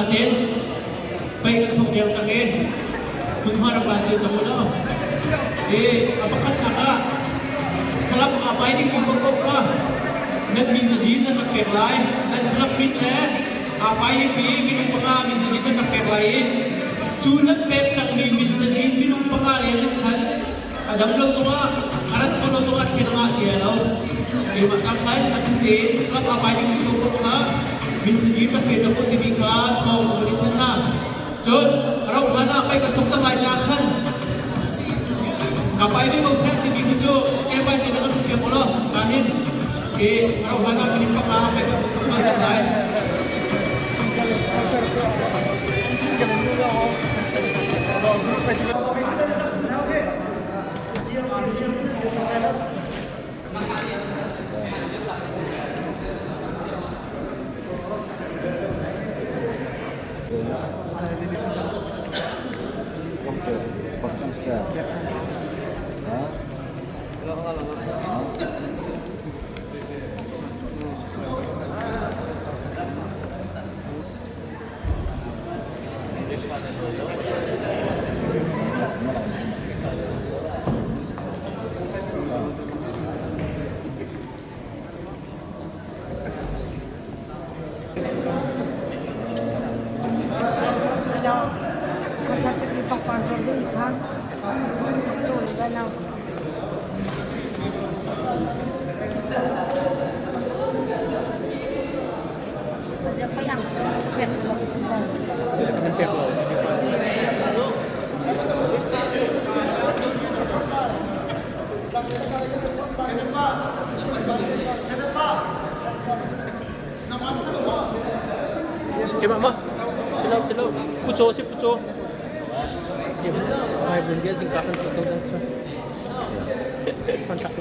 Natein pei kan thawk lio cang i hmunhma rak la cio cang u law. I a pakhatnak ah thlalak aa pai dingmi paohpaoh kha nan min cazin nan rak pek lai. Nan thlalak min le aa pai dingmi minung panga min cazin nan rak pek lai i cu nan pek cangmi min cazin minung panga leng in khan a dam lo zongah a rat khawh lo zongah thlen a ngah ti lai lo. Keimah cang khan atu tein thlalak aa pai dingmi paohpaoh kha min cazin rak pe cang u timi kha thawng ka van in thanh hna. Cun a rauh hlan ah pei kan thawk cang lai caah khan ka pai ve ko seh timi khi cu standby te na kan piak ulaw nahin i a rauh hlan ah minute panga pei kan thawk cang lai. Keimah ma? Silo silo. Puco si puco. Mai bun dia jingka kan foto dan kontak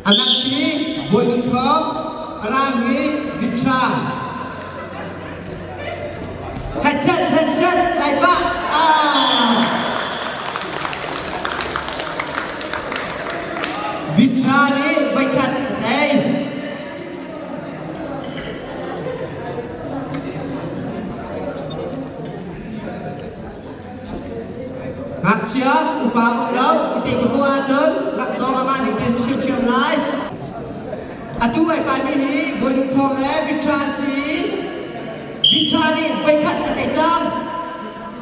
Anak hi Bawi Nun Thawng, Rang hi Vitra. Headset, headset, lai pah. Ah. Vitra nih voikhat a tei. Ngakchia upa um lo i te ka ahcun laksawng amah nih te ṭhiamṭhiam lai. Atu ai paimi hi Bawi Nun Thawng le Victor an si i Victor nih voikhat a tei cang.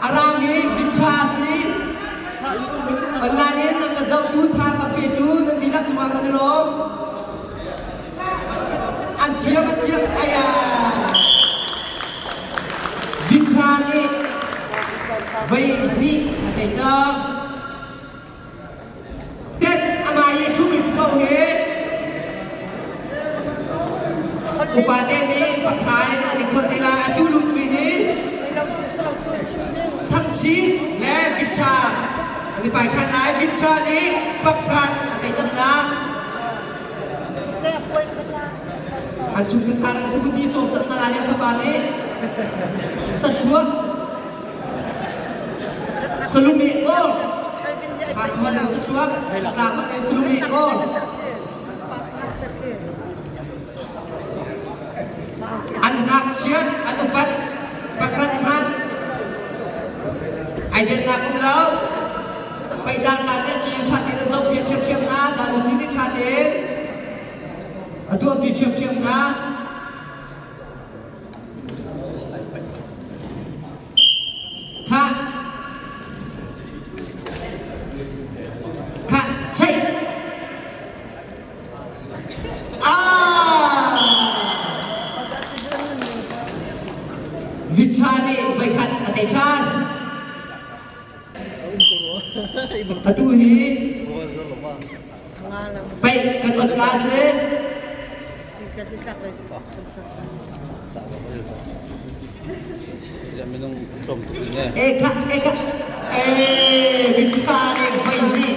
A rang hi Victor a si. Online in an ka zohtu, tha ka petu nan dihlak cungah kan i lawm. An thiam an thiam aya. Victor nih vei hnih a tei cang. Tet amah i ṭhumi paoh hi upate nih fakngai in an i kholh te lai. Atu lutmi hi Thangchi le Victor an i pai ṭhan lai. Victor nih pakhat a tei cang hna. An chungkhar an sabuti cawm cang hna lai fapa nih sathuak salumi kawl Hakha nih sathuak Tlangah nih salumi kawl an ngakchiat an upat pakhat hmanh ai dennak um lo Peidang la te ki ṭha tein an zohpiak ṭhiamṭhiam hna, daluci nih ṭha tein a tuahpi ṭhiamṭhiam hna. Khah, khah, cheih. Ah! Victor nih voikhat a tei ṭhan. Atu hi paih kan ot ka si. E kha e kha e mitha nih voi hnih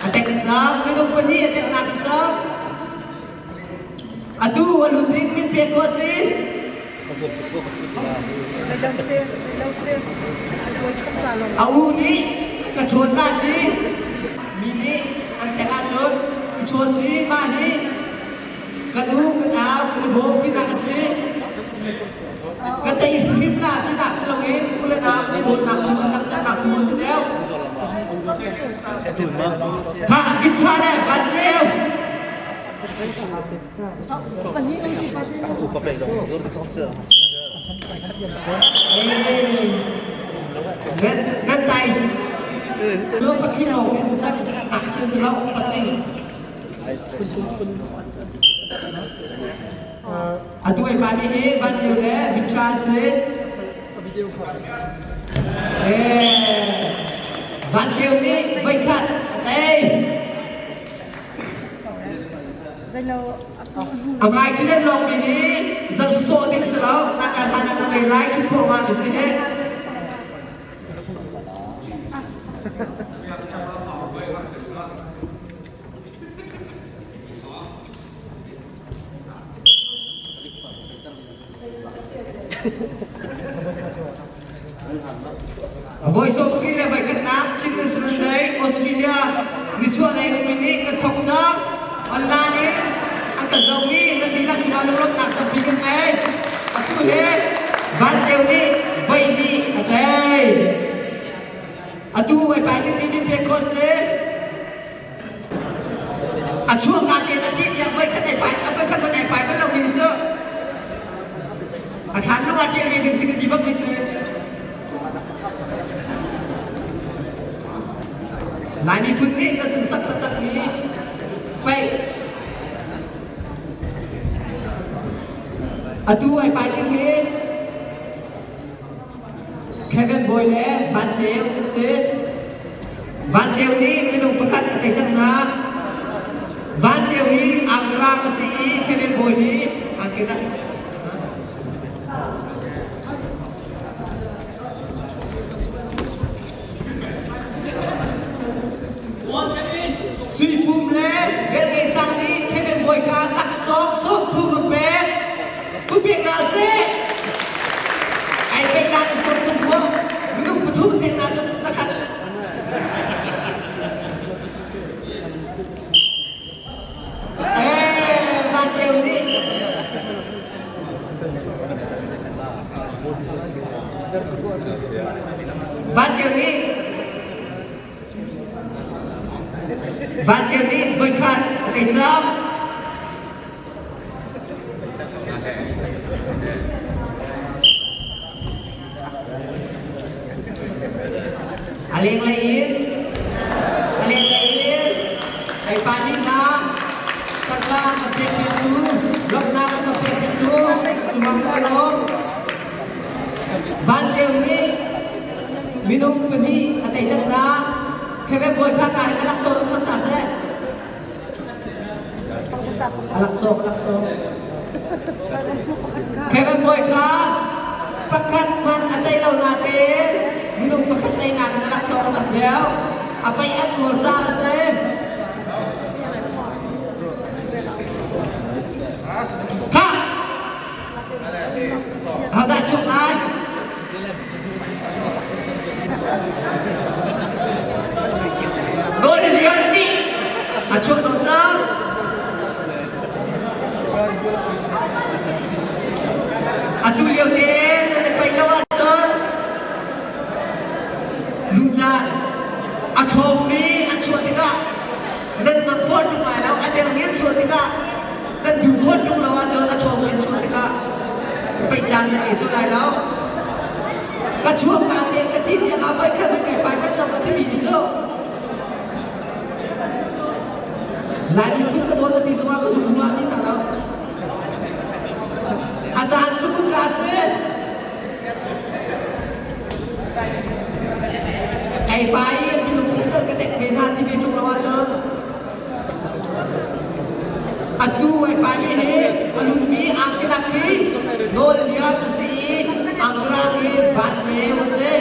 a tek cang minung pahnih a tek nak si cang. Atu a lut ding min pek ko si. A u nih ka chawn lan i mi nih an teng ahcun i chawn si mah hi kan u kan au kan i bawm tinak a si. Ka tei hrim la tinak si loin u le nau an i dawtnak tu an langhternak tu a si deuh. Kha guitar le van ceu. Nan tai nu patling lawng nih si cang ngakchia si lo patling. Atu ai pami hi Vanceu le Victor an si. Vanceu nih voikhat a tei. A ngai ṭhian lawngmi hi zam sawsawh ding si lo, na kai hlan ah na rel lai ṭhut khawh ma mi si he. Voice of Australia voikhatnak Chin National Day Australia nichuahlei ummi nih kan thawk cang. Online in an kan zohmi nan dihlak cungah lunglawmhnak tampi kan ngei. Atu hi Vanceu nih voihnih a tei. Atu voi pai dingmi min pek khawh si. A chuahka tein a thih tiang voikhat ai pai, voikhat hmanh ai pai bal lomi hi cu a thlan lung ah ṭialmi ding si ka ti bakmi si. Lai miphun nih kan sunsak taktakmi paih atu ai pai ding hi Kevin Bawi le Van Ceu an si. Van Ceu nih minung pakhat a tei cang hna. Van Ceu hi Angrang a si i Kevin Bawi hi Angkinat. Sui Pum le Velngei Sang nih Kevin Bawi kha laksawng 30 a pek. Kupek hna sih. Ai pek na ni 30 mu. Minung pathum te na cu zakhat. Eh, Van Ceu nih Van Ceu nih Van Ceu nih voikhat a tei cang. A lenglei in a lenglei in ai pa nih hna tangka kan pek piaktu lawmhnak an kan pek piaktu an cungah kan i lawm. Vanceu nih minung pahnih a tei cang hna. Kheve bawi kha ka hin a laksawng rak hlam ta seh. A laksawng, a laksawng. Kevin Bawi kha pakhat hmanh a tei lo nain minung pakhat teinak in a laksawng a tam deuh. A paih an uar caah a si. Kha! Ahodah chuak lai? Nawl lian nih a chuah dawh cang. Atu lio te nan i paih lo ahcun lucan a ṭhawngmi an chuah tikah nan ngamh fawn ṭung lai lo, a dermi an chuah tikah nan duh fawn ṭung lo ahcun a ṭhawngmi an chuah tikah paih caan nan ngei sual lai lo. Ka chuak ka te ka thi tiang ah voikhat man kai pai bal lo ka timi hi cu Lai miphun ka dawt a ti zongah ka zum rua ti hna lo. A caan cu kun ka si. Kai pai i minung phun tal ka tek ve hna ti ve ṭung lo ahcun Atu ai paimi hi a lutmi angkinak hi nawl lian a si i angkrang hi vanceu a si.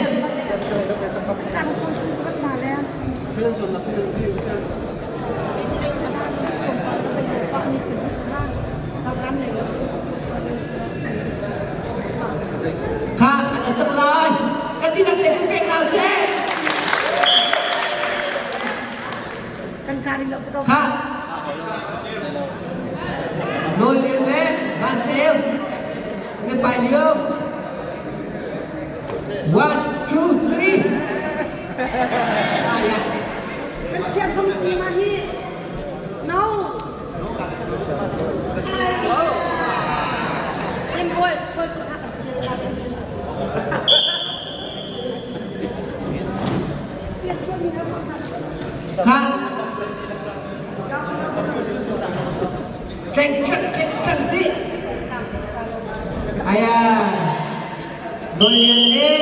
Kha Nawl Lian le Van Ceu nan pai lio. One, two, three. Ah, yeah. No. Kha Tleng tleng tleng tleng ti. Aya Nawl Lian nih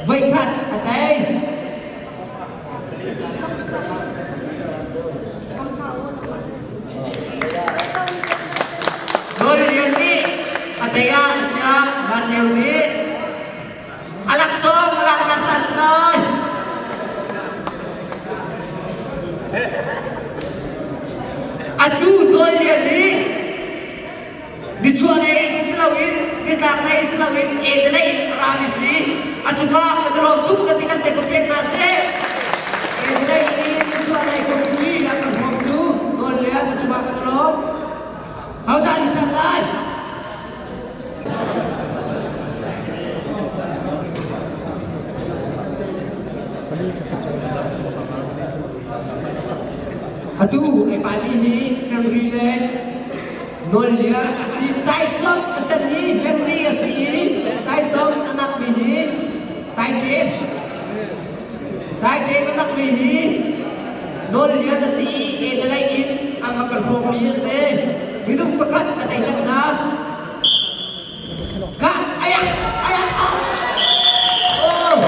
voikhat a tei. Nawl Lian nih a tei ah a chia Van Ceu nih a laksawng a laknak ca si lai. Atu Nawl Lian nih nichuahlei in si loin nitlaklei si loin edelei in a rami si. A cungah kan i lawm tuk kan ti kan te ko piak hna seh. Edelei in nichuahlei committee a kan hrawmtu Nawl Lian a cungah kan i lawm. Hodah nih chan lai? Atu ai pali hi Henry le Nawl Lian a si. Taisawm a sen hi Henry a si i taisawm a nakmi hi Taiṭem. Taiṭem a nakmi hi Nawl Lian a si i Edelei in an va kan hrawmmi a si. Minung pakhat a tei cang hna. Ka ayak ayak ah. Oh,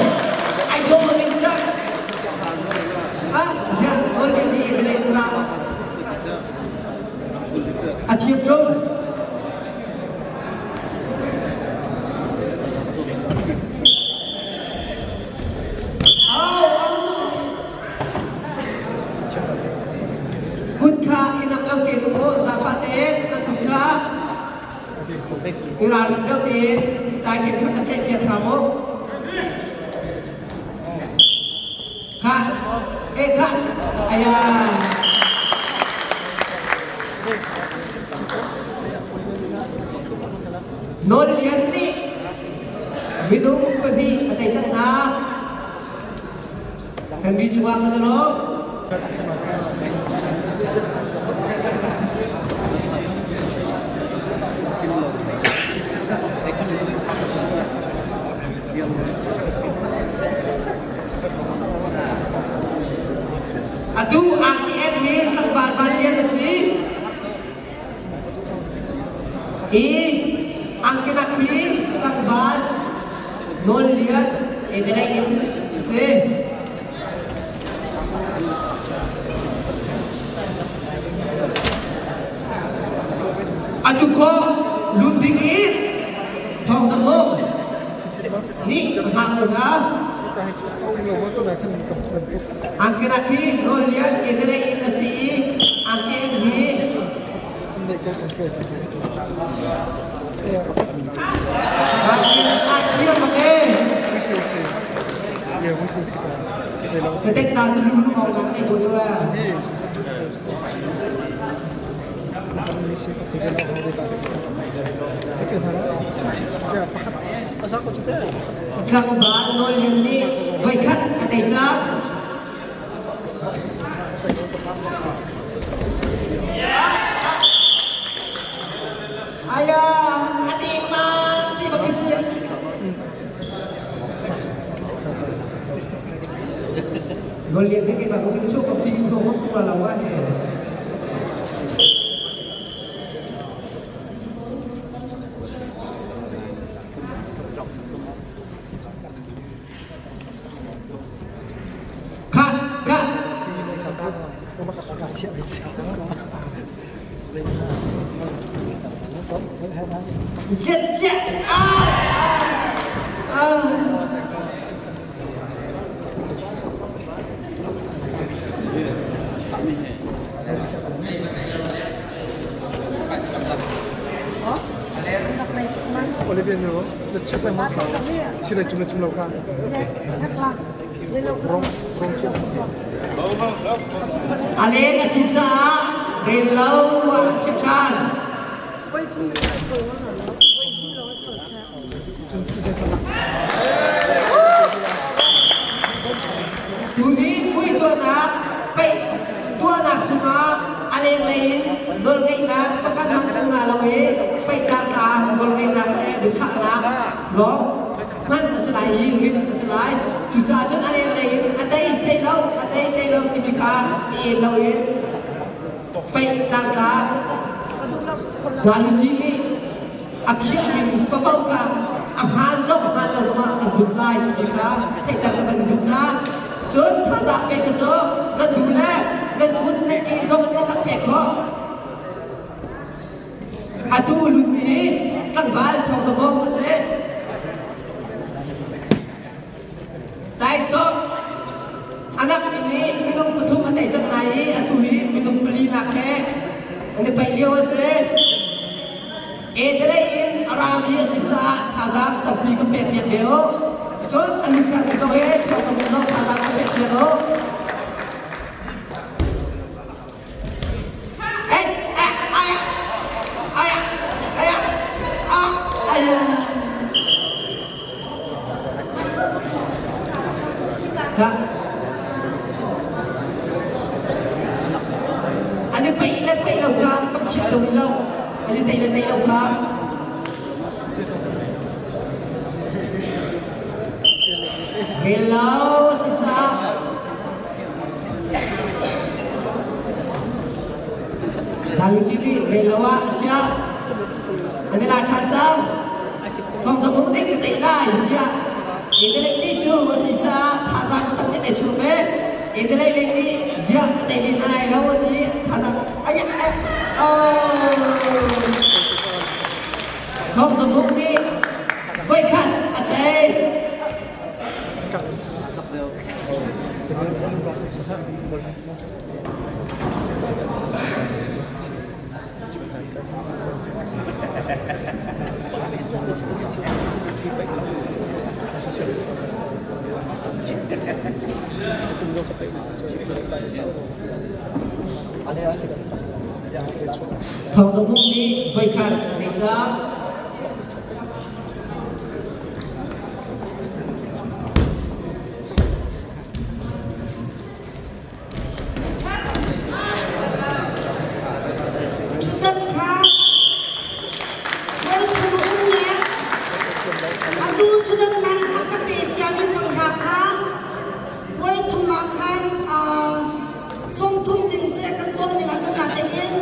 ai dawh ning cak. Ah, ya, Nawl Lian hi Edelei in ra. A thiam ṭung. Kut kha i nak lo tein um u, zaangfah tein nan kut kha i ralring deuh tein taiṭin kha ka tlaihpiak hram u. Kha, eh kha, aya. Nawl Lian nih minung pahnih a tei cang hna. Henry cungah kan i lawm. Atu RTM hi tlangval Van Lian a si. I angkinak hi tlangval Nawl Lian Edelei in a si. Atu khawh lut ding i thawng zam mu. Nih a hngak ko hna. Angkinak hi Nawl Lian Edelei in a si i angki hi a thiam bak e. Na tek ta cu lu awk nak te ko deuh eh. Tlangval Nawl Lian nih voikhat a tei cang. Aya, a ding mang ti bak khi si. Nawl Lian nih keimah zong hi ka chuak ko ti ko hom tu la wa he. Kha, kha. Ziat chiah. Ah, ah, ah. Olivia no, na check lang mo. Sila chum na chum lo ka. A leng a si caah rel lo ah a chiah ṭhan. Tuni puai tuahnak paih tuahnak cungah a lenglei in nawlngeihnak pakhat hmanh um hna lo i paihtlangtlang nawlngeihnak le biachahnak lawng hman a si lai i rin a si lai. Cucaah cun a lenglei in a tei tei lo, a tei tei lo timi kha i el loin paih tlangtlang Daluci nih a khiahmi papoh kha a hmaan zong hmaan lo zongah kan zumh lai timi kha theihter ka van duh hna. Cun thazaang pek ka cu nan duh le nan kut nan ke zong in nan rak pek khawh. Atu lutmi hi tlangval thawng zamong a si. Taisawm anak mi nih minung pathum a tei cang hna i atu hi minung pali nak he an i paih lio a si. Edelei in a rami a si caah thazaang tampi kan pek piak ve u. Cun a lutkar mi zong hi thawng zong thazaang kan pek piak u. An i peih le peih lo kha ka phit lo lo an i tei le tei lo kha rel lo si caah Laluci nih rel lo ah a chiah. An i la ṭhan cang. Thong zamung ding ka tei lai tiah Edelei nih cu a ti caah thazaang ka tam te chuak ve. Edelei lei nih ziah ka tei ve hna lai lo a ti thazaang ai ai oh. Thong zamung nih voikhat a tei. Thawng Zung Hmung nih voikhat a tei cang. Ṭhutdan kha voithum a um le atu ṭhutdan man a ka pe ciami fanghra kha voithum ah khan sawmthum ding seh kan tuah ning ahcun natein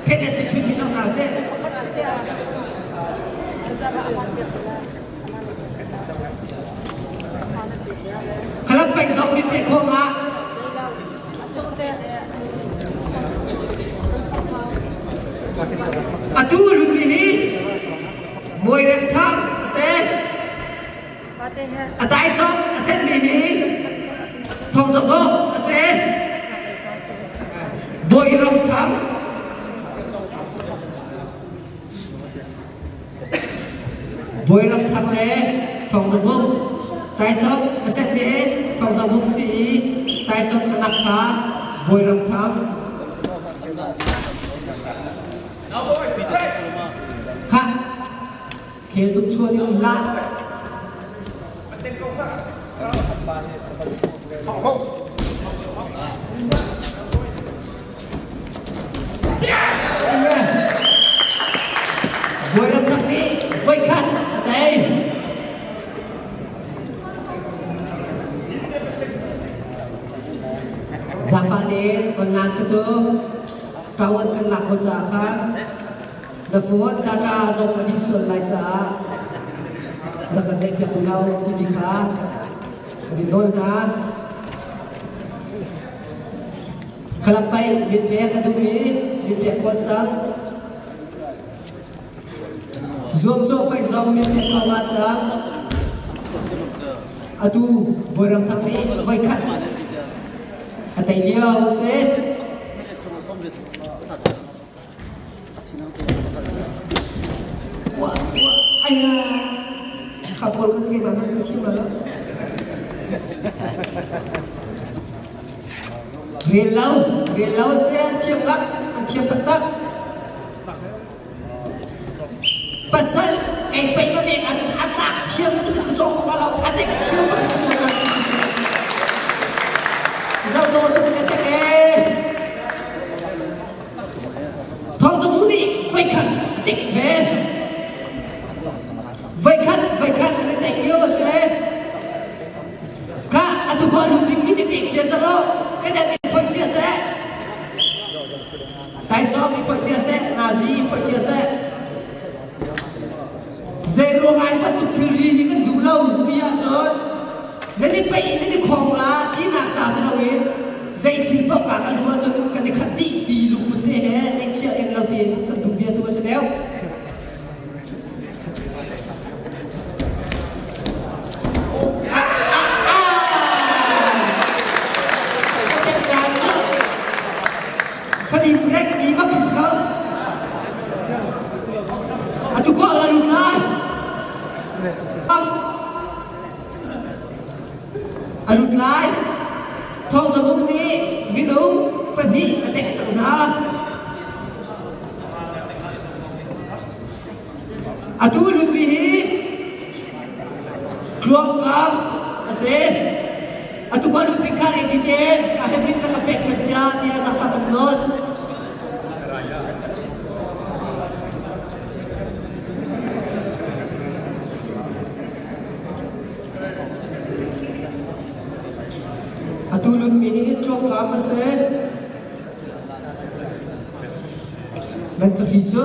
Phet le si chuih mi hna seh. Khalam peng zong mi pek khawh ma? Atu lumi hi muai rem thang a si. A taisawm a senmi hi thong zong a si. Bawi Ram Thang Bawi Ram Thang le Thawng Za Hmung Taisawm a set i Thawng Za Hmung si i Taisawm a nak kha Bawi Ram Thang Khah Khel cung chuan in lah. Bawiram rak nih voikhat a tei. Zaangfah tein online ka cu ṭawan kan lak ko caah khan Na phone data zong a dih sual lai caah rak kan zeihpiak u lo timi kha kan in nawl hna. Khalappai min pek a duhmi min pek khawh cang. Zuamcawh paih zong min pek khawh ma cang. Atu Bawiram Thang nih voikhat a tei lio a si. Kha pawl kha keimah hmanh ka thiam lo. Rel lo, rel lo si an thiam bak, an thiam taktak. Pasal kei pei ma vek ahcun a tlak thiam cu ka cawk ko lo, a tek thiam bak ka cawk lo. Zoh dawh tuk in ka tek ee. Thawng cu nih voikhat a tek ve. Voikhat, voikhat an i tek lio a si. Ka atu khua lut ding mi nih pek cia cang u. Ka dat in phoih cia seh. Taisawm i phoih cia seh, nazi i phoih cia seh. Zei ruang ah hi bantuk thilri hi kan duh lo ti ahcun nan i peih i nan i khong la tinak ca si loin zei thil paoh ka kan duh ahcun kan i khat dih ti lungput te he ngeihchiah keng lo tein kan duh bia tu a si deuh. Falim rek mi bak si kho. Atu ko ala lut lai. A lut lai. Thawng zabung nih minung pahnih a tek cang hna. Atu lutmi hi tluangkam a si. Atu ka lut ding kha ready tein ka habit na ka pek pek cia tiah zaangfah kan nawl. Atu lutmi hi tluangkam a si. Nan ka hri cu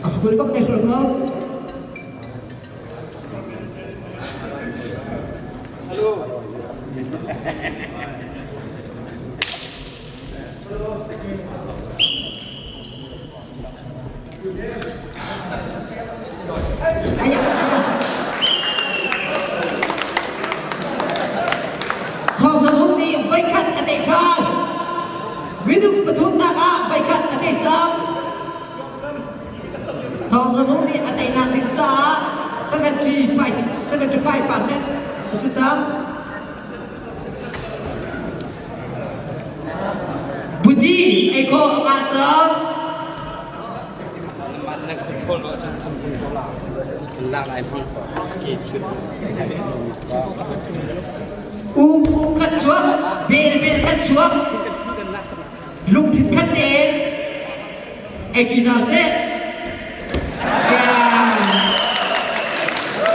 a hul bak te hul ko. Thawngzamhu nih voikhat a tei ṭhan. Minung pathumnak ah voikhat a tei cang. Thawngzamhu nih a teinak ding caah 75% a si cang. Budi ei khawh a ngah cang. Um um khat chuak, bel bel khat chuak, lungthin khat tein ei ṭi hna sih.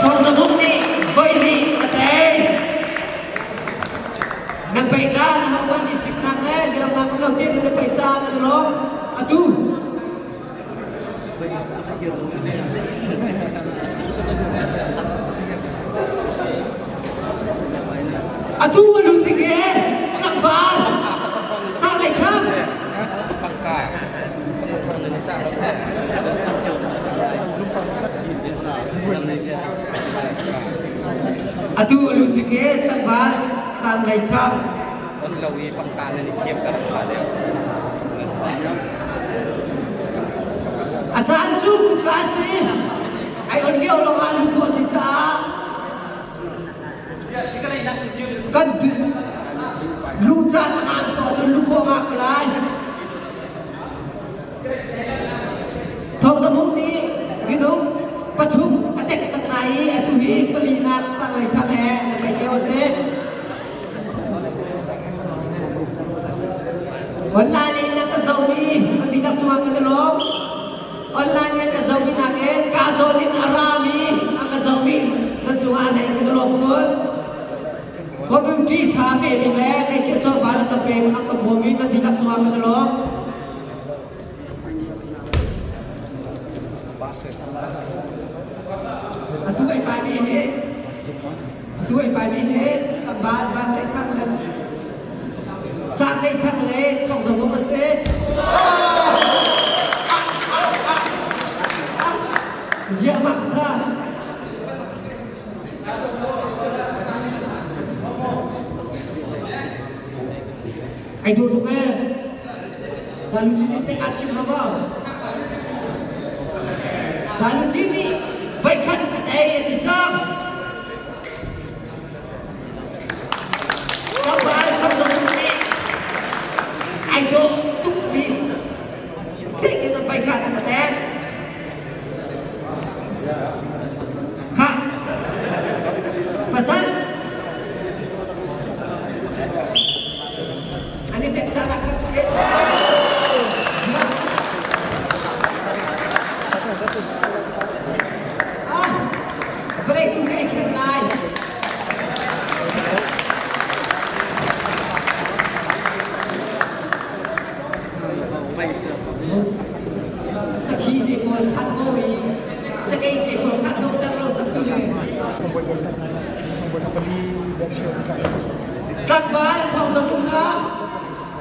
Thawngzamuk nih voi nih a tei. Nan peih dah na hohmanh i siknak le ziroknak um lo tein nan i peih caah kan i lawm. Atu Atu a lut ding he tlangval sang lei thang. Atu a lut ding he tlangval sang lei thang. On lo i pangka nan i siam ka rak pha deuh. A caan cu kutka a si. Ai on lio lawngah lu khawh a si caah kan lu caan a ngah ko ahcun lu khawh ngah ko lai. Thawngzamhung nih minung pathum a tek cang hna i atu hi palinak sanglei thang he an i paih lio a si. Online in a ka zohmi nan dihlak cungah kan i lawm. Online in a ka zohmi nakin kaa zawn in a rami a ka zohmi nan cungah a hlei kan i lawm khun. Community tha pemi le ngaihchiah chawva na ka pemi a ka bawmi nan dihlak cungah kan i lawm. Atu ai paimi hi atu ai paimi hi tlangval van lei thang le sang lei thang le thong zong a si. Ziah mah kha Ai dawh tuk ee. Dalu cin in tek a chim lo maw? Dalu cin nih voikhat a tei a ti cang. Tlangval thawng zong kha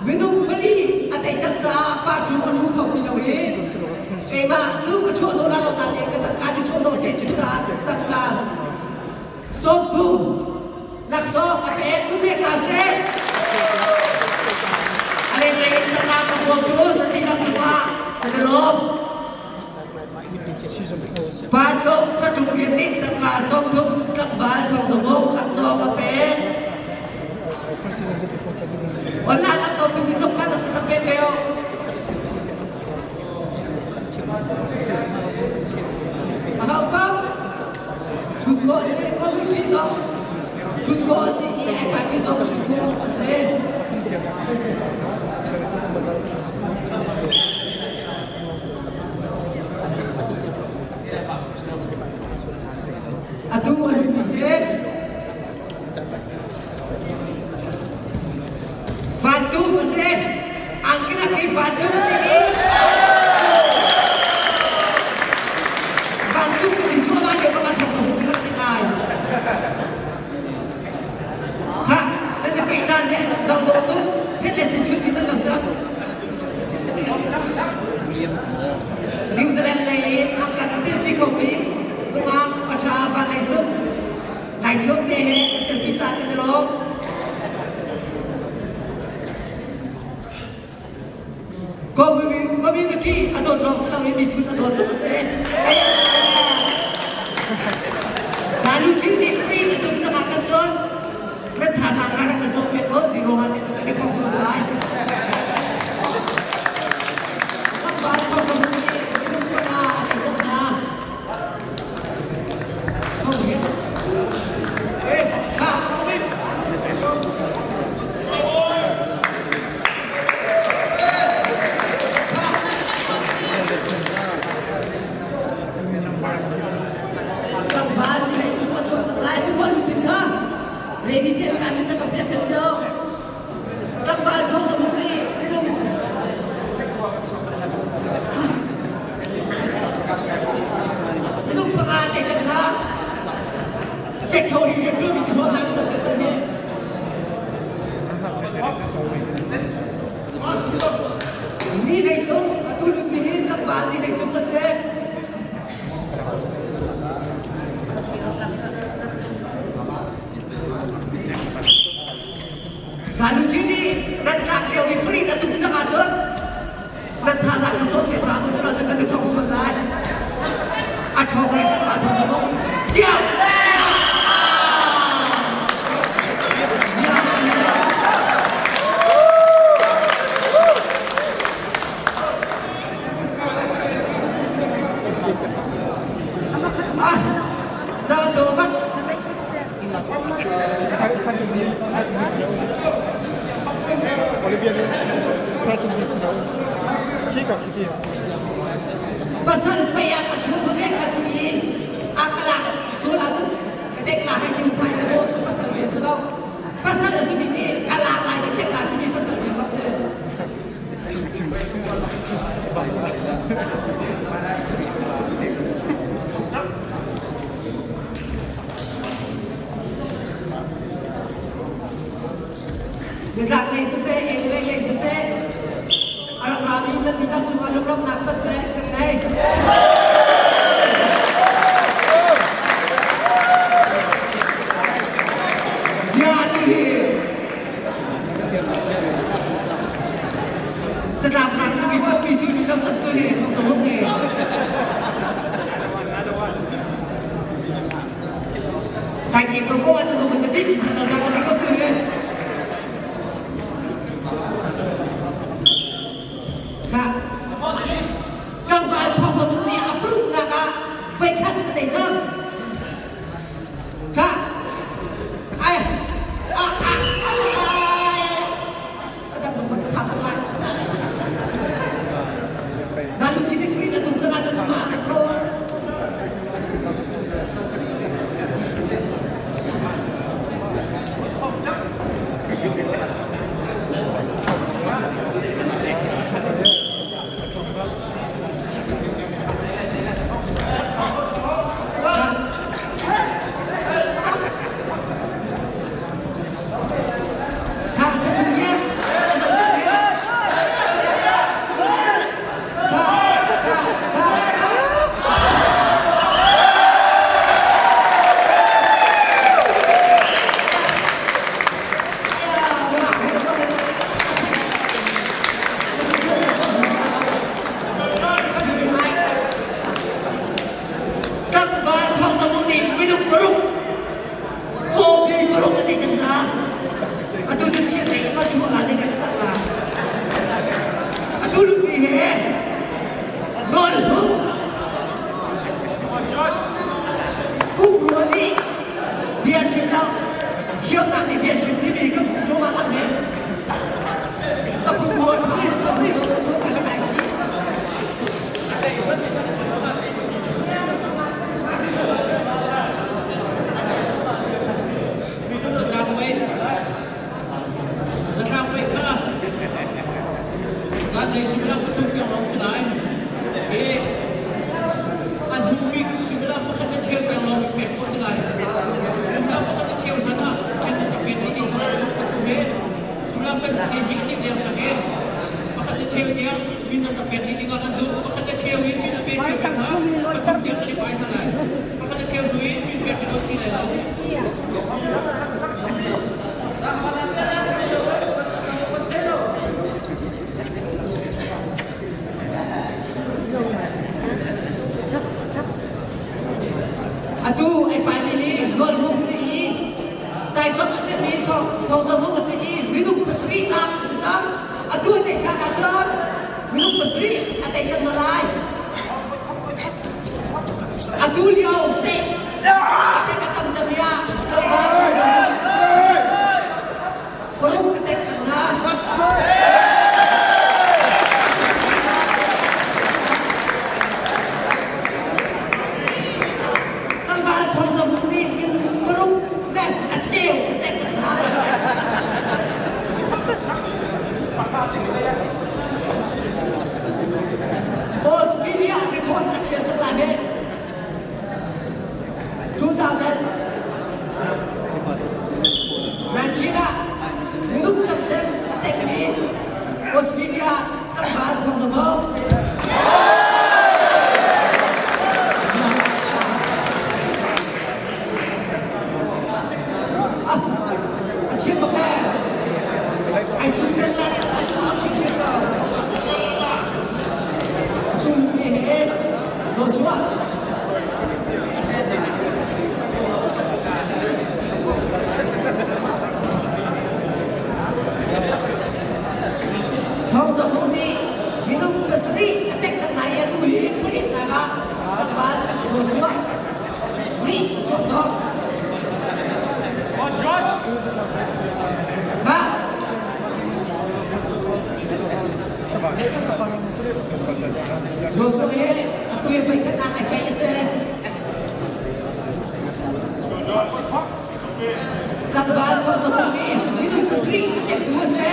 minung pali a tei cang caah pa cu ka ṭhu kho ti lo i keimah cu ka chuah dawh la lo nain ka tangka cu chuah dawh seh ti caah tangka 30 laksawng a pek tu pek hna seh. A lenglei in tangka ka bawmtu nan dihlak cungah kan i lawm. Pa tluk ṭaṭung lian nih tangka 30 tlangval thawng zamuk laksawng a pek. Online lam ko tu mi zong kha na na pe ve o. A hau ko. Thut khawh a si, community zong thut khawh a si i ai paimi zong thut khawh a si. Atu a lungmi hi Vantum a si. Angkina khi vantum a si i vantum ka ti cu amah lio bang a thawk ka hmu ti rak si ngai. Ha, nan i peih dan he zoh dawh tuk, phet le si chun mi tan lo cang. New Zealand lei in a kan tilpi khomi nungak paṭha van lei sung Laithiam te he kan telpi caah kan i lawm. Community a dawt lawng si loin miphun a dawt zong a si. Nalu thil nih free na tum cangah kan cun nan thazaang kha rak kan sawh piak ko zero ha te cu kan i khong sual lai. Lamval thawng kan nih minung panga a tei cang hna. Tlangval ti lei cu a chuah cang lai ti rual tin kha ready te kan min ka piak piak cio tlangval thong zamu nih minung Minung panga te cang hna. Sector rian ṭuan mi ti dang tam cang hi. Ni lei chung atu lut mi hi tlangval ni lei chung ka si. Kalu nih nan tlak lio i free na tum cang ahcun nan thazaang ka sawm piak hna cun ahcun nan i thong sual lai. A ṭhawng ai kan mah thong zong ciao ciao. Ah, za do bak. Pasal pei ah ka chung pek ka ti i a ka lak sual ahcun ka tek la hei ding pai te bo cu pasal rian si lo. Pasal a simi nih ka lak lai ka tek la timi pasal rian bak si. Nitlak lei siseh, Edirek lei siseh, a rak rami nan dihlak cungah lunglawmhnak kan kan ngei. Zia ti hi catlap rak cung i pumpi sui lo cang tu hi thong zong ni. Thank you ko ko ahcun ka ti lo na ka ti ko tu hi. Ka kan va thong zong nih a Tanglei suimilam pathum tiang lawng si lai. I a hnu bik suimilam pakhat le cheu tiang lawng pek khawh si lai. Suimilam pakhat le cheu hlan ah kan ka pek ding ding kha lu atu he suimilam kan thei ding thei tiang cang in pakhat le cheu tiang min nan ka pek ding ding ah kan duh. Pakhat le cheu in min a pe cheu mi kha pathum tiang kan i pai hna lai. Pakhat le cheu hnu in min pek kan ot ti lai lo. Atu ai paimi hi nawlhmung si i taisawm a simi thawngzamhung a si i minung pasarihnak a si cang. Atu a tei ṭhan ahcun minung pasarih a tei cang hna lai. Atu lio teh a tek a tam cem ah tlangval thawngzamhung paruk a tek cang hna. Tlangval thawngzamhung nih minung paruk le a cheu a tek cang hna. Australia record a ṭhial cang lai hih. 2019 ah minung tam cem a tekmi Australia tlangval thawng za A thiam bak ee. Ai thum den lai tak a chung bak ṭhiamṭhiam ko. Atu lungmi he Joshua. Thawng Zabu nih minung pasarih a tek cang hna i atu hi pariatnak ah tlangval Joshua nih a chuak hnawh. Kha Joshua hi atu hi voikhatnak ai paih a si. Tlangval thawng Zabu hi minung pasarih a tektu a si.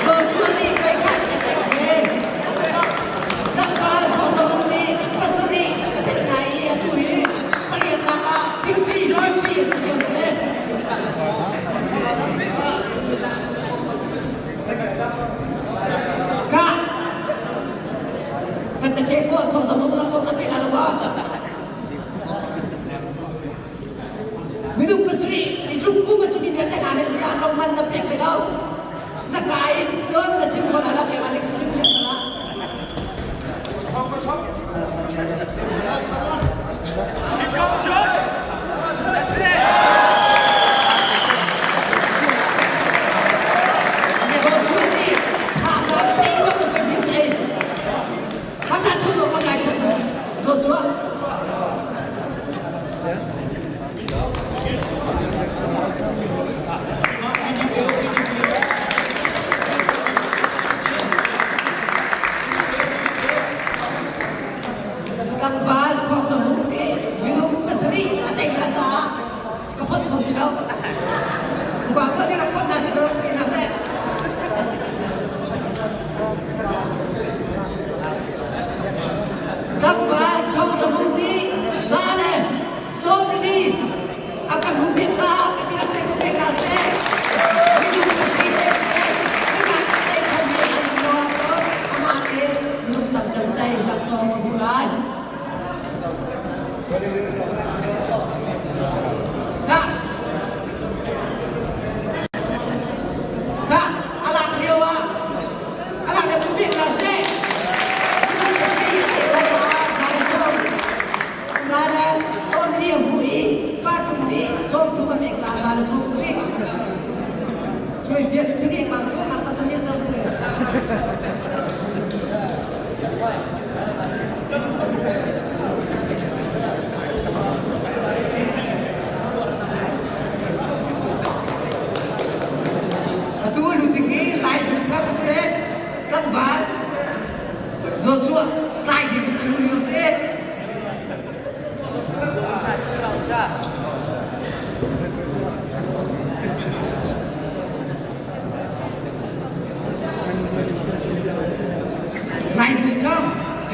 Joshua nih voikhat a tek ve. Tlangval thawngzamung nih pasarih a tek hna i atu hi pariatnak ah 50-50 a si lio si. Ka kan ta ṭhe khawh thawngzamung laksawng na pe la lo ba? Minung pasarih i tluk kum a simi nih tek ah hin tiah lawmman na pek ve lo. Na ka in cun na chim kho lai lo keimah nih ka chim piak hna la. Joshua nih thazaang tei bak in kan hin ei. Haka chung ka kai kho Joshua. Atu lut ding hi Lai phungphak a si. Tlangval Joshua tlai ding in a lu lio si. Lai phungphak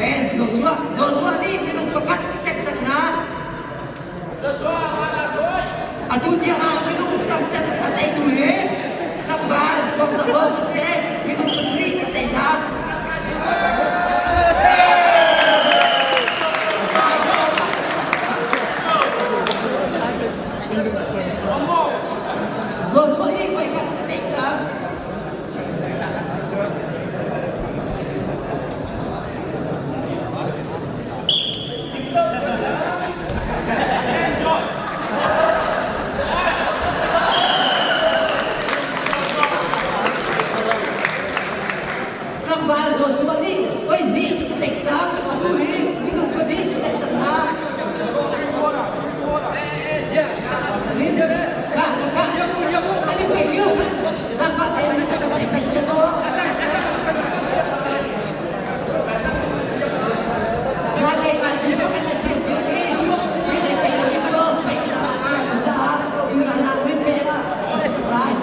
eh Joshua Joshua nih minung pakhat a tek cang hna. Atu tiang ah minung tamcem a teitu hi tlangval Thawngzamawng a si. Minung pasarih a tei hna. Joshua nih voikhat a tei cang. Tlangval Joshua nih voihnih a tek cang. Atu hi minung pahnih a tek cang hna. Min ka ka ka an i paih lio khan zaangfah tein min ka kan pek peng cia ko. Zanlei ngalthi pakhat a cheu tiang hi min ei pe lomi cu pek na hmaan ti lai lo caah cu hlan ah min pek a si cang lai.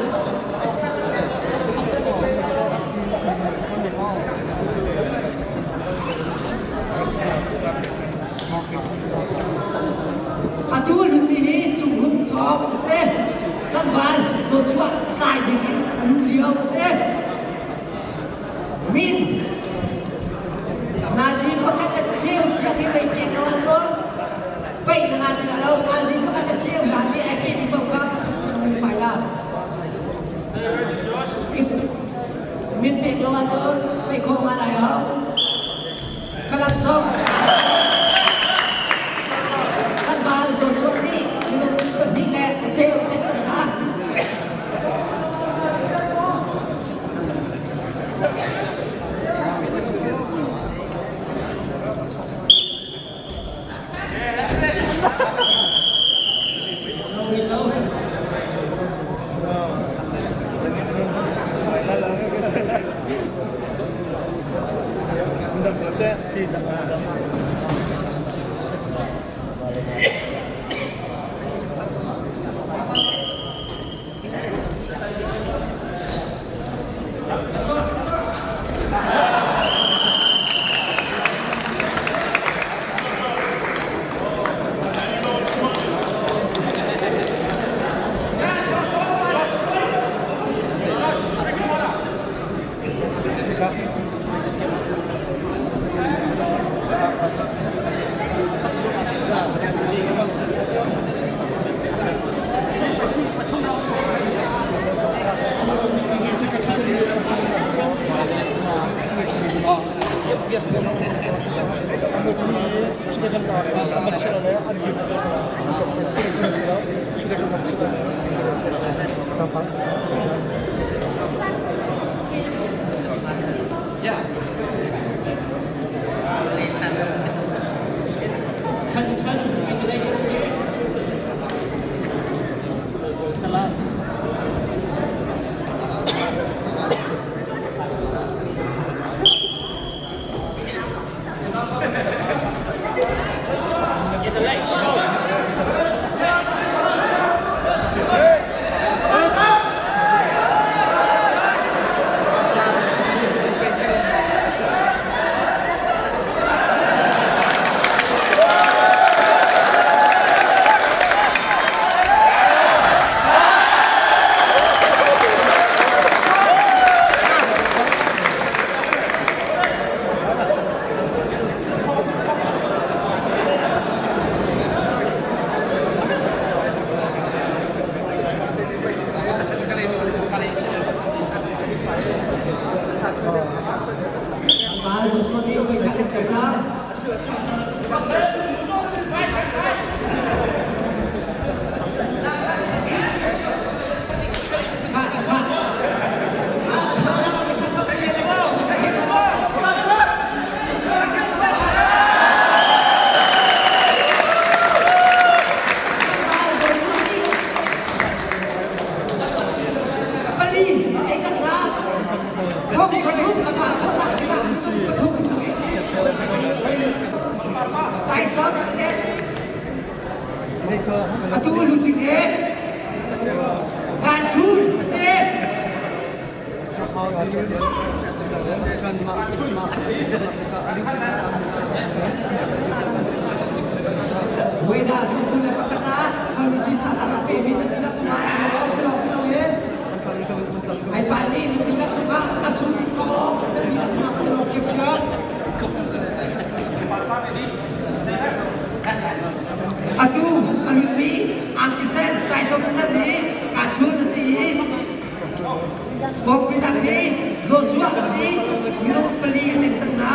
Atu lutmi hi Cunghum Thawng a si. Tlangval Joshua tlai ding in a luh lio a si. Min Nazi pakhat le cheu tiang hi nei pek lo ahcun peih na nga ti lo. Nazi pakhat le cheu hna nih ai pehmi paoh kha pathum tiang nan i pai la. Min pek lo ahcun pei khawh nga lai lo. Kalap zong kan val Joshua nih minung pahnih le a cheu tek cang hna. Chan chan mi te si. Tlangval Joshua nih voikhat a tei cang. Kha kha kha kha lang kha ka pe le ka ka thei lo. Weda 31 ah community thazaang rak pemi nan dihlak cungah kan i lawm. Cu lawng si loin ai paimi nan dihlak cungah a sung a awk nan dihlak cungah kan i lawm ṭhiamṭhiam. Atu a lutmi angkisen taisawm sen hi cartoon a si i Bawngpinak hi Joshua a si. Minung pali a teng cang hna.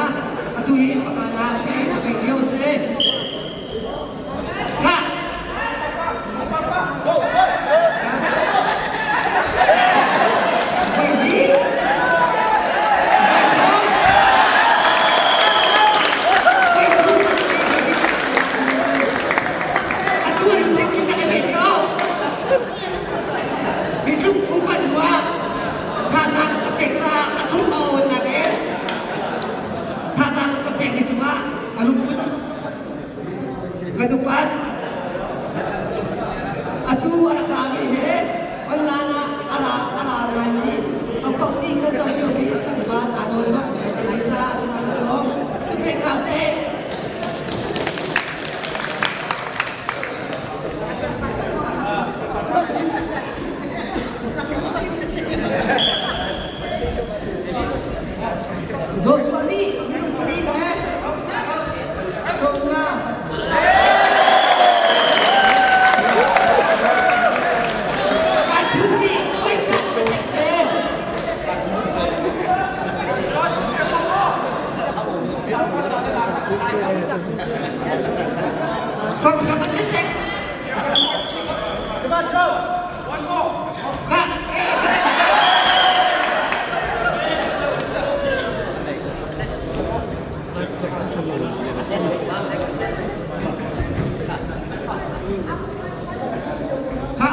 Atu hi panganak he a pek lio a si. Kah! Voi hnih! Voi thum! Voi thum a si. Atu a lut ding kin rak i pe cio. Mitluk upat hnu ah thazaang ka pek caah a chung a awnnak in thazaang ka pekmi cungah a lungput kan upat. Atu a rak rami he online ah a ra a lar ngaimi ahopaoh nih kan zoh ciomi tlangval aa nawl zong ai tel ve caah a cungah kan i lawm. Kan pek hna seh. Joshua nih minung pali le 15 cartoon nih voikhat a tek ve. Fangkha an tek. Ka Kha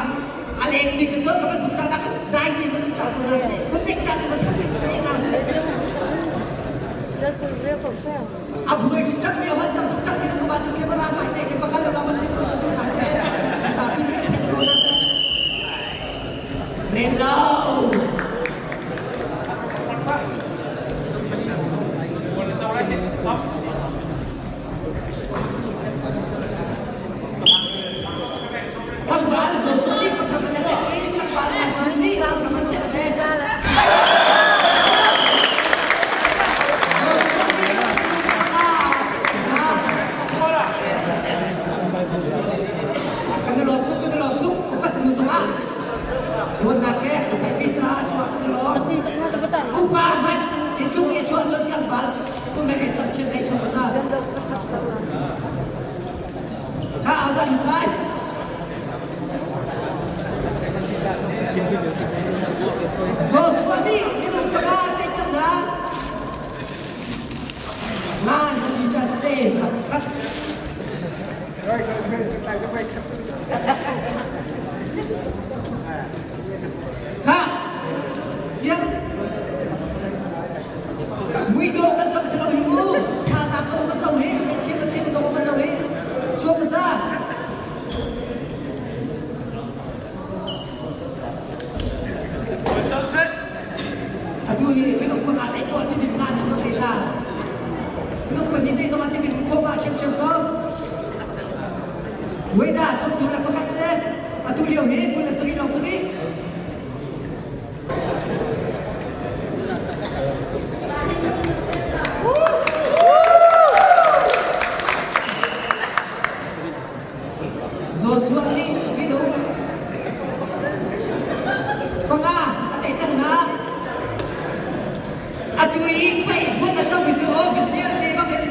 a leng mi ka chuak ka bantuk ca dah dai ti bantuk ta ko na si. Kun pek ca tu kan thap ni na si. A buai tuk mi a van tam tuk mi na ma chu camera mai te ke pakal la ma chim lo na tu nak te. Zapi ni ka then lo na si. Ren lo. Tlangval Joshua nih fakram an tek i tlangval an ṭhum nih fakram an tek ve. Joshua nih panga a tek hna. Kan i lawm tuk, kan i lawm tuk. Upat hnu zongah luatnak he kan pekmi caah cungah kan i lawm. Upa hmanh i tluk i chuah cun tlangval kum he rian tam chin nei chung ca. Kha ahodah lut lai? Joshua nih minung panga theih cangnak ngan a ti ṭa se kat. Kha siang Mui dawh kan zoh si lo hi mu. Thazaang dawh kan zoh hi, kan chim a chim dawh kan zoh hi. Chuak ca. Atu hi minung panga te ko ti din nga na nei la. Minung pahnih te zong ti din kho ma chem chem ko. Weda som tu le pakhat se. Atu lio hi 27 long sari. Joshua nih minung panga a tei cang hna. Atu i paih huat a comi cu official te bangin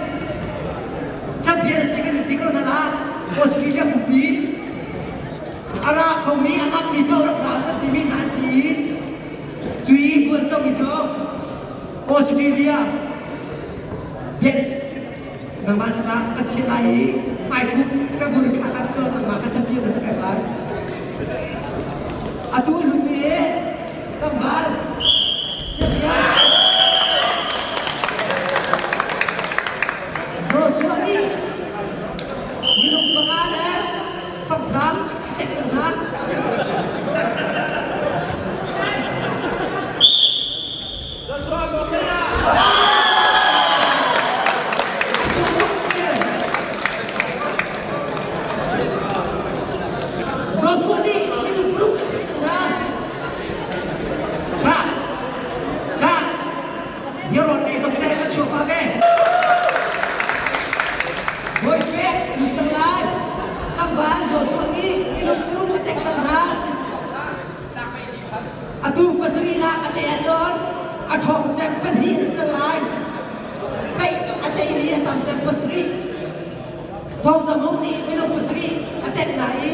champion a si kan in ti ko hna la. Australia pumpi A ra khomi a ngammi paoh rak ra kan timi hna an si i cui buancomi cu Australia bet nangmah sinah kan chiah lai i hmaikum February thla kan cu nangmah ka champion na si peng lai. Atu lumi hi tlangval champion Joshua nih minung panga le Fanghram a tek cang hna. chuak pah ve. Bawi pek lu cang lai. Tlangval Joshua nih minung paruk a tek cang hna. Atu pasarihnak a tei ahcun a ṭhawng cem pahnih a si cang lai. Paih a teimi a tam cem pasarih. Thawng Za Hmung nih minung pasarih a tek hna i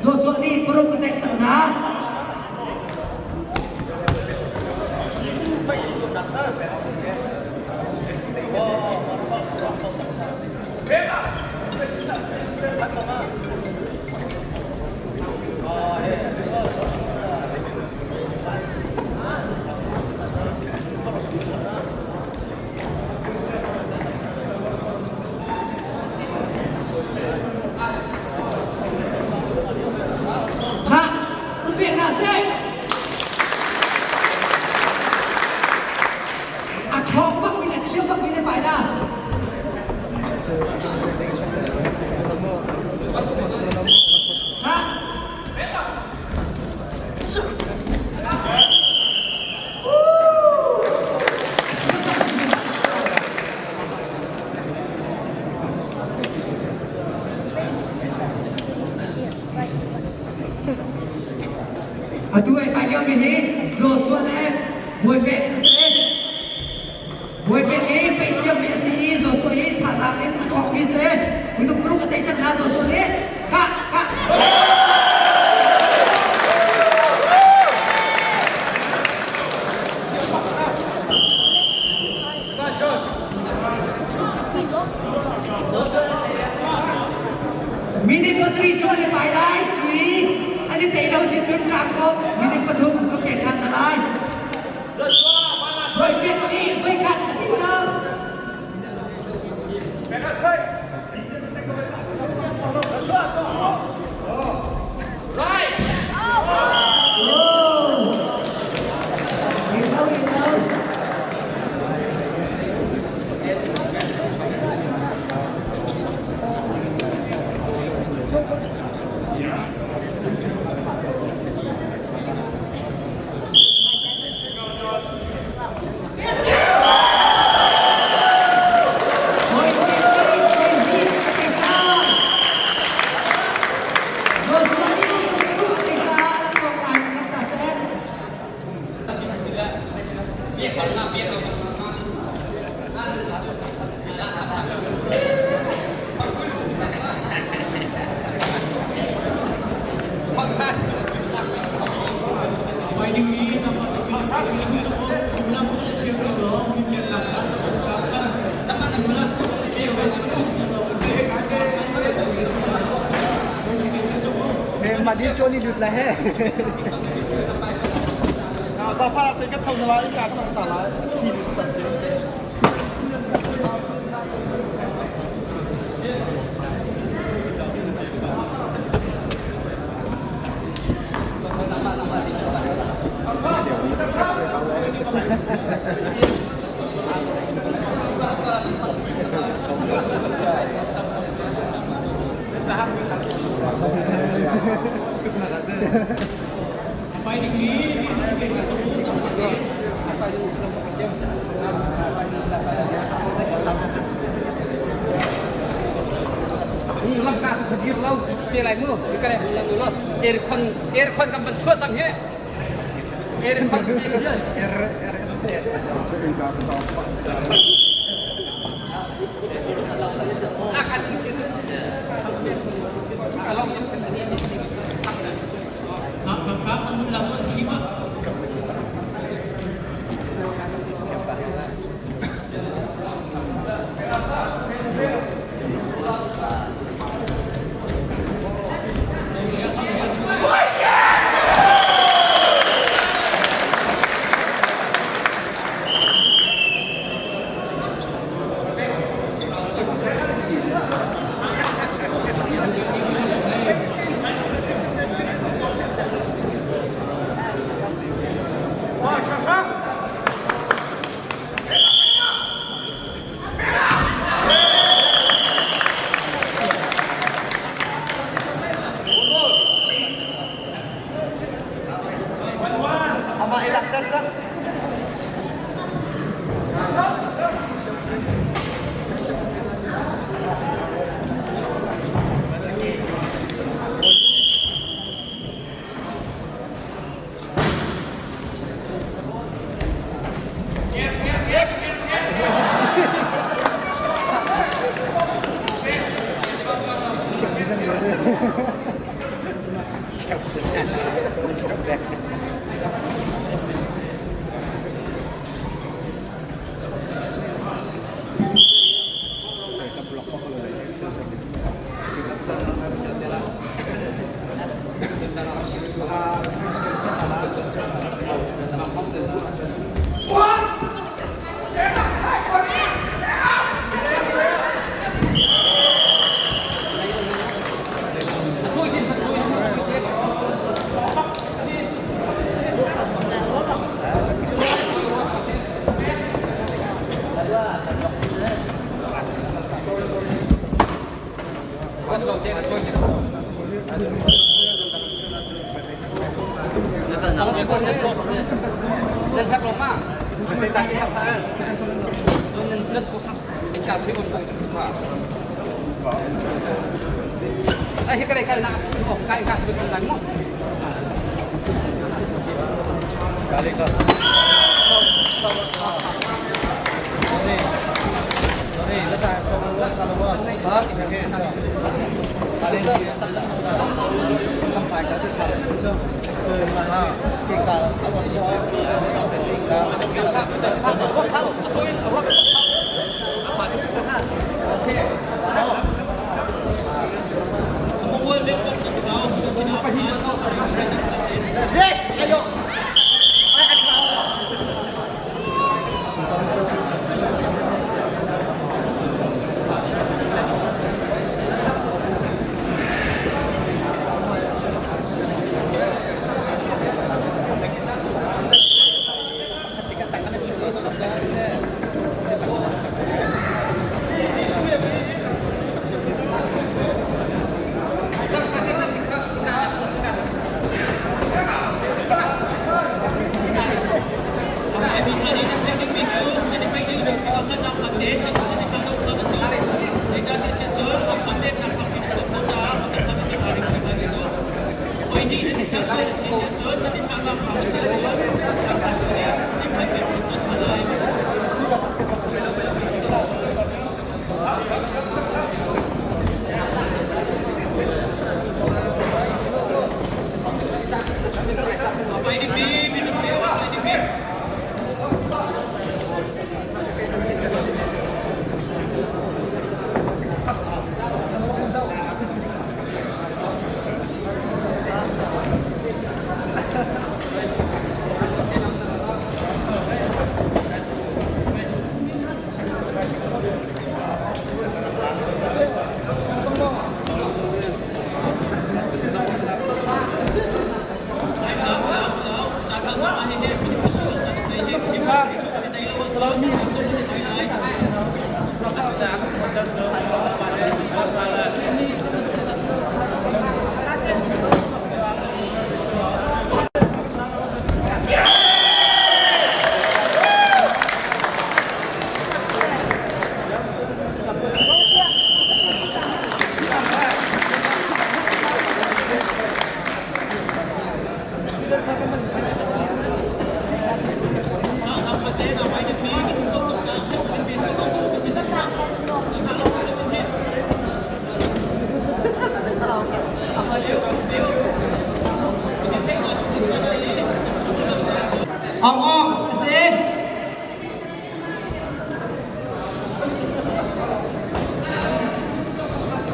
Joshua nih paruk a tek cang hna. Khah, upek hna seh. A ṭhawng bakmi le thiam bakmi na pai la. Khah. Atu ai pai liomi hi Joshua le Bawipa an si. Bawipa hi pei thiammi a si i Joshua hi thazaang in a ṭhawngmi a si. Minung paruk a tei cang hna Joshua nih. Khah, khah. Minute pasarih cu an i pai lai. Cu i an i tei lo si cun ṭangkawp minute pathum ka pek ṭhan hna lai. Voikhat nih voikhat a ti cang. Oh! Rin lo, rin lo. Ong ong a si.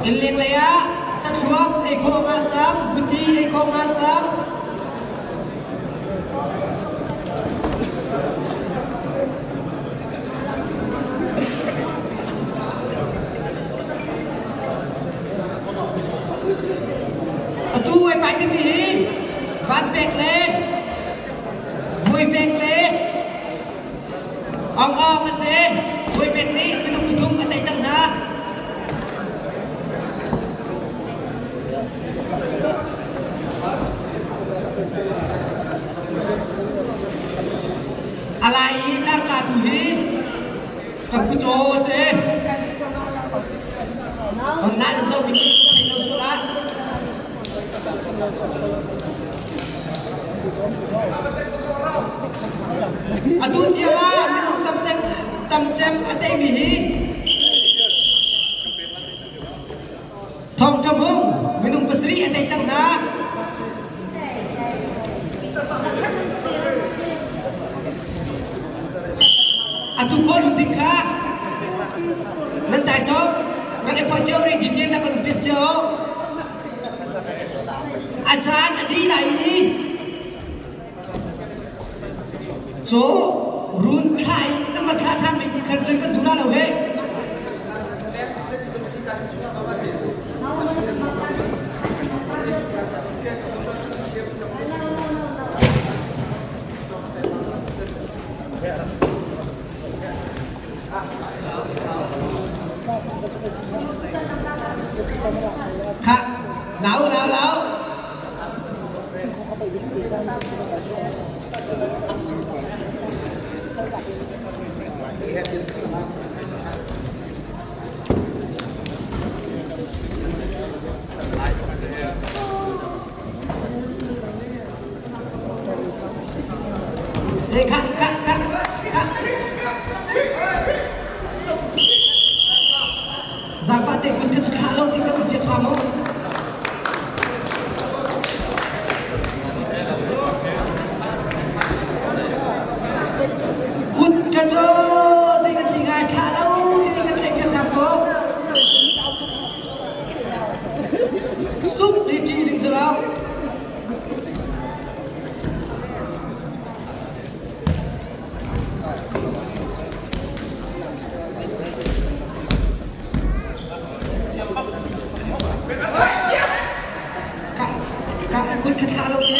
Innleng lei ah sathluak ei khawh nga cang, buti ei khawh nga cang. Atu ai pai dingmi hi van pek le mui pek le ong ong a si. Mui pek nih minung pathum a tei cang hna. A lai i tlangtla tu hi kan pu Caw a si. Online in zoh mi nih lo sual ah. Atu tiang ah minung tam cem tam cem a teimi hi Thawng Ṭha Hmung minung pasarih a tei cang hna. Atu khaw lut ding kha nan taisawm rak i phoih cio rih detail na kan pek cio. A caan a dih lai i Caw run thla i na van thla ṭhan mi khan cun kan duh la lo he. Kha lau lau lau. Hey, kha kha kha kha. Zaangfah te kut kha cu thlah lo ti ka piak hram u. Kut ka cu zei kan ti ngai thlah lo ti ka tlaih piak hram ko. Suk ti ṭi ding si lo. Ka ka kut kha thlah lo ti.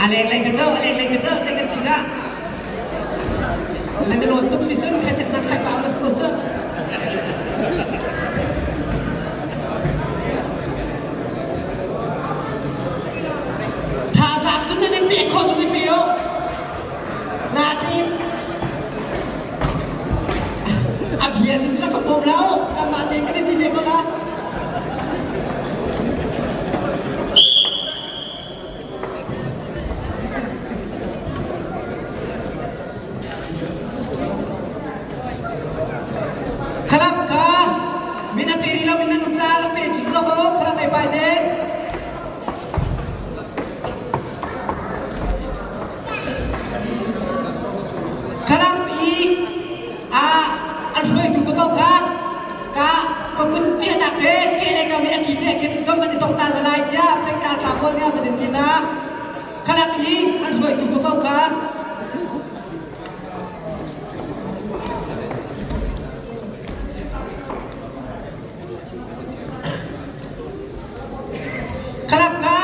A lenglei ka co, a lenglei ka co, zei kan ti ka. Na na lawn tuk si cun khai cek na khai pau na ko cu. Thazaang cun nan in pek khawh cu mipi u. Natin a bia cu na ka pom lo. Amah te kan in ti ve ko la. Khalap kha min a pe rih lo min an ca la pe ci zok o khalap ei pai te. Khalap i a an hruaitu paoh kha ka ka kut piahnak he ke le kam i a ki te khin kam an i tong ta lai tiah pengtlang tla pawl nih an in ti na. Khalap i an hruaitu paoh kha Khalap kha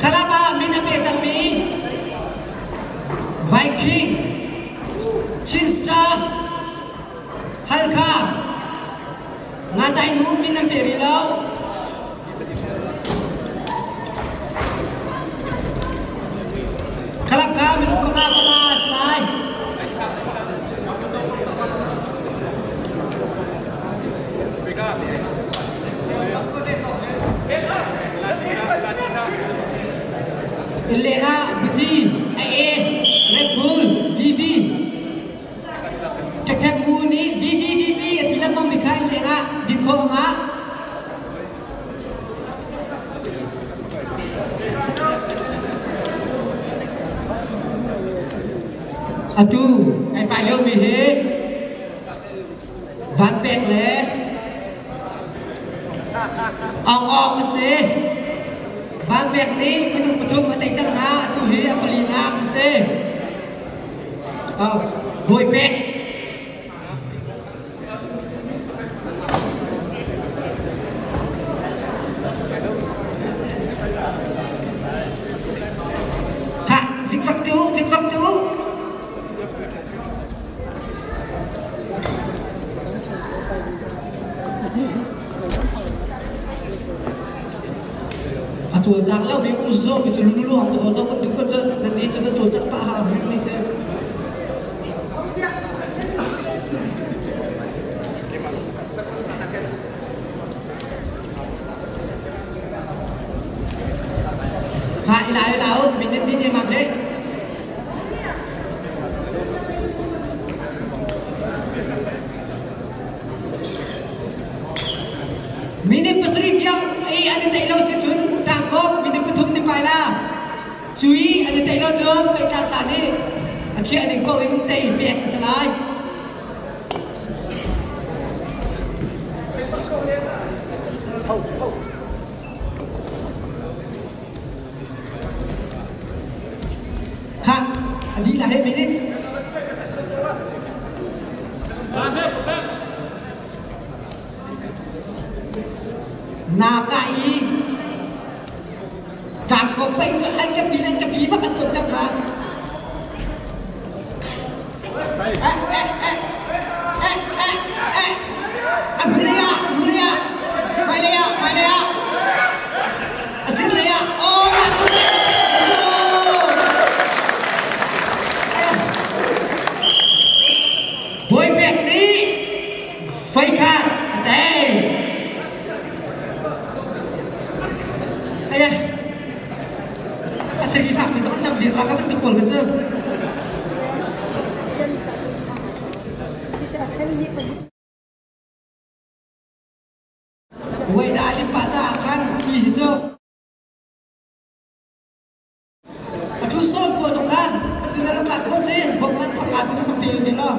Khalap ah min a pe cangmi Viking, Chin Star, Halkha, Nga Tai Nu min an pe rih lo. Khalap kha minung panga panga a si lai. Inn leng ah Buti, A, Red Bull, VV, Ṭekṭek bu nih VV VV a ti lengmang mi kha inn leng ah din khawh a ngah. Atu ai pai liomi hi Vanpek le Aung Aung an si. Vanpek nih minung pathum a tei cang hna. Atu hi a palinak a si. Bawipek. Khah, vikvak tu, vikvak tu. A cawlcang lo mi um zo mi cu luluang to zo kan tu ko cu nan ni cu na cawlcang pah ha rim ni se. Kha ila ila minute ni te ma le. lo cun peitlak tla nih a khiah ning paoh in tei pek a si lai. Khah, a dih la he minute. Na ka i ṭangkawp pei cu an ka pi an ka pi bak an tuan ter na. Eh eh eh eh eh eh a hnulei ah hnulei ah hmailei ah hmailei ah a sirlei ah oh mah ko pek pek cu. Bawi pek nih fei kha a tei. Aya, a thei fak mi zong an nam viar la kha bantuk pawl kha cu. Wei da lim pa caah khan ti hi cu A ṭhu sawn pawl zong khan atu le ram lak kho si bawmh man fak nga cu fak pe ve law.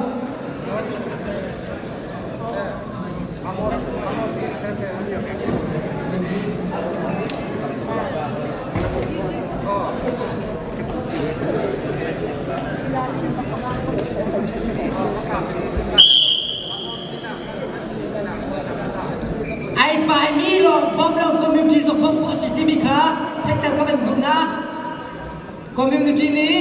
Ai paimi lawng bawmh lo community zong bawmh khawh a si timi kha theihter ka van duh na. Community nih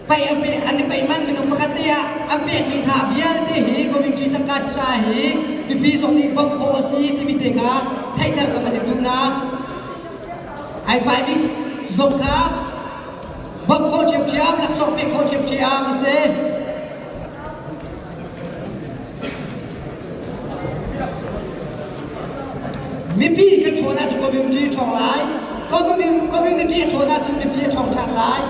paih an pe an i paih man minung pakhat te ah an pekmi hna vialte hi community tangka si caah hi mipi zong nih bawmh khawh a si timi te kha theihter ka van in duh na. Ai paimi zong kha bawmh khawh ṭhiamṭhiam, laksawng pek khawh ṭhiamṭhiam a si. Mipi kan ṭhawn ahcun community a ṭhawng lai. Community a ṭhawn ahcun mipi a ṭhawng ṭhan lai.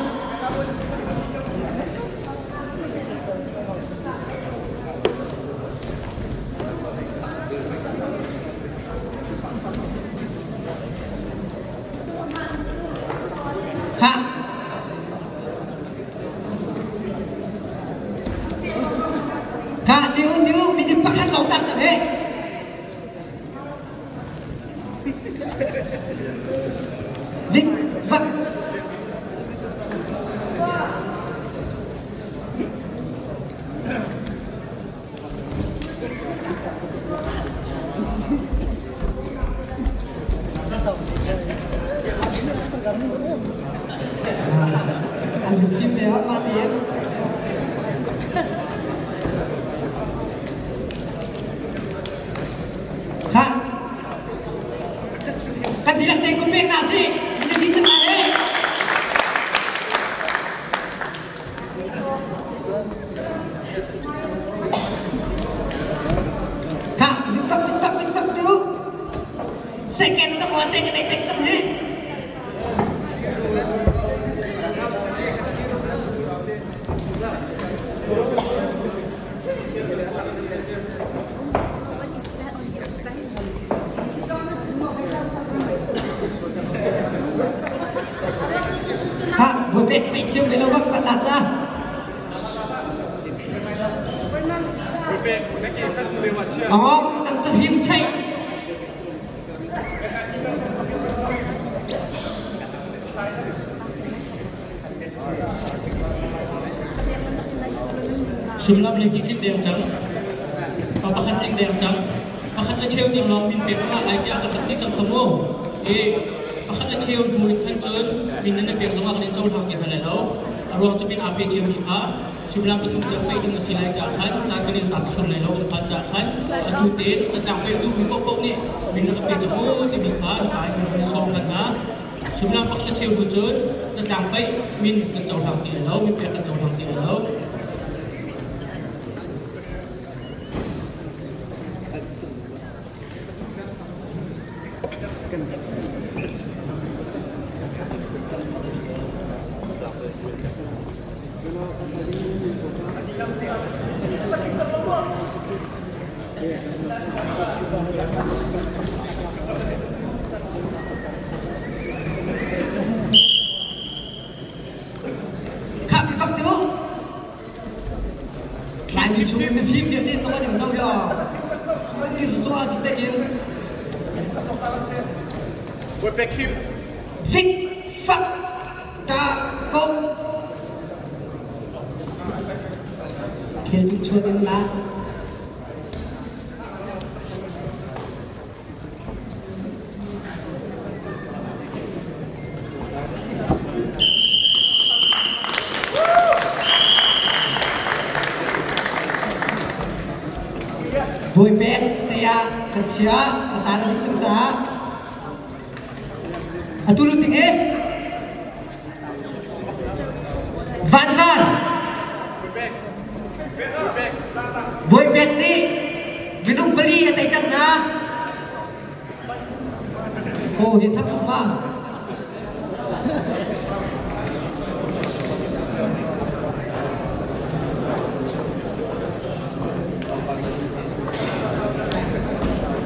Khah. Ka tiu tiu minute pakhat lawng tak cang he. Vik vak. An lungfim ve hot ma tein. Ha. Kan dihlak te kun pek na si. Na di cang lai eh. Kha, fak fak fak fak tu. Second to ko te ka nei tek cang hi. Kha, buai pek chim ve lo bak pan la ca. Awng nang ta him chai. Sullam le hi tling deng cang. Pa pakhat tling deng cang. Pakhat le cheu tiang lawng min pek ngah lai tiah kan rak ti cang kha mu. I pakhat le cheu hnu in khan cun min nan i pek zongah kan in cohlang ti hna lai lo. A ruang cu min aa pe ciomi kha suimilam pathum tiang peih ding a si lai caah khan caan kan in zat hrim lai lo kan phan caah khan atu tein zatlang peih duhmi paohpaoh nih min rak pe cang u timi kha hika in kan sawm than hna. Suimilam pakhat le cheu hnu cun zatlang peih min kan cohlang ti lai lo, min pek kan cohlang ti lai lo. Laimi chung in mifim vialte tong an zo yo. An ti su ah cu in. Vik fak ta ko. Thil cu chuan in la. Bawi pek tiah kan chia a caan a dih cang caah atu lut ding hi Van Van Bawi pek nih minung pali a tei cang hna. Ko hi thak tuk ma.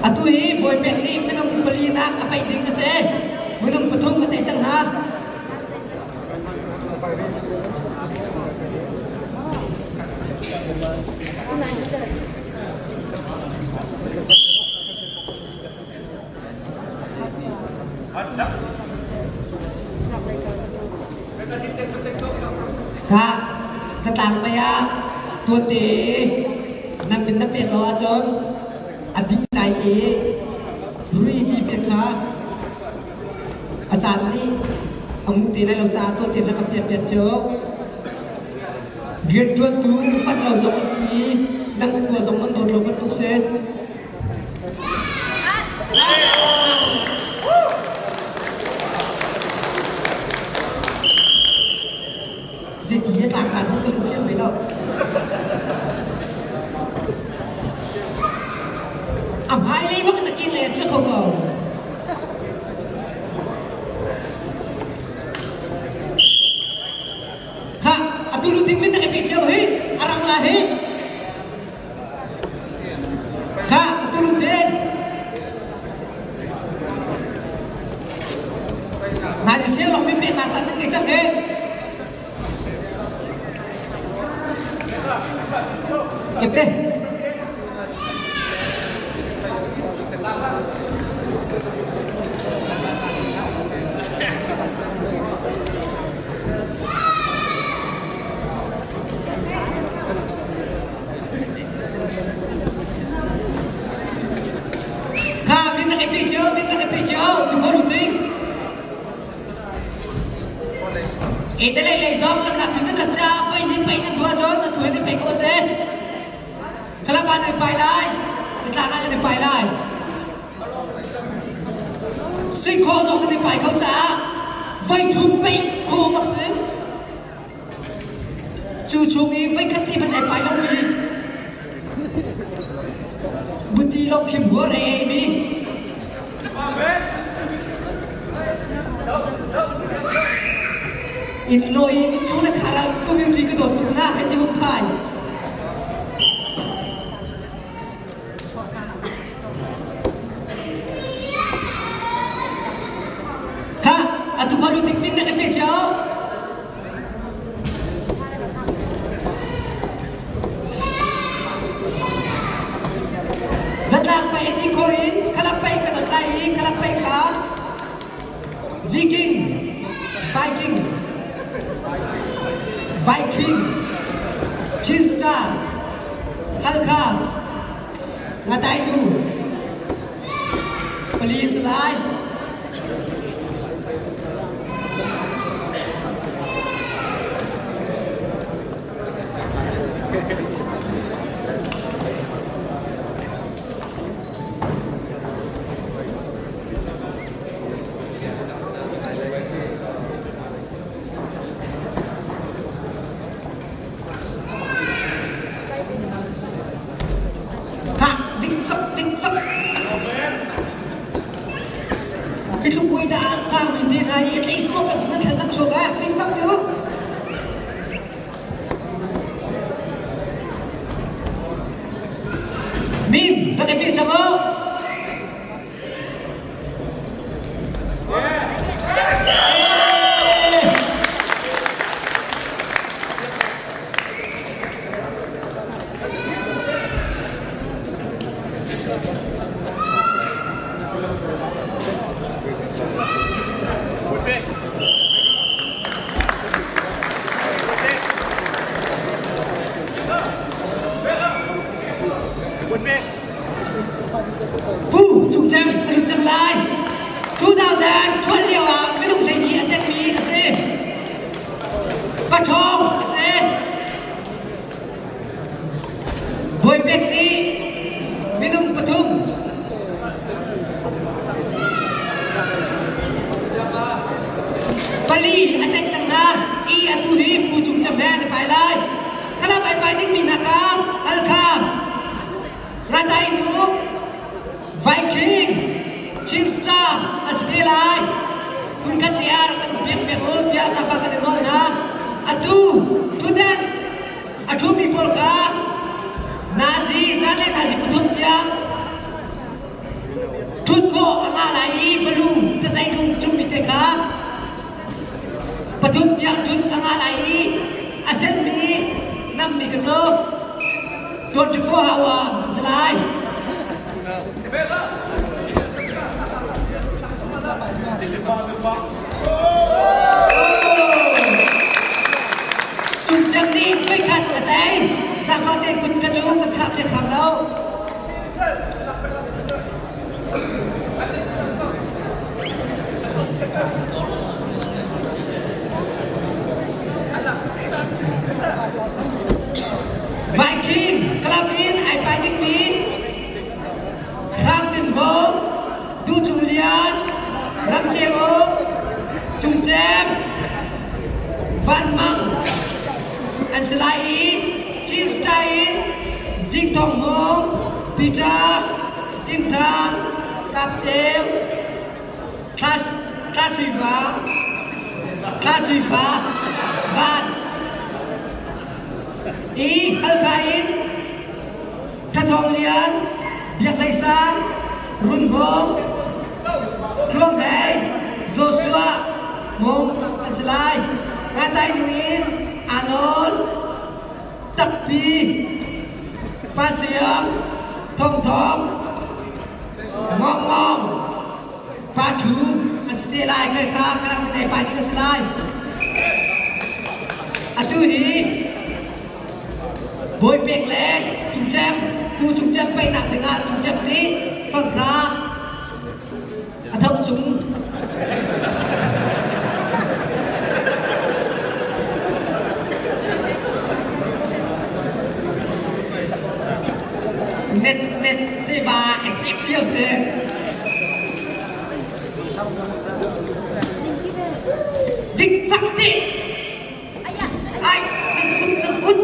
Atu hi Bawi pek nih minung pali nak a paih ding a si. Minung pathum a tei cang hna. Ka zatlang mei ah tuante nan min na pek lo ahcun a dih lai ti rui ti pek kha A caan nih a ngu te lai lo caah tuanten rak kan piak piak cio. Rianṭuantu upat lo zong a si i nan khua zong nan dawt lo bantuk si. Zeiti he tlak dan hmanh ka lungfiang ve lo. A hmailei bak in a kin lei a chia kho ko. Kha atu lu ding min na ka cio hi a rang la hi. Kha atu lu din. Na ji siang lok min pe na chan nan ngei cang he. Kete. Kha min rak i pe cio, min rak i pe cio, tu ko lu ding. E te lei lei zong lam nak pin nan cha voi ni pai nan dua chon na thuai ni pai ko se. Khala pa ni pai lai, zatla ka ni pai lai. Sui kho zong ni pai kho cha voi thum pai kho bak se. Cu chung i voikhat ti hmanh ai pai lomi buti lo khim huar ei eimi inn lawi in chung le khar ah community ka dawt tuk na hei ti hung phai. Kha atu kha lu tik min na ka pe cio. Zatlak pei ti ko in khalap pei ka dot lai i khalap pei kha Viking Viking Viking Chin Star Halkha Ngatainu Police lai Kah ding tak ding tak. Hi tluk pui dah sang min te hna i tlei suak kan nan thlan lam chuak ah ding tak cu. Mim, rak i pi cang o. Pek nih minung pathum. Pali a teng cang hna i atu hi Pu Cung Cem he an i pai lai. Kala pai pai dingmi hna kha Halkha, Ngatai nu, Viking, Chin Star a si te lai. Hmunkhat te ah rak kan piak piak u tiah zaangfah kan i nawl hna. Atu tutan a ṭhumi pawl kha nazi zan le nazi pathum tiang ṭhut khawh a ngah lai i palu pazailung cummi te kha pathum tiang ṭhut a ngah lai i a senmi nammi ka cu 24 hour a si lai. Cungcang nih voikhat a tei. Zaangfah tein kut ka cu kan thlah piak hram lo. Viking club in ai pai dingmi Hrang Tin Bawm, Du Cung Lian, Ram Ceu Uk, Cung Cem, Van Mang an si lai i Chin Style in Zing Thawng Hmung, Peter, Tin Thang, Kap Ceu, Thla Sui Fa, Thla Sui Fa, Van i Halkha in Thathawng Lian, Biak Hlei Sang, Run Bawm, Tluang Hlei, Joshua Mung an si lai. Ngatai ning in Arnold, Takpi, Pa Siang, Thong Thong, Ngong Ngong, Pa Thu an si te lai. Kai kha khalang nei pai ding a si lai. Atu hi Bawi pek le cungcem pu cungcem paihnak dingah cungcem nih fanghra a tho chung. Net net seba exec kio se. Dik fak ti. Ai, nan kut, nan kut.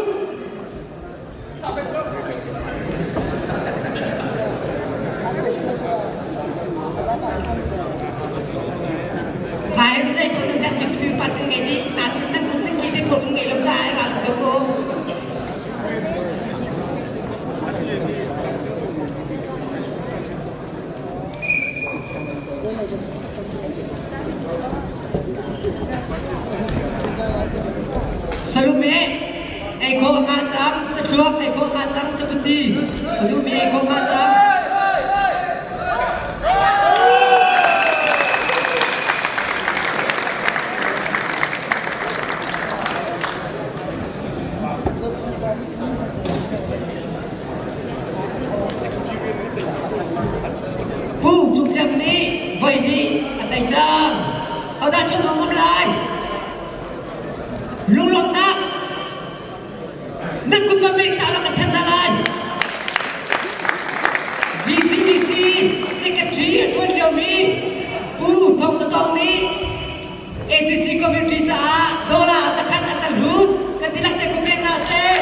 Kai zei ko nan dak mi pa kan ngei di na nan kut nan ki te ko ngei lo cha ai ra lo ko. Salome ei khawh hnga cang, sathluak ei khawh hnga cang, saputi a duhmi ei khawh hnga cang. Pu Cung Cem nih voi hnih a tei cang. Hodah chung hong um lai? Lunglawmhnak nan kut pamih ta la kan then hna lai. VCBC Secretary a ṭuan liomi Pu Thawng Za Tawng nih ACC community caah dollar zakhat a kan hlut kan tilak te kum pek hna seh.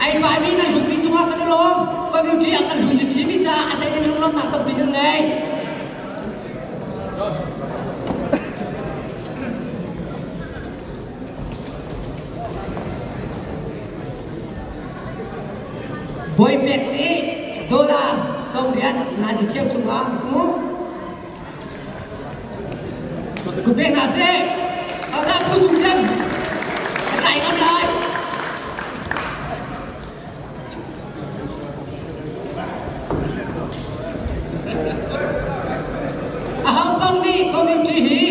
Ai paimi nan hlutmi cungah kan i lawm. Community a kan hlut chinmi caah a hlei in lunglawmhnak tampi kan ngei. Bawi pek nih dollar sawmriat nazi cheu chungah hmuh. Ku pek hna seh. Hodah pu cung cem a tlai ngam lai. Aho paoh nih community hi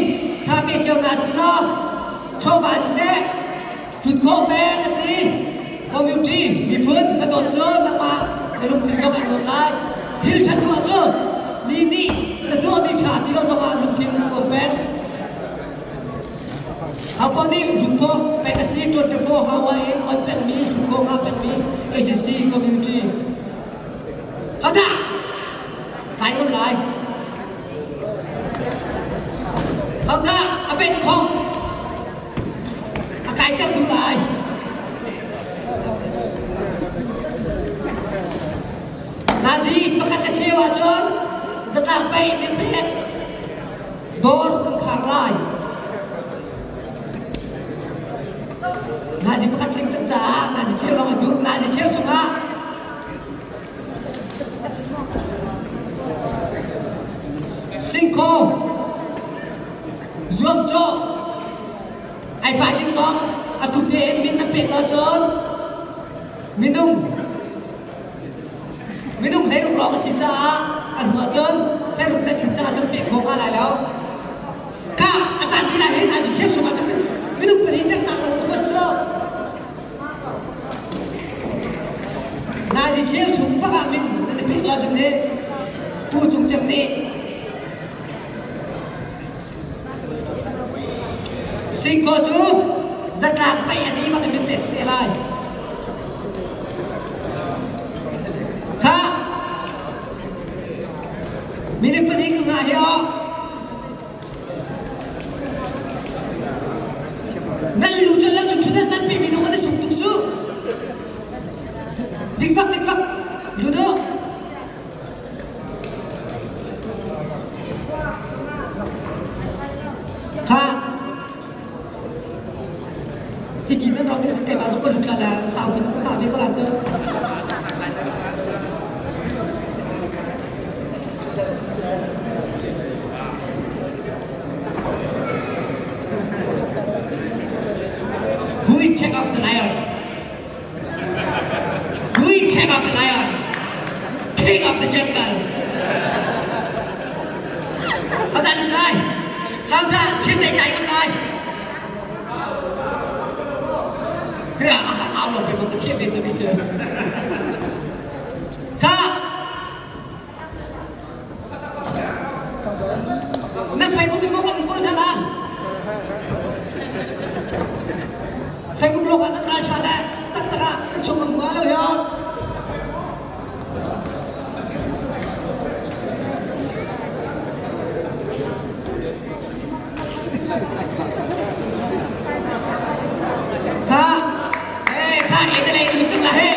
tha pe cio hna si law chawva siseh Tut khawh peng a si. Community miphun na dawt cu nangmah na lungthin zong ai nuam lai. Thil ṭha tuah cu mi nih na tuahmi ṭha ti lo zongah lungthin a nuam peng. Apo nih tut khawh peng a si 24 hour in on pengmi tut khawh. si community. Hodah kai ngam lai? Hodah a pen khong a kaiter duh lai? Nazi pakhat le cheu ahcun zatlang pei min pek dawr kan khar lai. Nazi pakhat tling cang caah nazi cheu lawng a duh. Nazi cheu chungah singkhaw zuamcawh ai pai ding zong atu tein min na pek lo cun minung minung hleiruk lawng a si caah a hnu ahcun hleiruk na tlin caah cun pek khawh hnga lai lo. Ka a caan ti lai hin an cheu chung ah cun minung pahnih teknak lawng na huat cu. Nazi cheu chung bak ah min nan i pek lo cun nih Pu Cung Cem nih Singkaw cu zatlak paih a dih bak in min pek si te lai. Kha minute pahnih ka ngah hi aw. Nan lu cu lam cu ṭhut nan pe mi dong an i sung tuk cu. Dikfak dikfak lu dawh. Kha hiti nan rawng nih keimah zong ka lut la la saupi ka hngah ve ko la cu. Who will take up the lion? Who will take up the lion? King of the jungle. Hau dah lut lai? Hau dah chin dei kai kam lai? Hia a au lo pe ma ka thiam ve cu ve cu. Ka Na Facebook in maw kan kawl hna la? Facebook lawng ah nan ral ṭha le taktak ah nan chung ngam hnga lo yo. Kha, eh, kha, ete lei in lut la he.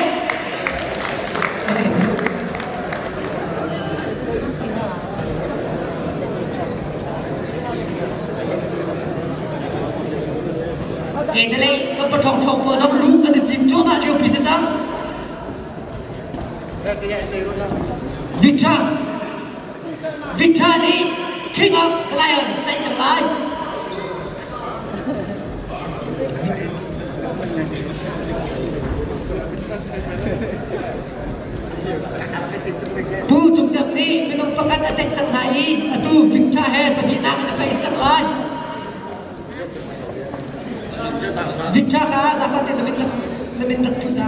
Ete lei ka pathong thong ko zong lu an i tim cuahmah lio pi si cang. Victor Victor nih King of Lion tlaih cang lai. Pu Cung Cem nih minung pakhat a tlaih cang hna i atu Victor he pahnihnak in a paih cang lai. Victor kha zaangfah tein na min rak ṭhu ta.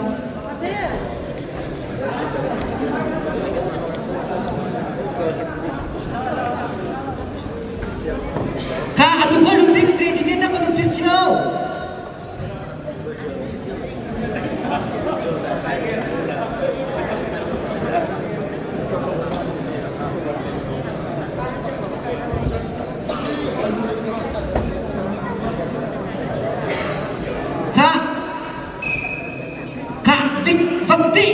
Kha atu ko lu ding ready te na ko nu pil cio. Kha kha vik vak ti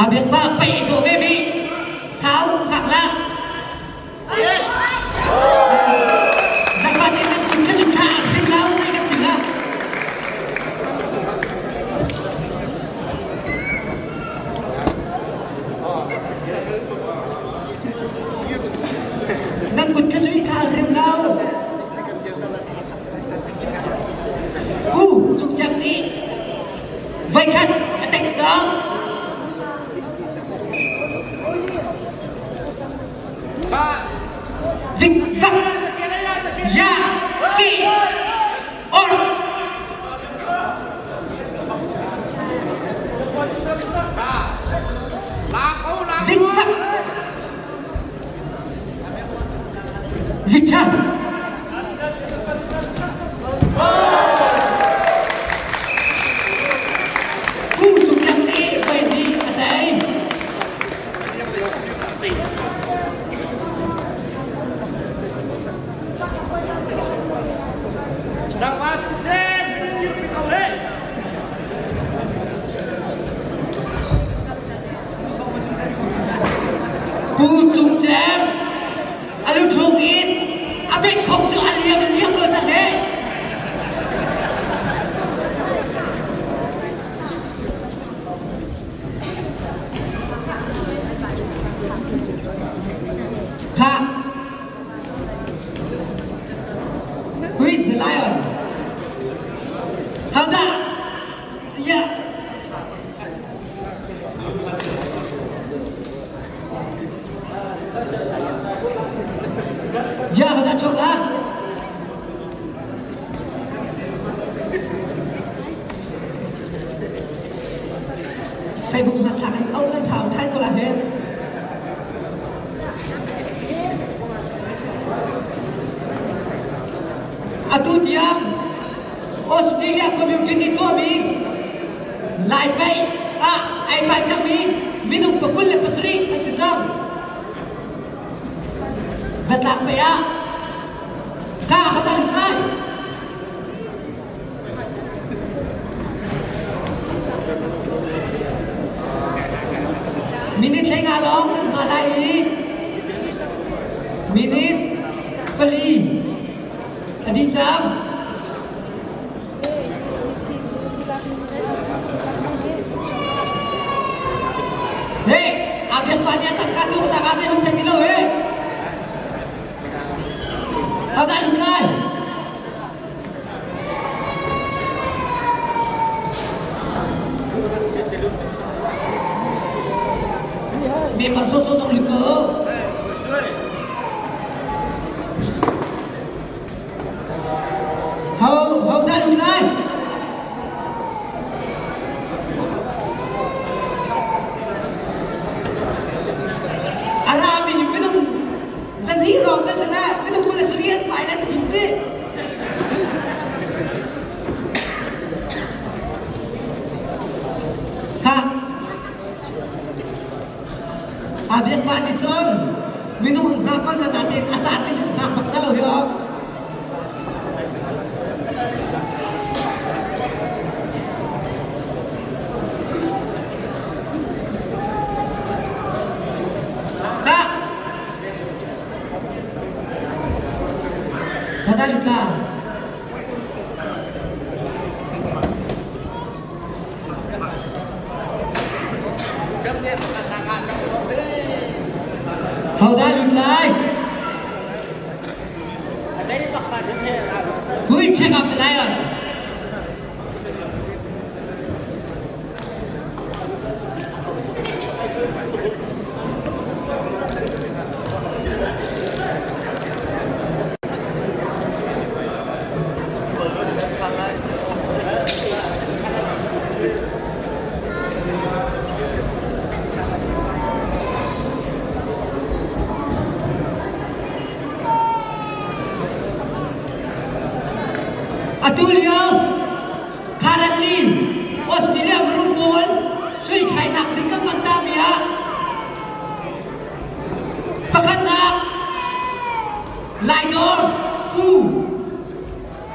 a biak pa pai do ve mi sau hak la Zakhat in nan kun kha chun kha hrim lau sai kan ti la Nan kut kha cu i kha hrim lo. Pu Cung Cem nih voikhat a tengh cang. Tlangval Chen, dirpi ko he. Pu Cung Cem, a luthlung in a bengkhong cu a liam liam ko cang he. Kha With the lion. How that? Yeah. Ya, hada chok la. Facebook hmathlak an au nan thau thai ko la he. Atu tiang Australia community nih tuahmi Lai Paih ah ai pai cangmi minung 27 an si cang. Zatlak pei ah ka hodah lut lai? Minute 15 lawng nan hma lai i minute 4 a dih cang. Hey, a biak pa nih a tangka cu ka tangka zei hmanh thei ti lo he. Hodah lut lai? Member sawsawh zong lut ko. Ho ho dah lut lai? A rami minung zani rong ka si le minung 27 pai le ti ti. Kha a biak pa nih cun minung hna kon hna natin a caan nih cun hna bak na lo hi awk. Kha Hada lutla. Hodah lut lai? Who will check up the lion? Atu lio currently Australia mirum pawl cui thlainak ding kan hman tami ah Pakhatnak, Laidawr Pu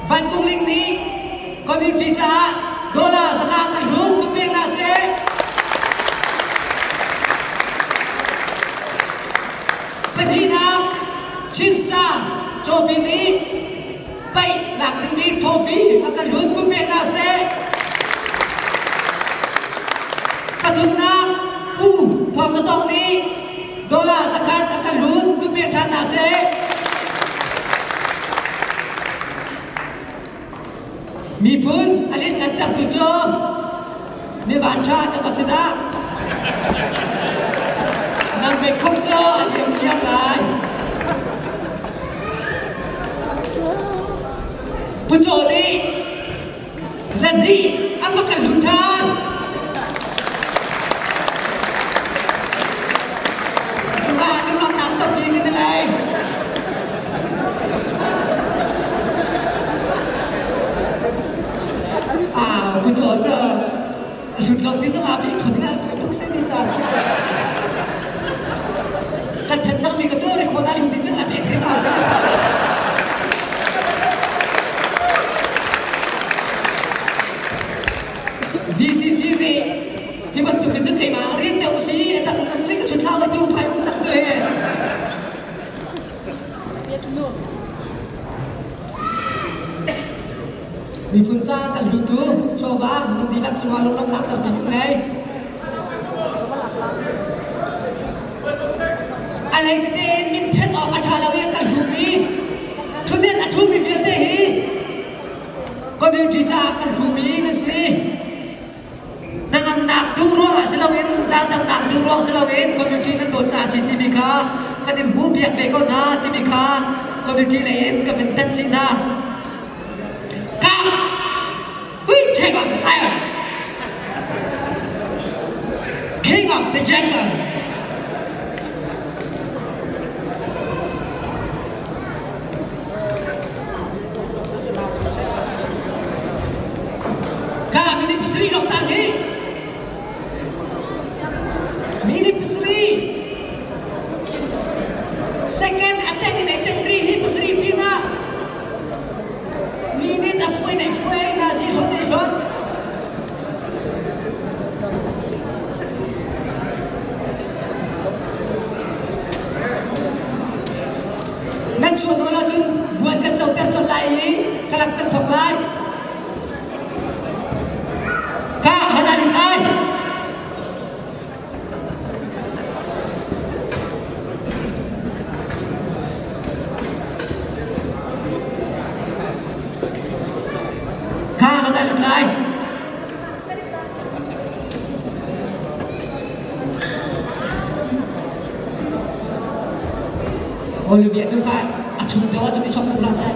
Van Kung Ling nih community caah dollar 100 kan hlut ku pek hna seh. Pahnihnak, Chin Star Cawpi nih paih lak dingmi trophy a kan hlut ku pek hna seh. Pathumnak, Pu Thawng Za Tawng nih dollar 100 a kan hlut ku pek ṭhan hna seh. Miphun a lianngan tertu cu mi vanṭha na va si dah. Nan mekhong cu a liam liam lai. Pu Caw nih zan hnih an va kan hlut ṭhan. Cungah lunglawmhnak tampi kan i lei. Ah, Pu Caw cu hlut lo ti zongah bi khun in fai tuk se ni ca cu. Kan thanh cangmi ka cu record ah lut ti cun a pek hrim ko. Miphun ca kan hlutu chawva nan dihlak cungah lunglawmhnak tampi kan ngei. A hlei tete in min then awk a ṭha lo i a kan hlumi ṭhutden a ṭhumi vialte hi community caah kan hlumi nan si. Hnangamnak duh ruangah si loin zaangdamnak duh ruang si loin community nan dawt caah a si timi kha kan in hmuhpiak ve ko hna timi kha community lei in ka vun thanh chih hna. Come, we take up the lion, king of the jungle. Ka minute pasarih lawng tang hi. Minute pasarih. Second attack in ai tek ri hi pasarih pin ah. Minute a fuai dai fuai na zi hlot dai hlot. Nan chuah nawl ahcun buan kan coter colh lai i kalak kan thawk lai. Ka hana lut lai. Ka hana lut lai. Olivia tu kha a chung deuh ahcun i chok tuk hlah seh.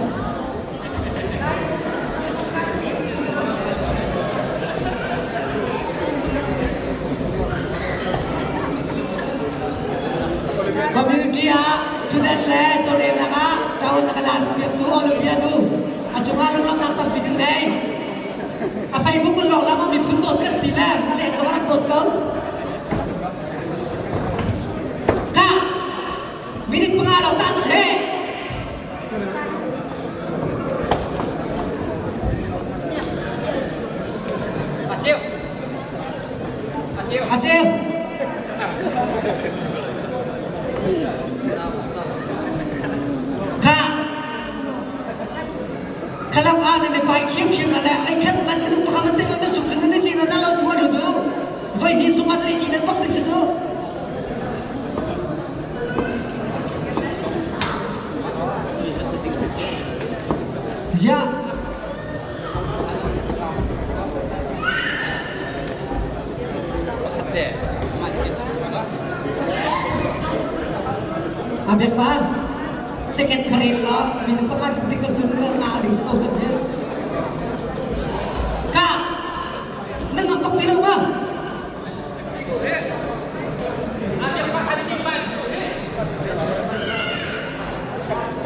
Community ah thutden le tawlrelnak ah ṭawn a ka lan piaktu Olivia tu a cungah lunglawmhnak tampi kan ngei. A Facebook in lawng lam ah miphun dawt kan ti le a leng zong a rak dawt ko. Ka minute panga lo ta cak he. Aceu. Aceu. Aceu. Ka Khalam ah nan i pai thiamthiam na le ai khat man minung pakhat man tek lo na suk cu nan i cing na lo tu a lu tu voi hnih sung ah cun i cing nan bak ding si cu. Ziah Abek pa Second kharel law minung pakhat tik cun nga ding si ko cang hi. Ka nan ngam bak ti lo ma?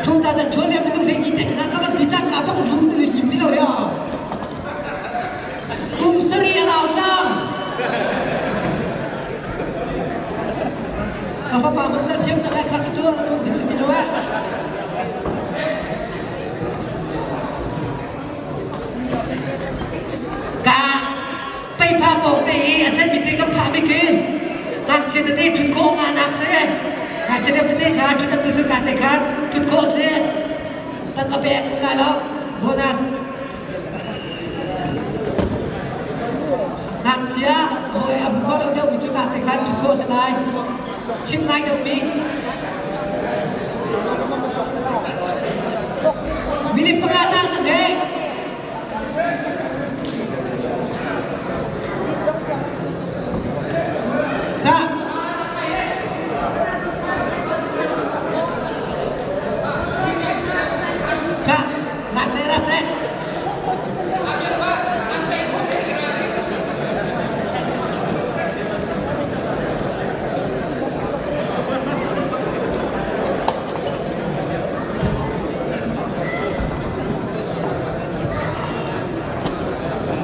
2012 le minung hlei ni tek na ka van ti cang ka bak lung ni tim ti lo ya. Kum sari a rau cang. Ka fapa man kan thiam cang ai kha ka chuan a thuk ding si ti lo eh. Ka peipha pawng te i a sen mi te kan phah mi khi ngakchia tete ṭhut khawh nga nak si. Ngakchia deuh tete kha ṭhut an tu ka te kha ṭhut khawh si. Kan ka pek lai lo bonus. Ngakchia hawi a bu kho lo deuh mi cu ka te khan ṭhut khawh si lai. Chim ngai deuh mi. Minute panga ta cang he. Ka. Ka. Rase rase.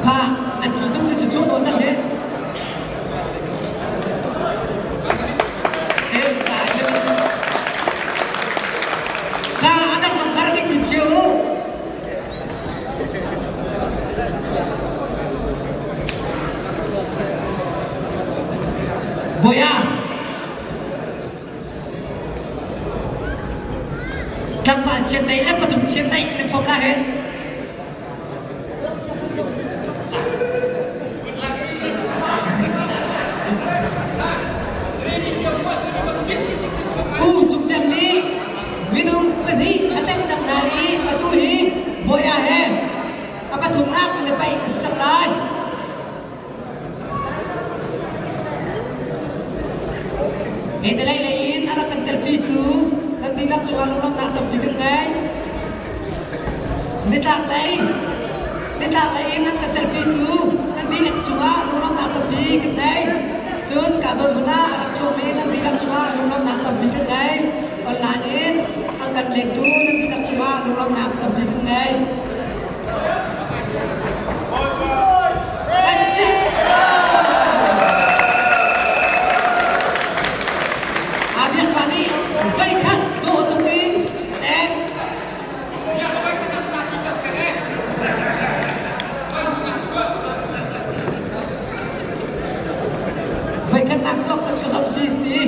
Kha nan thil tuk mi cu cu cang he. Kha anak zong kha rak i tim cio u. Bawi ah tlangval chiandeih le patung chiandeih na phawm lai he. in nan kan telpitu nan dihlak cungah lunglawmhnak tampi kan ngei. Cun ka zawn hmun ah a rak chuakmi nan dihlak cungah lunglawmhnak tampi kan ngei. Online in an kan lengtu nan dihlak cungah lunglawmhnak tampi kan ngei. Abiak pa nih voikhat dawh tuk in tek. Voikhatnak chuak ka zoh si ti.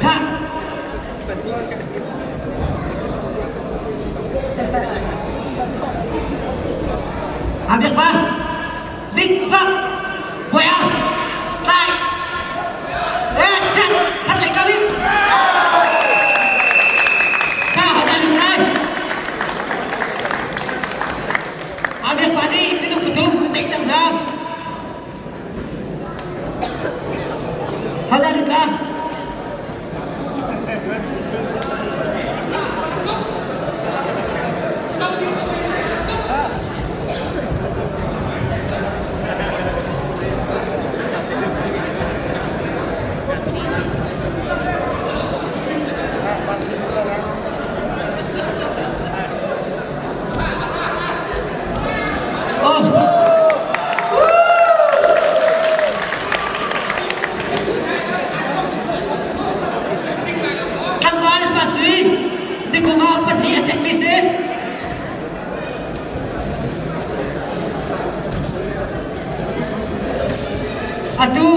Kha. Abiak pa. Dik vak. Boya. Tlai. Eh, chat. Khat lei kami. Kha, hodan lai. Abiak pa nih minung pathum a tei cang hna. Hodah lut la? Oh. Tlangval pa si nikum ah pahnih a tekmi si. Atu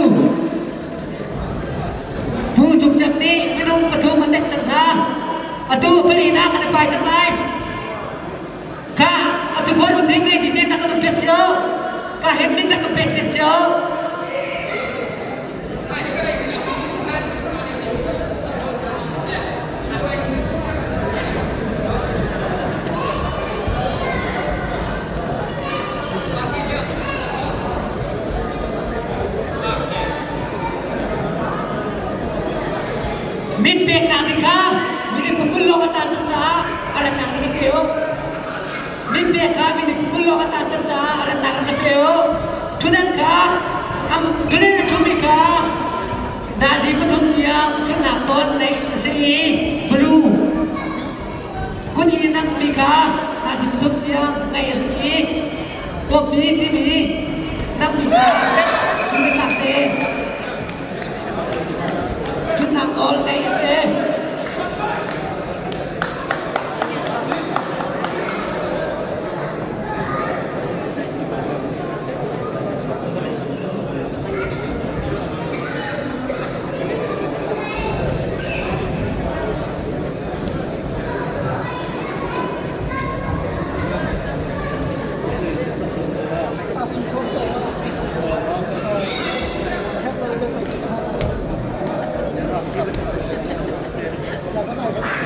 Pu Cung Cem nih minung pathum a tek cang hna. Atu palinak an i pai cang lai. Ka atu khawl un ding ready tein na kan um piak cio. Ka hem min na kan pek piak cio. Min peknak ding kha minung pakul lawng a tan cang caah a rannak rak i pe u. Min pek kha minung pakul lawng a tan cang caah a rannak rak i pe u. Thudan kha thudan a ṭhumi kha nazi pathum tiang ṭhutnak nawl neih a si i blue kun i nammi kha nazi pathum tiang ngeih a si i kawpi timi nammi kha chun te Ṭhutnak nawl ngeih a si.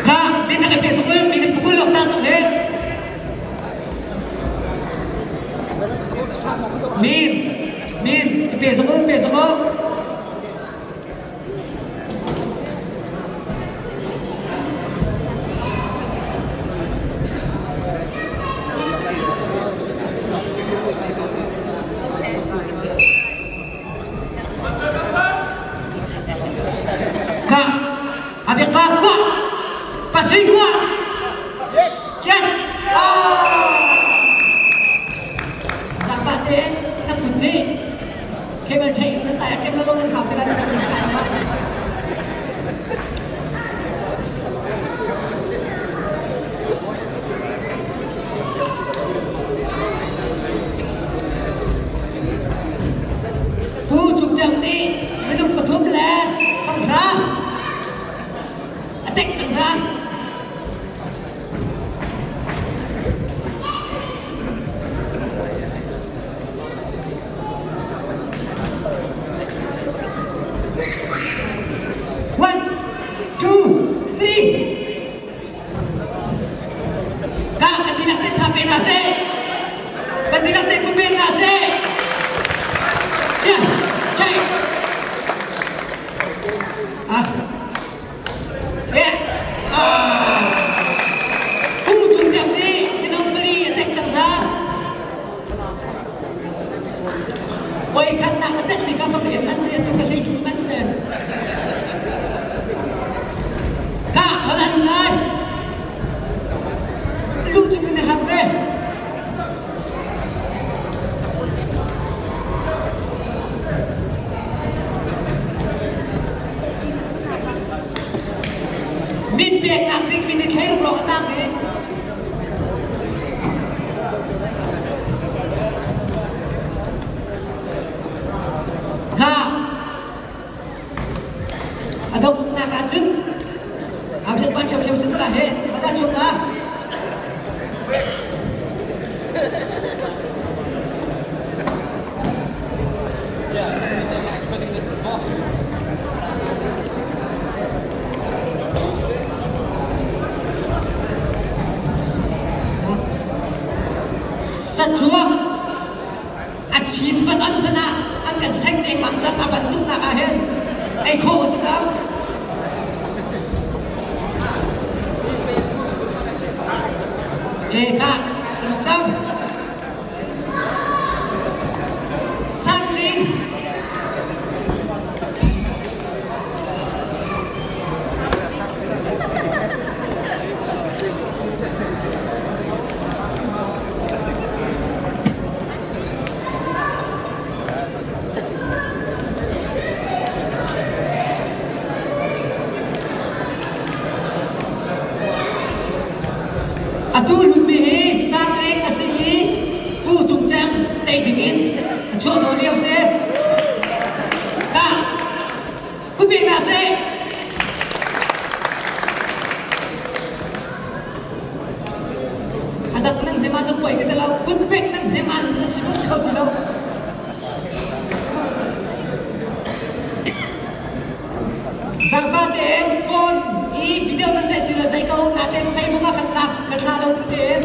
Kha min na ka pe sukul min pukul lok ta chak he. Min min pe sukul pe sukul. Ka abek pa kuah pasui kuah Yes. Oh. Zapa te na kut hi cable thei na tai a ṭem lo. Sathluak a chin van an hmanh ah an kan seng dengmang cang. A bantuknak ah hin ei khawh a si cang. E kha lut cang. Sangling. Atu lutmi hi Sangleng a si i Pu Cung Cem tei ding in a chuah nawn lio si. Ka khupi hna sih. A dak nan hnem ahcun puai ka ti lo. Kut pek nan hnem ahcun a si kho si kho ti lo. Zangfah tein phone i video nan zeih si le zei ko natin Facebook ah kan lak kan thla lo tein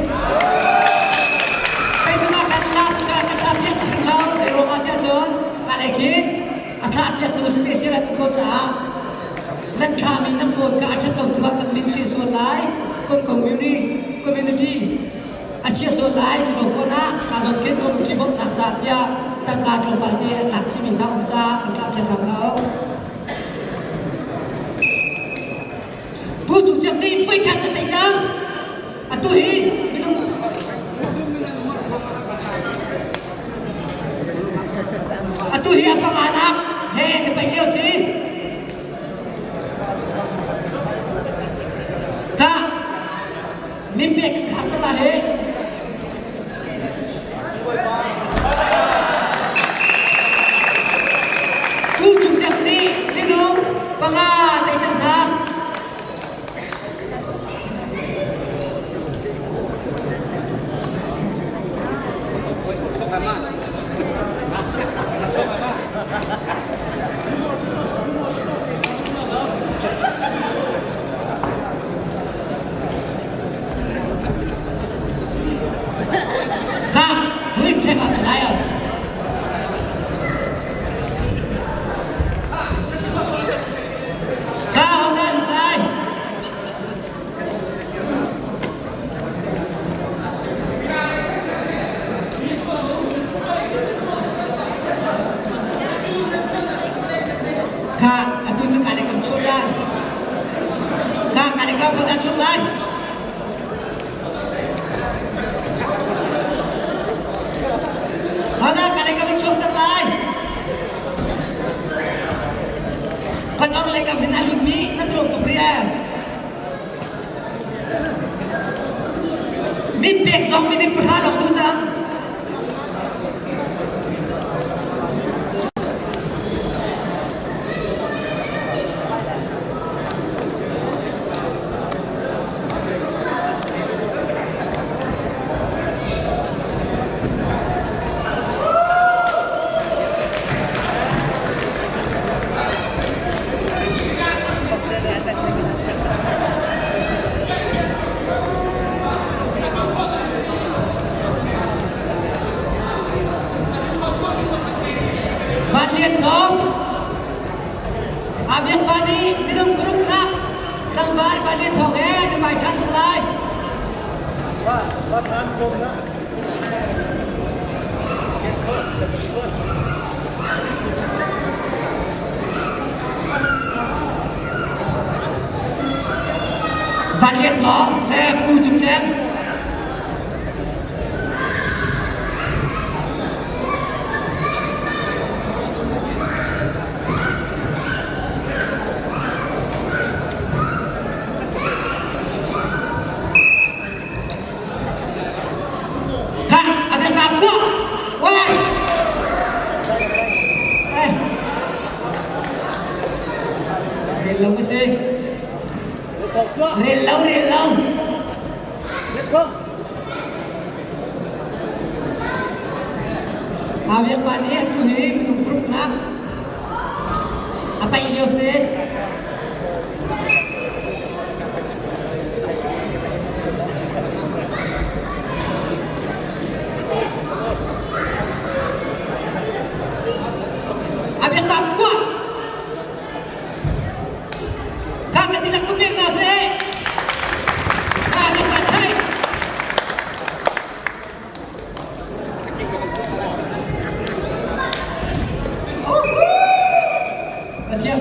Facebook ah kan lak ka kan thla piak hrim lo zei ruangah tiah cun ka lei khin a thlah piaktu special an um ko caah nan thlami nan phone kha a ṭhat lo tuk ah kan min chia sual lai kan community community a chia sual lai cu lo phone ah ka zawn khin community bawmhnak ca tiah tangka tlawmpal te an lak chihmi hna um caah kan thlah piak ram lo. Pu Cung Ciam nih voikhat a tei cang. Atu hi minung Atu hi a panganak he na paih lio si. Ka min pek ka khar cang la he. Pu Cung Cem nih minung panga tei cang hna. Kha, we take up the lion. Ka hodah na tlai? Kha, atu cu ka le kam chuah caan. Kha, ka le kam hodah chuak lai? Hodah ka le kam in chuak cang lai? Kan or le kam hin a lutmi nan tlawm tuk rih ee. Min pek zong minute pahra lawng tu cang. Van Lian Thawng Abiak pa nih minung paruknak tlangval Van Lian Thawng he an i pai ṭhan cang lai. Van Lian Thawng le Pu Cung Cem. Kan a biak kuah. Wai. Eh. Rel lo ka si. Rel lo, rel lo. Abiak pa nih atu hi minung paruknak a paih lio si.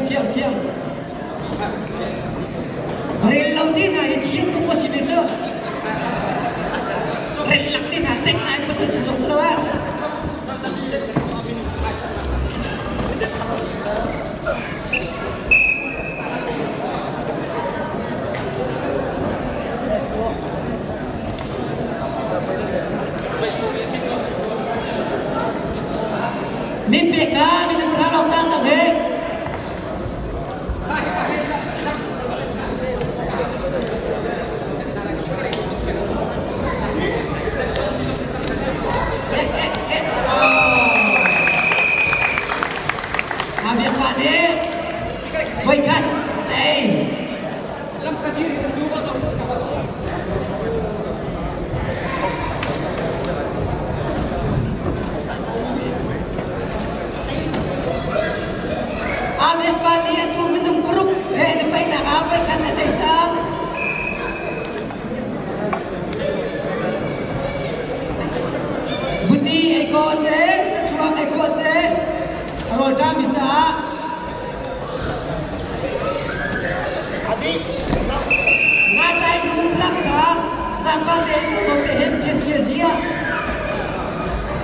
Thiam thiam. Rel lo ti hna hi thiam tuk a si mi cu. Rel lak ti hna tek na in pasal zong si lo ah. Min pe ka min pra lawng tang cang he. A biak pa nih voikhat ei. A biak pa nih atu minung paruk he an i paihnak ah voikhat a tei cang. Buti ei khawh a si, sathuak ei khawh a si, a rawlṭammi caah Nga tlai nu club kha zaangfah tein ka zawt te hem pian chia zia.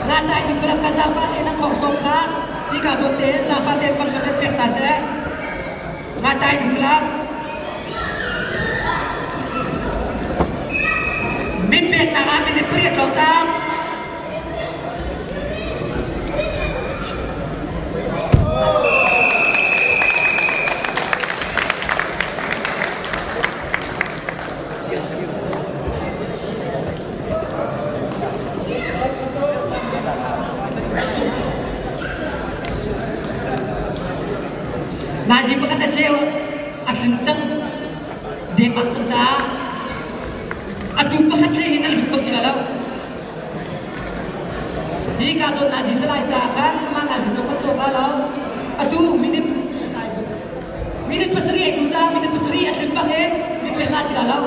Nga tlai nu club kha zaangfah tein a khong sawm kha ti ka zawt te hem zaangfah tein pang ka pek ta seh. Nga tlai nu club. Min peknak ah minute pariat lawng tang. Nazi pakhat a cheu a hrin cang dengmang cang caah atu pakhat hlei hin a lut kho ti lo. Hi ka zawn nazi salai caah khan mah nazi zong kan tuak la lo. Atu minute minute pasarih ai tu caah minute pasarih a tlin bang in min pek nga ti la lo.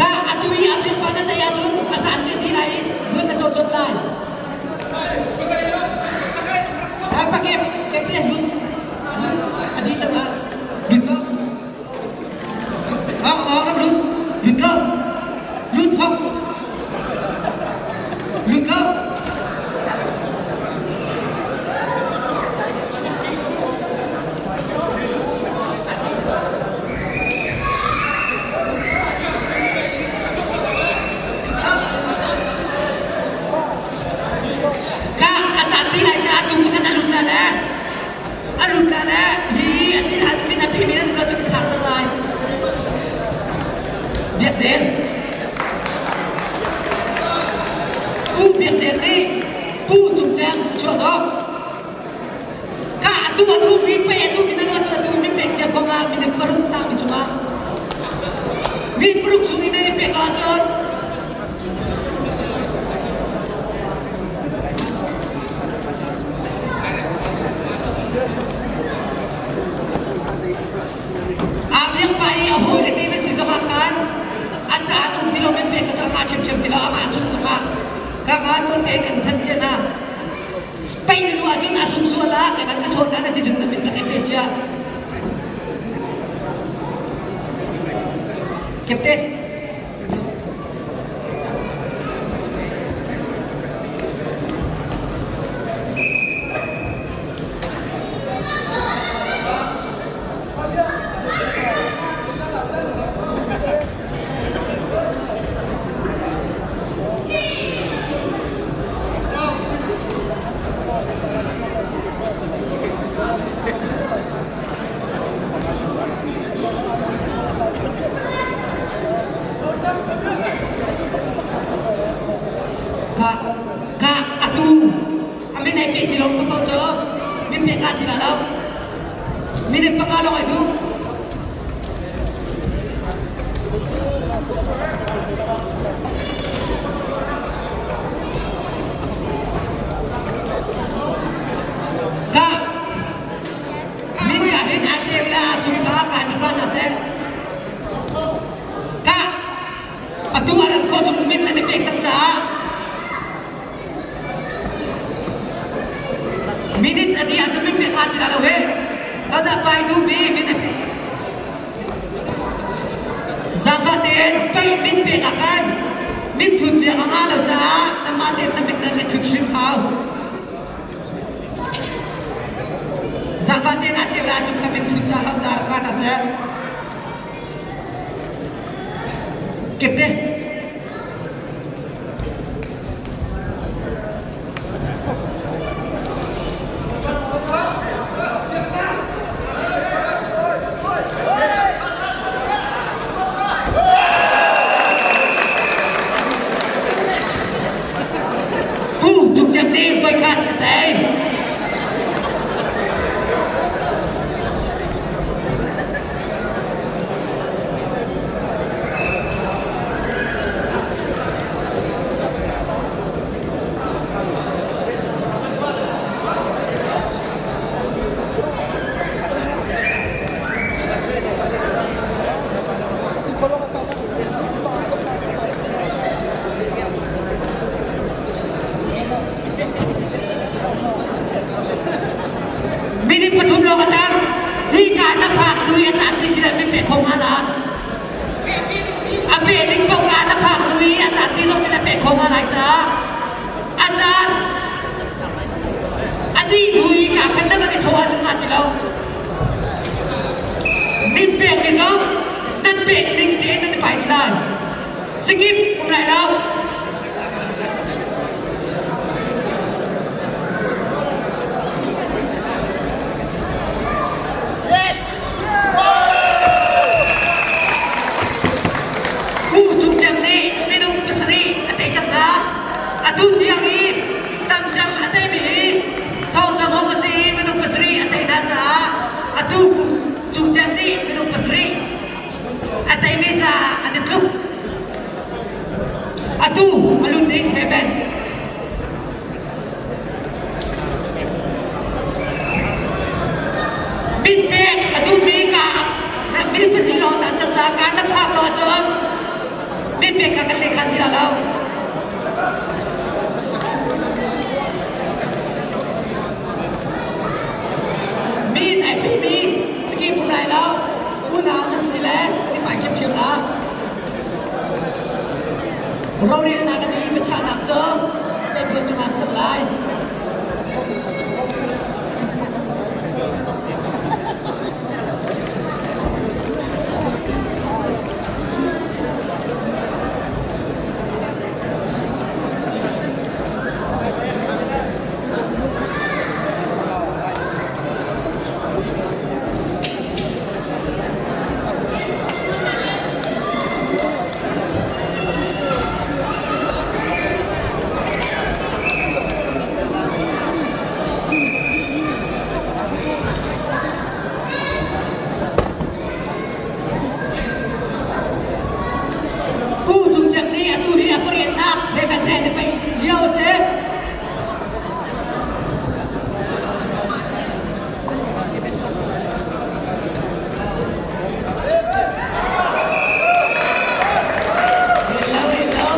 Ka atu i a pek pa na tei ahcun a caan te ti lai i luan na co colh lai. Pa kep kep te lut lut a di cang ah lut ko. Hong hong ram lut lut ko. Lut hong lut ko. Ka a caan ti lai caah atu pakhat a lut la le a lut la le hi a ti la min a pi min an cun khar cang lai. Biak Zel Pu Biak Zel nih Pu Cung Ceng a chuah dawk. Ka atu atu mi pe atu mi na cun atu mi pek cia khong ah minute paruk tang mi chungah mi paruk chung in nan i pek lo ahcun Aa biak pa i a hawile te na si zongah khan an caah um ti lo men pe kha cu amah ṭhiamṭhiam ti lo amah a sung zongah ka ka tuan te kan thanh cia hna. Pei lu ahcun a sung sual ah kai ka chawn na ti cun na min rak i pe cia. Captain. Min pek ah khan min thut piak a ngah lo caah nangmah tein na mit nan ka thut hrim hau. Zaangfah tein ah ceu la cu kha min thut ta hau ca rak nga ta seh. Kete. Pu Cung Cem nih voikhat a tei. Minute pathum lawng a tang. Hi ka na phak tu i a caan ti si le min pe kho hnga la. A pe ding paoh ka na phak tu i a caan ti zong si le pe kho hnga lai caah a caan a dih hnu i ka khan na van i thawh ahcun hnga ti lo. Min pek mi zong nan pek ning tein nan i pai ti lai. Sikip um lai lo. Pu Cung Cem nih minung pasarih a tei cang hna. Atu tiang i tam cem a teimi hi Thawng Za Hmung a si i minung pasarih a tei hna caah atu Pu Cung Cem nih minung pasarih a teimi caah an i tluk. Atu a lut ding heaven. Min pek a duhmi ka min pahnih lawng tam cang caah ka na phak lo ahcun min pek kha kan lehkhan ti lo. Min ai pemi saki pum lai lo unau nan si le kan i pai ṭhiamṭhiam la. Rorelnak a dih biachahnak cu pehput cungah sak lai. Pu Cung Cem nih atu hi a pariatnak Reverend he na peih lio a si. Rel lo, rel lo.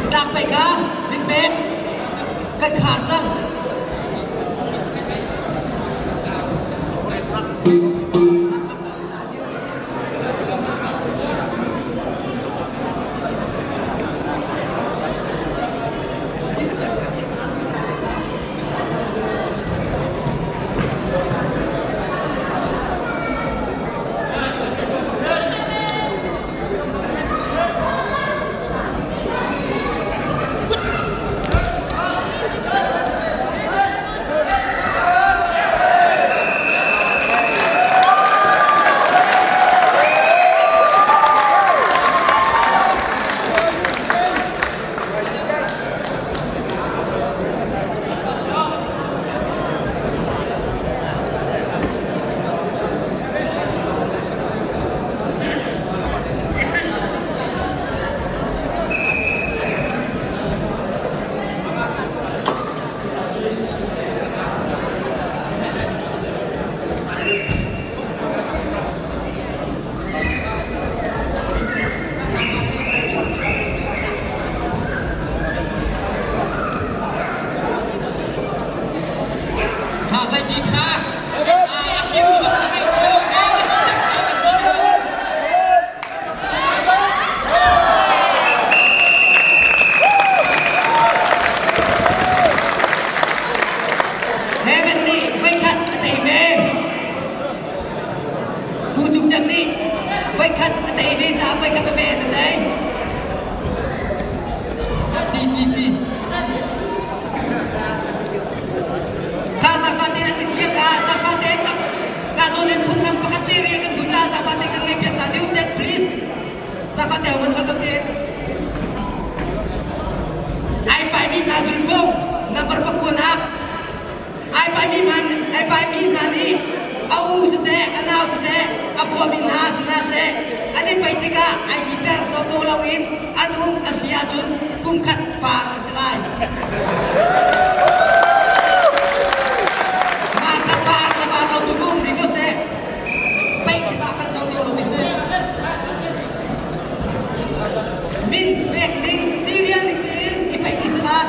Satlak pei kha min pek kan khar cang. Cung Cem nih voikhat a tei ve caah voikhat a ve an a tei. Ti ti ti. Kha zafate an in piak ka zafate ka ka zawn in phungram pakhat te rel kan duh caah zafate kan ngei piak ta deu tet please. Zafate ho man hol lo te. Ai pai mi hna zulfung number pakua nak Ai paimi hna ai paimi hna nih a u siseh, a nau siseh, a khuami hna si hna seh, an i paih tikah ai titer zohdaw loin an um a si ahcun kumkhat par an si lai. Mah kha par le par lo cu ka um rih ko seh. Paih tikah khan zohdaw lo i si. Min pek ding serial ning tein i paih ti si lai.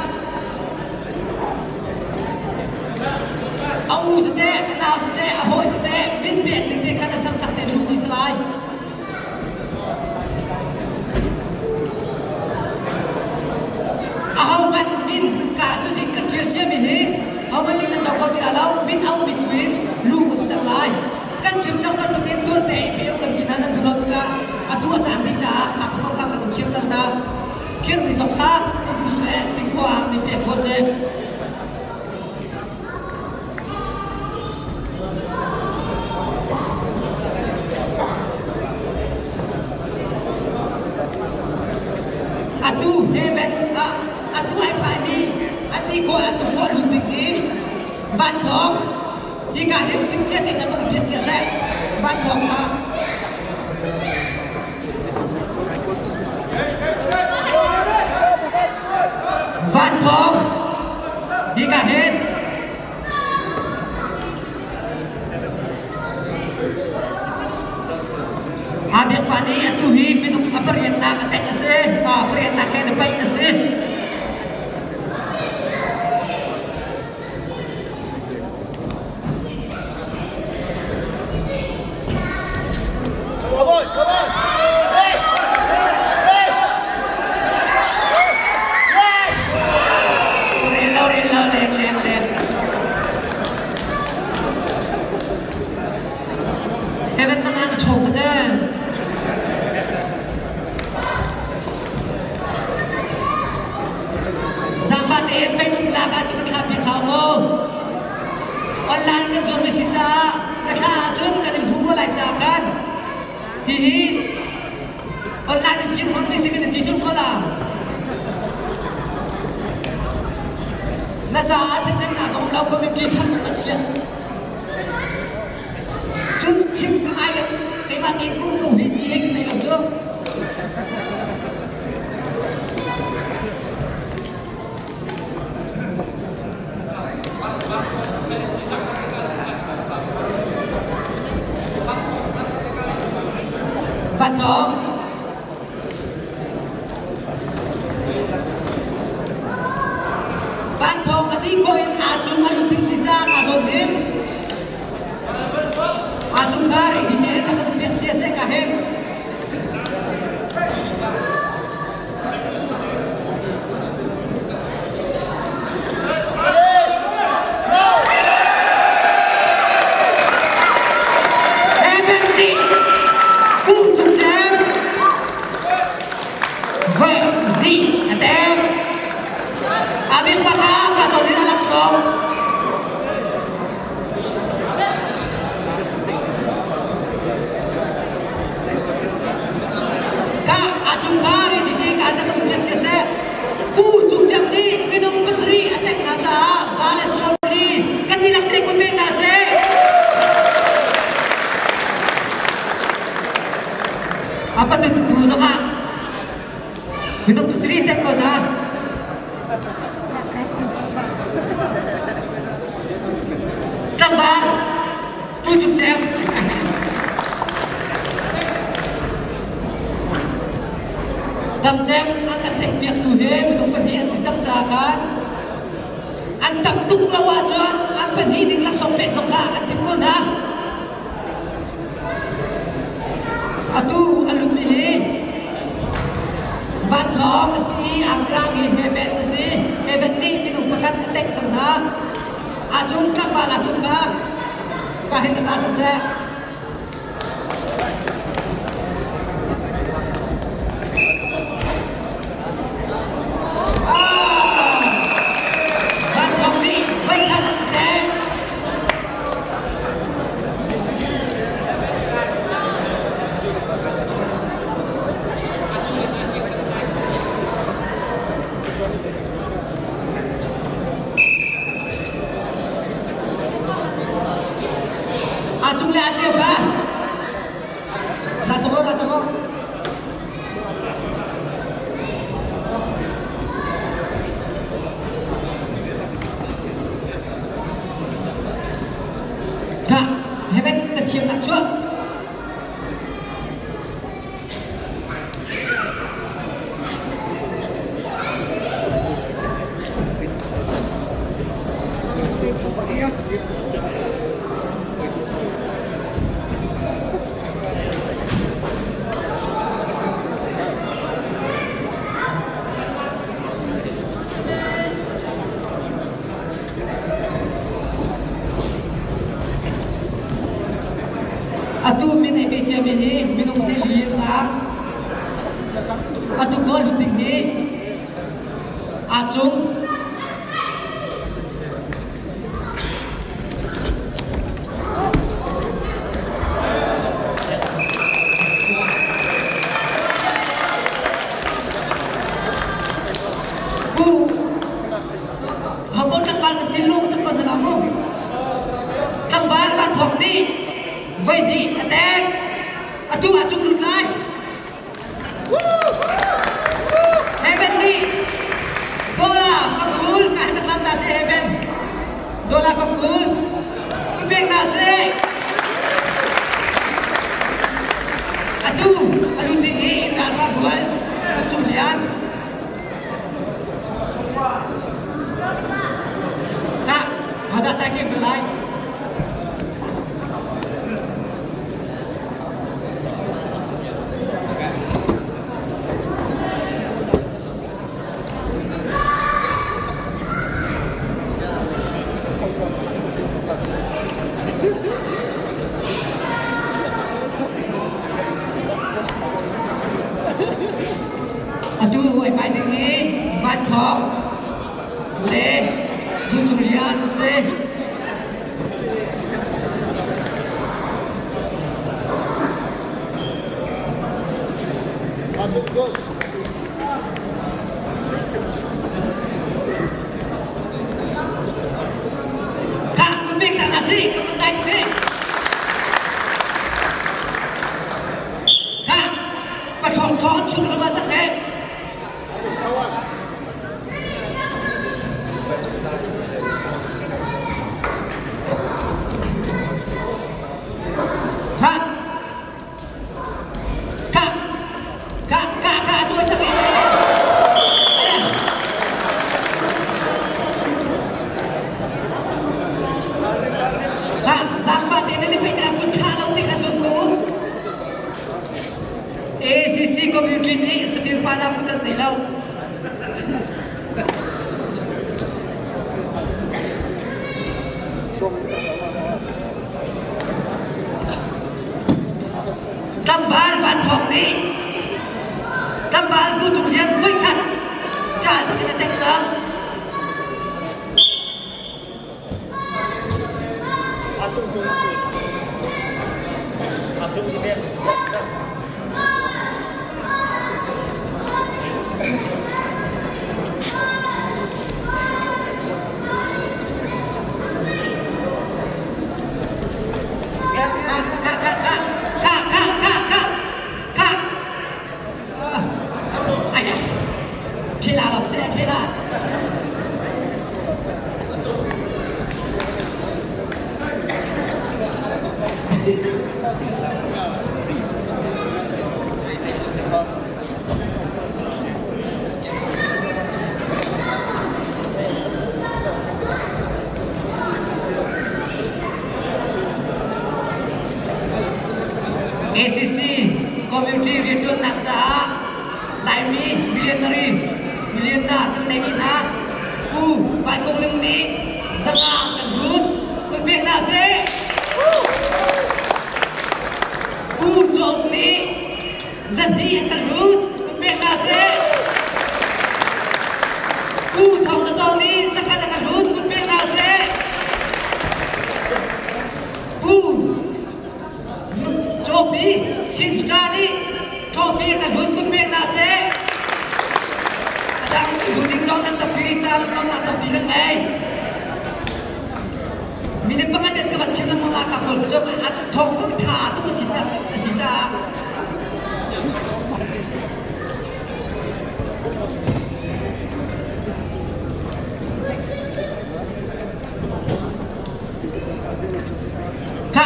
A u siseh, a nau siseh, a hawi siseh, min pek ding te khan a changchang tein luh dih si lai. Ahohmanh min ka cazin kan ṭial ciami hi ahohmanh nih nan zoh kho ti lai lo, min a ummi tu in luh a si cang lai. Kan chim cang bantukin tuan te i pe kan ti hna nan duh lo tikah atu a caan dih caah kha ka kong kha kan in khirh cang hna. Khirhmi zong kha kan duh le singkhua ah min pek khawh si. Atu heaven ah atu ai paimi ati khawh atu khawh lut ding hi van thawng hika hin timhcia tein na kan piak cia seh van thawng kha Van Thawng, hika hin Aa Biak Pa nih atu hi minung a pariatnak a tek a si, a pariatnak he na paih a si. Rel lo, rel lo, leng, leng, leng. Heaven na na ṭhawng tak ee. Zaangfah tein Facebook lak ah cun ka thlah piak hau mu. Online kan zuarmi si caah na thlah ahcun kan in hmu ko lai caah khan hihi online in fir hmangmi si kan in ti cun ko la. Na caah ṭhathnemnak zong um lo community thar zong na chiat. Cun chim ka ngai lo keimah tein ka um ko hi ti hlei ka nei lo cu. Van Thawng. Van Thawng a ti khawh in aa cung a lut ding si caah kaa zawn ding. Aa cung kha ready tein rak kan piak sia seh ka hen. Heaven nih Pu Cung Cem voi hnih a teng. Abik baka ka ton in a laksawng. Ka a chungkhar i titi ka na kan piak cia seh. Pu Cung Cem nih minung pasarih a tek hna caah za le sawmli kan dihlak te kun pek hna seh. A patut tu zongah minung pasarih tek ko hna. Tlangval Pu Cung Cem. Dam Cem a kan tek-piaktu hi minung pahnih an si cang caah khan an tam tuk lo ahcun an pahnih ding laksawng pek zong kha an timh ko hna. Atu a lutmi hi Van Thawng a si i Angkrang hi Heaven a si. Heaven nih minung pakhat a tek cang hna. Ahcun tlangval ahcun kha ka hin ra cang seh. Acung le aceu kha. Ra cang ra cang. Kha, heaven na thiam nak chuah. Atu min ei pe ciami hi minung hi lian nak atu ko lut ding hi acung Pu Hapon tlangval kan til lu ka cakon hna mu. Tlangval ma thawk nih voi hnih a tek. Atu ah cung lut lai. Heaven nih Dola fangkul ka han lam ta se heaven. Dola fangkul kun pek na se. Atu alut ding hi in ralkap rual tu cung lian. Kak, hodah tai kem lai? Atu ai pai ding i Van Thawng le Du Cung Lian an si. Kak, kupik tak nasi, kepentai kupik. Kak, Pathawng thawng chung ram ah cak he. Ha! Ka! Ka! Ka! Ka! Cawi tak he. Ka! Zaangfah te nan i pei tikah kun thlah lo ti kha zum ko. ACC community nih sapir pada put an nei lo. Tlangval Van Thawng nih tlangval Tu Cung Lian voikhat cal takin a teng cang. Kak, kak, kak, kak, kak, kak, kak, kak. Ayah, thila lawng si, thila. ACC community rianṭuannak caah Laimi millionary millionaire kan neimi hna Pu Vai Kung Ling nih zanga kan hlut kut pek hna sih. Pu Cauk nih zahnih an kan hlut kut pek hna sih. Pu Thawng Za Tawng nih zakhat a kan hlut kut pek hna sih. Pu Cawpi Chin Star nih trophy kan hlut kut pek hna seh. A dang kan hlut ding zong nan tampi rih caan lawmhnak tampi kan ngei. Minute pakhat in ka van chim lengmang la kha pawl cu a thawng tuk ṭha tuk a si a si caah. Kha,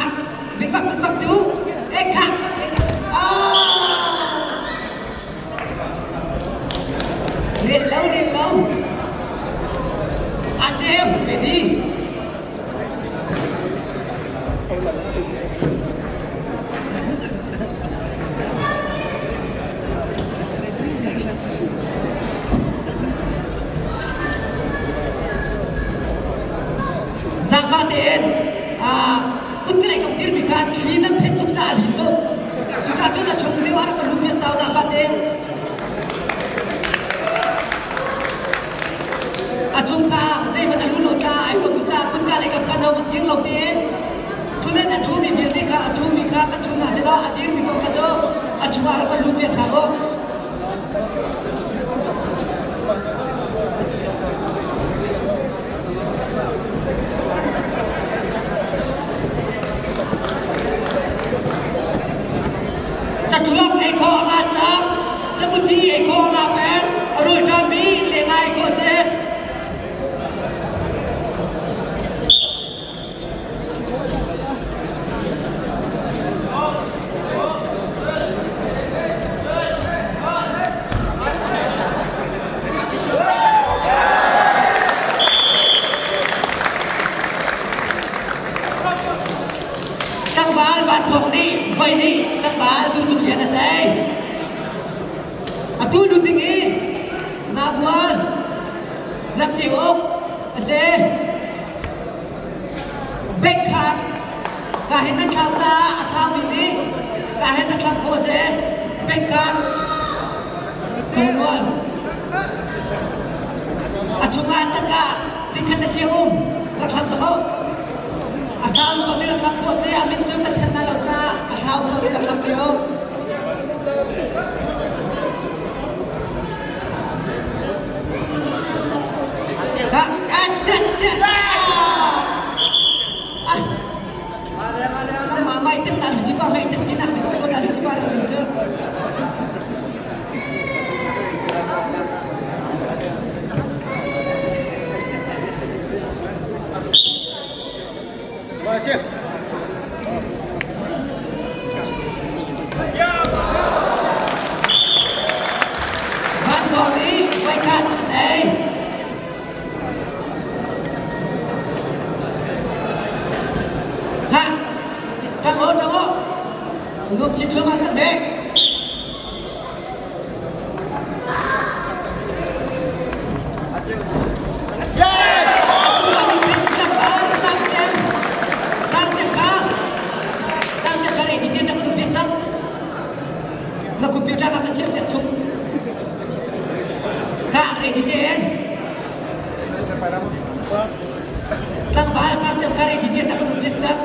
bikfak bikfak tu. Eh kha, eh kha. Ah! Rel lo, rel lo. A cheu, ready. Zaangfah tein kut ka lei ka dirmi kha thli nan phet tuk caah a lin tuk. Cucaah cun a chung lio ah rak ka lu piak tau zaangfah tein. A chung kha zeihmanh a lu lo caah ai huat tuk caah kutka lei kam kha no van dir lo tein thunen a ṭhumi vialte kha a ṭhumi kha ka ṭhu hna sehlaw a dirmi paoh kha cu a chungah rak ka lu piak hna mu. Saṭuak ei khawh a nga cang, sabuti ei khawh a nga peng, a rawlṭammi lenga ei khawh a si. Tlangval Van Thawng nih voi nih tlangval Tu Cung Lian a tei. Atu lut ding i Nabuan Ram Ceu Uk a si. Bank kha ka hin nan thlau caah a thlaumi nih ka hin na thlam khawh a si. Bank card Kawluan a chungah tangka tikhat le cheu um rak hlam zok u. A thlau ko nih rak hlam khawh a si. A min cu kan thanh lai lo caah a thlau ko nih rak hlam ve u. Van Thawng nih voikhat a tei. Khah, ṭang aw, ṭang aw. Nuam chin thluahmah cang ve. Na computer kha kan chiah piak chung. Ka ready tein. Tlangval sang cem ka ready tein na ka duh piak cang.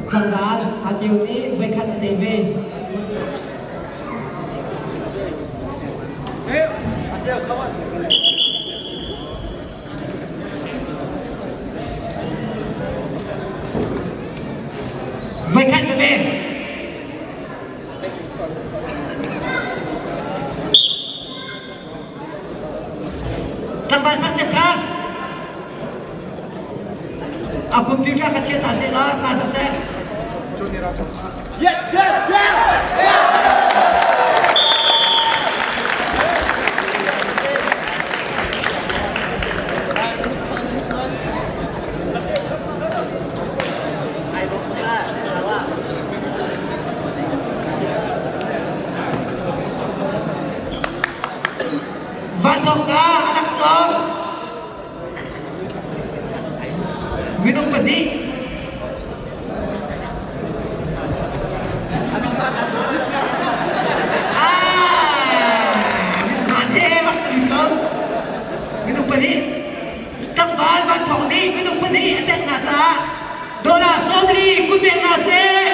Tlangval aa ceu nih voikhat a tei ve. Voikhat veve. Tlangval sak cem kha. A computer kha chia ta seh la, na cak seh. Yes, yes, yes! Vanlawng ka a laksawng minung pahnih. Ah, min hmaan he rak um ko. pahnih a tek hna caah dollar 40 kun pek hna seh.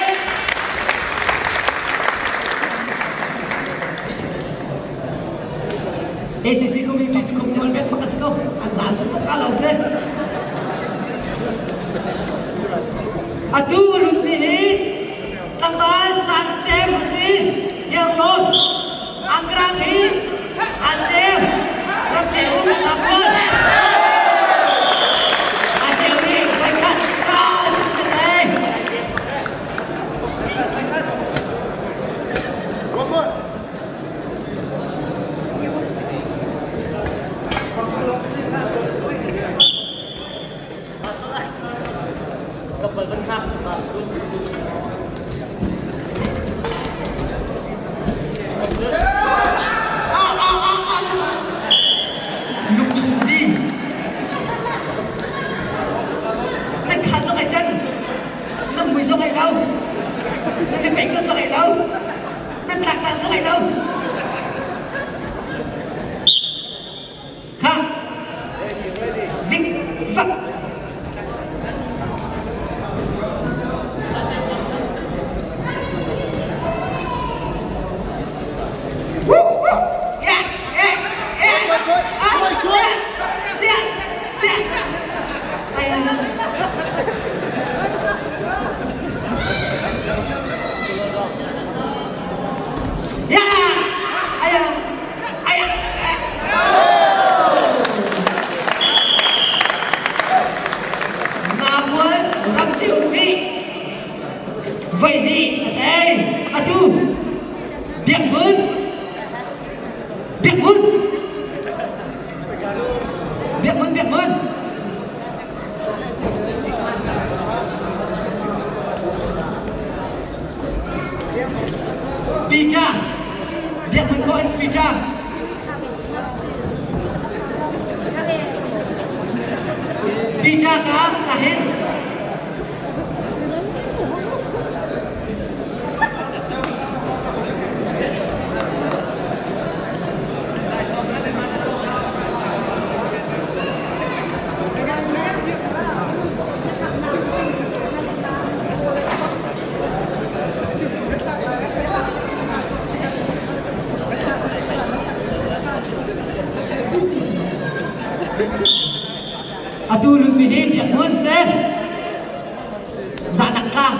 ACC community cu kum nawl bek bak a si ko. An zal chung tak ka lawm te. Atu lutmi hi tlangval san cem a si. Yangon Angrang hi a ceu ramceu um tamkol. A ceu nih voikhat kau na thei. Lungchung zing. Na kha zong ai can. Na mui zong ai lo. Na na ko zong ai lo. Na tlak dan zong ai lo. Kha. Vik vak. Woo woo. Yeah yeah yeah. Ah, yeah. Yeah. Yeah. Ay, Yeah! Ay, ay, ay. Namual ramcheu nih voi hnih a tei. Atu Biak Hmun Biak Hmun Biak Hmun Biak Hmun Peter Biak Hmun ko in Peter Peter ka ka hin Atu lutmi hi biak hmun seh. Zahnak tlang.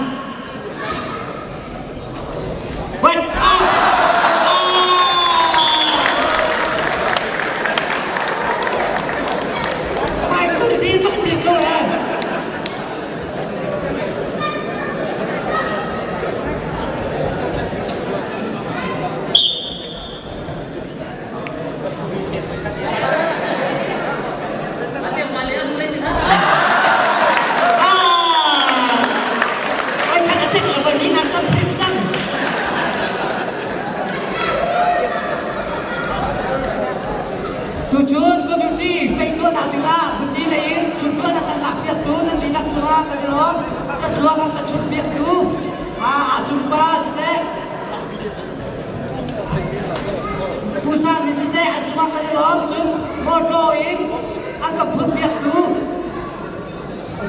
What? Ah! Michael din bak din ko eh. Ah! Ai khan atek la ni nak sam phrim cang. Tuchun community peituan dingah buti lei in chuntuan kan lak piak tu nan dihlak cungah kan i lawm. Satluang an kan chunh piak tu a cungpa siseh Pusa nih siseh an cungah kan i lawm cun motor in an ka phut piak tu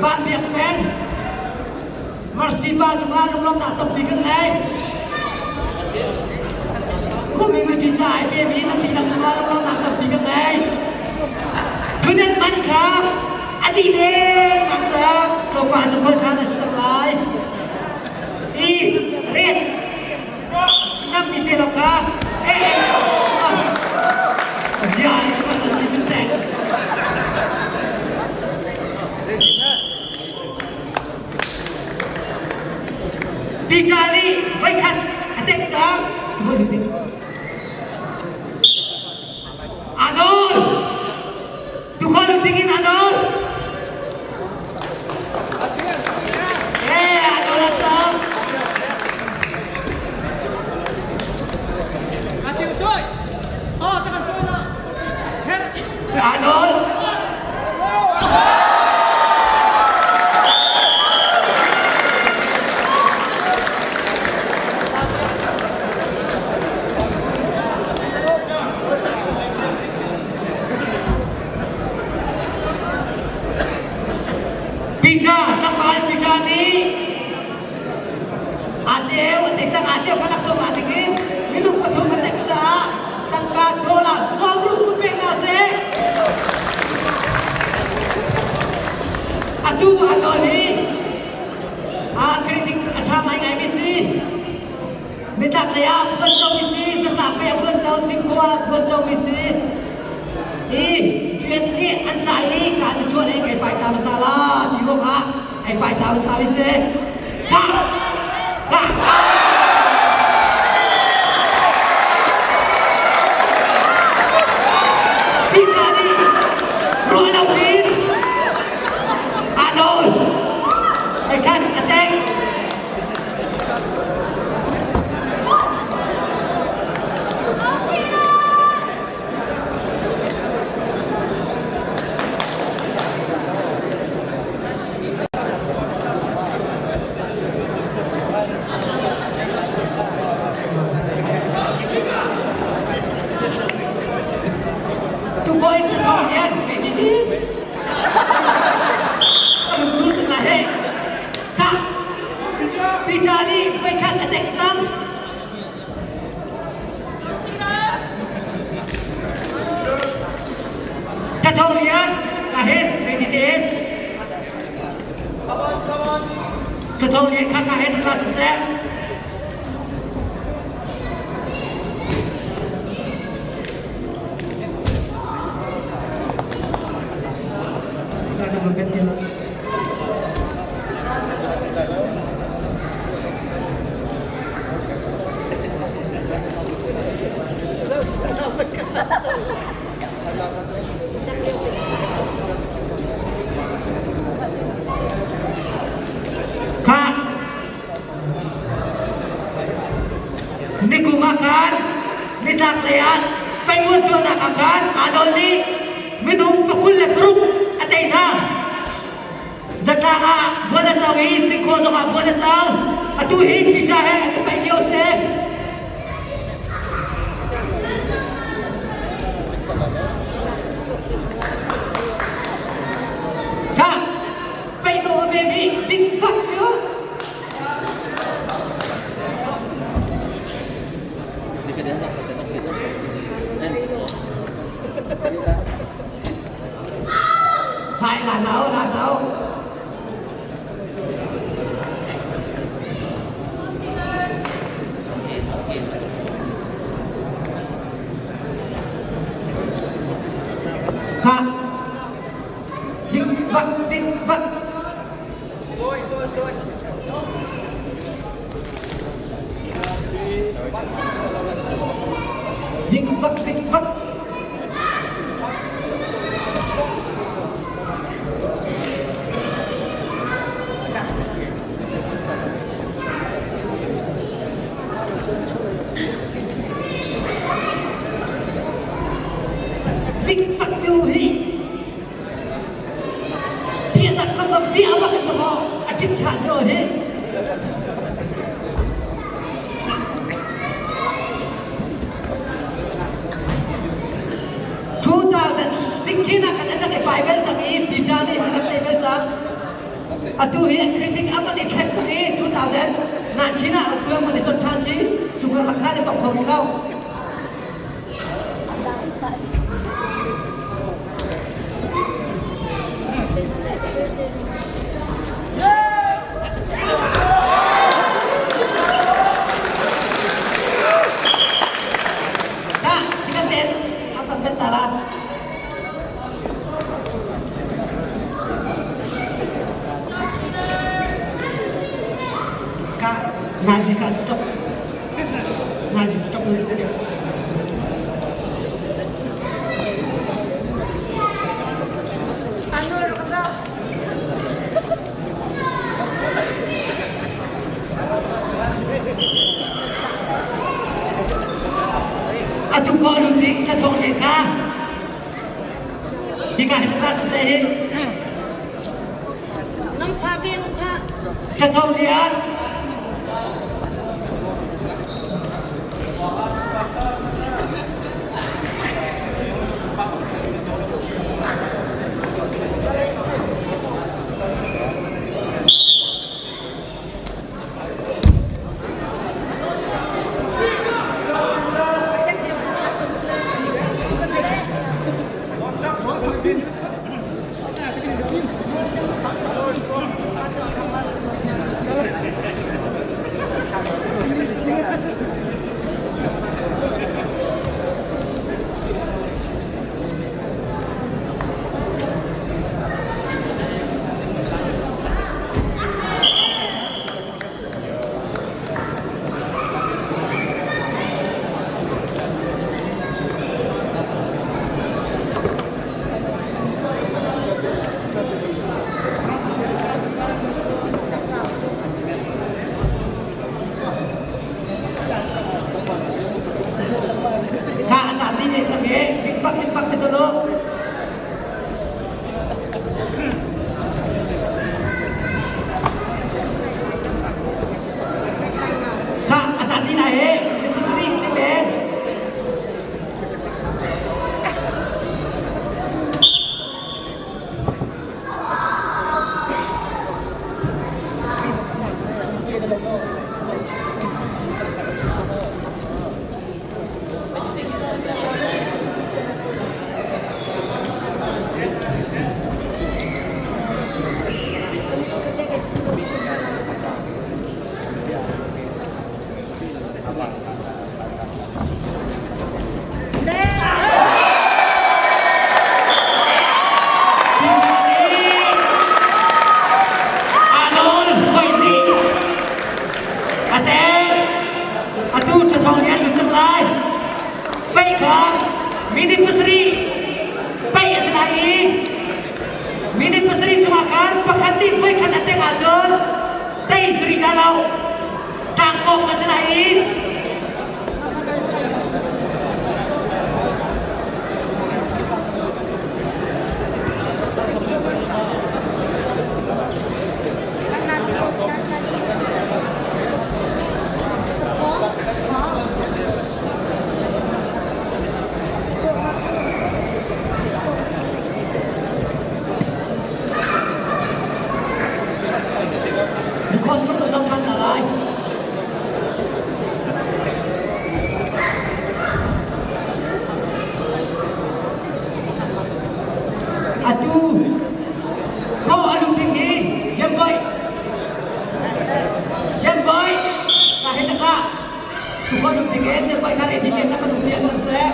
Van Biak Peng Mercy pa cungah lunglawmhnak tampi kan ngei. Community ca ai pemi nan dihlak cungah lunglawmhnak tampi kan ngei. Thunen man kha a dih deng ang cang tlawmpal cu khol ṭhan a si cang lai. I res nam mi te lo kha eh eh zia pasal si cu tek. Peter nih voikhat a tek cang. Anol! Tukhol dingin anol! Eh, anol a cang. Anol! Peter, tlangval Peter nih a ceu a tei cang, a ceu kha laksawng la dingin minung pathum a tek caah tangka dollar sawmruk ku pe hna seh. Atu a nawl hi a critic a ṭha ngaingaimi si. Nitlak lei ah vuancomi si, zatlak lei ah vuanco, Singkhua vuancomi si. Hi Zuet nih an ca i ka an i chuah le kei pai ta hmasa la ti ruangah ai pai ta hmasa mi si. Ka! Ka! Peter nih ruah lo piin aa nawl. Ai khan a teng. Tubawi ṭathawng lian pe ti ti. Ka lungdur cang lai he. Ka Peter nih voikhat a tek cang. Ka tho rian ka het ready tein. Ka tho rian kha ka het ra cang seh. Kha nikum ah khan nitlak lei ah penguan tuahnak ah khan Adol nih minung pakul le paruk a tei hna. Zatlang ah buan a co i singkhaw zong ah buan a co. Atu hi Peter he an i paih lio a si. Kha pei dawh ve mi ding fak cu. Phải làm mẫu. Kha dik vak dik vak. Dik vak dik vak. Zikfak tu hi biatak ka va bia bak in maw a ṭim ṭhan cu hi. 2016 ah khan an rak i pai bel cang i Peter nih a rak tei bel cang. Atu hi critic a van i thleng cang i 2019 ah atu an van i ton ṭhan si. Cu karlak khan i tong kho rih lo. Kak, cakap ten, apa betul lah. Kak, nazi kak stop. Nazi stop dulu. Atu ko lu ding ka thong le kha. Hika hin ra cang seh hin. Nam fa veng kha. Ka thong lian. Minute pasarih chungah khan pakhat nih voikhat a teng ahcun tei si rih la lo. Tlangkawng a si lai i Record kan van zoh ṭhan ta lai. Atu ko a lut ding hi Jemboy Jemboy ka hen ka tu ko lut ding he Jemboy kha ready ten na ka duh piak cang seh.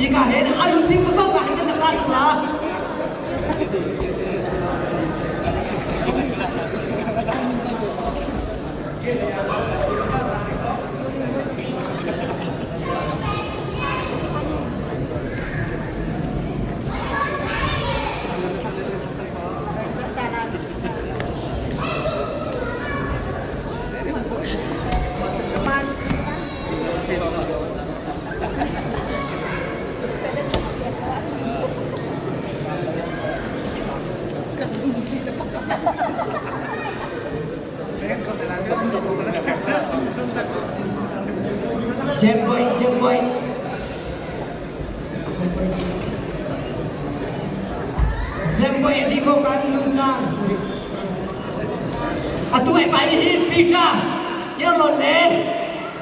Hi ka hen a lut ding ko ka hen kan ra cang la. Jemboy, Jemboy. Jemboy ati ko kan nun sang. Atu ai pai hi Peter, Yerlon le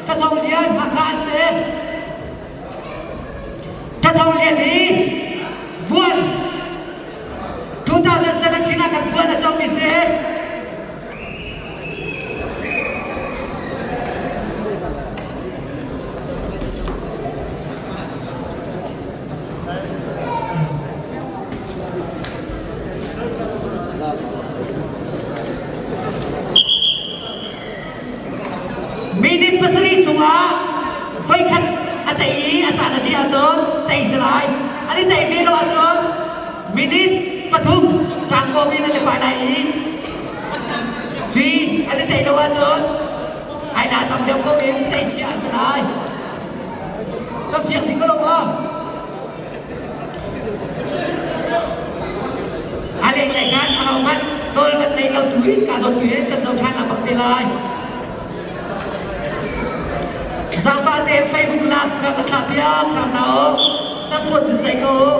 Thathong Lian Hakha se. Thathong Lian hi buan 2017 ah kan buan a comi si. Minute pasarih chungah voikhat a tei i a caan a dih ahcun tei si lai. An i tei ve lo ahcun minute pathum tlangkawm in an i pai lai i cui an i tei lo ahcun ai la tam deuh ko in tei chia a si lai. Ka fiang ti ko lo maw? A lenglei khan ahohmanh nawl kan nei lo tu in ka zawt tu in kan zoh ṭhan lengmang te lai. Zaangfah te Facebook live kha ka thlah piak hram hna u. Nan phone cun zei ko u.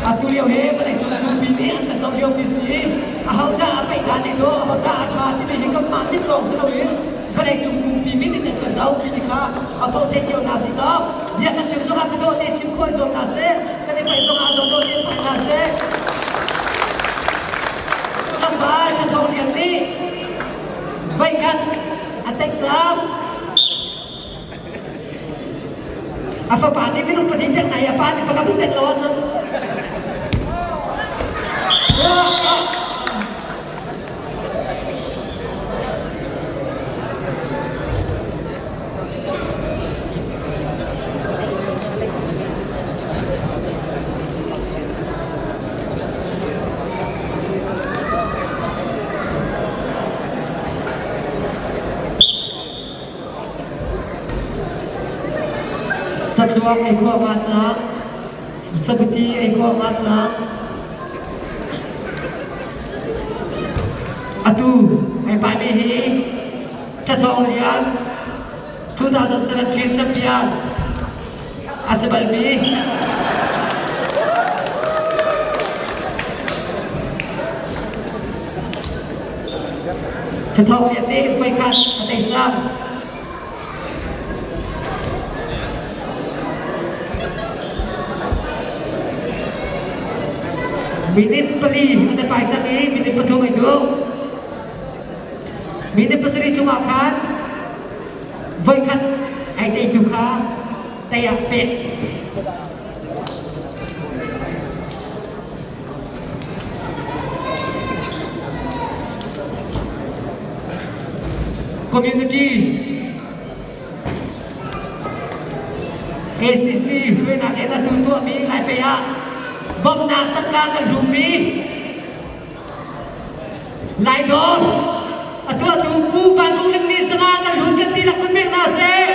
Atu lio hi vawleicung pumpi nih an kan zoh liopi si i ahodah a paih dah nih dawh ahodah a ṭha timi hi kanmah mit lawng si loin vawleicung pumpi mit in an kan zoh timi kha a pawh te cio hna sih law bia kan chim zongah biadawh te chim khawh i zuam hna sih kan i paih zongah zong te pai hna sih tlangval ṭhathawng lian nih voikhat a tek cang A fapa nih minung pahnih tek hna i a pa nih pakhat in tek lo ahcun Satluak ei khawh nga cang. Sabuti ei khawh nga cang. Atu ai paimi hi Thathawng Lian 2017 champion a si balmi Thathawng Lian nih voikhat a tei cang. Minute pali an i pai cang i minute pathum ai duh. Minute pasarih chungah khan voikhat ai teitu kha tei ah pek. Community ACC hruainak in atu tuahmi Laipei ah bawmhnak tangka kan hlummi Laidawr a tuahtu Pu Van Kung Ling nih sanga kan hlun kan dihlak kun pek hna seh.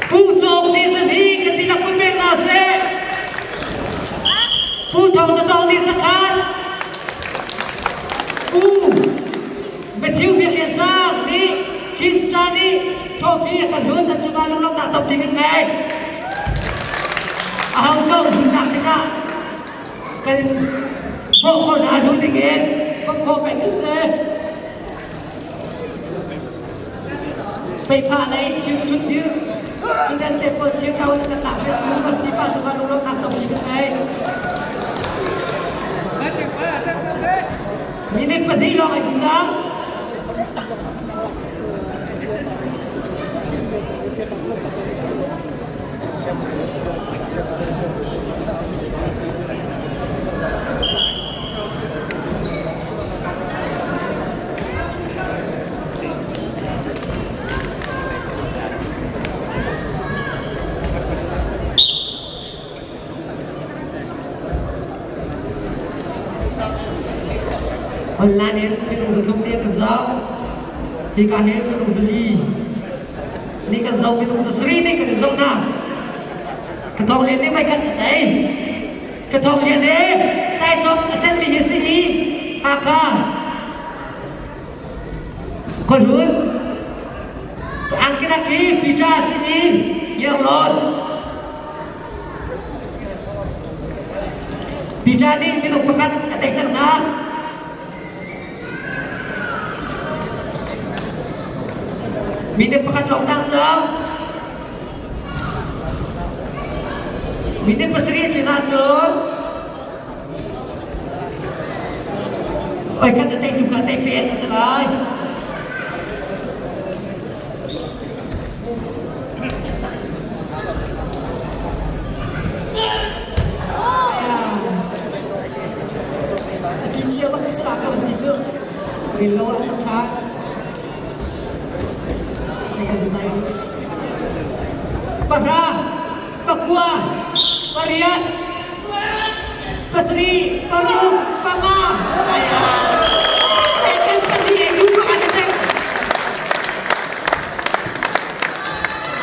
Pu Cawng nih zani kan dihlak kun pek hna seh. Pu Thawng Zatawng nih zakhat. Pu Matthew Biak Lian Sang nih Chin Star nih trophy a kan hlut an cungah lunglawmhnak tampi kan ngei. Aho ko hlutnak dingah kan bawh ko hna hlu dingin bawmh khawh peng kan si. Peiphah lei thil ṭhut dir ṭhutden te pawl thil ṭo in a kan lak piaktu Mercy pa cungah lunglawmhnak tampi kan ngei. Minute pahnih lawng ai tu cang. Online in minung 300 te kan zoh. Hika hin minung 4 nih kan zoh minung 7 nih kan in zoh hna. Ka thawng lian nih mei khat a tei. Ka thawng lian e taisawm a senmi hi si i Hakha Khuahlun Angkinak hi Peter si i Yangon Peter nih minung pakhat a tei cang hna. Minung pakhat lawng tang cang. Minute pasarih tlin ahcun oi khat a teitu kha tei pek a si lai. A ti cia bak si la ka van ti cu. Ril lo ah cak ṭhan. Pahra, pakua, pariat, pasarih, paruk, panga, paya. Second padi ai du ka ada teng.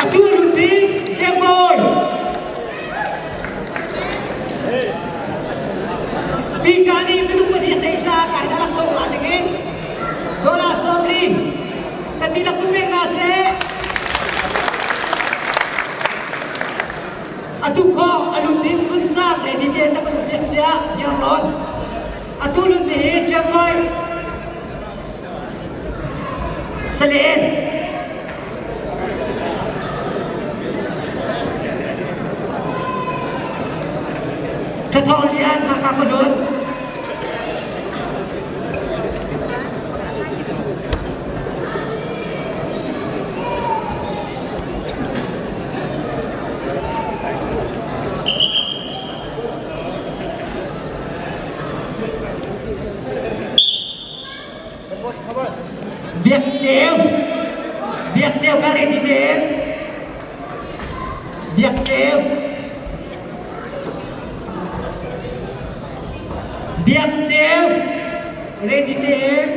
Atu luti Jemboy. Peter nih minung padi a tei caah kai dah laksawng la dingin dollar 40 kan dihlak kun pek hna seh. Atu khawng a lut ding nun sang ready tein na kan piak cia Yangon. Atu lut mi hi Chiang Salen. Thathawng Lian Hakha Khuahlun. Biak Ceu Biak Ceu ka ready tein Biak Ceu Biak Ceu ready tein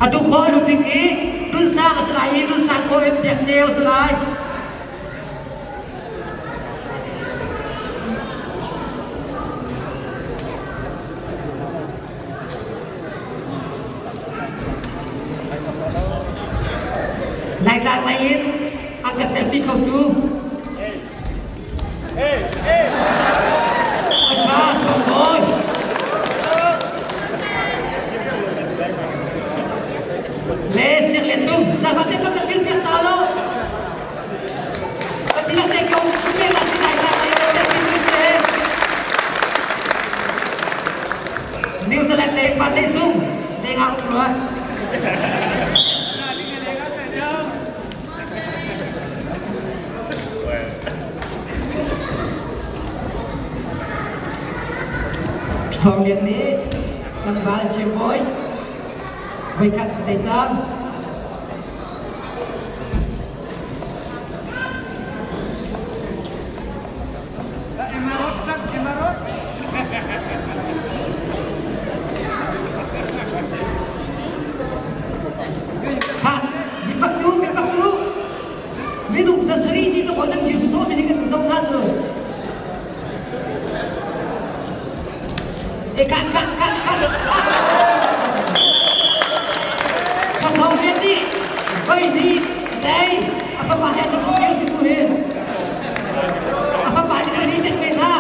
Atu kho luting i tunsang a si lai i tunsang kho in Biak Ceu a si lai. Laitlang lei in an kan telpi khotu a ṭha thawngbawi le siak tum zafate pa kan dirpiak ta lo kan tilak te ko pe ta si laitlang lei kan telpi tu se New Zealand lei van lei sung lei ngak ruat. Thawng Lian nih tlangval Cembawi voikhat a tei cang. Khah, fak tu, fak tu. Minung zasarih ti to nan dir sawsawh mi kan zong hna cu. E kah kah kah kah kah. Ka thong rian nih voi nih dei a fapa he na thong si tu hin. A fapa nih pali tek ve hna.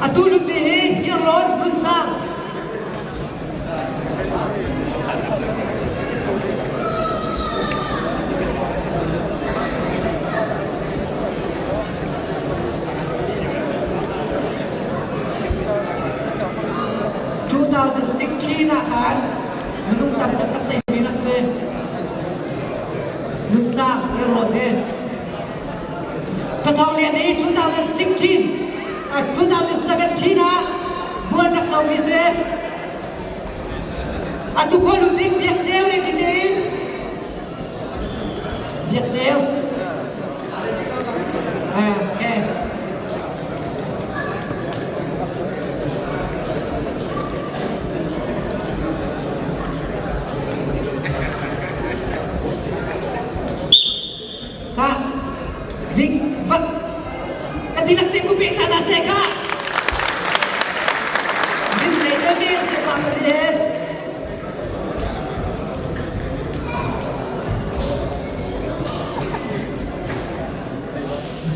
Atu lutmi hi Hirlawn Nunsang 2016 ah khan minung tam cem rak teimi rak si. Nunsang Hirlawn hi. Thathawng Lian hi 2016 2017 ah buan rak comi si. Atu khua lutin biak ceu in ti tein biak ceu. Okay. Kha dik vat ka tilak te ku pe ta na se kha min le te me se pa ka ti le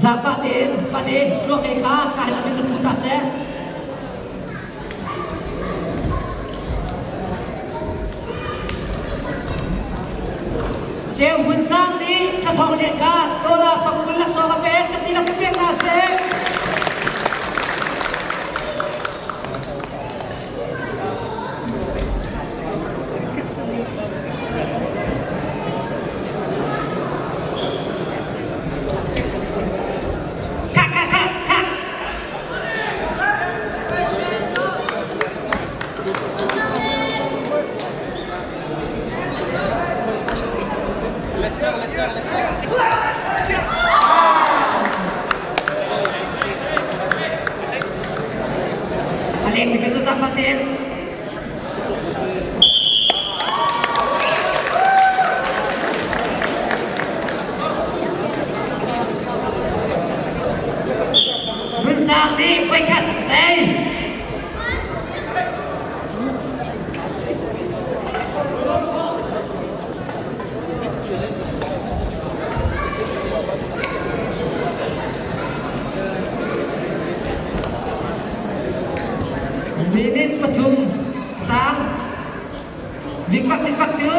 zafa ten pate tluak ei kha ka hin amin thu ta se. Ceu Hmun Sang nih Thathawng Lian kha tawla fangkul laksawng a pek kan ti lak ka pek hna seh. Kha kha kha kha. A leng mi cu zafatin. Nunsang nih voikhat a tei. Minute 3 tang. Vikvak vikvak tu.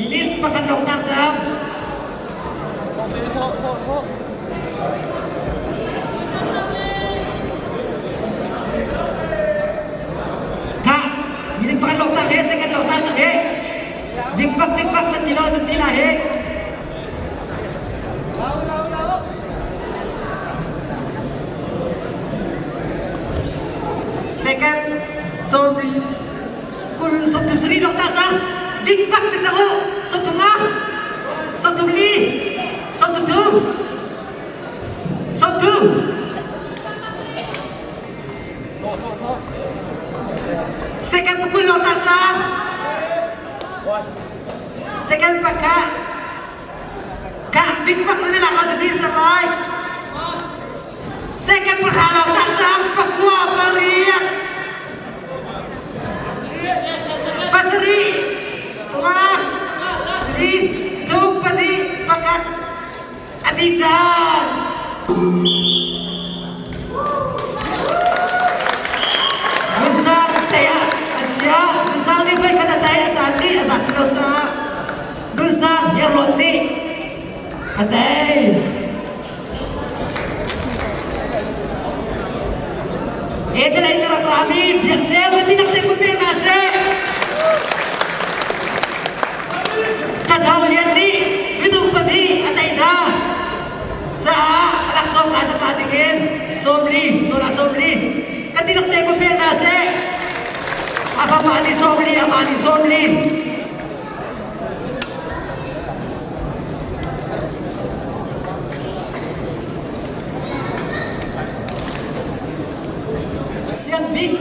Minute pakhat lawng tak cang. Vikvak vikvak nan ti lo cun ti lai hi. Second sorry kul sawmthum sarih lawng ta cang. Vikvak ti cang u. Sawmthum nga, sawmthum li, sawmthum thum, sawmthum. Second pakul lawng ta cang. Second pakhat. Ka big bak na lak lo dir cang lai. Second pahra lawng ta cang pakua pariat. Pasarih panga li thum pahnih pakhat a ti cang. Nusang tei ah a chia. Nusang nih voi khat a tei a caan nih a zat lo caah Nusang Hniarlawn nih a tei. Etelei na rak rami biakceu kan dihlak te kun pe hna seh. Thathang Lian nih minung pahnih a tei hna. Caah a laksawng ngai hmasa dingin sawmli nawl ah sawmli kan dihlak te kun pe hna seh. A fapa nih sawmli, amah nih sawmli. Siang bik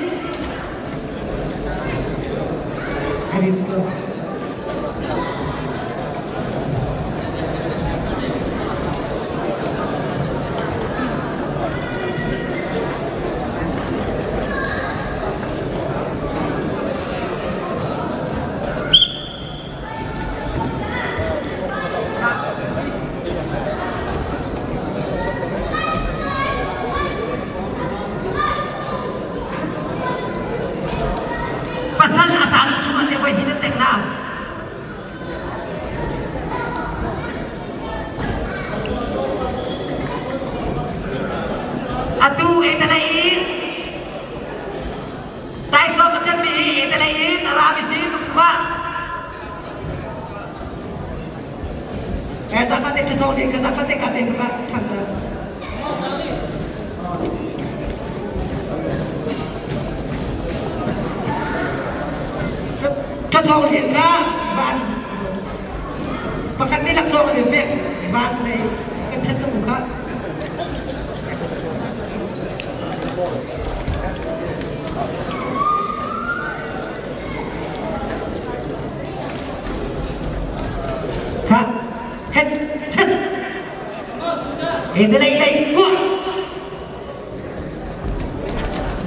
Pasal a caan chung ah te voi hnih nan tek na. Atu etalai in Taisawm a sermi hi etalai in a rami si tukma. Kazafate ṭhathawng nih kazafate ka te rat ṭhan na. Ṭhathawng nih kha van pakhat nih laksawng an in pek van lei kan thanh cang kha. Kha het chat he te lei lei kuah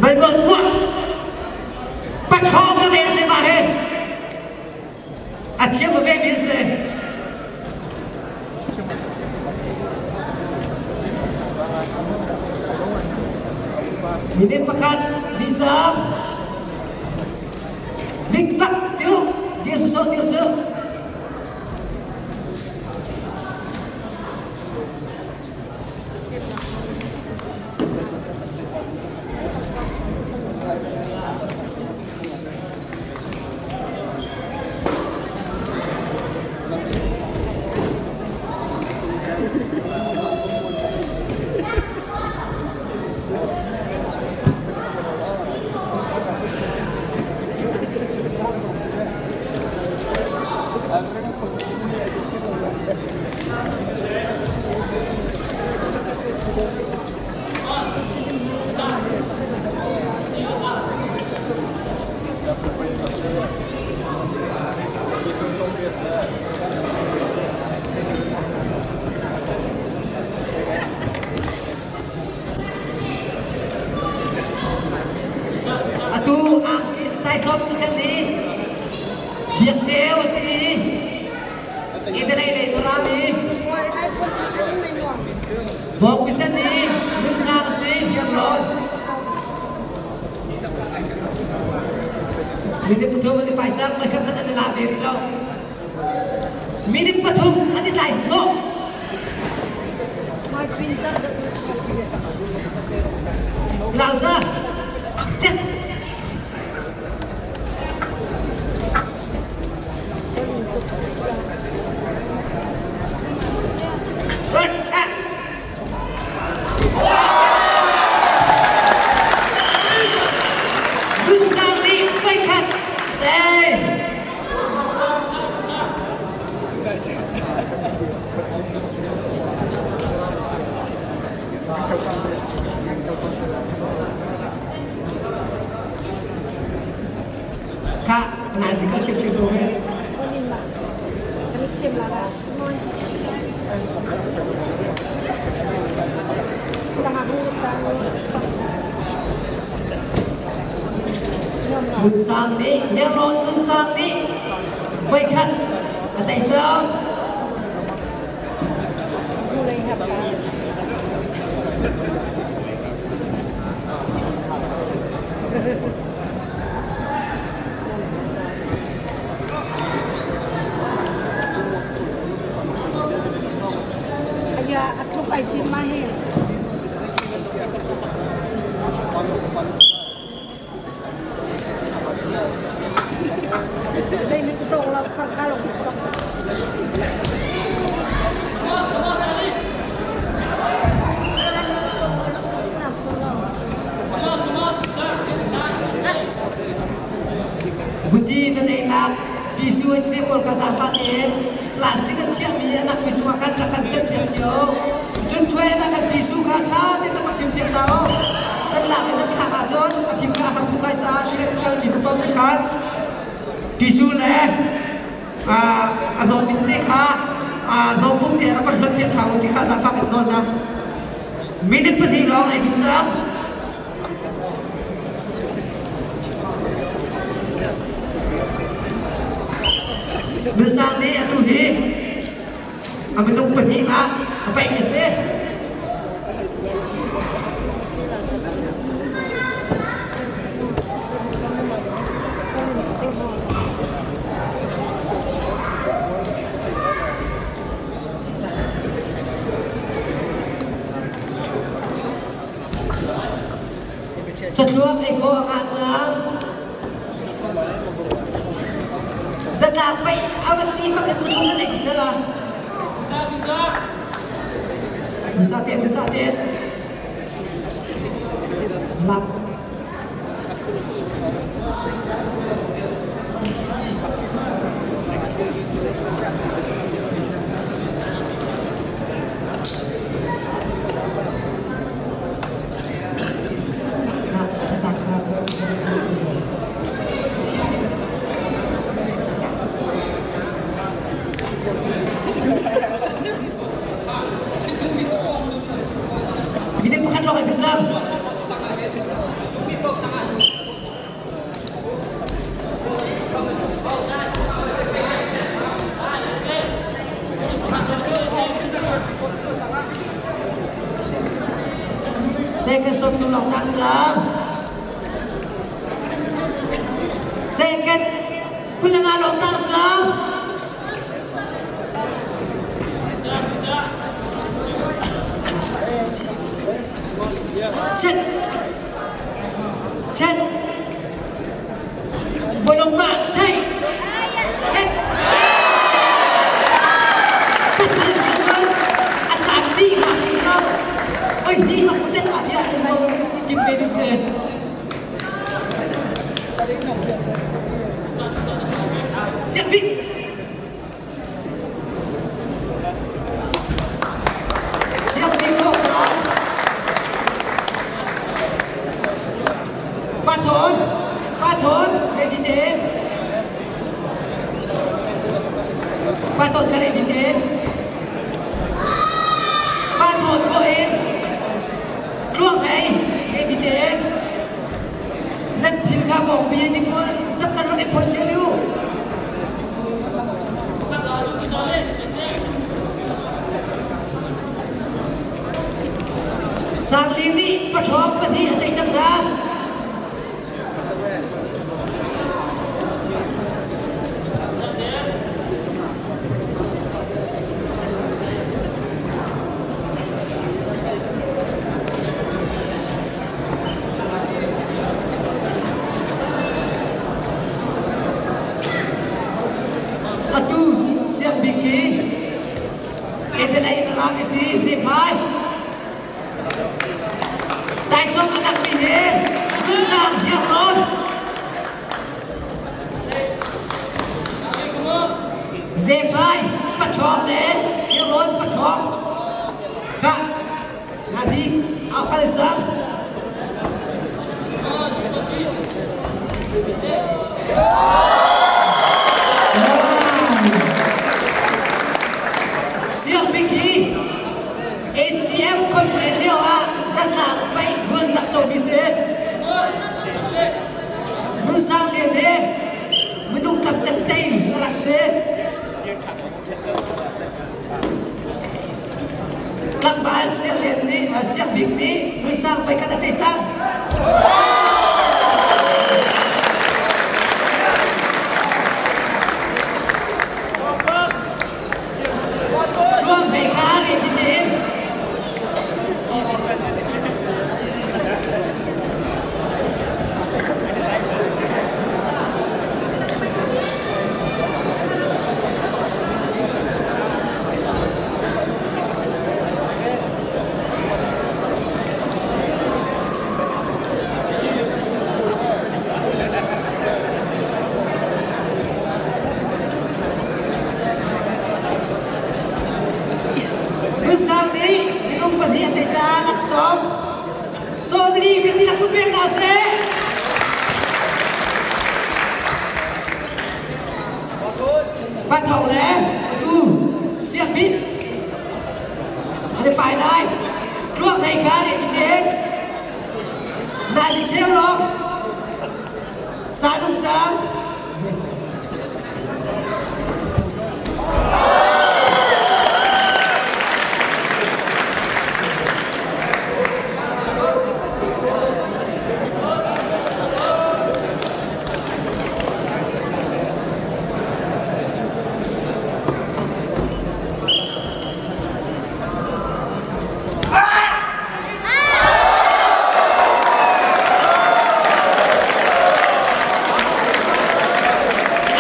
Bible kuah pathawng ka ve se ma he a thiam ve mi se Minute pakhat di cang. Diktak tiu dia susah tir cu. Atu taisawm sen hi biak ceu a si i Italy lei ram i Bawk misen hi nunsang a si biak lawn. Minute pathum an i pai cang, voikhat hmanh an i la ve rih lo. Minute pathum an i tlai sawsawh. Lau ca, cek. Nazi kal ṭhiamṭhiam ko he. Nun Sang nih Hniarlawn Nun Sang nih voikhat a tei cang. A tluk ai cim ma hi. Buti nan einak tissue an te pawl kha zaangfah tein plastic an chiahmi a nakmi chungah khan rak kan sempiak cio. Cucun ṭhuai ah kan tissue kha ṭha tein rak kan fimpiak ta u. Nan lak le nan thlak ahcun a fim kha a har tuk lai caah ṭhuai kalmi paoh te khan tissue le a hnawmmi tete kha hnawmpung te rak kan hlonhpiak hram u ti kha zaangfah kan nawl hna. Minute 2 lawng ei duh cang. Nusang nih atu hi a minung pahnihnak a paih a si. Sathluak ei khawh a ngah cang. Zatlak paih a van ti bak in sathum nan ei dih la. Dusa ten, dusa ten. Lak. Minute pakhat lawng ai duh cang. Second sawm thum lawng tang cang. Second 25 lawng tang cang. Check. Check. Bolong ma check. Let. Pasal si chuan a caan dih hna ti lo. Oi hi mak tet ma tiah kan ho kim pe ding si. Siap bik. Siap bik ko kan. Pathon, pathon, ready ten. Pathon ka ready ten. Pathon ko in. Tluang hei, ready ten. Nan thil kha bawk bi ni pawl rak kan rak i phorh cio u. Sangli nih paṭhawng pahnih a tei cang hna. Atu siangbik hi Adelaide ram i si Zephai. Taisawm a dakmi hi Nunzang Hiaklawn. Zephai paṭhawng le Hiaklawn paṭhawng ka Nazi a fal cang. si. Tlangval Siang Lian nih Siang Bik nih Nun Sang voikhat a tei cang. Ruang hmei kha ready tein. Tunsang nih minung pahnih a tei caah laksawng 40 kan ti lak pek hna seh. Pathawng le atu siapit an i pai lai. Tluang hei kha re ti tein na li cheu lawng ca dum cang.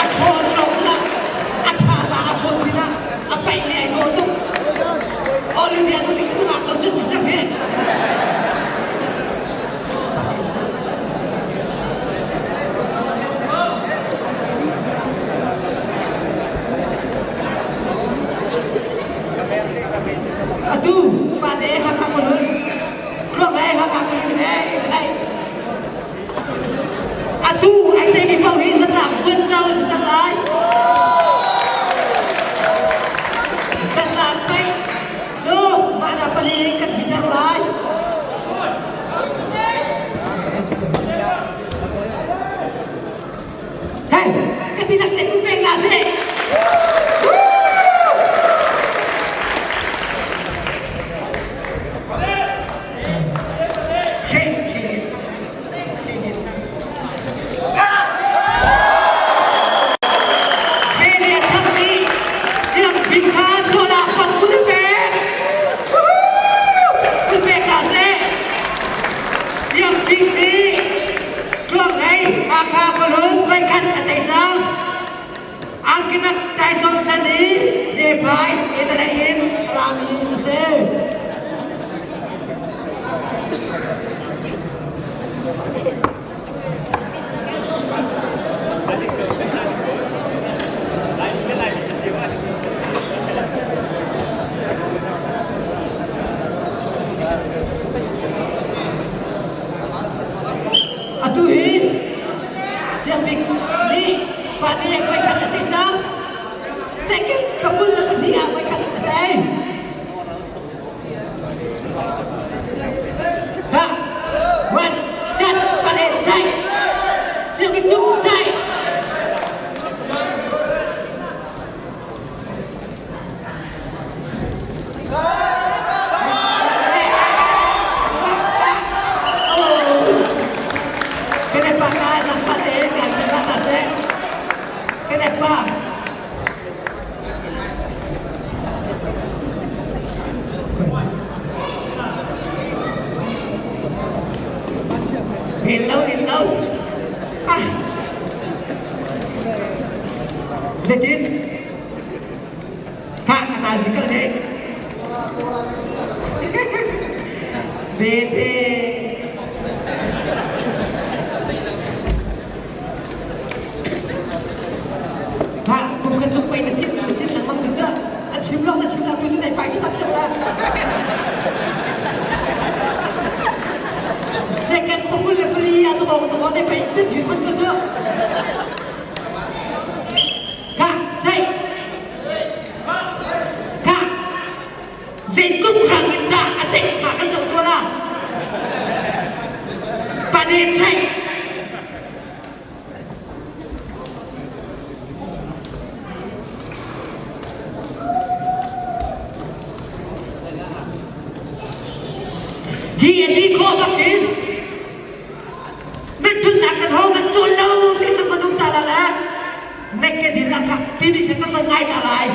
A ṭhawn lo salah a thazaang a ṭhawn pinah a paih le ai dawh tuk. Olivia tu nih ka nungak lo cun ti cang hi. Atu pate Hakha kulun ruang he Hakha kulun he i tlai. Atu ai teimi paoh hi zatlak buan cao a si cang lai. Zatlak pei cu mah na pali kan titer lai. Hey, ka ti nak kun pek na seh. Hey, hey, hey, lian thang nih siang bing kha tuala pang kun pek. Kun pek na seh. Siang bing nih Tluang hlei Hakha khualun voikhat a tei cang. Angkinak Tyson san i Zephai Etalei in rami a si. Atu hi Siangbik nih party ah voikhat a tei cang. Second pakul le pahnih ah voikhat a tei. Ka one chat pale chai Siangbik cung chai. Ril lo, ril lo. Ah. Zeitin? Kha ka ta zikal re. Bete. Ha, kum khat chung pei na chim na chin lengmang ti cu. A chim lawng na chim la tu cu dai pai ti tak cem la. Second pukul le pali a tu ong tu dai pai ti dir man ko cu. Ka zei ka zeitluk rang in dah a teh hnga kan zoh tuah la. Pane cheih. din a kak timi kha kan van ngai ta lai.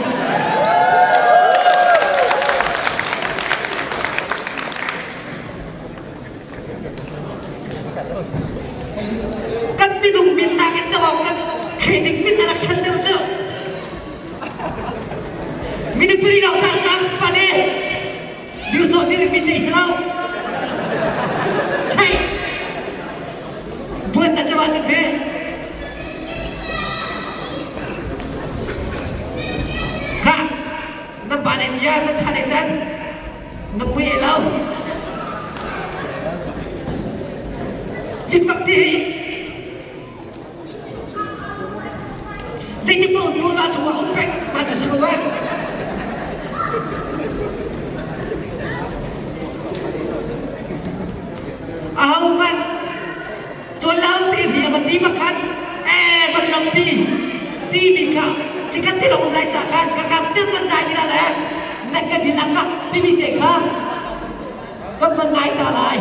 Kan minung min nakin tawang kan credit min a rak ṭhan deuh cu. Minute pali lawng tang cang pade. Dir sawh dir mi te si lo. Chai. Buat na cawa cu khi. Kha na pa ne nia na tha ne chan na pui e lo. Hit bak ti hi. Zeitik paoh tu la cungah um peng ma cu si ko eh. Aho hmanh tuan lo te hi a van ti pakhat eh van lampi timi kha chikat te lo um lai ca khan ka kam te van dai dila le na ka dil akak timi te kha kan van ngai ta lai.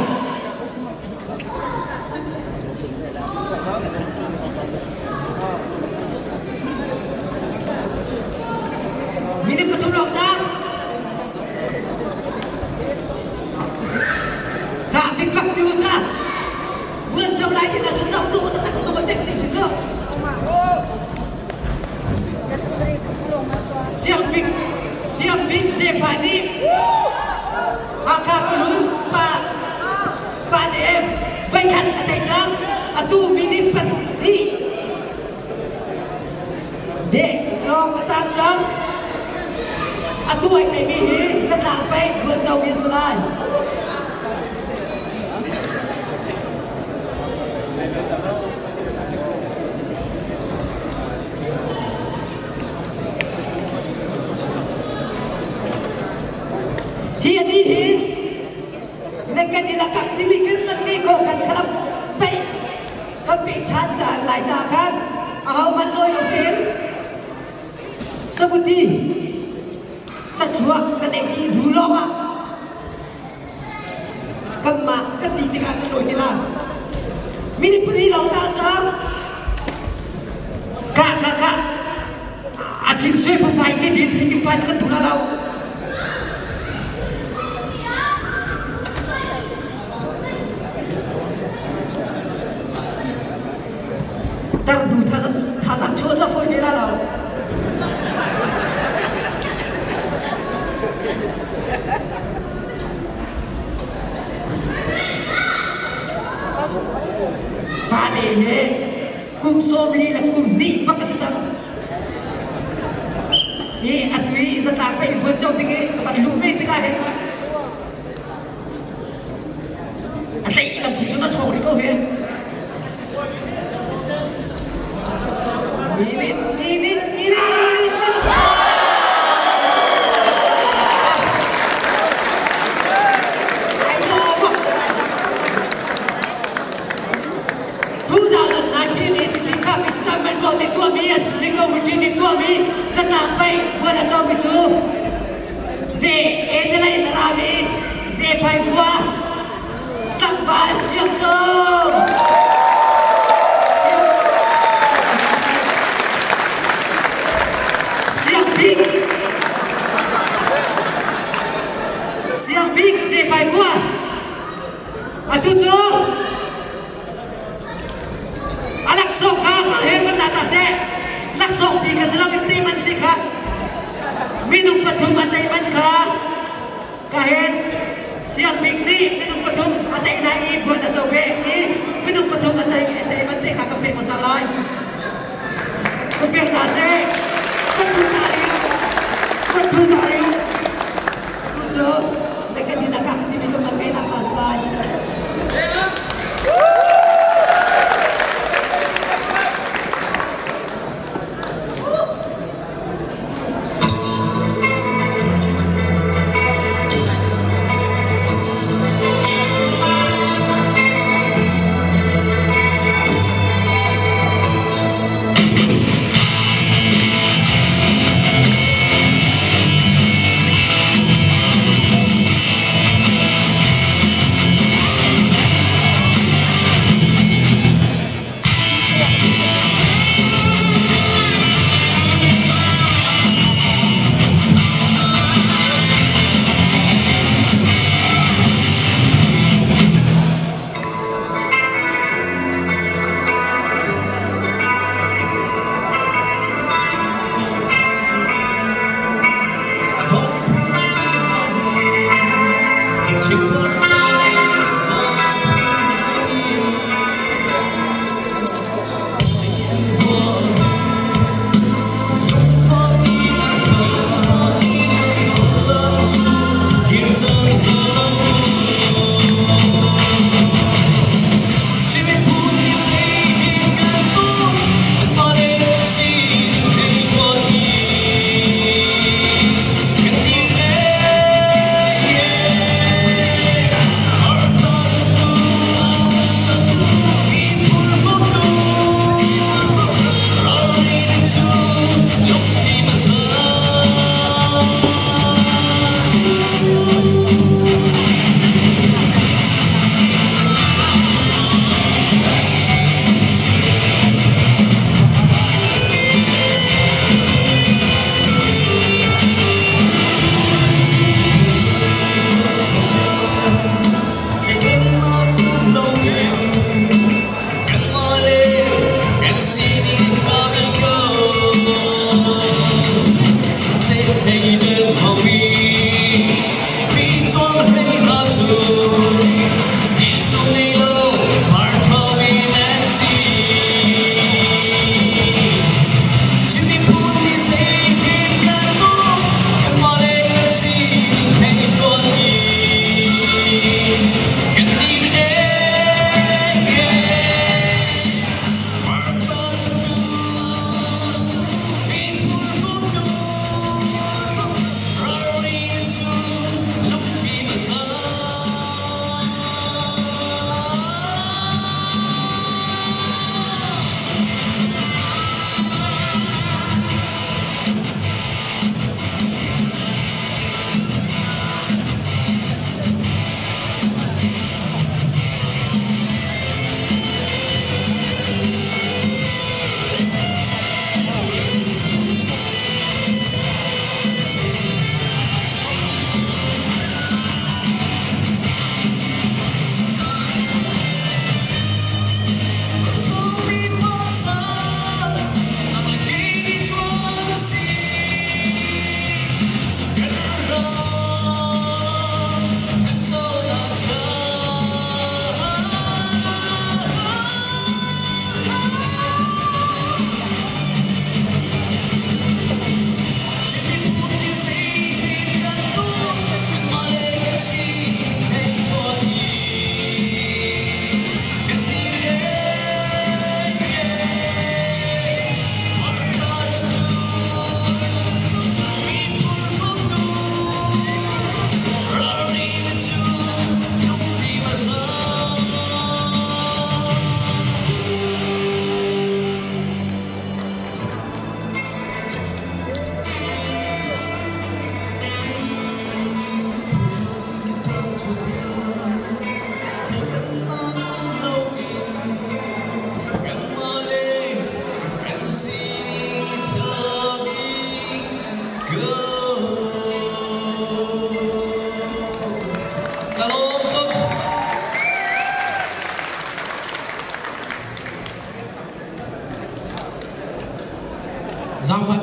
Minute pathum lawng na. Ka big fak ti u cha. Bulan chau lai ti na chu zau du ta tak tu tek dik si chu. Siang bik siang bik je pha ni. Hakha kulun pa pa te voikhat a tei cang. Atu minute pat hnih deh lawng a tang cang. Atu ai teimi hi zatlang pei buanco mi a si lai. Hi a dih hin na kan i lakak timi kan man ngei ko kan khalam peih kan peh ṭhan ca lai ca khan aho man lawi lo tein sabuti sathluak kan ei dih du lawng ah kanmah kan ti tikah kan lawi ti la minute pali lawng ta cang ka ka ka a ching sui phai te din hi ting pa kan tu la lo tar du tha tha zak chua cha foi ve la lo Pa ne he kum sawmli le kum hnih bak a si cang. Hi atu i zatlang pei buan co ding i van luh ve tikah hin a tleih lam tu cun a ṭhawng rih ko hi. Minute, minute, minute, minute, minute. Ai dawm. 2019 ACC Cup Istanbul ruang te tuahmi ACC Committee nih tuahmi zatlang pei bual a cawmi cu Ze Adelaide rami Ze Phai khua tlangval Siang Cung. Siang Bik Siang Bik Ze Phai khua Atu cu a laksawng kha he van la ta seh. Laksawng pi kha si lo in te man ti kha minung pathum a tei man kha ka hen siang bik nih minung pathum a tei lai i buat a co ve i minung pathum a tei a tei man te kha ka pek hmasa lai. Ka pek ta seh. Kan thu ta riu. Kan thu ta riu. Atu cu na kan dilakak timi ka man ngeihnak ca si lai.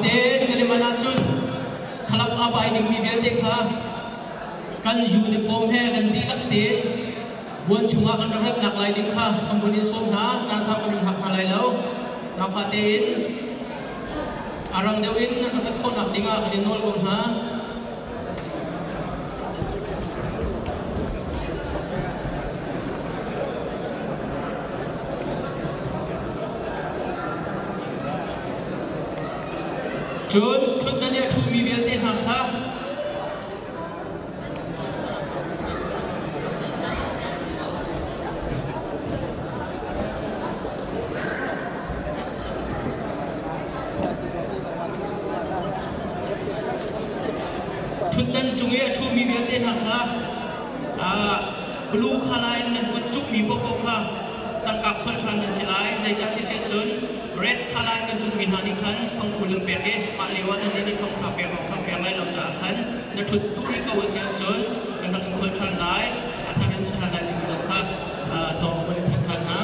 Zaangfahte kan i manh ahcun khalap aa pai dingmi vialte kha kan uniform he kan dihlak tein buan chungah kan rak ratnak lai ding kha kan vun in sawm hna. Caan sau kan in hngak hna lai lo. Zaangfah tein a rang deuh in nan rak rat khawhnak dingah kan in nawl ko hna. Cun ṭhutdan i a ṭhumi vialte hna kha ṭhutdan cung i a ṭhumi vialte hna kha blue khala in nan kut cukmi paohpaoh kha tangka kholh ṭhan nan si lai. Zeicah ti si ahcun red khala in kan cukmi hna nih khan fangkul an pek i mah lio ah nannih nih fangkha pek awk kha fair lai lo caah khan na ṭhut duh rih ko a si ahcun kan rak in kholh ṭhan lai. A thar in si ṭhan lai timi zong kha thawng ka van in thanh ṭhan hna.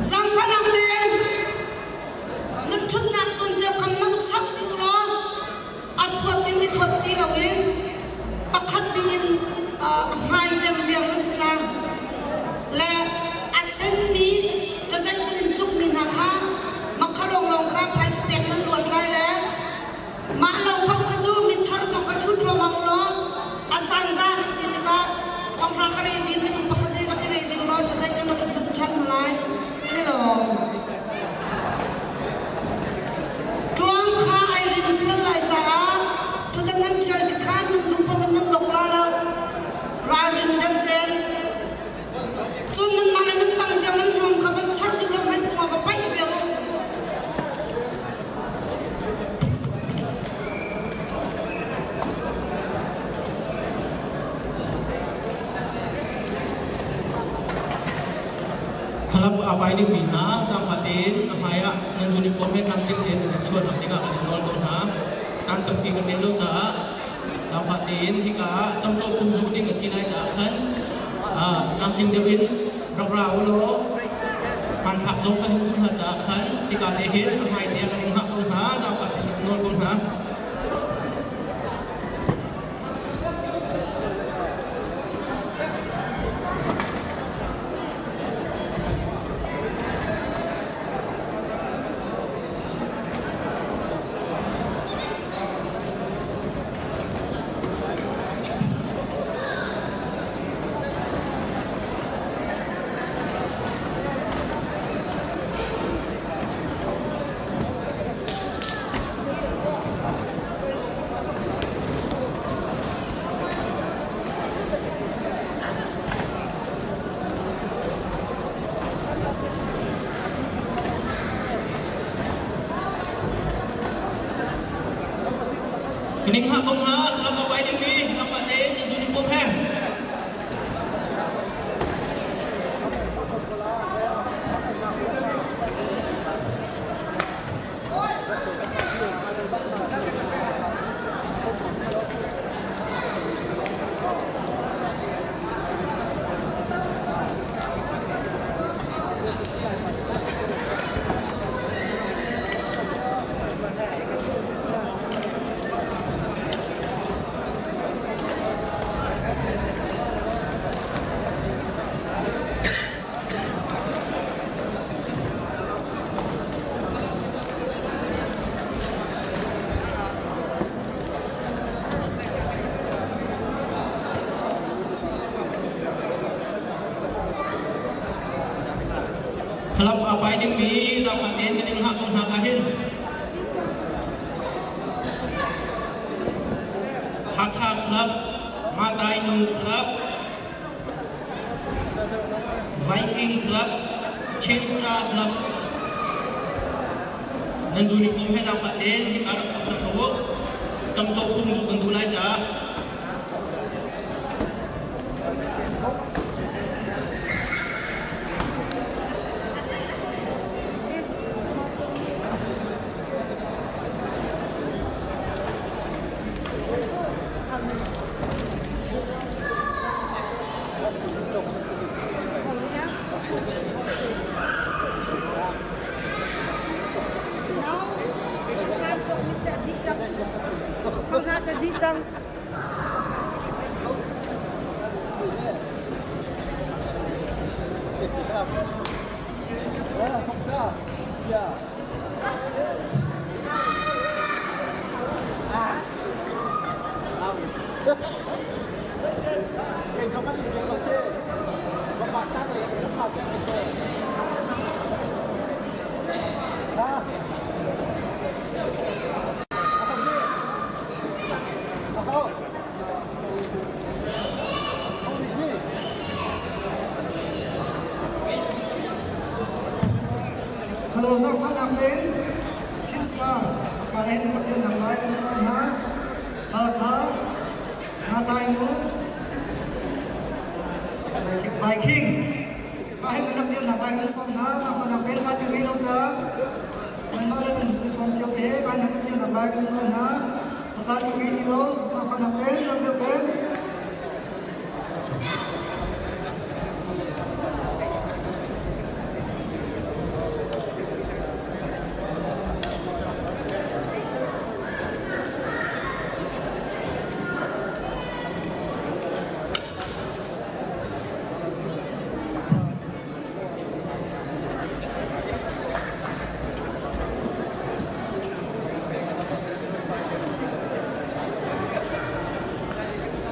Zaangfahnak tein na ṭhutnak zawn cio khan nam sak ding law a thuat in i thuat ti loin pakhat dingin a hmai cem viar nan si lai. Le a senmi cazeitin in cukmi hna kha makha lawnglawng kha phaisa pek nan luat lai le mah lo paoh kha cu mithar zong kha ṭhut ruangmang u law a caan za kan ti tikah khonghra kha ready minung pakhat nih rak i ready u law cazei kan rak in cuk ṭhan hna lai. Kan i lawm. Ṭuang kha ai rin sual lai caah ṭhutdan nan ṭhial tik khan nan duh paoh in nan dok la lo. Ralring deuh tein. Cun nanmah le nan tang cio nan hngawng kha van char ding lo hmanh hngawng va paih viar u. Khalap aa pai dingmi hna zaangfah tein a hmaiah nan uniform he tlamtling tein nan rak chuahnak dingah kan in nawl ko hna. Caan tampi kan ngeih lo caah zaangfah tein hika ah camcawh phung zuh ding a si lai caah khan tlamtling deuh in rak ra u law hmanthlak zong kan in duh hna caah khan hika te hin a hmai te ah kan in hngah ko hna zaangfah tein kan nawl ko hna. Kening ha kong ha salam apa ini mi apa te uniform he. Club a pai dingmi zaangfah tein kan in hngah ko hna ka hin. Hakha Club, Matainu Club, Viking Club, Chin Star Club nan uniform he zaangfah tein hika rak chok cang ko u. Camcawh fung zu kan duh lai caah. Hello, zaangfahnak tein Siska ka le na rak dirnak lai kan tuah hna. Halkha Nga-tai-nu Viking ka hin nan rak dirnak lai kan sawm hna. Zaangfahnak tein caan kan ngei lo caah nanmah le nan uniform cio te he ka hin nan rak dirnak lai kan tuah hna. A caan kan ngei ti lo. Zaangfahnak tein ram deuh tein.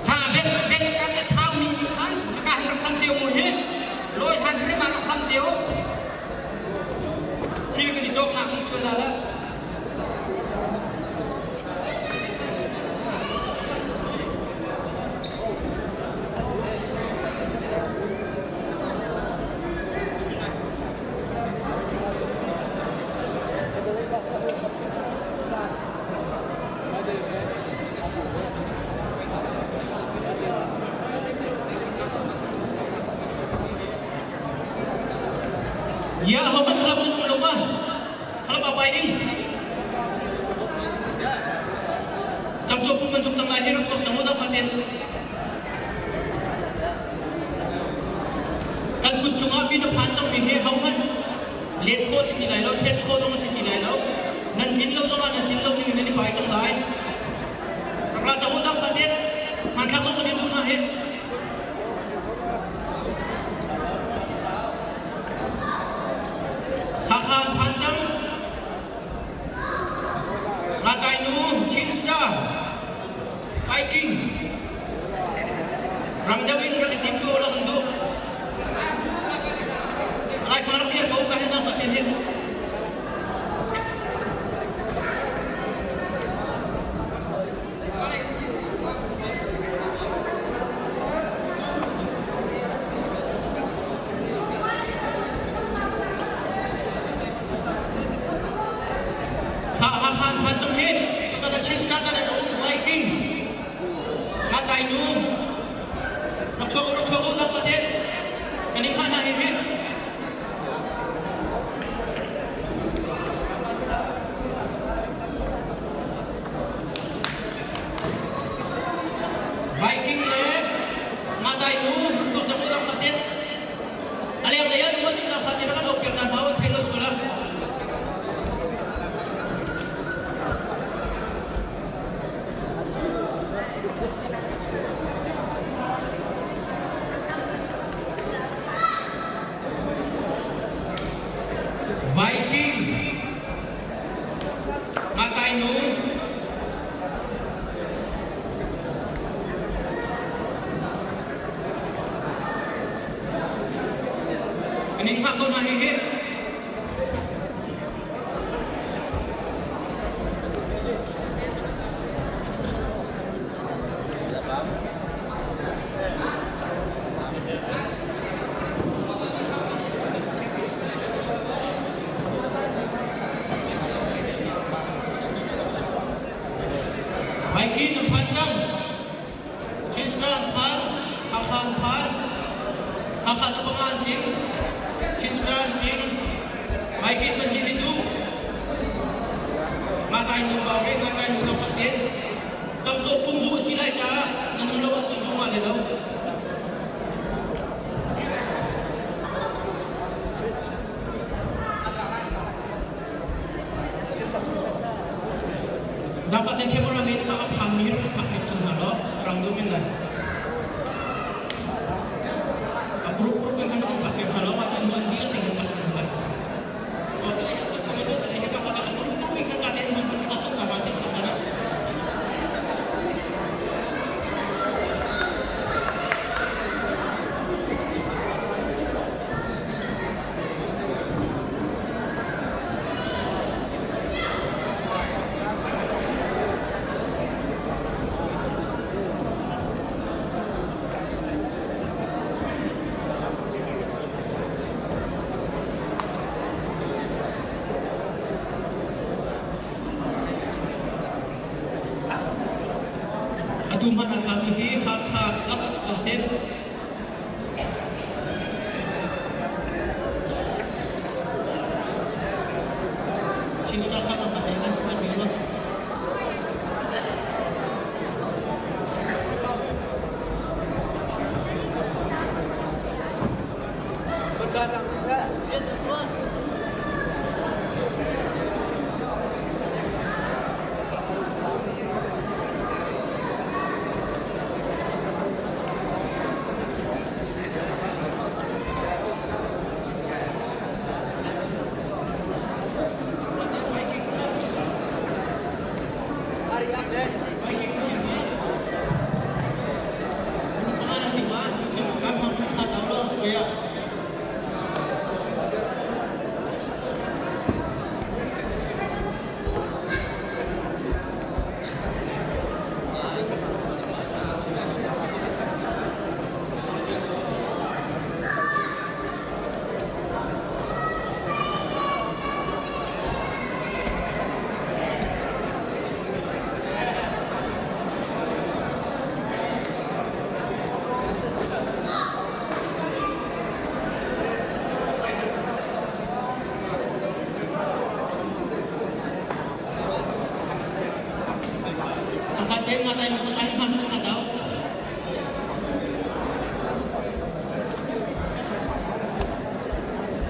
Tha bek bek kan a thlaumi nih khan ka han rak hlam teo mu hi lawi han hrim ah rak hlam teo thil kan i cawknak nih sual la Ya hohmanh khalap nan um lo ma? Khalap a pai ding. Camcawh fung bantuk cang lai hi rak chuak cang u zaangfah ten. Kan kut cungah mi na phan cangmi hi hohmanh let khawh si ti lai lo, thlet khawh zong a si ti lai lo. Nan tlin lo zongah nan tlin lo ning in nan i pai cang lai. Rak ra cang u zaangfah ten. Hmanthlak zong kan in duh hna hi. Hakha an phan cang. Ngatainu Chin Star Viking Ramdeuh in rak i tim ko la kan duh. Lai khang rak dir ko ka he zang tin hi. Kha Hakha an phan cang hi. Ka Chin Star ta nan um Viking Ngatainu rak chuak rak chuak zang fatin kan in hna hi hi. Viking le Ngatainu chuak cang zang fatin a leng lei ah nu an zang fatin kan op piak dan hau thei lo sual ah. Viking Ngatainu Kan in hngah ko hna hihi. Viking an phan cang. Chinsta an phan, Hakha an phan. Hakha cu panga an tling. Chinsta an tling. Viking pahnih nih duh. Ngatai nu bau re, ngatai nu zong tin. Camcawh fung zu a si lai caah na nung lo ahcun zung ah le lo. men lai. A group group in khan kan chak pe hna lo ma tin an dil ting chak kan lai. O ta le ka ko to ta le ka ka group group in khan ka ten man thla chok na ma se ka na. Atu hmanh a thlami hi Hakha Club an si.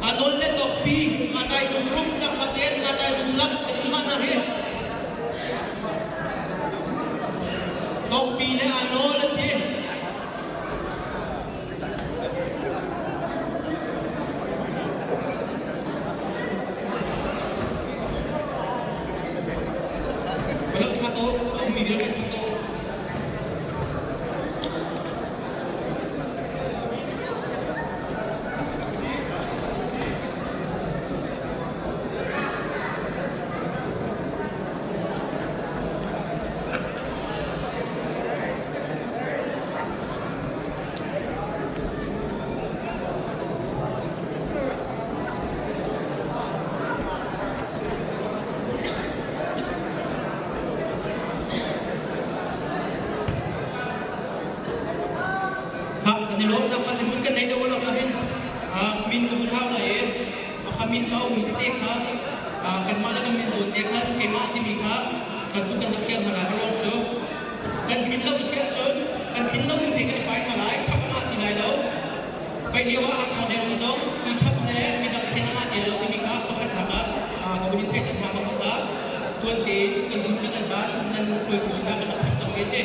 Anol le tokpi ngatai lungrum langfaten ngatai lunglam kan hma hi. Tokpi le anol an ti. Kalau thla ko, mi vialte thla ko. Kha kan i lawm tak kha mun kan nei deuh lo kha hin min ka hun hau lai i kha min ka um tete kha kanmah le kan min zawn te khan keimah timi kha kan tu kan rak thiam hna lai ka cu kan thin lo si ahcun kan thin lo ning te kan i pai hna lai chap ngah ti lai lo pai lio ah a deng mi zong i chap le midang thlen ngah ti lo timi kha pakhatnak ah ka vun in theih hna ma kha tuan tein kan dum le kan van nan hruaitu sinah kan rak thanh cang mi a si.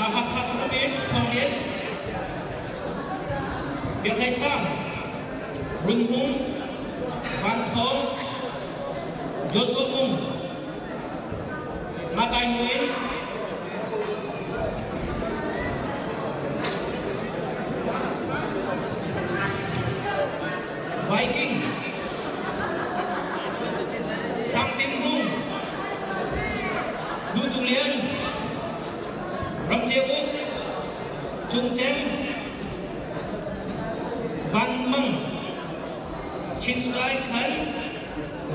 Hakha khuapi Thawng Lian Biak Hlei Sang Run Hmung Van Thawng Joshua Hmung Ngatai Nguyen Viking Hrang Tin Hmung Duh Cung Lian Ram Ceu Uk Cung Cem Van Mang Chin Sky Khan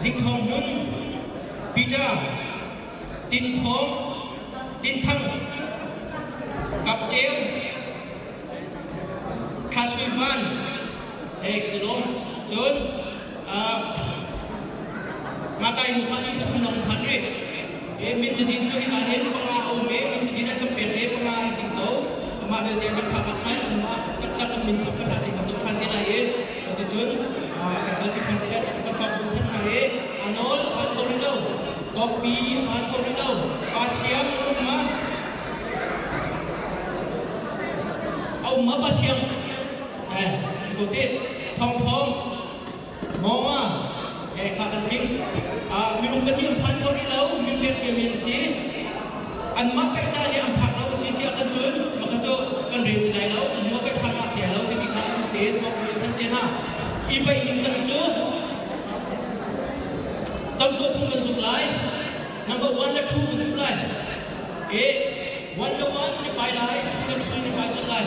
Zing Thawng Hmun Peter Tin Thawng Tin Thang Kap Ceu Thla Sui Van Hey kan i lawm. Cun Matai nu kha ni pathum lawng phan rih. E min cazin cu hika hin panga a um i min cazin an kan pek i panga an cing ko. Amah belte kan phak ah khan anmah taktak an min kha kha te kan zoh ṭhan te lai i cuticun kan kalpi ṭhan te lai. Ka thawk bun than hna i a nawl a phan kho rih lo. Tawkpi a phan kho rih lo. Pa siam um ma. ko te. Thong Thong, Mawnga he kha kan tling. Minung pahnih an phan kho rih lo, min pek ciami an si. Anmah paih ca nih an phak lo a si si ahkhan cun maka cu kan rel ti lai lo, a hnu ah paih ṭhan ngah ti lai lo timi kha atu tein thawng in thanh cia hna. I paih ning cang cu camcawh fung kan zuk lai. Number one le two kan tuk lai. E one le one ni pai lai, two le two ni pai cun lai.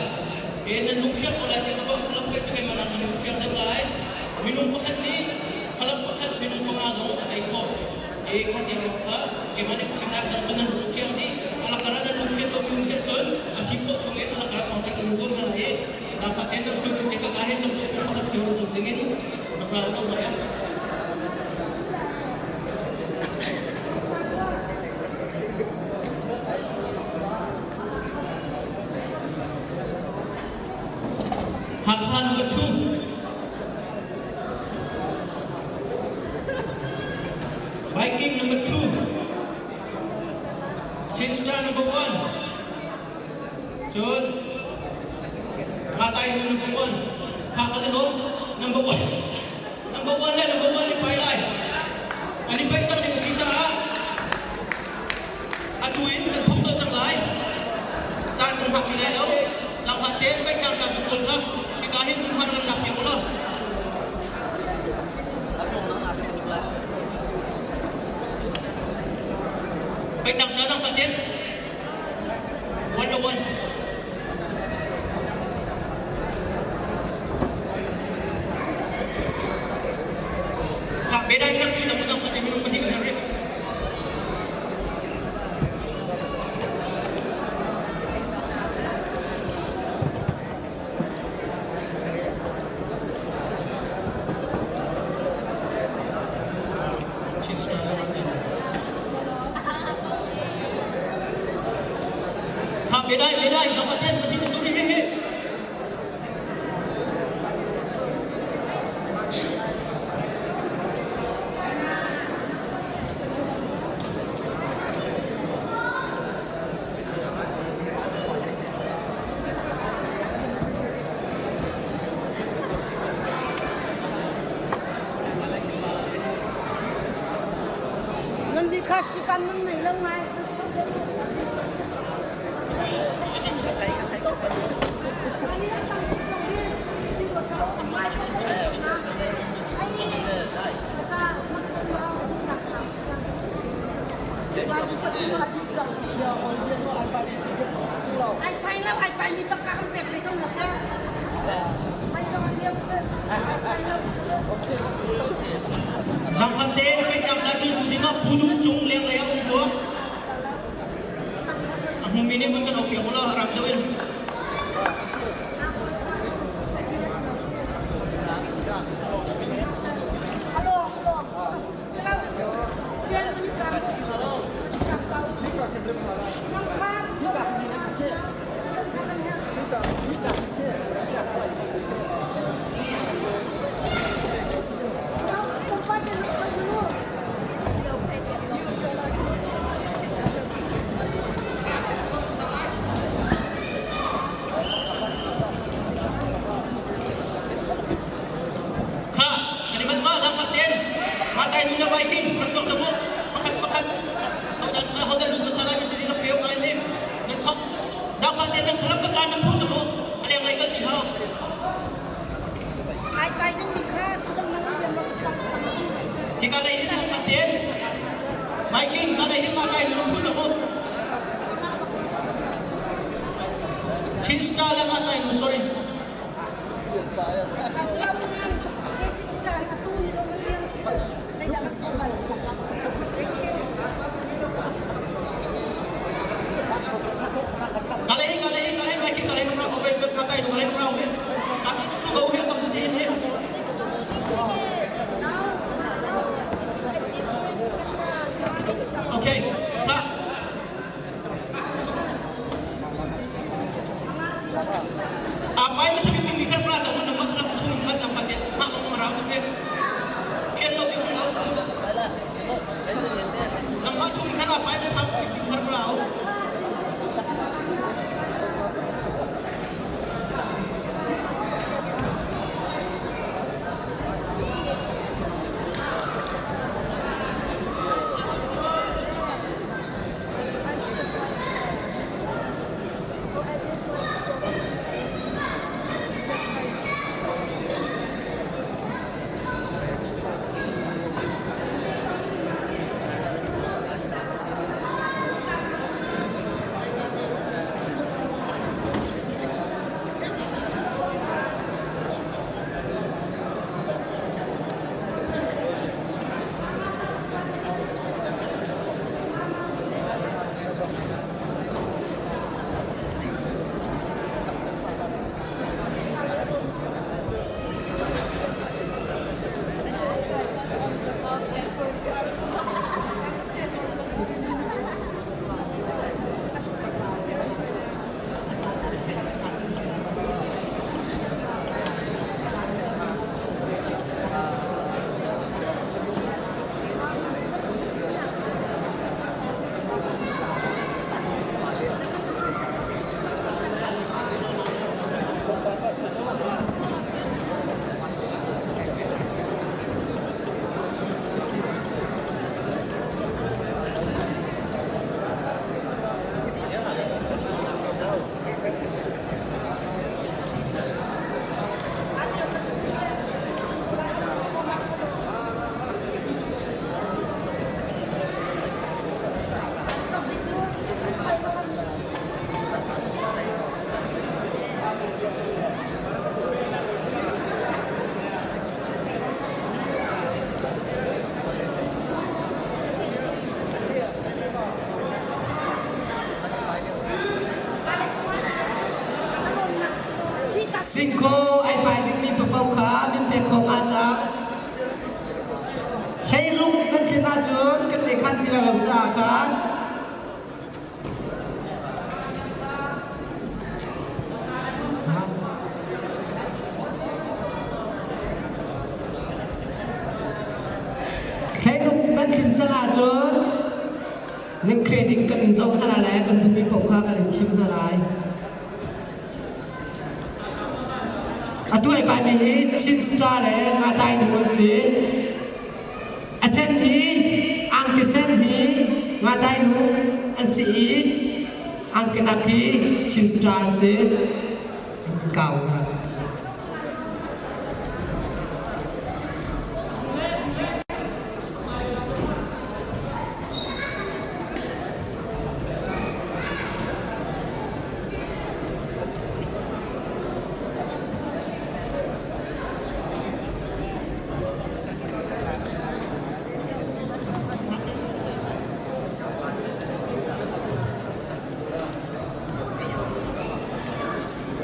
E nan lung fiang ko lai ti ka ruah khalap paih cu keimah nak nan lung fiang deuh lai. Minung pakhat nih khalap pakhat minung panga zong a tei khawh. E kha tiang lawng kha keimah nih ka chim lai dong cu nan lung fiang dih. Alakar ah nan lung fian lomi um siah cun a si khawh chung in alakar ah thawng kan in zuam hna lai i zaangfah tein nan hruaitu te ka ka he camcawh fung pakhat cio zuam dingin rak ra lo hna. Hakha number 2. Viking number 2. Chinstar number 1. Cun Katai nu number 1. Kha kha number 1. Number 1 le number 1 ni pai lai. Ani pai cang ding a si caah atu in kan thawk to cang lai. Caan kan hngak ti lai lo. Zaangfah tein pai cang caan cu kawl kha hika hin hmunhma kan lak piak ulaw. Pai cang ca zaangfah tein. One to one. Bedai kher tu jam jam khat minung pahnih kan herh Kha bedai bedai jam ten pati tu ri he he. Nan di kha sikan nan nei lo ngai. Ai fai lo ai fai mi tangka kan pek ve ko na ka. Ai lo an liam Zangfan te kai tlang sa tu tu ding ah pudu cung leng lei ah um ko. A hmumi nih mun kan ok piak ulaw ram deuh in. Kha, kan i manh ma zangfah ten. Ma tai nu na Viking rak chuak cang u. Pakhat pakhat. Hodan hodan lut hmasa lai mi cazin rak pe u kai nih. Nan thok. Zangfah ten nan khalap ka kan nan thu cang u. A leng lei kal ti hau. Hika lei hin zangfah ten. Viking ka lei hin ma kai nu rak thu cang u. Chin star le ma tai nu sorry. Kale kale kale mai ki kale ra ove ka kai kale ra ove ka ta thu go he ka mu te he. Okay, ka tlin cang ahcun nan credit kan in zoh hna lai le kan duhmi paoh kha kan in thim hna lai. Atu ai paimi hi Chin Star le Nga Tai Nu an si. A sen hi angki sen hi Nga Tai Nu an si i angki nak hi Chin Star an si. Kau.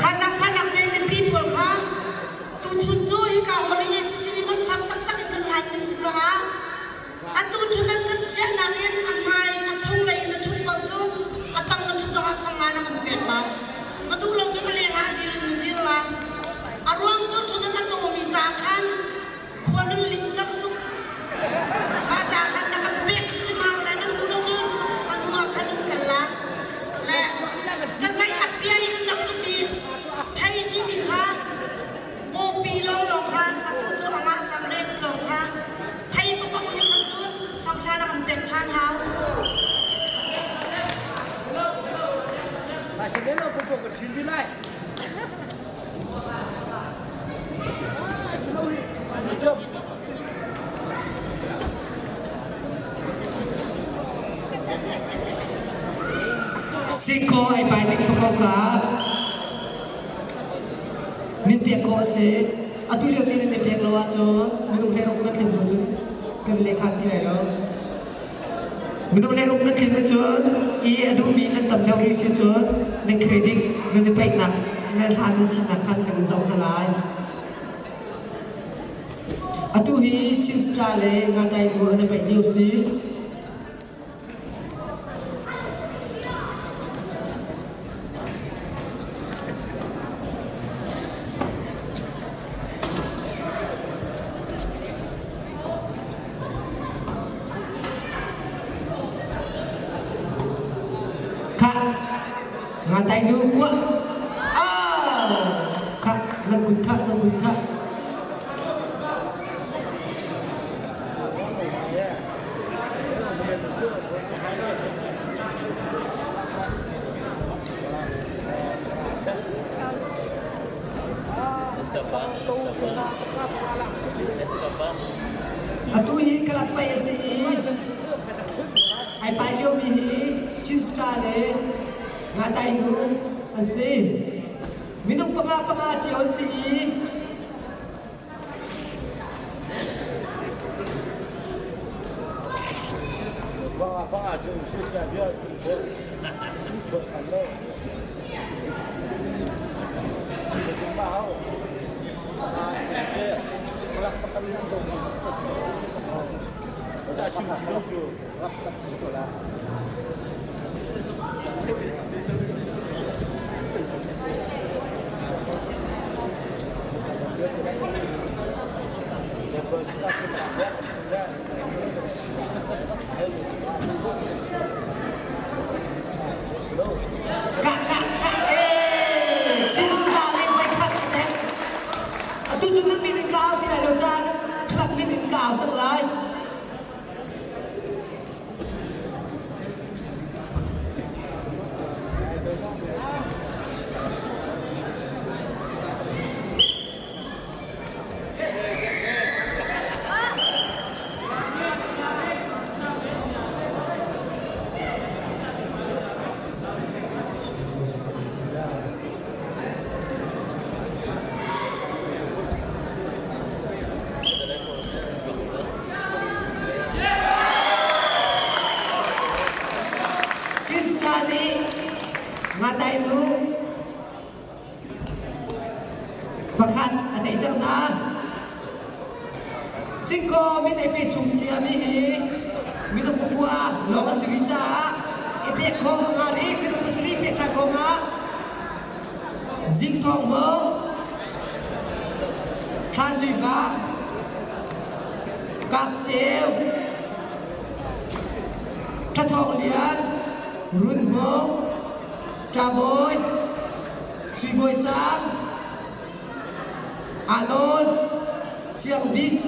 Kha zaangfahnak te mipi pawl kha tuchun cu hika holiday season i man fak taktak in kan hlanmi si caah atu cu nan kan chiahnak in a hmai a chunglei in a ṭhut paoh cun a tang na ṭhut zongah fanga na kan pek lai. Na duh lo cun a lengah a dir in na dir lai. A ruang cu ṭhutdan a cawmi caah khan khua nan linter tuk. Mah caah khan na kan pek hrim hau le nan duh lo cun a hnu ah khan in kal lai. Le cazai a pia in rak cumi phei timi kha Kawpi lawnglawng kha atu cu amah cang ret lawng kha phei papaw nih khan cun fanghlan a kan pek ṭhan hau. Siko ai pai ding papaw kha Min pek khawh a si. Atu lio te nan i pek lo ahcun minung hleiruk na tlin hnu cun kan lehkhan ti lai lo. Minung hleiruk na tlin ahcun i a duhmi nan tam deuh rih si cun nan credit nan i paihnak nan hlan nan sinak khan kan in zoh hna lai. Atu hi Chin Star le Nga Tai Nu an i paih lio si. Khah, nga tai nu kuah. Ah! Khah, nan kut khah, nan kut khah. Atu hi club pei a si i ai pai liomi hi Chin Star le Nga Tai Nu an si. Minung panga panga cio an si i Kah kah kah ee Chin Star nih voikhat a tek. Atu cu nan min in ka au ti lai lo caah nan club min in ka au cang lai. Cista nih Ngatainu pakhat a tei cang hna. Singkaw min ei pe chung ciami hi minung pakua lawng an si rih caah i pek khawh a ngah rih minung pasarih pek ṭhan khawh hnga. Zingthawng maw Thla Sui Vang Kap Ceu. Thathawng Lian, Run Hmung, Ṭabawi, Sui Bawi Sang, Anawl, Siang Bik,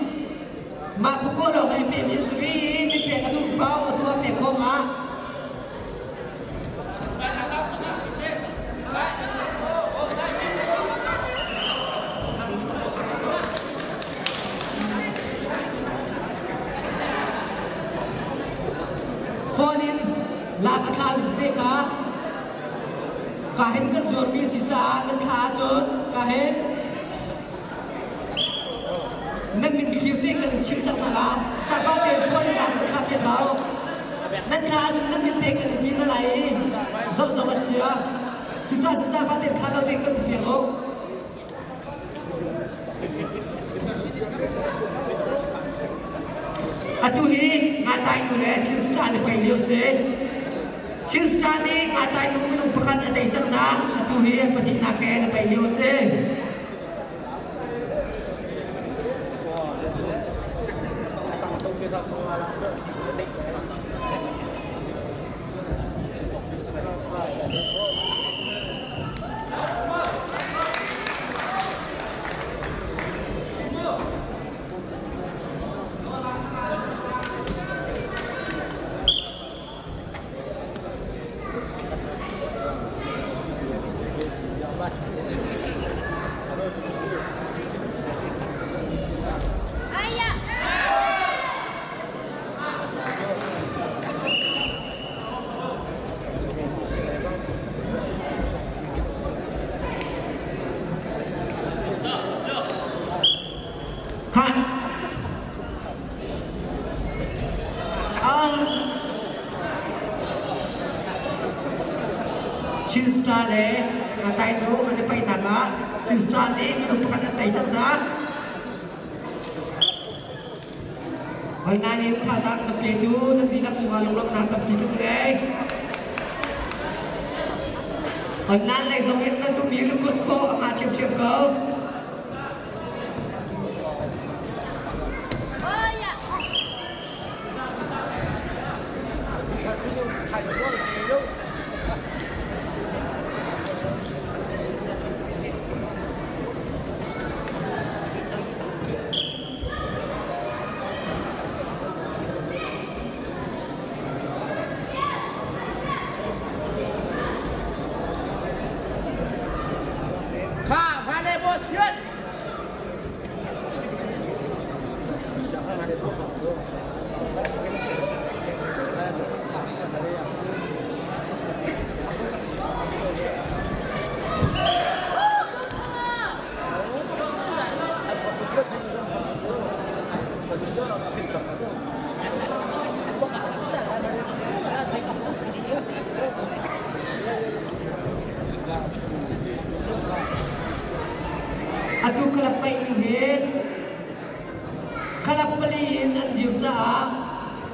mah phu lawng ai pehmi an si rih i min pek a duh paoh atu ah pek khawh ma. Phone in lak a thlami tete kha ka hin kan zuarmi a si caah nan thla ahcun ka hin nan min thlir te kan in chim cang hna la safa te phone in lak nan thla piak hlah u nan thla ahcun nan min te kan in ti hna lai i zoh zong a chia cucaah safa te thla lo te kan in piak u. Atu hi Ngatai nu le Chin Star nih pei lio si. Chin Star nih Ngatai nu minung pakhat a tei cang na. Atu hi an pahnihnak he na pei lio si. Khan Chin Star le Ngatai nu an i paihnak ah Chin Star nih minung pakhat an tei cang hna. Online in thazaang kan petu nan dihlak cungah lunglawmhnak tampi kan ngei. Online lei zong in nan duhmi record khawh a ngah ṭhiamṭhiam ko. Kha, hmane bo siat. Atu club paih ning hi club pali in an dir caah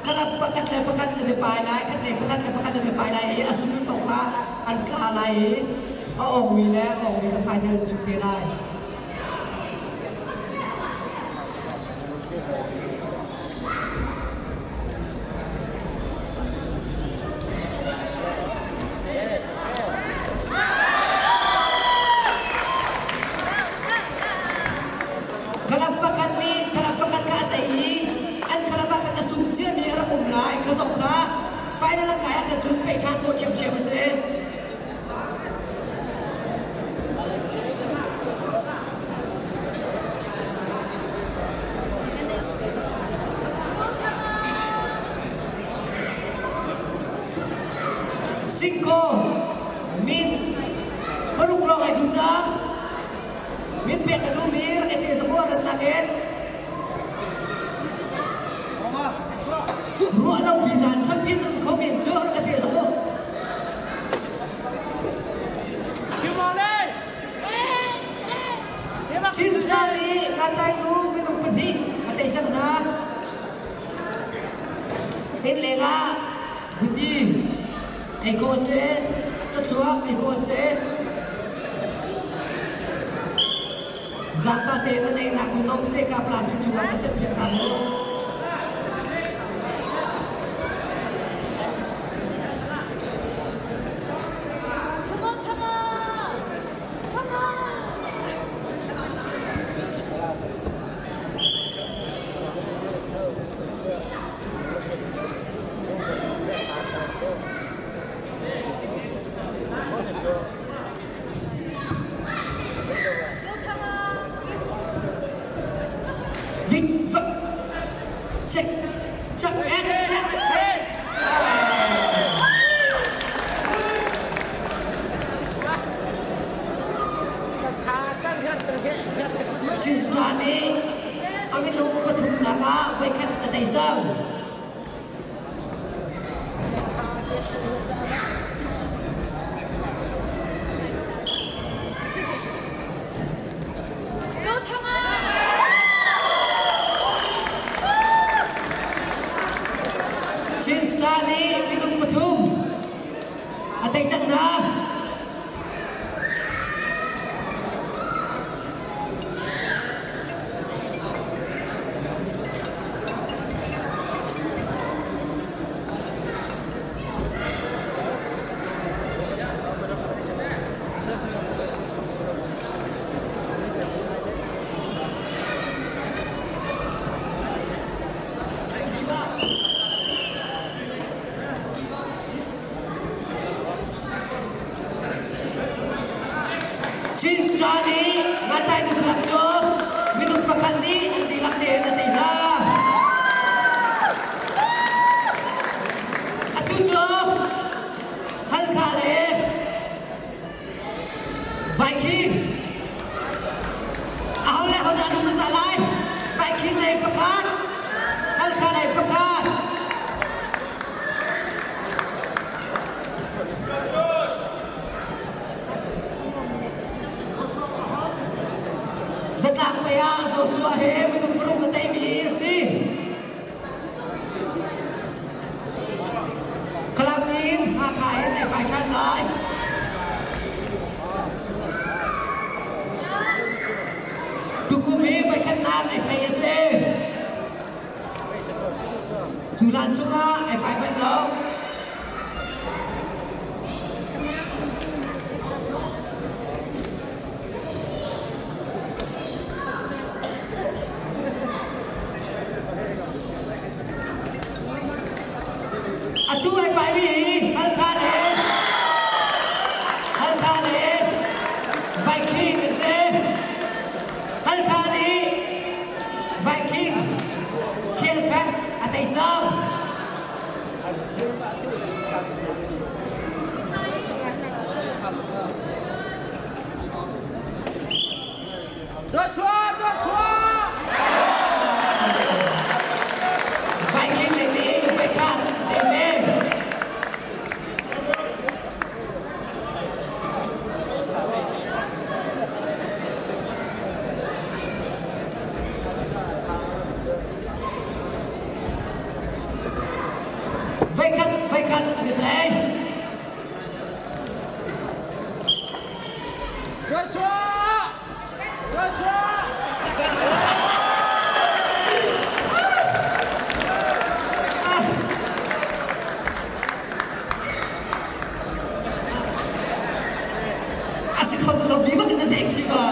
club pakhat le pakhat an i pai lai, khat le pakhat le pakhat an i pai lai i a sungmi paoh kha an tla lai i a awngmi le a awngmi kha final an cuk te lai. Club pakhat nih club pakhat kha a tei i an club ah khan a sung ciami a rak um lai kha zong kha final an kai ah khan cun peih ṭhan khawh ṭhiamṭhiam a si. Singkaw min paruk lawng ai duh cang. Min pek a duhmi rak i pe zaku a rannak in ruah lo pi dan champion na si kho men cu rak i pe zaku. Chin Star nih Ngatai nu minung pahnih a tei cang hna. Inn leng ah buti ei khawh a si, sathluak ei khawh a si. Zaangfah tein nan einak hmun tete kha plastic chungah ka sempiak hram u. Vik vak chek chak ek chak ek. Chisla nih a minung pathumnak ah voikhat a tei cang. Chin Star nih minung pathum a tei cang hna. Chin Star nih Ngatai Nukhlak cu minung pakhat nih an dihlak tein a tei hna. Atu cu Halkha le Viking aho le hodah na hmasa lai? Viking lei pakhat, Halkha lei pakhat. Zatlang pei ah Joshua he minung paruk a teimi a si. Khalam in Hakha in ai pai ṭhan lai. Tukum hi voikhatnak ai pei a si. Cu hlan chungah ai pai bal lo. Atu ai paimi hi Halkha le Halkha le Viking an si. Halkha nih Viking khelkhat a tei cang. Joshua! Joshua! Viking lei nih voikhat a tei ve. Voikhat voikhat an i tei. Joshua! Joshua! A si kho ti lo bi bak in na nek chih ko.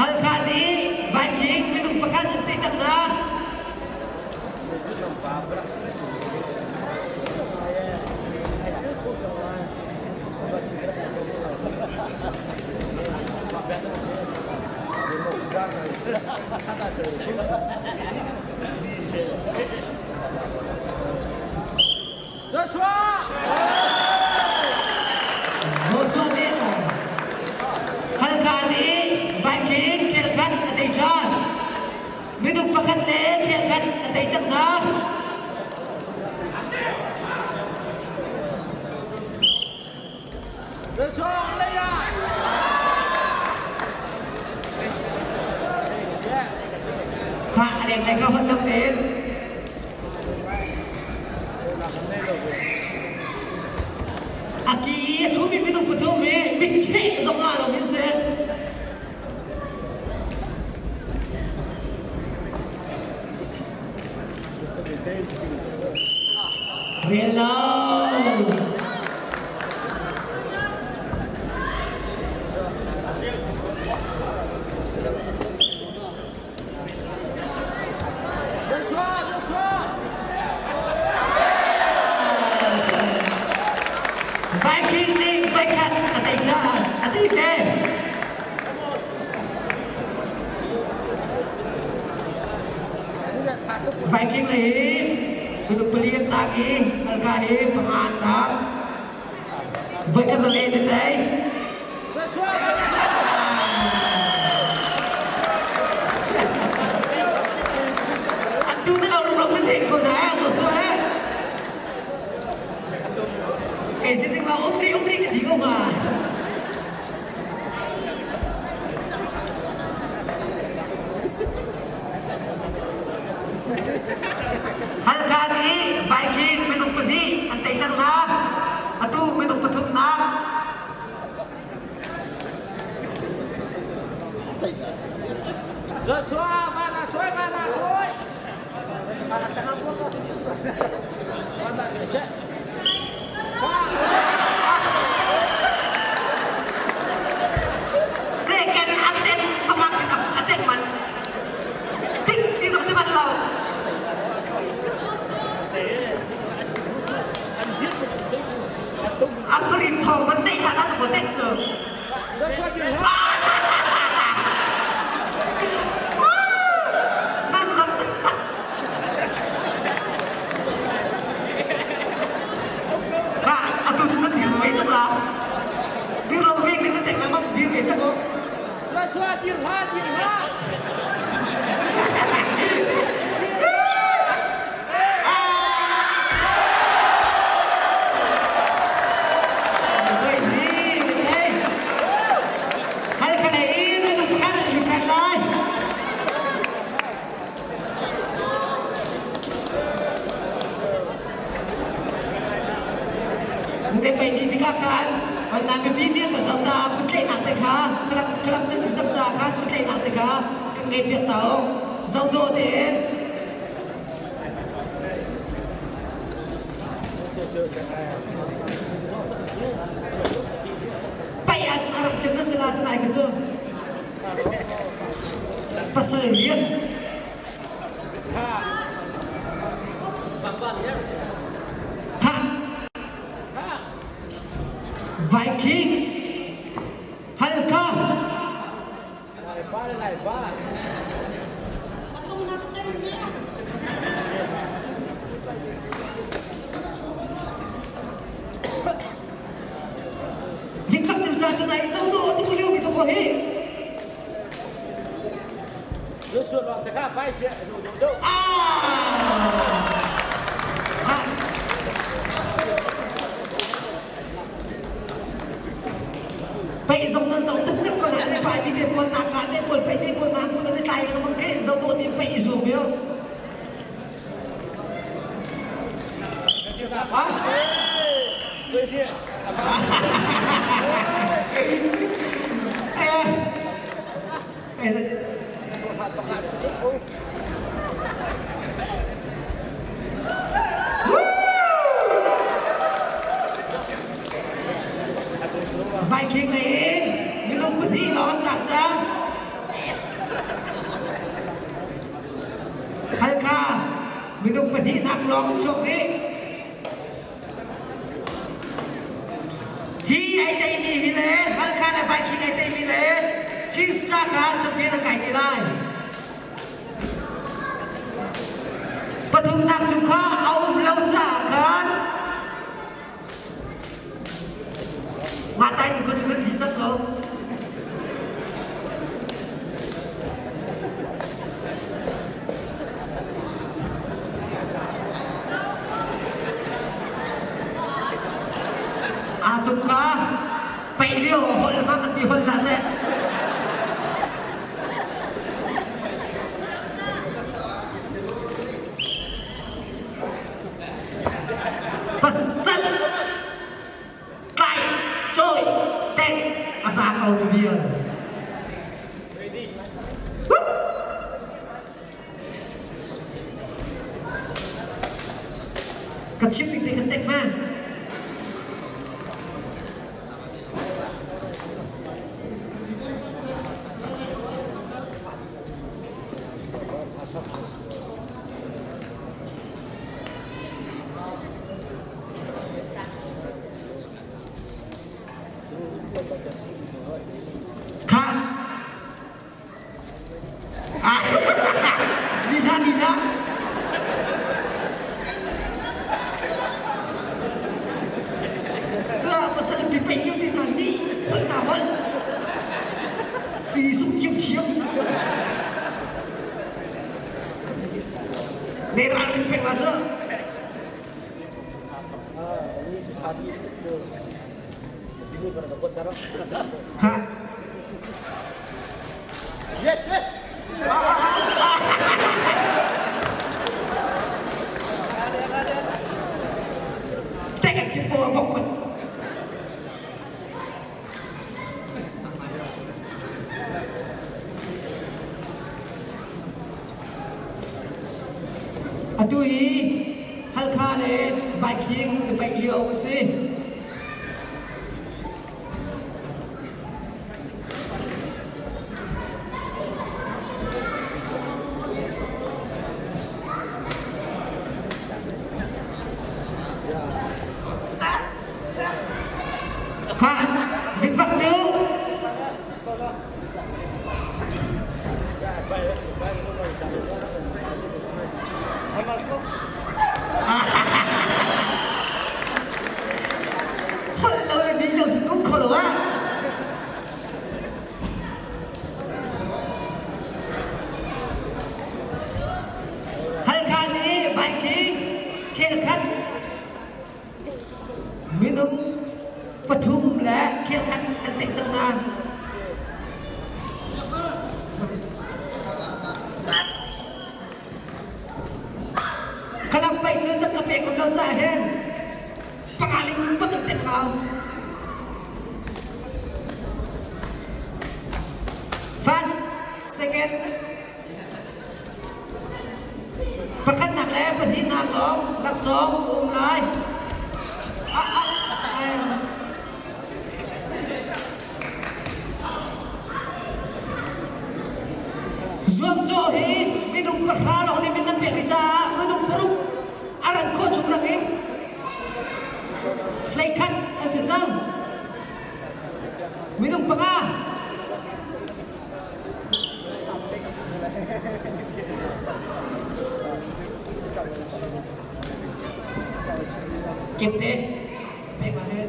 Halkha nih Viking minung pakhat an tei cang hna. Joshua! Joshua nih Halkha nih Viking khelkhat a tei ṭhan. Minung pakhat le khelkhat a tei cang hna. Joshua lei ah! Kha a lenglei kha hon lang tein. A ki i a ṭhumi minung pathum hi mittheh zong ngah lo min si. Rel lo. Viking nih voikhat a tei ṭhan. A tei ve. Viking lei hi minung pali an tang i Halkha hi panga an tang. Voikhat a le na tei. An tu te lo rumro na theih ko na so so he. Kei sin ding la umri umri ka ti ko ma. Halkha nih Viking minung pahnih an tei cang hna. Atu minung pathumnak. Joshua, mana coy, mana coy. Mana coy. Second aten bangak aten man ting ti zong ti man lo. Afrin thong man nei kha ta ko tek chu. Nan ram tak. Ka atu cu nan dir ve cang la. Dir lo ve kan nan tek lengmang dir ve cang ko. Joshua, dir hlah, dir hlah. Hei hi, hei. Hal ka lei in na pakhat na ṭhan lai. Na pei ni tikah khan online mipi nih kan zoh ta kutlaihnak te kha khalap khalap na si camca khan kutlaihnak te kha kan ngei piak ta o zoh dawh tein. Paih ah cun a rak cem na si la tunai kha cu pasal rian. Viking Halkha. Viktak tin sa tunai zo do tu liu mi to ko hi. Pei zong nan zong tuk cem ko na le pai mi te pawl na ka te pawl pei te pawl na kun an tlai lengmang ke zo do tin pei i zuam yo. Ha? Eh, Viking lei in minung pahnih lawng an tlak cang. Halkha minung pahnihnak lawng an chuak rih. Hi ai teimi hi le Halkha le Viking ai teimi le Chin Star kha champion an kai te lai. Pathumnak cu kha a um lo caah khan mah tai tu kha cu nan di cang ko. Aa cung ka paih lio holh ma kan ti holh hlah seh. Pasal kai cawi tek a za ko cu vial. Ka chim ning te kan tek ma. Kha. Nina nina. Ka pasal pi peng yu ti na ni hol na hol. Chi sung thiam thiam. Ne ral ring peng la chu. Ha. Yes, yes. Tek ti po bok ko. Atu hi Halkha le Viking an i paih lio a si. Kha, mit bak tu. Holh lo le ni lo cu nung kho lo ah. Halkha nih Viking khel khat minung pathum le khel khat an tek cang hna. Khalam pei cu na ka pek lo caah hin pangaling bak in tek hau. Fan second pakhatnak le pahnihnak lawng laksawng um lai. Ah, ah, ai. Zuamcawh hi minung pahra lawng nih min an pek rih caah minung paruk a rat khawh chung rak in 11 an si cang. Minung panga. Kip te pek la he.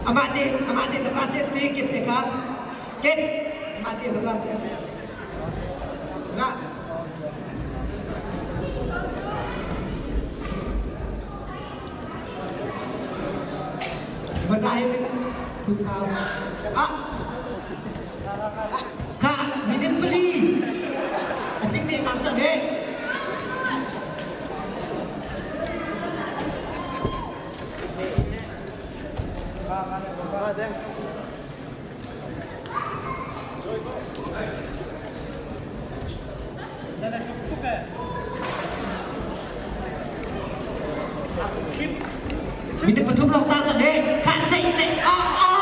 Amah te amah te na se te kip te kha kip amah te na se ra Van ra hin thu thau ah kha minute pali a tling te mam cang he Minute pathum lawng tang cang he kha ceih ceih ah ah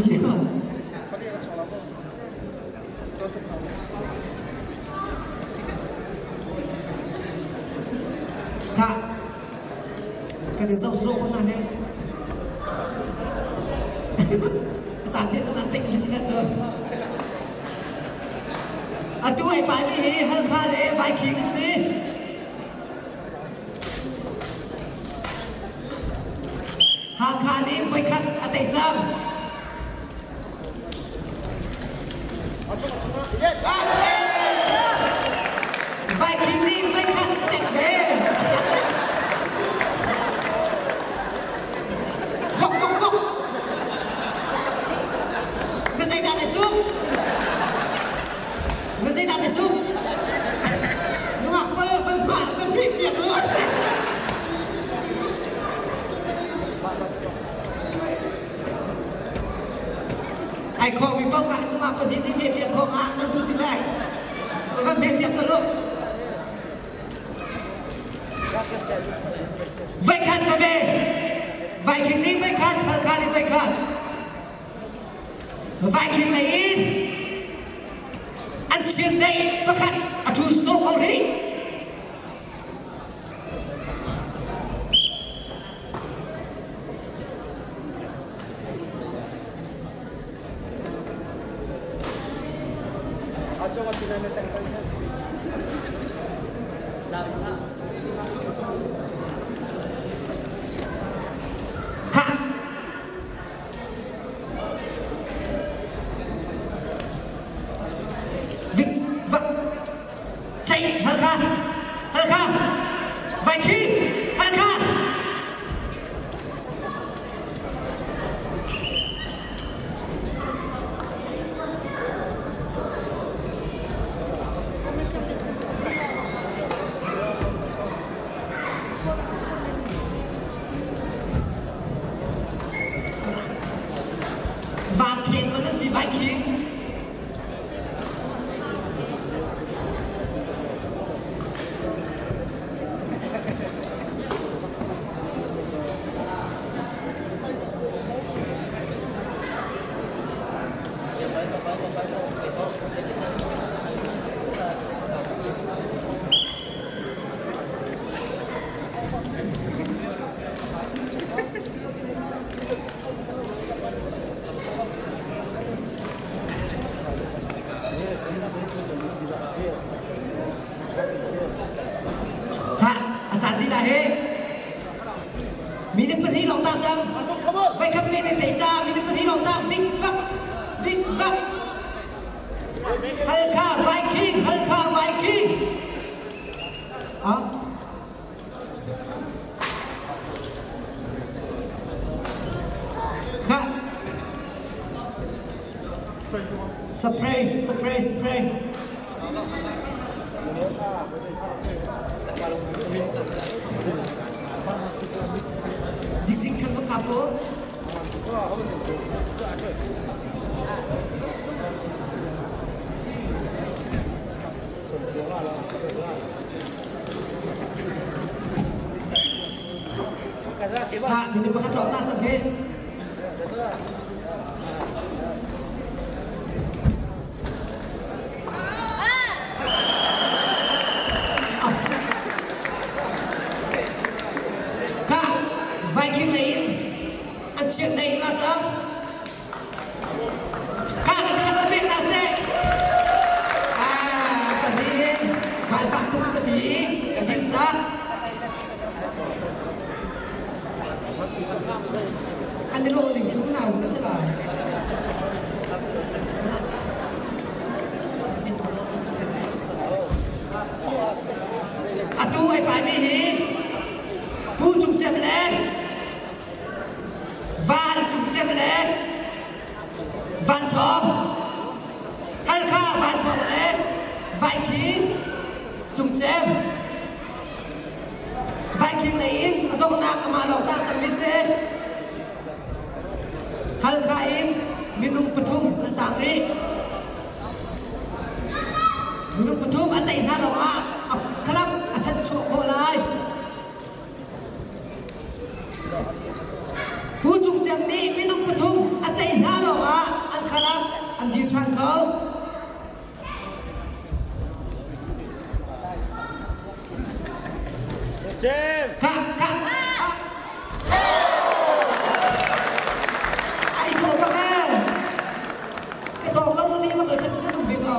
Yeah. Kha kan i zoh sawh ko hna he. Caan te cun an tek mi si le cu. Atu ai pai mi hi Halkha le Vaikhing a si. Hakha nih voikhat a tei cang. Viking nih voikhat a tek ve. Bok bok bok. Na zeidah na suk? Na zeidah na suk? Nungak pal kan pah kan pi piak lu. Ai khawh mi paoh ah nungak pahnih nih me piak khawh ah nan tu si lai. Kan me piak sa lu. Voikhat ka ve. Vaiking nih voikhat, Halkha nih voikhat. Viking lei in an chiandeih pakhat a ṭhu sawh ko rih. Khah! Vik vak Ceih Halkha Halkha Vaikhi Halkha Vangkhen man an si Viking. Khah, a caan dih lai hi. Minute pahnih lawng tang cang. Voikhat ve ne tei ca minute pahnih lawng tang dik vak dik vak. Halkha Viking Halkha Viking. Ah. Khah. Spray, spray, spray. Zikzik khan va kap u. Ah, minung pakhat lawng ta cang he. Ka Viking lei in an chiat dei hna cang. Ka ka ti lang pek hna seh. Ah, pahnih vanfak tuk ka ti dik tak. An i lawh ning cu nau na si lai. Atu ai paimi hi Pu Cung Cem le Van Cung Cem le Van Thawng Halkha Van Thawng le Vaikhi Cung Cem Viking lei in a donghnak amah lawng tang cangmi si. Halkha in minung pathum an tang rih. Minung pathum a tei hna lawngah a club a chanchuah khawh lai. Pu Cung Cem nih minung pathum a tei hna lawngah an club an dir ṭhan kho. Ka ka Ai dawh bak ee. Ka dawng lo mi bak ka chin um ve ko.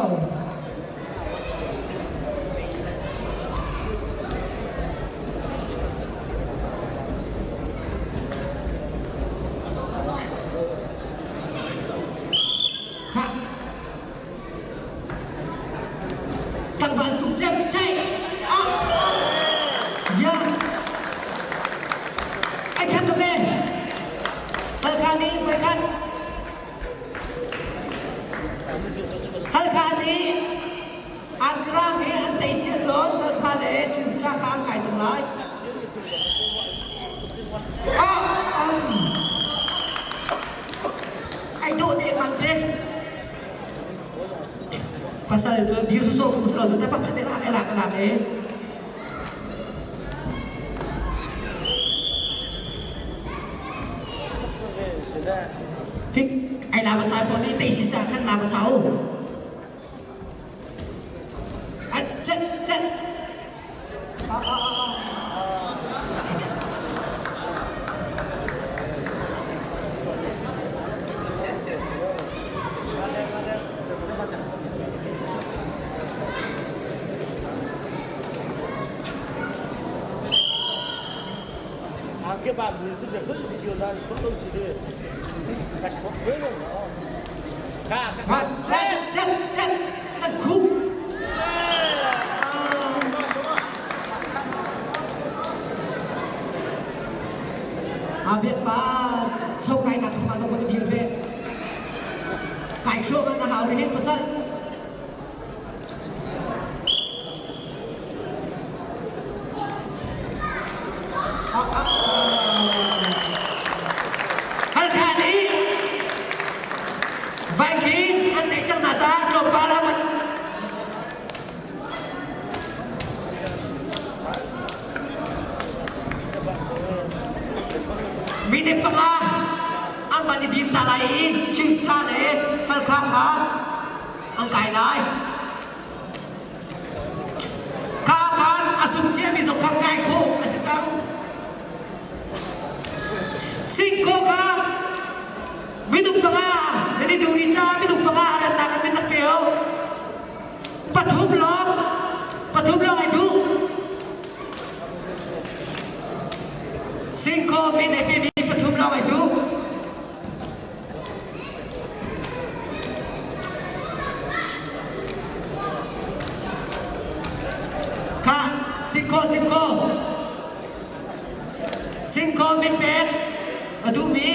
Ka Tlangval cung cem cheih ah ya ai khat ve Halkha nih voikhat Halkha nih Ankara hi an tei sia cun Halkha le Chinsta kha an kai cang lai. Ah, ai dawh deh man te. Pasal cu dir sawsawh phung si lo cu te pakhat in a lak a lak i Fik. Ai la hmasa pawl nih tei si caah khan la hmasa u. At chet chet. Ah ah ah ah. Chet chet nan khup. A biak pa cho kai nak ma to ko dir ve. Kai thlo ma na hau ri pasal. Halkha nih Viking an neih cang hna caah tlawmpal ah man Minute panga an van i din ta lai i Chin Star le Halkha kha an kai lai. Ka khan a sung ciami zong kha kai khawh a si cang. Singkaw kha minung panga nan i duh rih caah minung panga a ratnak in min rak pe u. Pathum lawng pathum lawng ai duh. Singkaw min ai pemi pathum lawng ai duh. Khah, singkhaw, singkhaw. Singkhaw min pek a duhmi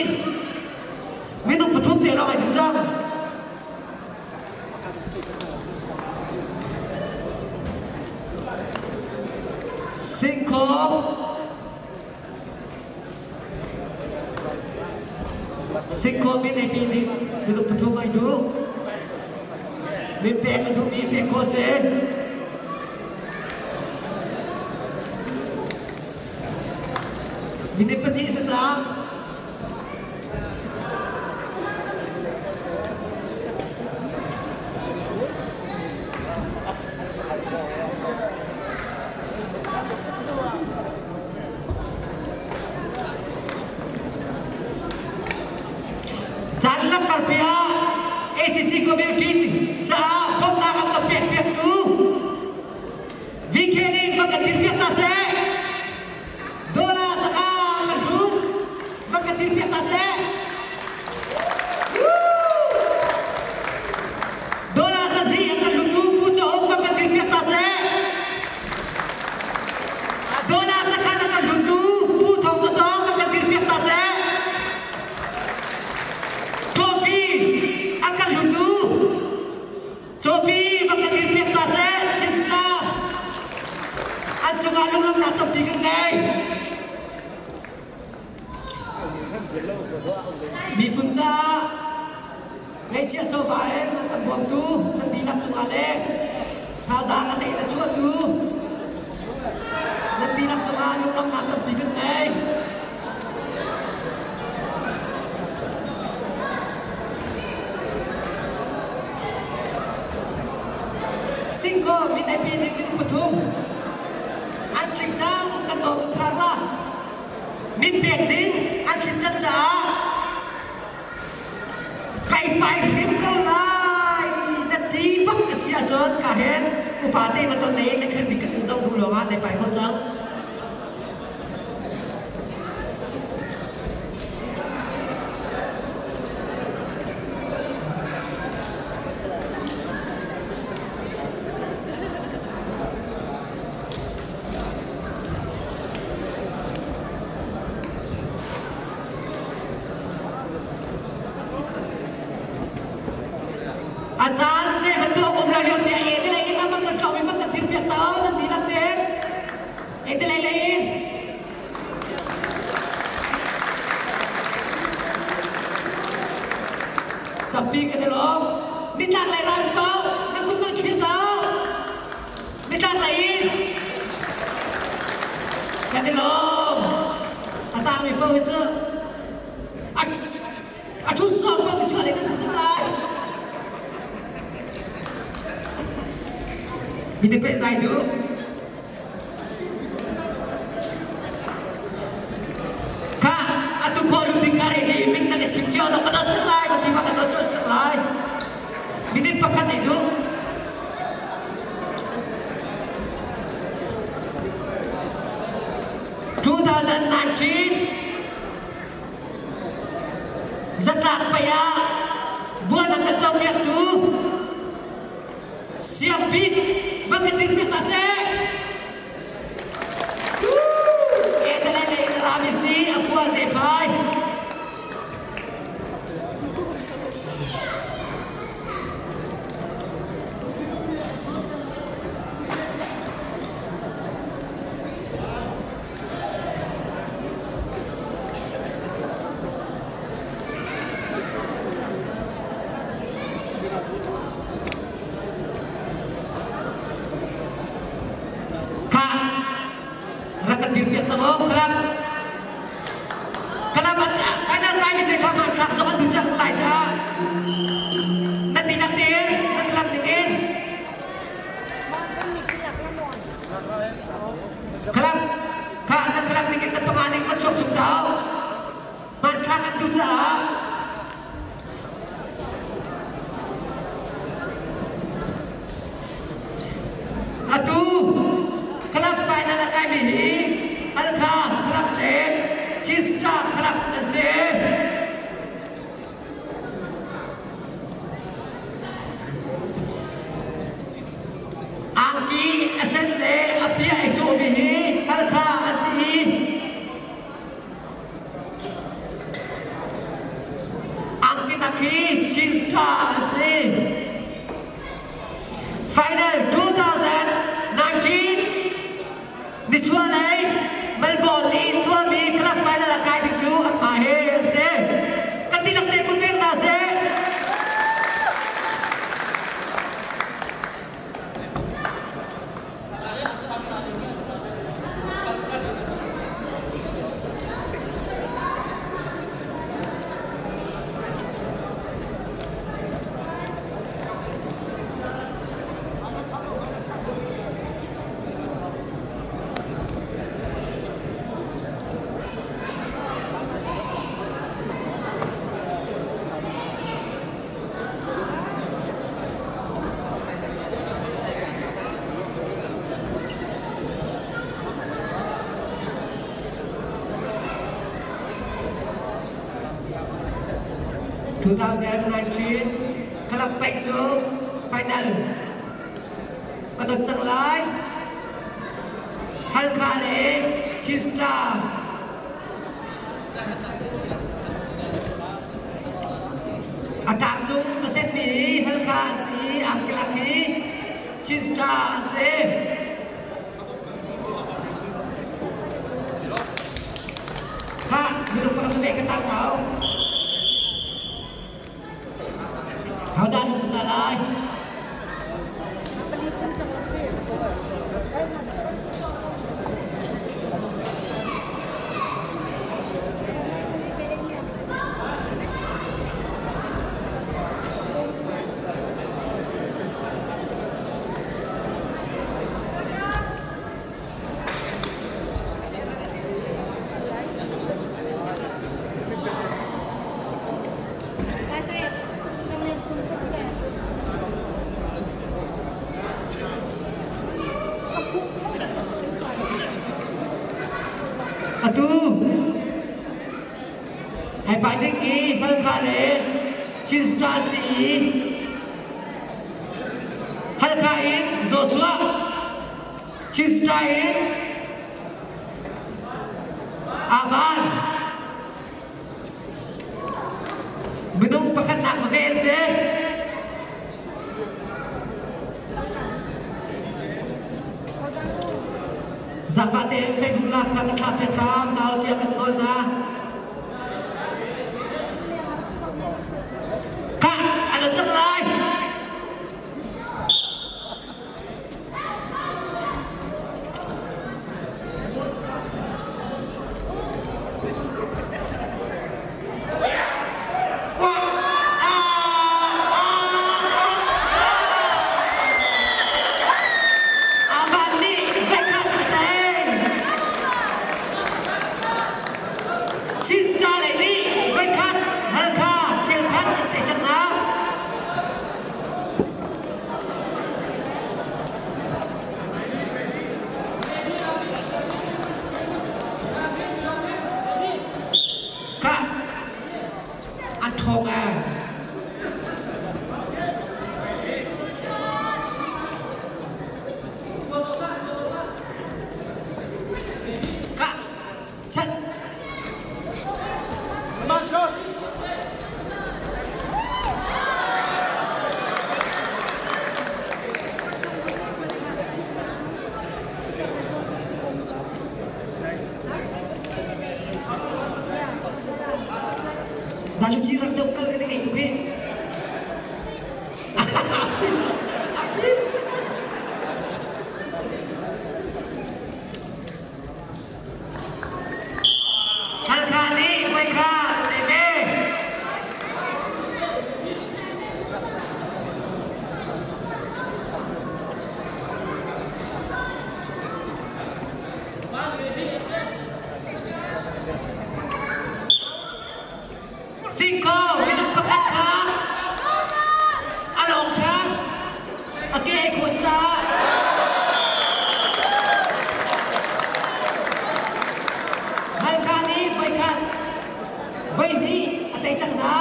minung pathum te lawng ai duh cang. Singkhaw Sikhaw min ei pi nih minung pathum ai duh. Min pek a duhmi pek khawh si. Minute pahnih si cang. Caan lamkarpi ah ACC Community caah bawmhnak an kan pekpiaktu VK nih van kan dirpiak hna seh. Dola saka kan hlut van kan dirpiak hna seh. Dola zahnih an kan hlutu Pu Cho Uk van kan dirpiak hna seh. Dawla sakhan a kan hluttu Pu Thawng Za Tawng a kan dirpiak ta seh. Trophy a kan hluttu Copi va kan dirpiak ta seh. Chistra an cungah lunglawmhnak tampi kan ngei. Miphun caah Ngaihchiah chawva in a kan bawmtu nan dihlak cungah le thazaang a lei na chuahtu nan dihlak cungah lunglawmhnak tampi kan ngei. Singkaw min ai pe ding minung pathum an tling cang kan dawt kan khar la. Min pek ding an tlin cang caah Kai pai hrim ko lai na ti bak a si ahcun ka hen upa te na ton nei na kher dik kan in zoh duh lawngah nai pai kho cang. A caan ce bantuk um lo lio tiah e te lei in a kan tlawm i kan dir piak ta nan dihlak te e te lei lei in Tampi kan i lawm. Nitlak lei ram pau na kut man thlir tau. Nitlak lei in kan i lawm. A tangmi paoh hi cu a a ṭhu suam ko ti chuah lei kan si. Mi te zai du. Ka atu kho lu ding ka re di min na ka chim cio lo ka dot lai ka ti ma ka dot chon lai. Mi te pakhat ei du. 2019 Zatlak pei ah buan a kan copiaktu Siangpi va ka dir piak ta seh. E tale le in rami si a khua ze phai. Kha rak kan dirpiak cang aw khalap khalap an final kai mi te kha man thlak zong an tu cang lai ca na tilak tein na club ning in Khalap kha na khalap ning in na panga ning ma chuak chung tau. Hmanthlak an tu caah atu club final a kaimi hi Halkha club le Chinstra club an si. Angki a sen le a pia i cawhmi hi Halkha a si i angki tak hi Chin Star a si. Final 2019 nichuahlei Melbourne i tuahmi club final a kai ding cu anmah he an si. Kan dihlak te kun pek hna seh. 2019 Club paih cu final ka dot cang lai. Halkha le Chin Star a ṭang cung a setmi hi Halkha an si i angkelak hi Chin Star an si. Kha minung pakhat ve ka tang tau. Hodah na hmasa lai? Atu ai pai ding i Halkha le Chin Star si i Halkha in Joshua Chistra in Aban minung pakhatnak ve a si. Zaangfah tein Facebook live kha kan thlah piak hram nau tiah kan nawl hna. Khah, a dot cang lai. ṭhawng ee. Ka chat. Baluchi rak deuh kal ka ngei tuk hi. April. Halkha nih voikha ka pe ve. Singko minung pakhat kha a lawng ṭhan a ke ai khawn caah Halkha nih voikhat voihnih a tei cang hna.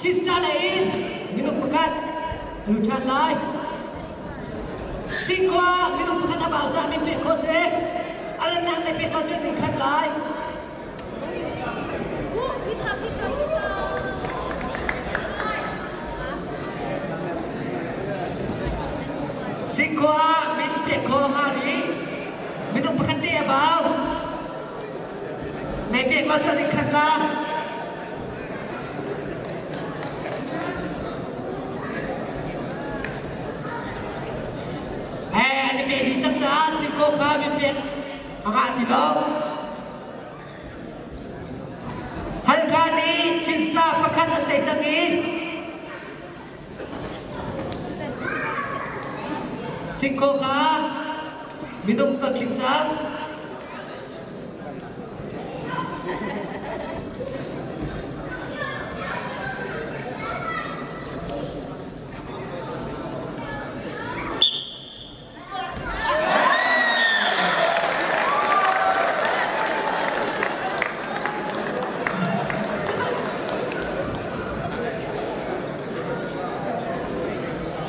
Chista lei in minung pakhat a lut ṭhan lai. Singkhua minung pakhat a bau caah min pek khawh si. A rannak na pek ahcun min khat lai. Singkhua min pek khawh hnga ri. Minung pakhat te a bau. Nei pek ahcun in khat la. An i pe dih cang caah singkaw kha min pek a ngah ti lo. Halkha nih Chisla pakhat an tei cang i singkaw kha minung kan tling cang.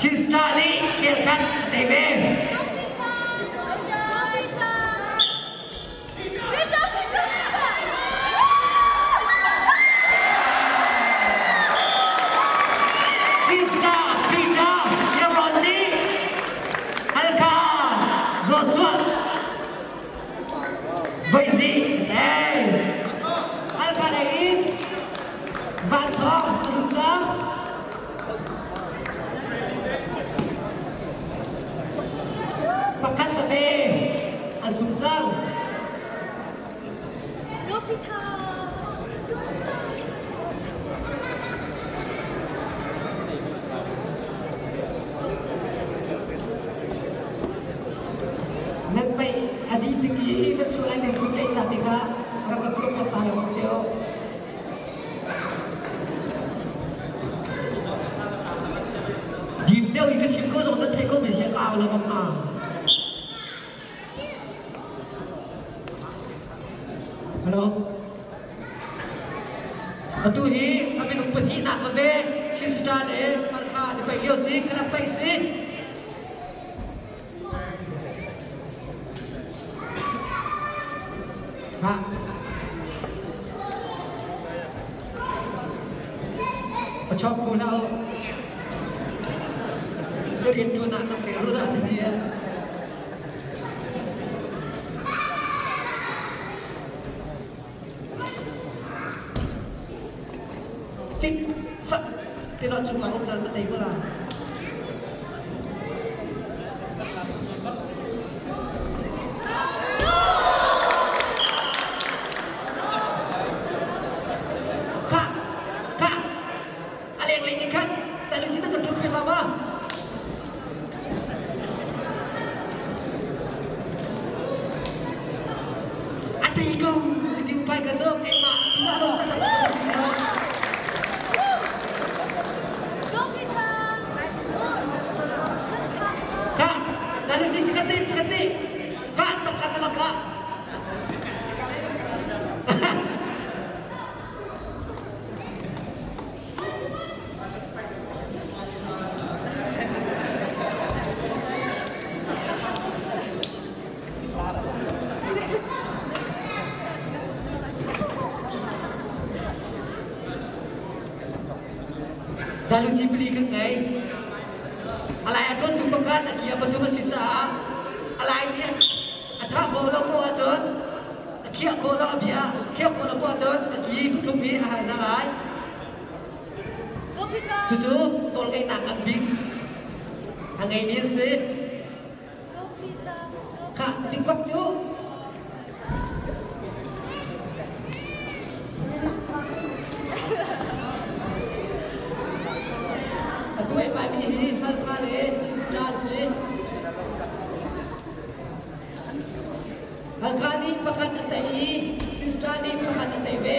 Chisla nih khel khat a tei ve. Chisla Peter Yaron nih Halkha Joshua voihnih a tei. Halkha lei in Van Thawng a lut cang. Pakhat veve an sung cang. Nan paih a dih tik i nan chuah lai nan kut tlaih ta tikah rak ka tuah piak ta lengmang te u. Dim deuh in ka chim ko zong nan theih ko mi sia ka au lengmang ma. Hello. Atu hi a minung pahnihnak veve Chin Star le Halkha an i paih lio si, Khalap paih si. Khah. A chok khu hlah u. Ka rianṭuan ah nam rel dah ti si. Tik ti lo chung ah um na tei ko la. Ka ka a lenglei nih khan taluchin na kan ṭum piak la ma? A tei ko ti pai ka cu keimah ti dah lo ca dah Ka taluchin cikati cikati ka tak ka talak ka. Baluchi pali kan ngei. A lai a ṭawntu pakhat a ki a pathum a si caah a lai nih a thah khawh lo poah ahcun a khiah khawh lo a bia khiah khawh lo poah ahcun a ki pathum hi a hal hna lai. Cucu tawlngeihnak ngan bik a ngeimi an si. Khah, tikvak tu. Atu ai paimi hi Halkha le Chin Star si. Halkha nih pakhat an tei i Chin Star nih pakhat an tei ve.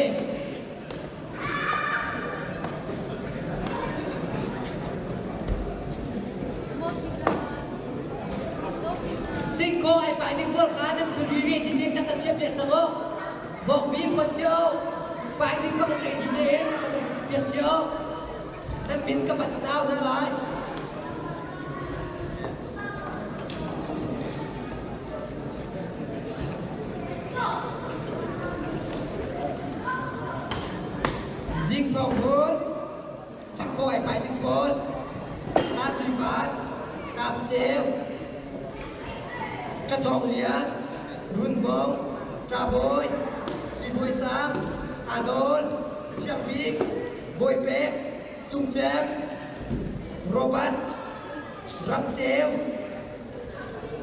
Singkaw ai pai ding pawl kha nan thilri ready ding na kan chiah piak cang u. Bawkbi phon cio, pai ding bak in ready tein na kan piak cio. Nan min ka van nau hna lai. Zing Thawng Hmun, Singkaw ai pai ding pawl, Thla Sui Van, Kap Ceu, Ṭha Thawng Lian, Run Bong, Ṭa Bawi, Sui Bawi Sang, Adawl, Siak Bik, Bawi Pek, Cung Cem, Robert, Ram Ceu,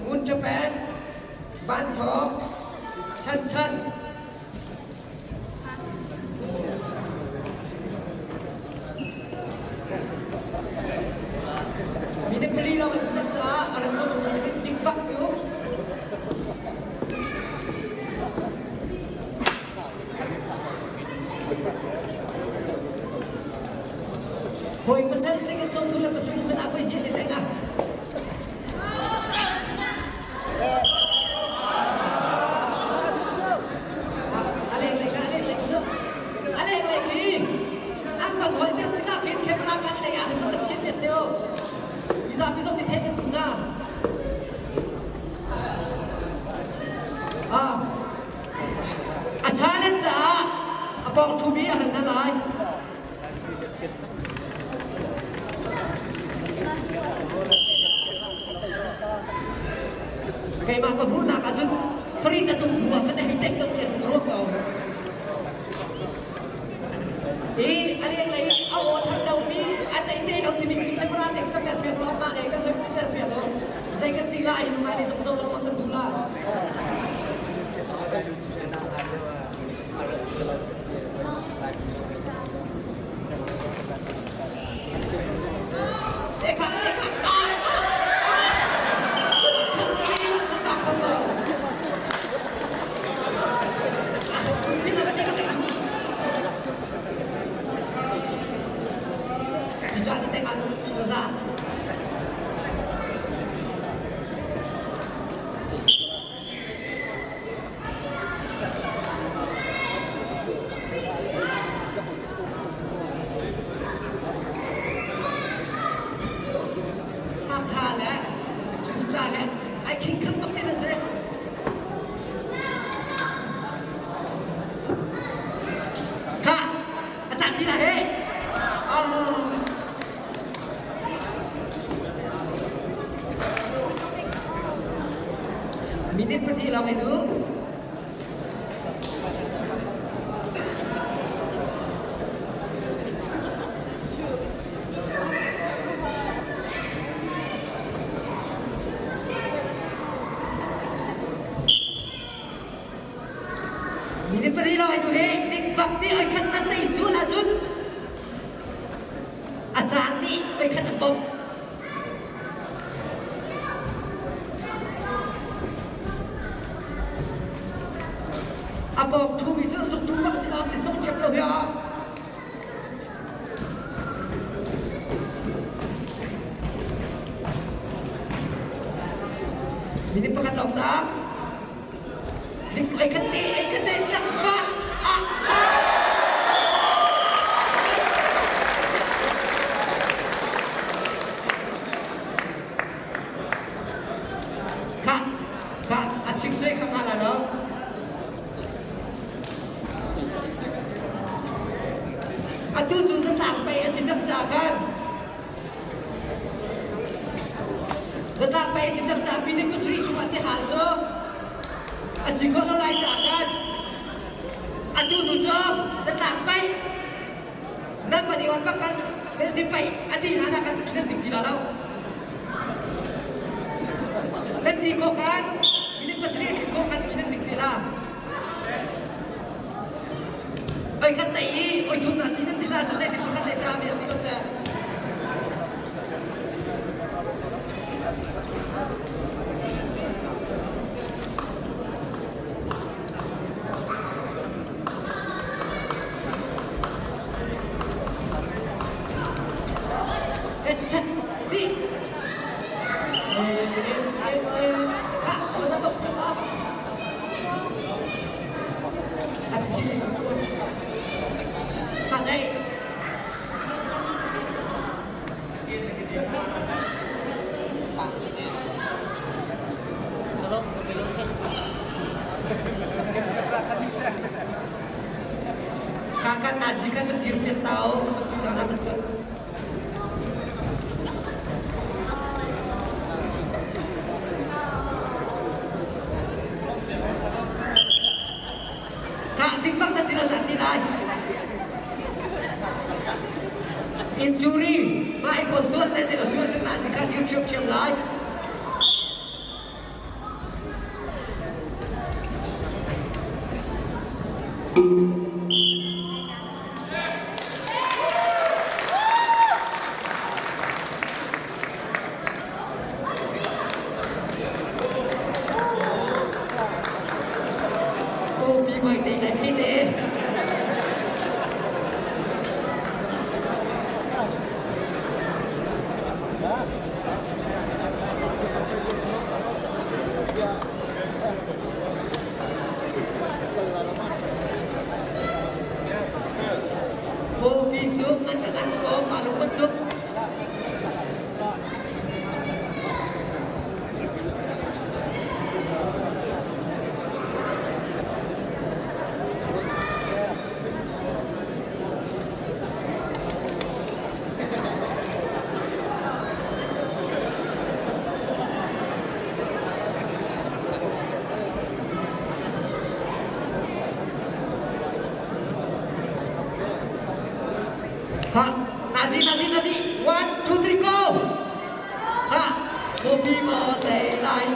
Ngun Ṭa Pek, Van Thawng, Chan Chan. Mi te pali lawng an ti cang caah a rat ko chung rak in dik bak tu. Hawi pasal second song tu le pasal in mana koi dia te tengah. A lenglei ka a lenglei cu a lenglei khi an van hoi deuh tikah khin camera kan lei ah hin kan chim piak te o mizapi zong nih theih kan duh na a challenge caah a pawng ṭhumi a hal hna lai. Keimah ka hmuhnak ahcun Farid a tum hnu ah khan a hei tek deuh tiah ka ruah ko. I a lenglei i a aw thang deuhmi a tei te lo timi cu camera te ka per piak lo mah le kan hoi ter piak lo. Zei kan ti la ai nu mai le zong zong lo mang kan duh la. Eka, eka, ah, ah, ah. Khat na mi la na pa kho lo. Ah, pin up te ka du. Ti te ka chu na za. Hakha le Chinsta he ai khingkhang bak te na si. Kha, a cang ti la he. Oh. Minute pahnih lawng ai duh. Minute pahnih lawng ai duh hi. Big bak nih oi khat nan tei sual ahcun A caan nih voikhat a bawmh. A pawng ṭhumi cu zukṭu bak si ko, misung ṭhiam lo hi ah. Minute pakhat lawng tang. Ei khat te, ei khat te, tlangval. Ah, ah. Kha, kha, a chik sui kha nga la lo. Atu cu zatlang pei a si cang ca khan. tei si cang caah minute pasarih chungah ti hal cu a si khawh lo lai caah khan atu tu cu zatlak paih nan van i on bak khan nan ti paih a ti hlan ah khan ti nan ding ti la lo. Nan ti khawh khan minute pasarih a tlin khawh khan ti nan ding te la. Oi khat tei i oi thum na thi nan ti la cu zeitin pakhat le ca mi an ti lo te. Ti. Kha, na tok la. Kakak nazi kan kan dir piak tau, kan kan cun. Kah ding bak na ti lo caan ti lai. Injury mah i kawl sual le zei sual cun nazi kha dir ṭhiamṭhiam lai. Pawpi mai te lai phe te. Pawpi cu ngan ka ngan ko ma lung bantuk. Ha, nazi, nazi, nazi. One, two, three, go! Ha, Kopi mo te lai.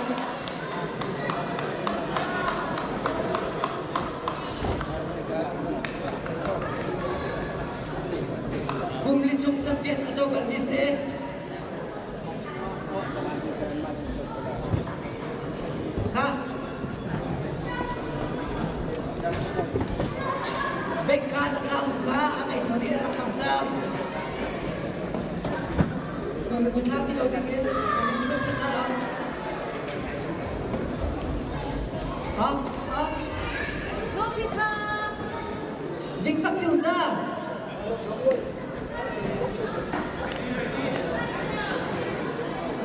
Kum li chung champion a co balmi si. Kha. Bekka na tlau kha a ngeitu nih a rak hlam cang. Tuzan cu thlam ti lo ding in kan min cu kan khat hna lo. Ha? Ha? Dik tak tiu ca.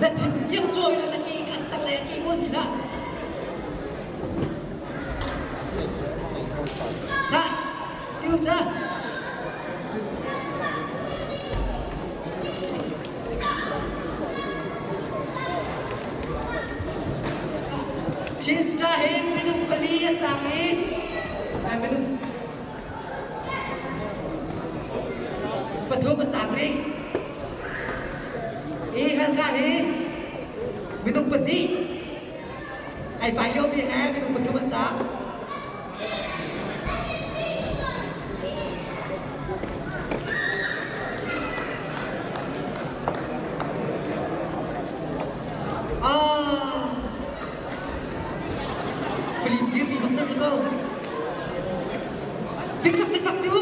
Na thin tiang cawi na ki an tak le a ki ko ti hlah. Kha, tiu ca. Chin Star hi minung pali an tang i minung pathum an tang rih. Hi Halkha hi minung pahnih ai pai liomi he minung pathum an tang. Ah, Film dirmi bak na si ko. Tikak tikak tu.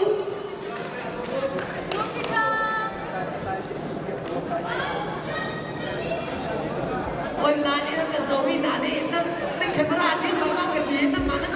Online in kan zomi hna nih nan camera dir lo ma kan ti nan ma nan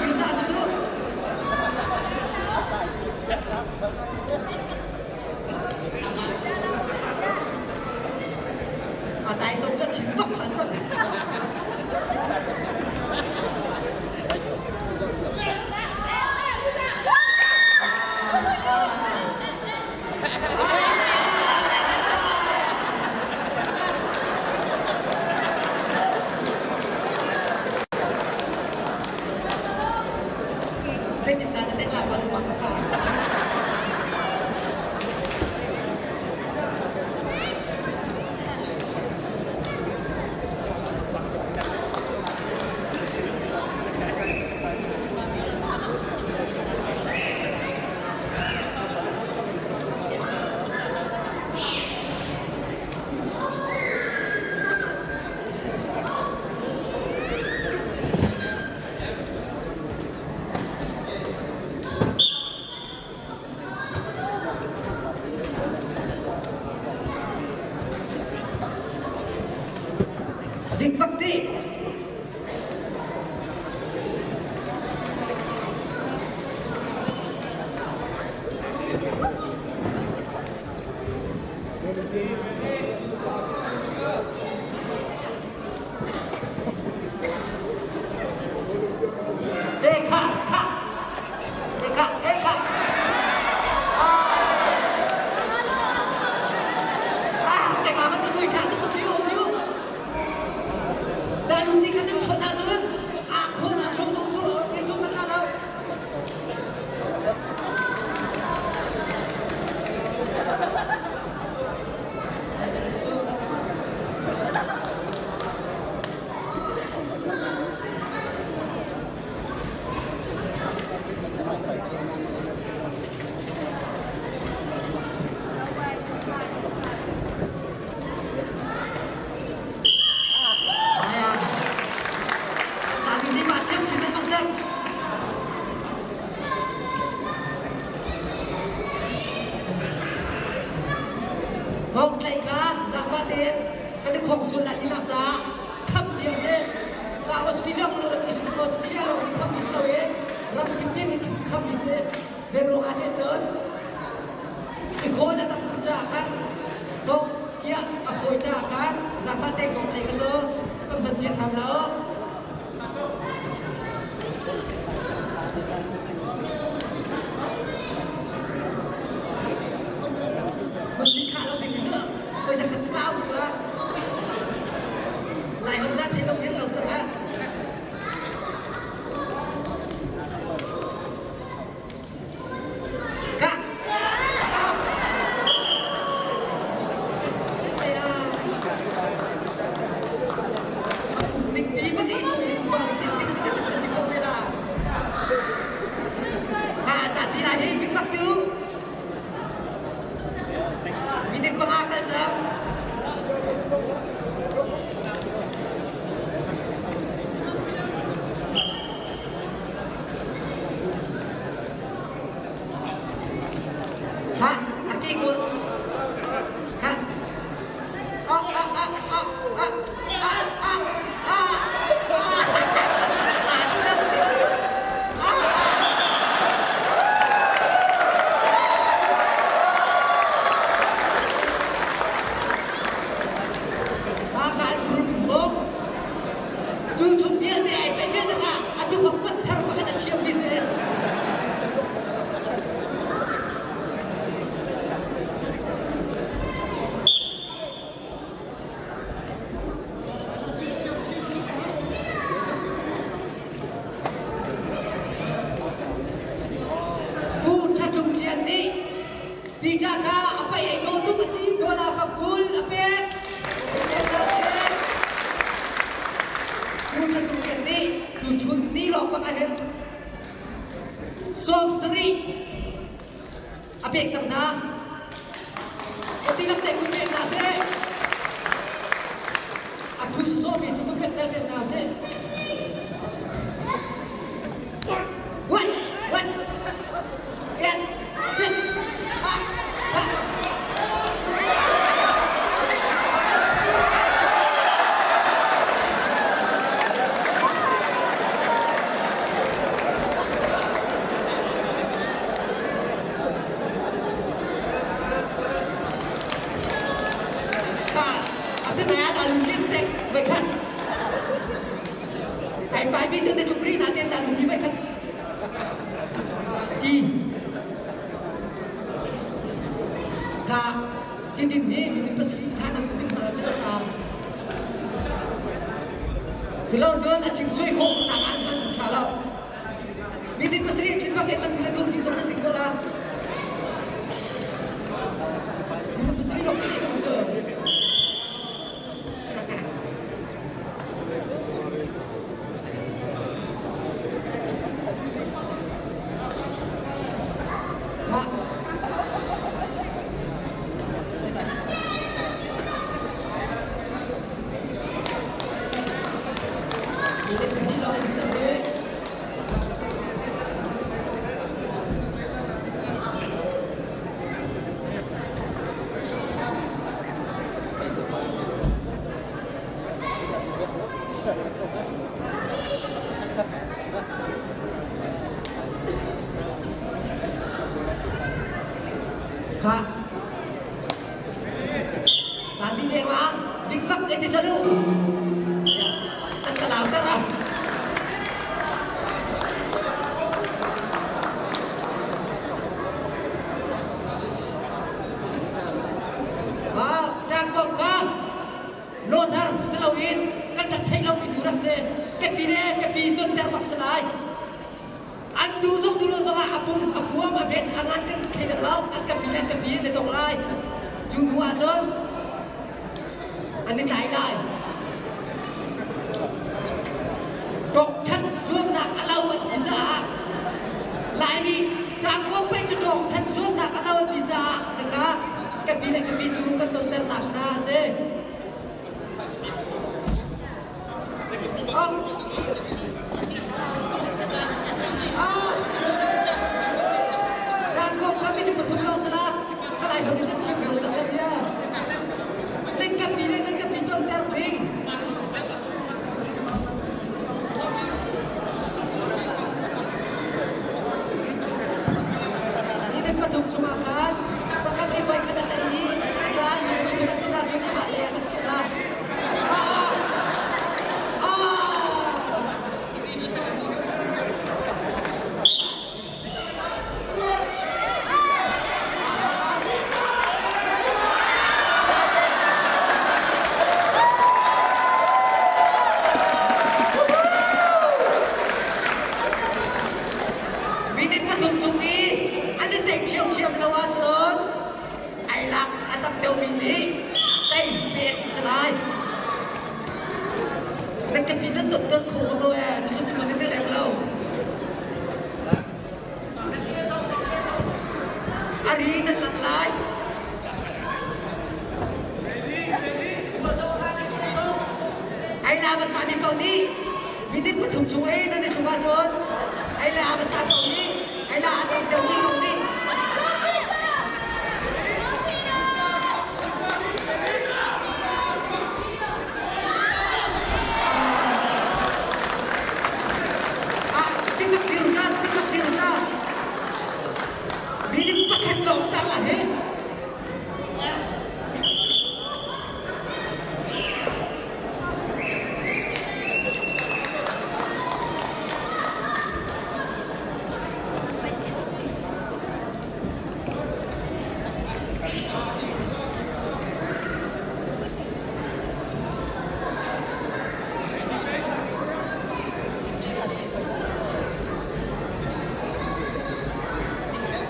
Dik bak ti. Eh kha kha eh kha eh kha ah keimah man tu kha tu tu tu dah lu chi khan nan chon ahcun a khon a khong zong tu rin tu man la lo. Ngawngtlaih kha zaangfah tein kan i khong sual lai tinak caah kham ti a si. Ka Australia Australia lawng nih kham mi si loin ram kip te nih kham mi si. Zeiruang ah tiah cun i khawn a tam tuk caah khan tawk kiah a fawi caah khan zaangfah tein ngawngtlaih kha cu kan hman piak hram lo. Kusi kha lo ding cu phaisa khat cu ka au tuk la. Lai hon na thei lo hin lo cu ah. Ka. Ningpi bak i chung i pumpak si tim si tim si kho ve la. Ha ca ti lai hi bik bak tu. Minute panga kal cang. Ha, a ke kul. Ha. Ah, ah, ah, ah, ah, ah, ah, ah, ah. Ah, ah. Cu chung vialte ai pe vialte hna atu ka kut thar pakhat a thiammi si. Pu Tha Tum Lian nih Peter kha a paih ei daw tuk a ti dawla fap 20 a pek. Pu Tha Tum Lian nih tuchun ni lawng bak ah hin 70 a pek cang hna. Ati nak te kun pek hna seh. A thu sawmi cu kun pek tel ve hna seh. One, one, yes, sit, ah, ah. Ai pai mi cu na tluk rih na ten ta lu thi vai khat ti ka tidin ni minute pasarih tha na ding hna se tha Culo cun a ching sui khawh nak an hman tha lo. Minute pasarih tlin bak in man la dun ti ko nan ding ko la. Minute pasarih lok si ko cu. ti chalu. An ka lau ter ah. Ah, ṭangkawm kha lothar si loin kan rak theih lomi tu rak si. Kepi le kepi tonter bak si lai. An du zong du lo zongah a pum a puam a bet a ngan kan thei dak lo. An kapi le an kapi an i dong lai. Cu hnu ahcun an i tlai lai. Ṭawkṭhan zuamnak a lo an ti caah Laimi ṭangkawm pei cu ṭawkṭhan zuamnak a lo an ti caah khaka kapi le kapi tu kan tonternak hna a si. Ṭangkawm kha minung pathum lawng si la ka lai holh in kan chim ko dah ka ti ah. Nan kapi le nan kapi tonter ding. Minute pathum chungah khan pakhat nih voi khat a tei i a caan minute pathum a tlun ahcun amah te ah kan chiah lai. Ah! Ah! Minute pathum chung i an i tei ṭhiamṭhiam lo ahcun ai lak a tam deuhmi nih tei pek a si lai. Na kepi nan dot dot kho bak lo ee, cu cu man in rem lo. A ri nan lak lai. Ai la hmasa mi paoh nih minute pathum chung ei nan i thlum ahcun ai la hmasa paoh nih ai la a tam deuh mi paoh nih Minute pakhat lawng tar la he.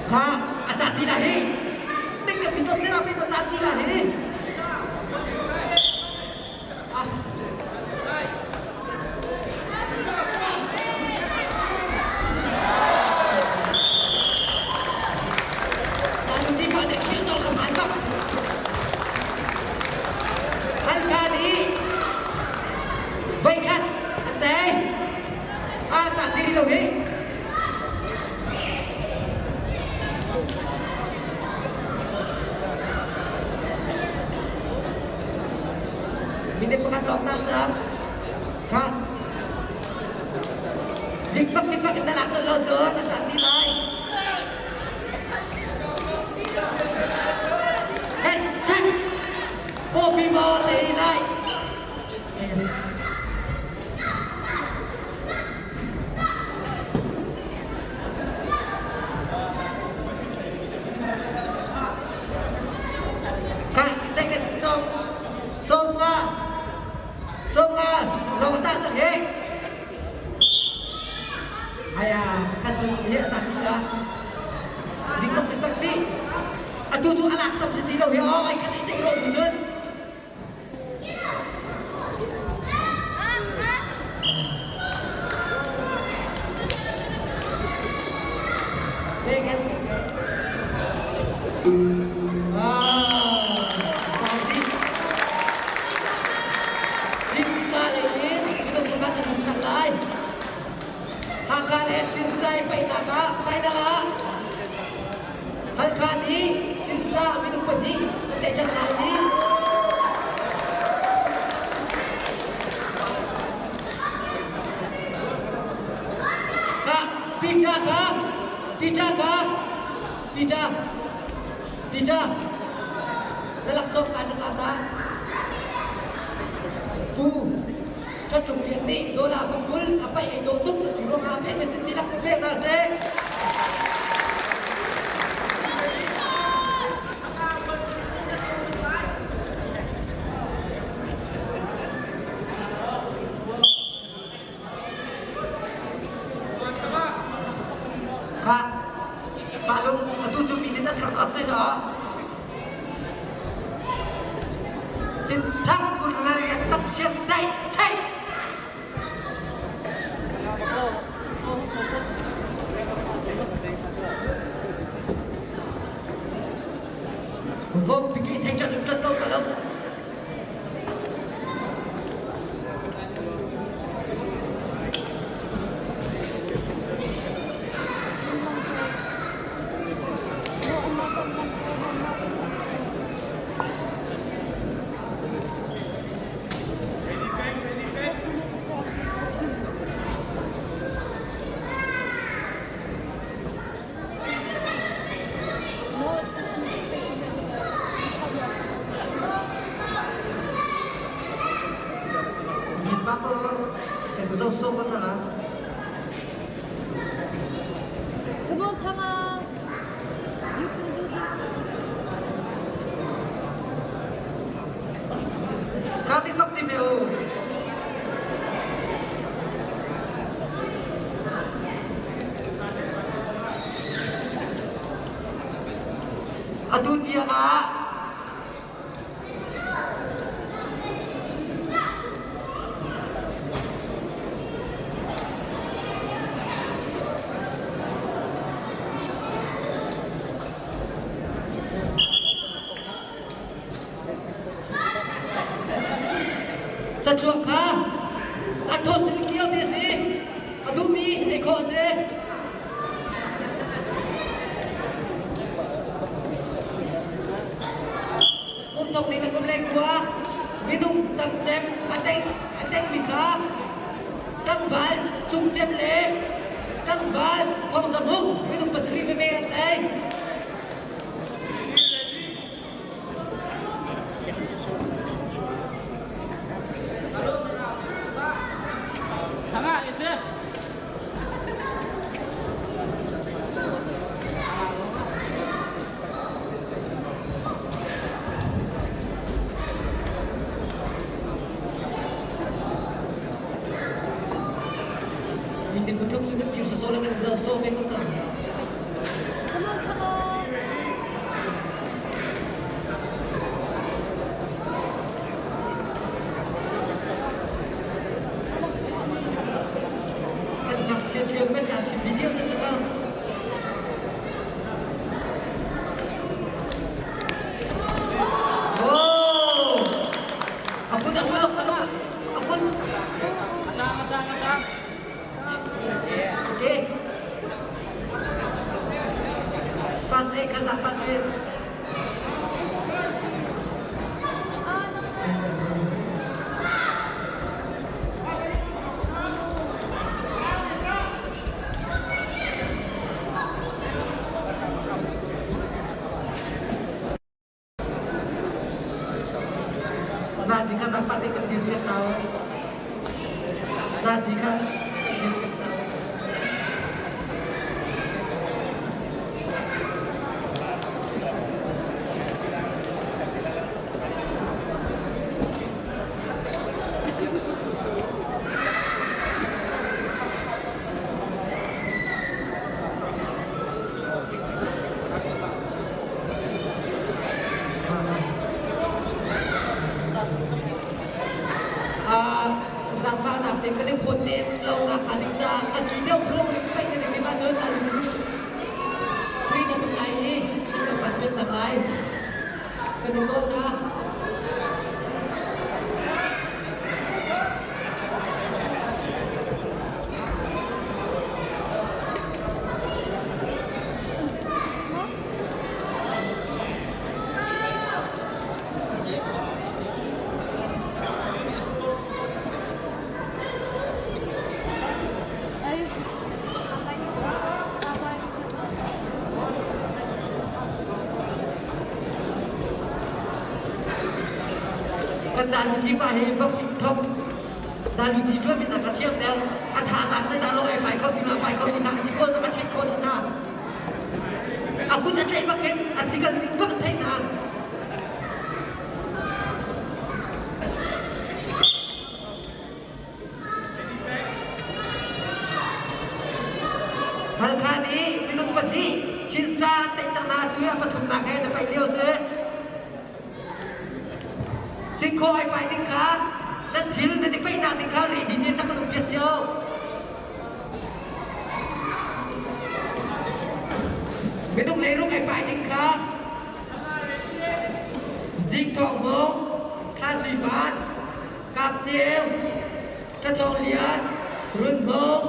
Kha a cat ti la hi. Ning ka pitot ni rapi ma cat ti la hi. Ah. Lalu ci pa de khil chol ka man bak. Halkha nih voikhat a tei. A caan ti rih lo hi. Minute pakhat lawng tang cang. Kha. Dikfak dikfak in na lak colh lo cun a caan ti lai. Head check. Pawpi maw tei lai. Kha second som som nga som nga lawng ta cang he. Aya kan cu he a cang la. Dikok dikok ti. Atu cu alak tam si ti lo he oh ai kan i tei ro tu cun. Seconds. Ah, cantik. Chinsta lei in minung pakhat an hung ṭhan lai. Hakha le Chinsta i paihnak ah final ah Halkha nih Chinsta minung pahnih an tei cang lai i Ka Peter ka Peter ka Peter Peter na laksawng kaan rak la ta. Pu Ṭhatlung Lian nih dollar 20 a paih ei dawh tuk a ti ruangah pek na sin tilak ku pek hna seh. Kha, pa lung, atu cu mi nih na thar at seh law. In thang kun la rian tak chiat dai chai. Vom piki thei chat chat ko ka lo. Come on, come on. You can do this. Kapi kap ni meu. Atu tiang ah Satluang kha a thawt si kio te si a duhmi ei khawh a si. Kum thok ning le kum le khua minung tam cem a teng a tengmi kha tlangval cung cem le tlangval thong zam hung minung pasarih veve an tei. Tanga isi. Minute pathum cu na tir sawsawh le kan zoh sawh ve ko hna. Come on, come on. Kan ngakchia thiam men a si video na si ko. Oh! Apun, apun, apun, apun, apun. Atang, atang, atang. Okay. Fast eh, kazak fast eh. Nazi kha zaangfah tein kan dirpiak hna u. Nazi kha kan dirpiak hna u. Zaangfahnak te kan i khon len lonak hnga ding caah a ki deuh ruang in paih na nih ahcun ta lu cu free na tuk lai i an kan pan piak tak lai. Kan in nawl hna. Kan Daluci pa hi boxing thok Daluci ṭuan mi ka thiam deuh. A thazaang zeidah lo ai pai kho ti na pai kho ti na ti ko zong a theih khawh dih hna. A kut a tlaih bak in a thi kan ding bak theih hna. Halkha nih minung pahnih Chinsta an tei cang na tu ah pathumnak he na paih lio si. Singkhaw ai pai ding kha nan thil nan i paihnak ding kha ready tein rak kan um piak cio. Minung leiruk ai pai ding kha Zing Thawng Hmung, Thla Sui Van, Kap Ceu, Thlathawng Lian, Run Hmung,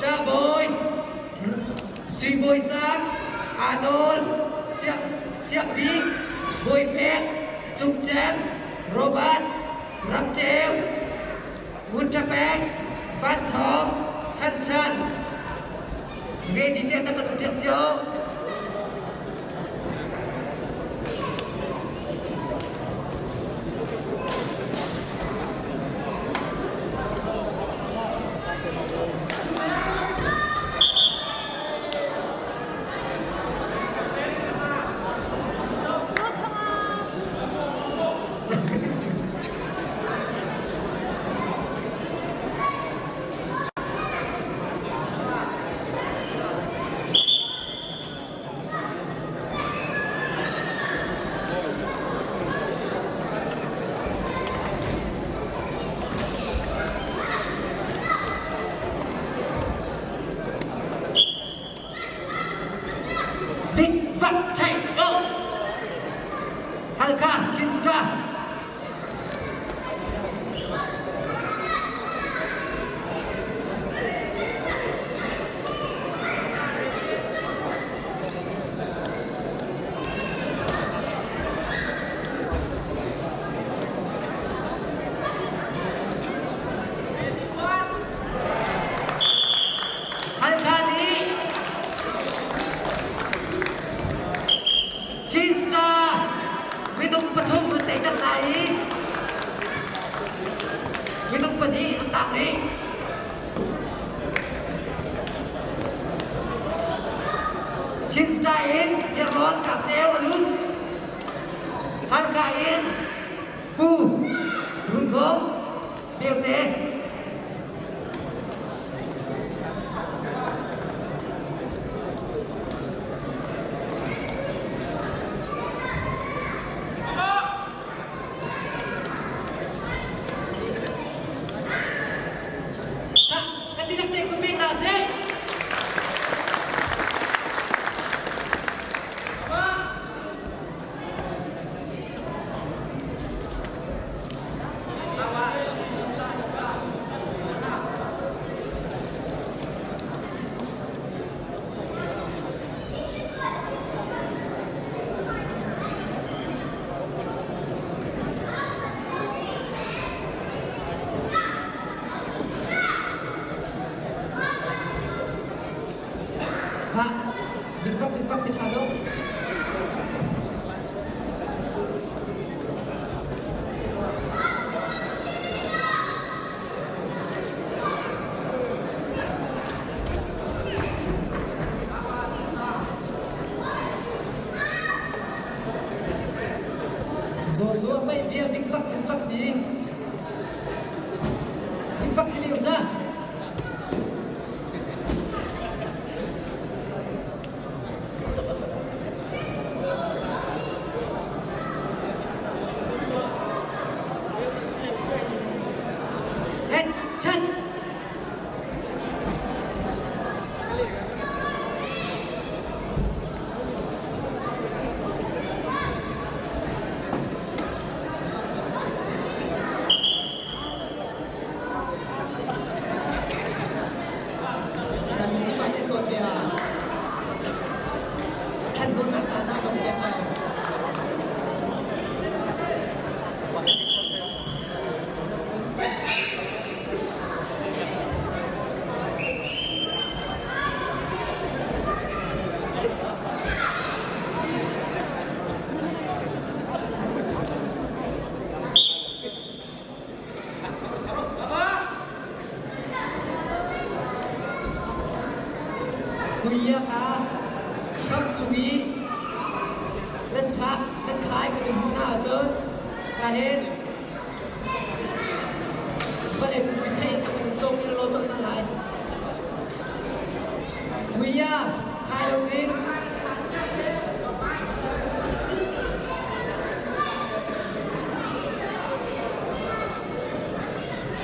Ṭa Bawi, Sui Bawi Sang, Aa Nawl, Siak, Siak Bik, Bawi Pek, Cung Cem, Robert, Ram Ceu, Ngun Ṭha Pek, Van Thawng, Chan Chan. Ready te na kan piak cio. Big Fat Chai Go! Halkha Chinstra Halkha nih Chin Star minung pathum an tei cang hna i minung pahnih an tang rih. Chin Star in Biaknawn Kapceu a lut. Halkha in Pu Run Hmung Biakte. Ka tilak te kuping na sih. Kha, vit vak ti ṭha deuh. Joshua mei vial vikvak vikvak ti vikvak ti liu ca. Action! Puia ka ram cung i nan chak nan khai kan in hmuh hna ahcun kahin vawlei pumpi thei in kan in cawm in law cawm hna lai. Puia khai lo ding.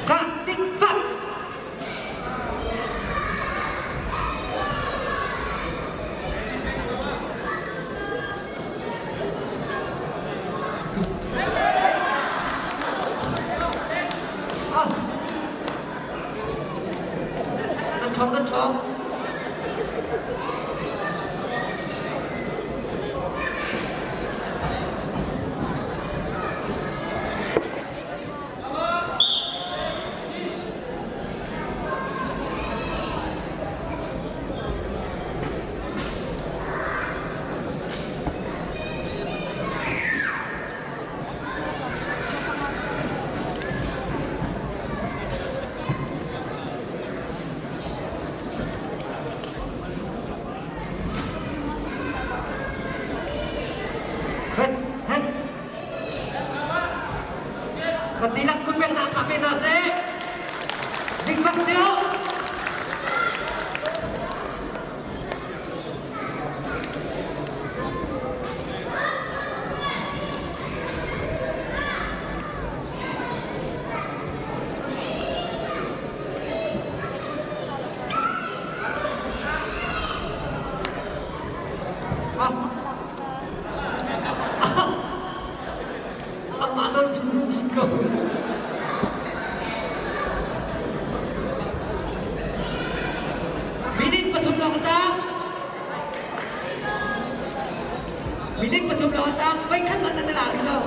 Ka tik fak. Nan ṭhawng, nan ṭhawng. Kan dihlak kun peknak ka pe hna seh. Ding bak deuh. Amah nawn bin bin ko. Minute pathum lawng a tang. Minute pathum lawng a tang. Voikhat hmanh nan i lak rih lo.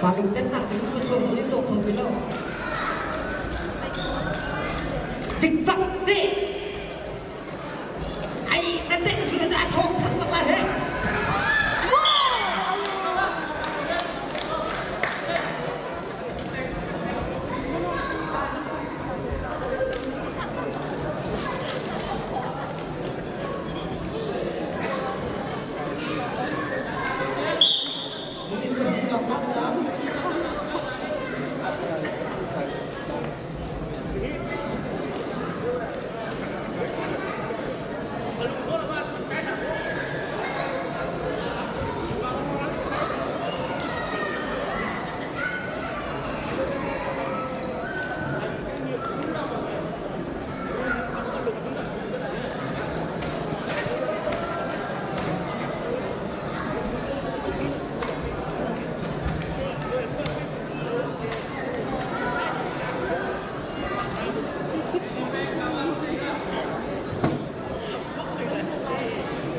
Palung tennak cu ka chuak zong in tuak kho ti lo. Tikfak te Ai na teng si ka a thawng thang bak lai he. Minute pahnih lawng tak cang.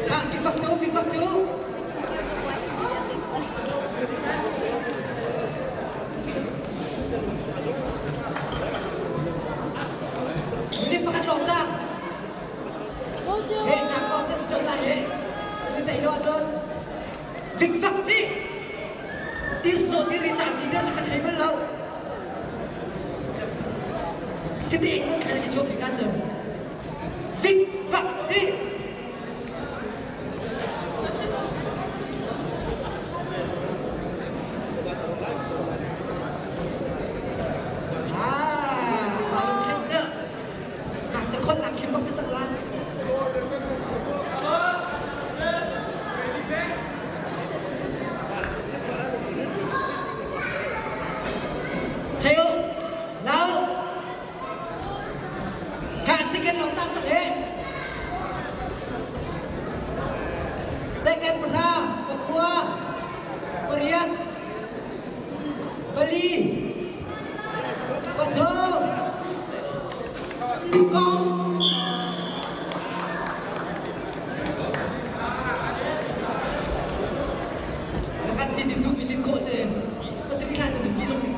Kak fak tu, fak tu. Ini pakhat lawng dah. He, nak kong te si chon lai he. Ti tai lo chon. Dikfak nih tirso tiri caan ti der cu ka thei bal lo. Khiti ing nan khan i chuak ding ahcun dikfak nih Ah, khan cu ngakchia khonnak khim bak si cang la. Cheu, lau, ka second long ta sak he. Second pahra, pakua, pariat, pali, pathum, kong. Ti din duh mi din khawh si. Pasarih hlan na ti zong ding.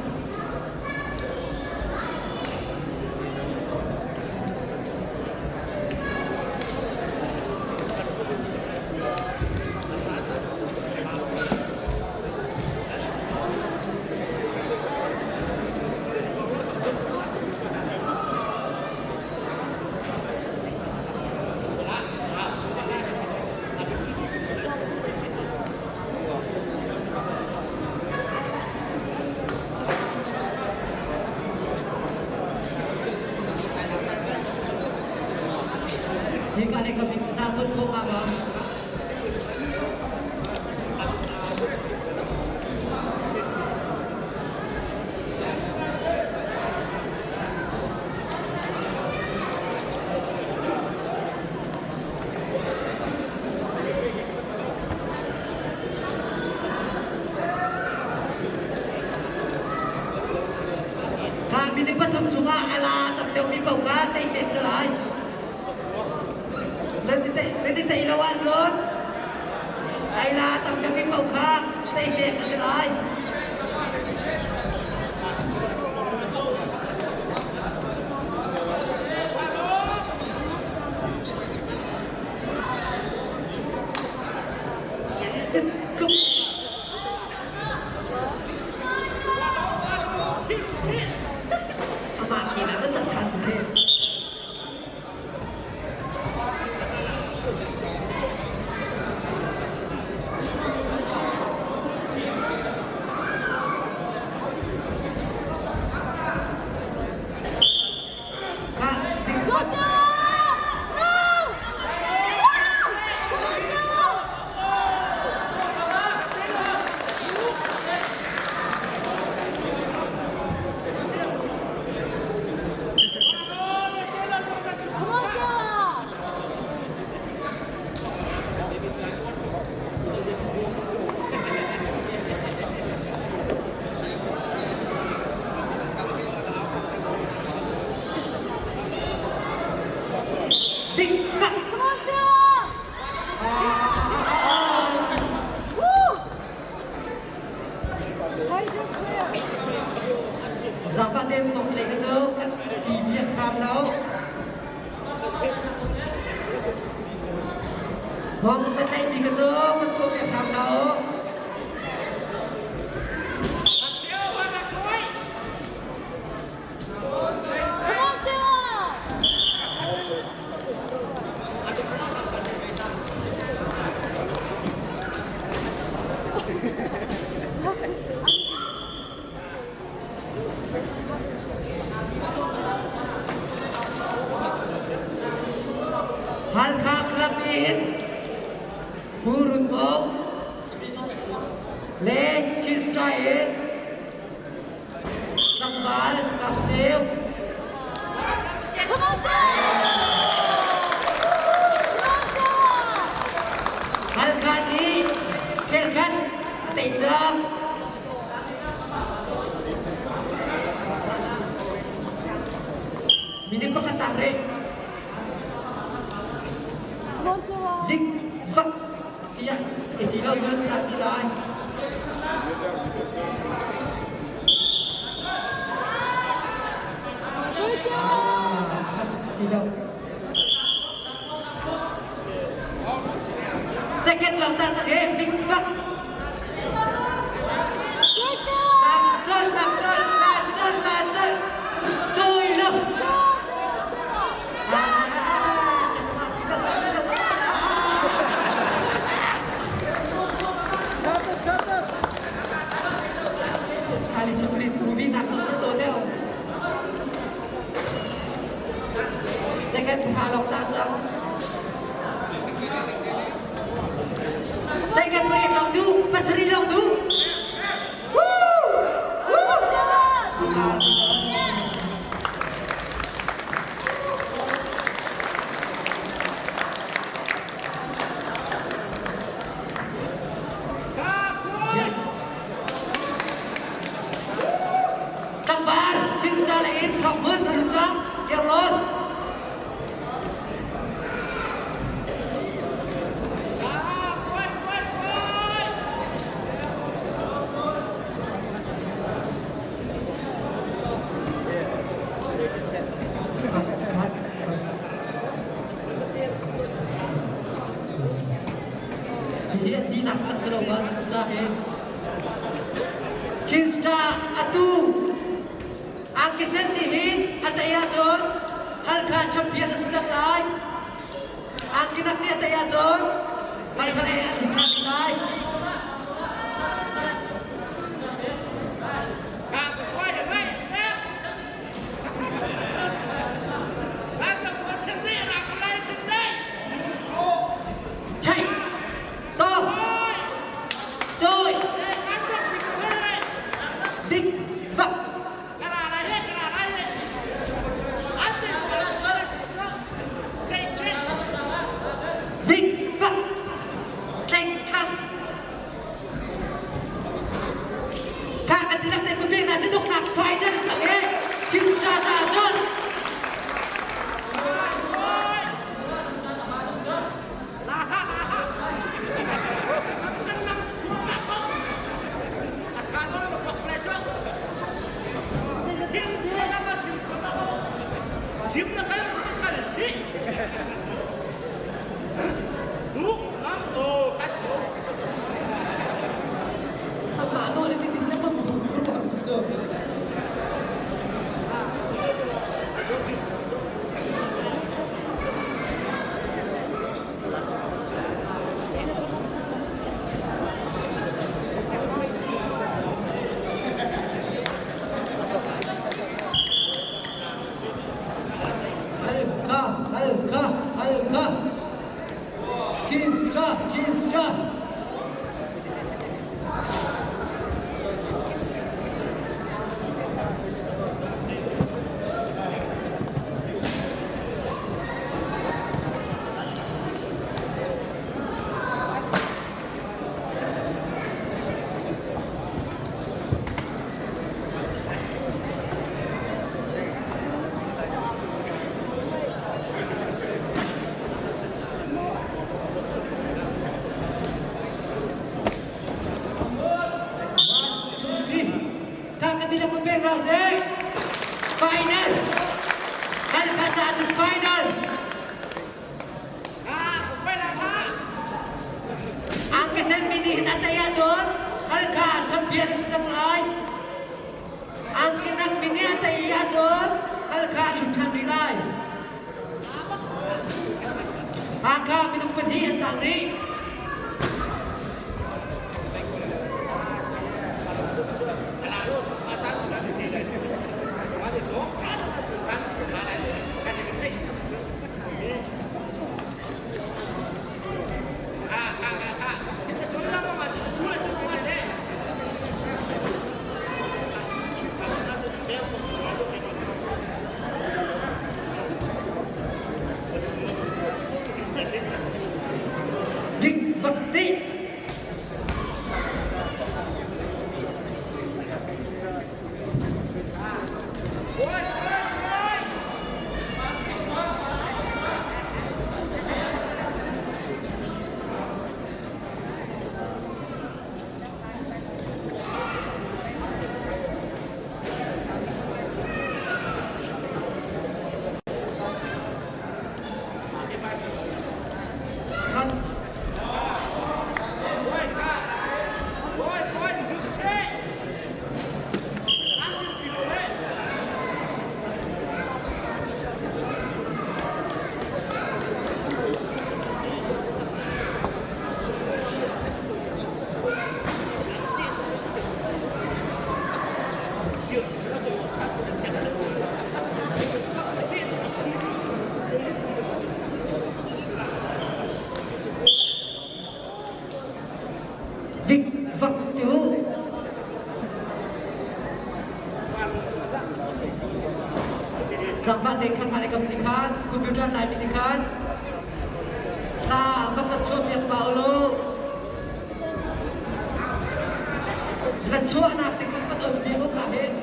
Hika le ka bik na put ko ma ma. Ka minute pathum chungah a la tam deuhmi paoh kha tei pek si lai. Nan ti tei lo ahcun ai la tam deuhmi paoh kha tei pek a si lai. Amah ki na cang ṭhan cu khi. Go Joe! No! Come on, Joe! Come on, Joe! Dik tak. Come on, Joe! Woo! Zaangfah tein mong lei ka cu kan ti piak hram lo. Mong na tlaihmi ka cu kan tuah piak hram lo. Come on, Joe! Halkha Club in Pu Run Mong le Chin Star in Tlangval Kap Ceu. Come on, Joe! Come on, Joe! Halkha nih khelkhat a tei cang. Minute pakhat tak rih. Come on, Joe! Lik vak tiah i ti lo cun caan ti lai. Go, Joe! Ti lo. Second long ta sak he lik vak. Go, Joe! Lạc chân, lạc chân, lạc chân, lạc chân. Chơi lo. Joe, Joe, Joe! À, à, à, à. Ti lo, ti lo. À, à, à. Charlie Chaplin movie nak sok na to deuh. Second pha lok ta cang. Second pariat long du, pasarih long du. Woo! Woo! Come on, Joe! Tlangval, Chin Star in thawk mun a lut cang. Kiang lawn. hi. Chin Star atu Angkisen nih hin a tei ahcun Halkha champion a si cang lai. Angkinak nih a tei ahcun Halkha lei an lut ṭhan lai. Chạy! To! Trôi! Đích! Vấp! Vích! Vấp! Tleng! Khang! Kha kan ti lak te kun pek na si duk nak final cang he Chin Star caah cun Amah nawl in tin lengmang tu ruang tu cu. Halkha Halkha Halkha Chin Star Chin Star Final! Halkha caah cun final! Angkesen mi nih hin a tei ahcun Halkha champion an si cang lai. Angkinak mi nih a tei ahcun Halkha an lut ṭhan rih lai. Hakha minung pahnih an tang rih. Dik bak dih. Kan Dik vak tu. Zangfah te kha kha le kam ti khan computer lai mi ti khan hla va ka chuah piak pa ulu la chuahnak te kha ka ton piak u ka hin.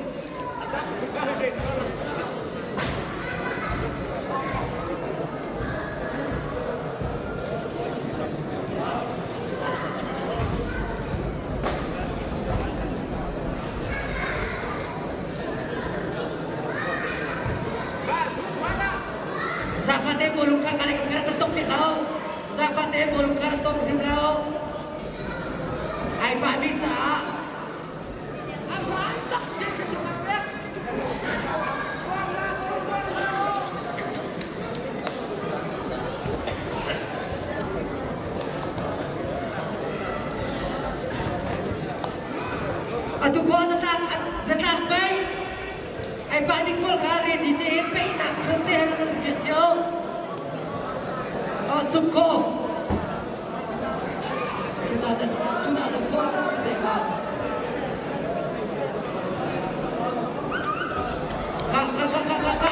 Zafate bolung kha kale kan tok pit lo. Zafate bolung kha tok hrim lo. Ai pahmi caah Atu ko zatlak pei ai pah ding pawl kha ready te peihnak phun te han kan piat cio. Sum ko. 2004 kan tuan te kha. Ka ka ka ka ka ka.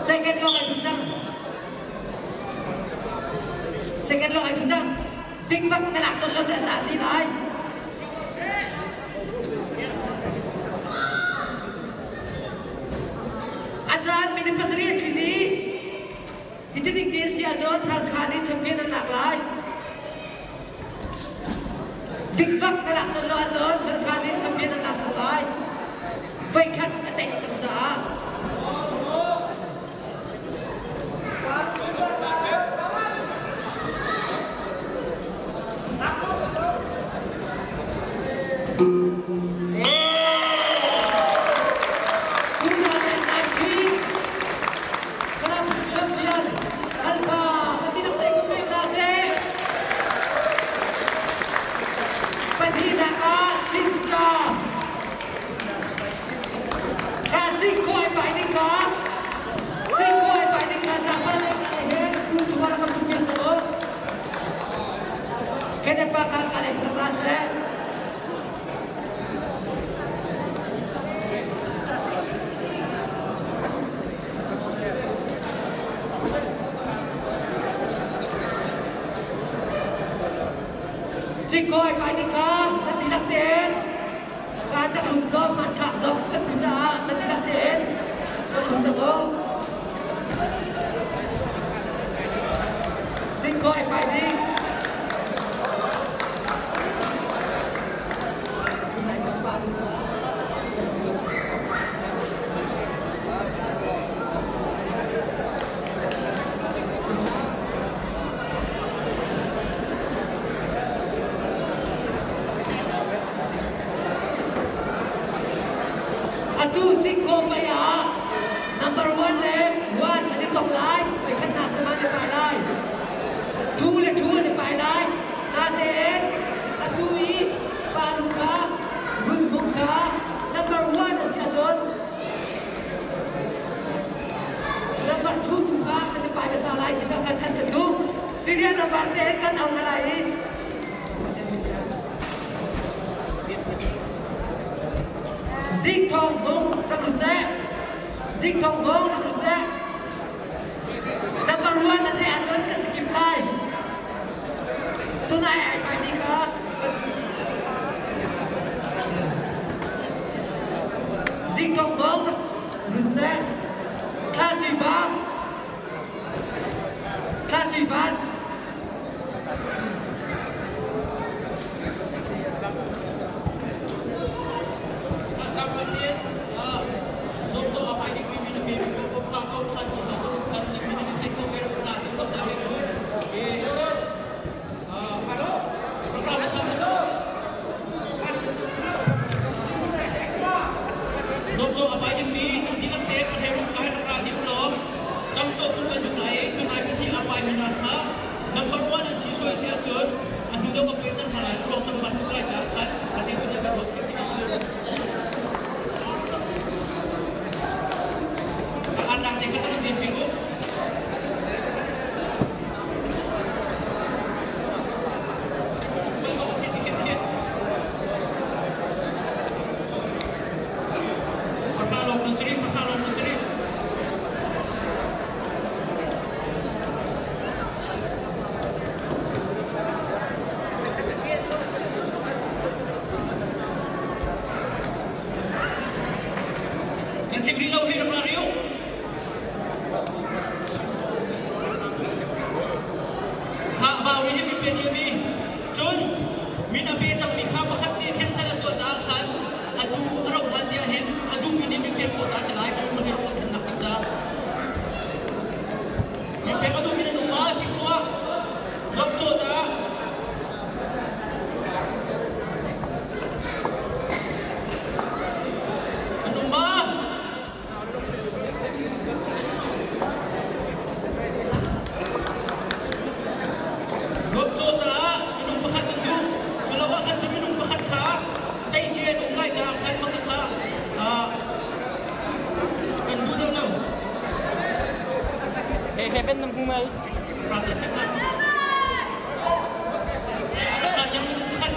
Second lawng ai duh cang. Second lawng ai duh cang. Ding bak na lak colh lo cu an caan ti lai. A caan minute pasarih a tlin i hiti ding ti a si ahcun Halkha nih champion an lak lai. Vikvak na lak colh lo ahcun Halkha nih champion an lak cang lai. Voikhat a tei cang caah. Champion Alpha patilak tayo kumpiyan na si Pahnihnak ah Chinstra Ka singko ai pai ding ka singko ai pai ding ka zafa le ka hen kun chumara kam kumpiyan ko Kene pa ka kaleng terasa Sikawi hmaitika na tilak tein kaan rak lut law hmanthlak zong kan tu caah na tilak tein kan lut cang u. Sikawi hmaidik Tunai bangpa Atu singkhaw pei ah number one le one an i tong lai, voikhatnak cem an i pai lai. Two le two an i pai lai. Natein atu i pa lu kha runbuk kha number one a si ahcun number two tu kha kan i pai hmasa lai ti kha kan kan duh. Syria number te kan au na lai i Zik thong bung rak u seh. Zik thong bung rak u seh. Number one na theih ahcun ka sikip lai. Tunai ai paimi kha Zingkong bong lut seh. Thla sui bang. Thla sui van. Kam fatin zom zo a pai ding mi mi na pe mi ko ko kha ko. Tling rih lo hi rak ra rih u. Kha a bau rih hi min pe ciami. Cun min a pe cangmi kha pakhat nih cancel a tuah caah khan atu a rauh hlan tiah hin a duhmi nih min pek khawh ta si lai minung pahnih ruk thlennak ding caah. Min pek a duhmi nan um ma si khawh ah zuamcawh caah. An um ma? Zuamcawh caah minung pakhat kan duh. Culo ah khan cu minung pakhat kha teici an um lai caah khan maka kha kan duh deuh lo. He he pen nam hung mai. Rata sekhat. Eh, ara kha minung pakhat.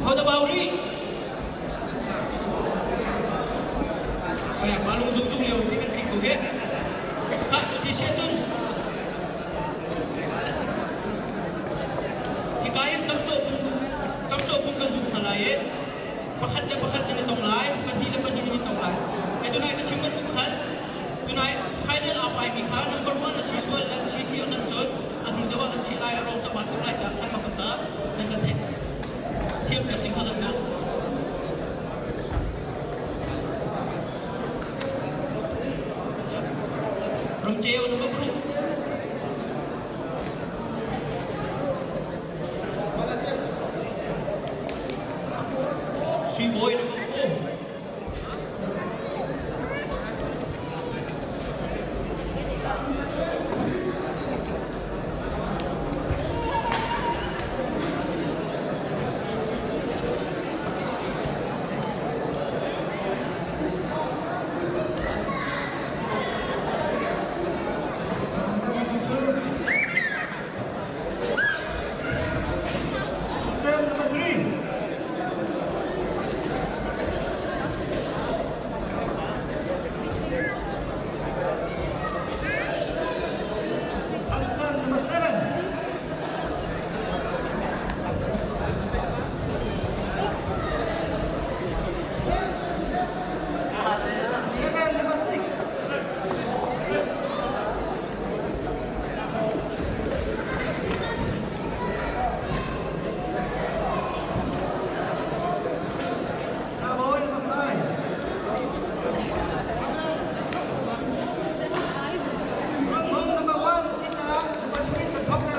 Hoda bau rih. Kaya palung zung zung lio ti kan tling ko he. Kha tu ti sia cun. Hika hin camcawh fung kan zung hna lai i pakhat le pakhat nan i tong lai, pahnih le pahnih nan i tong lai. Hei tunai ka chim bantuk khan tunai final aa paimi kha number one a si sual le si si a kan cun a hnu deuh ah kan chiah lai a rawng cabat tuk lai caah khan maka kha nan kan theih thiam piak ding kha kan duh. Ramceu number paruk. Sui Bawi number 4. Number 2. Cem number 3. Chan Chan number 7. Kevin number 6. Chaboy number 5. Ruat Hmung number 1 a si caah number 2 in kan thawk.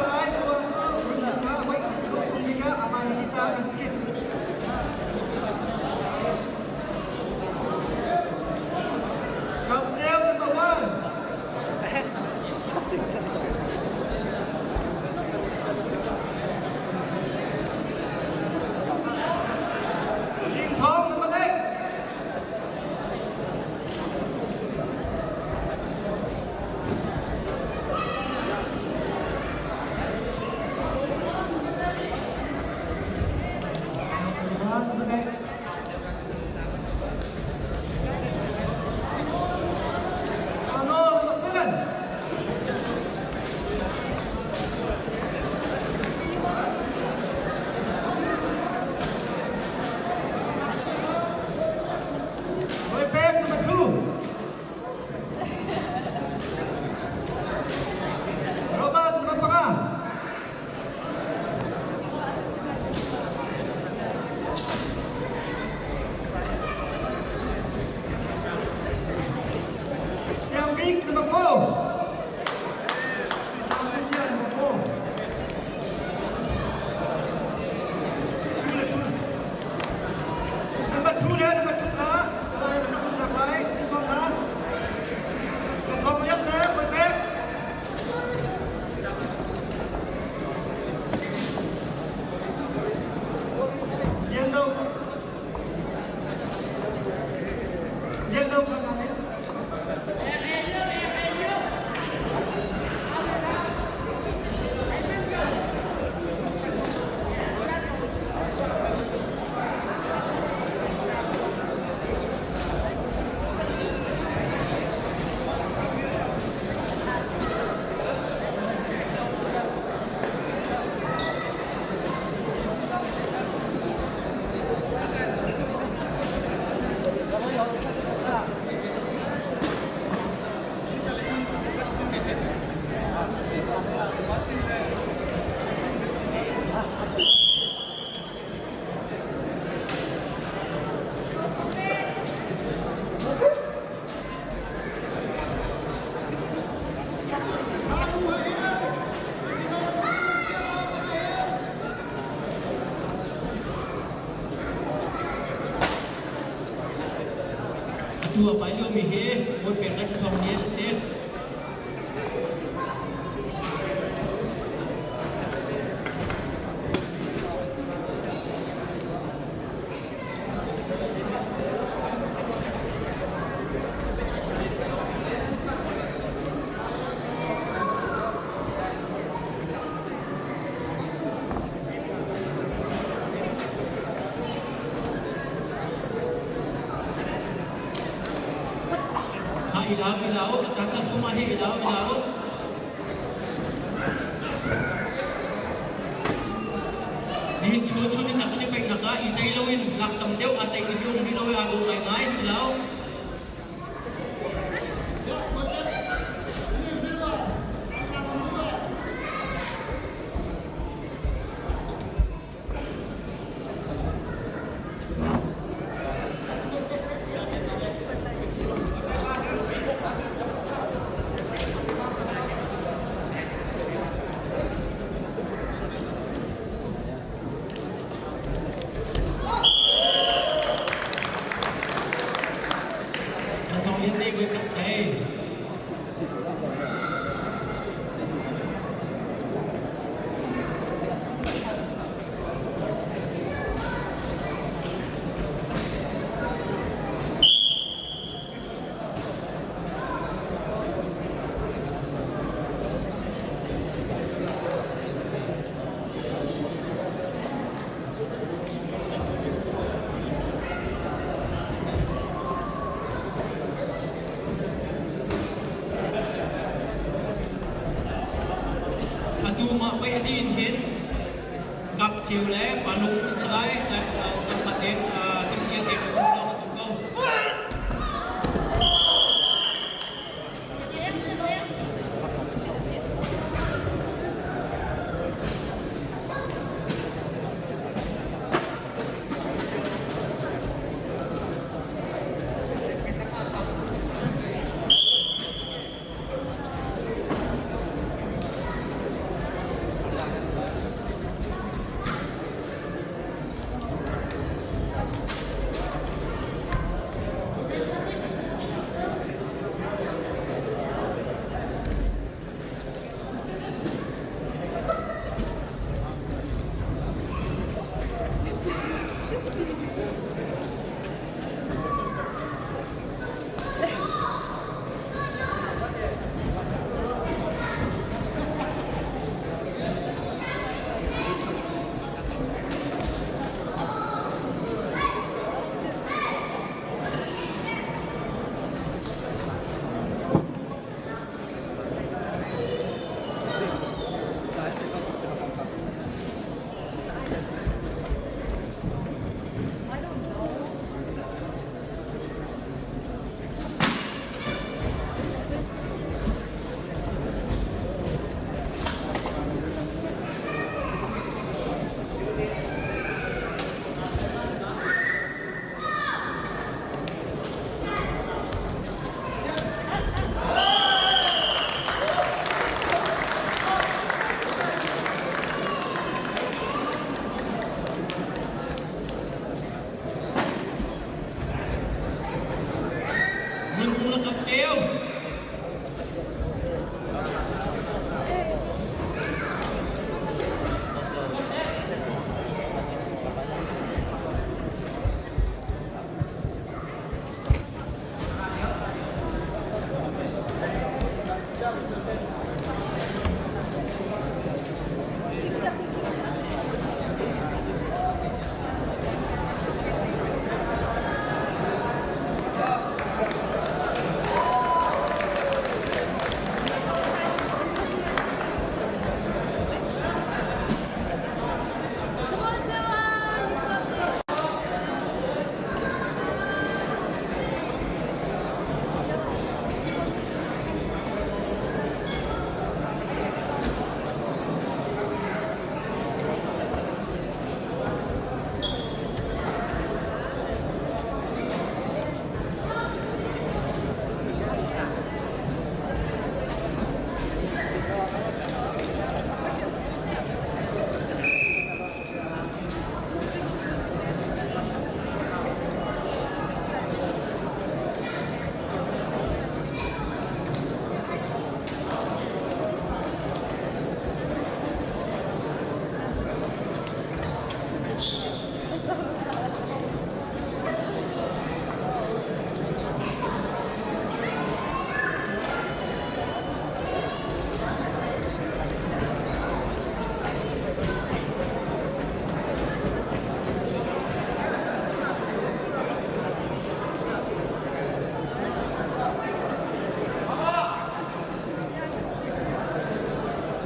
Atu a pai liomi hi Bawi Pek le Thla Thawng Lian a si. Kha i lau i lau a caan ka sum ah hi i lau i lau. Nihin chun chun in kan i peihnak ah i tei loin lak tam deuh aa tei timi um rih lo i aa dawh ngaingai i lau. Thong Lian nih voikhat tei. Atu mah pei a din hin kap ceu le palung an si lai lamkhat in timhcia te kan um lawng an um ko.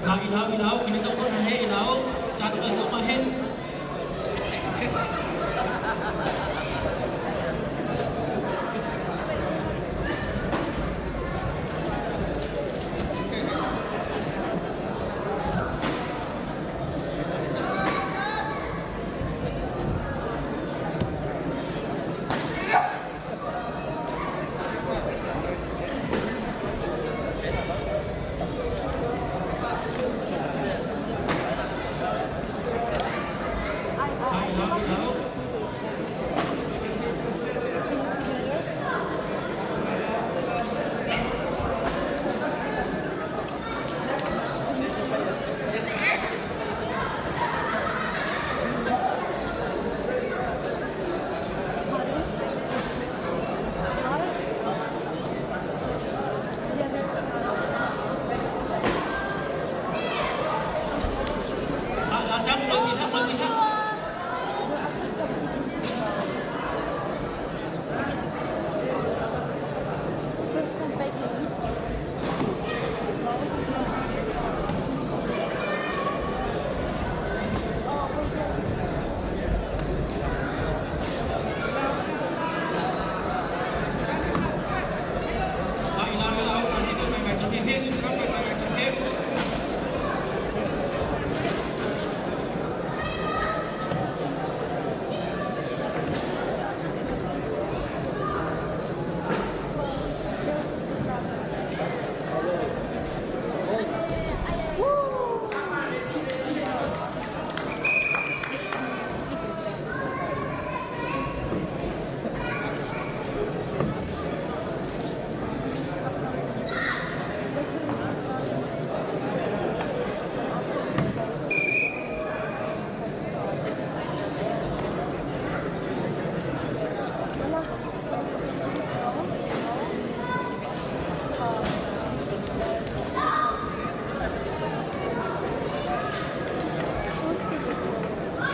Kha i lau i lau kan i zoh ko hna he i lau caan kal cuahmah he.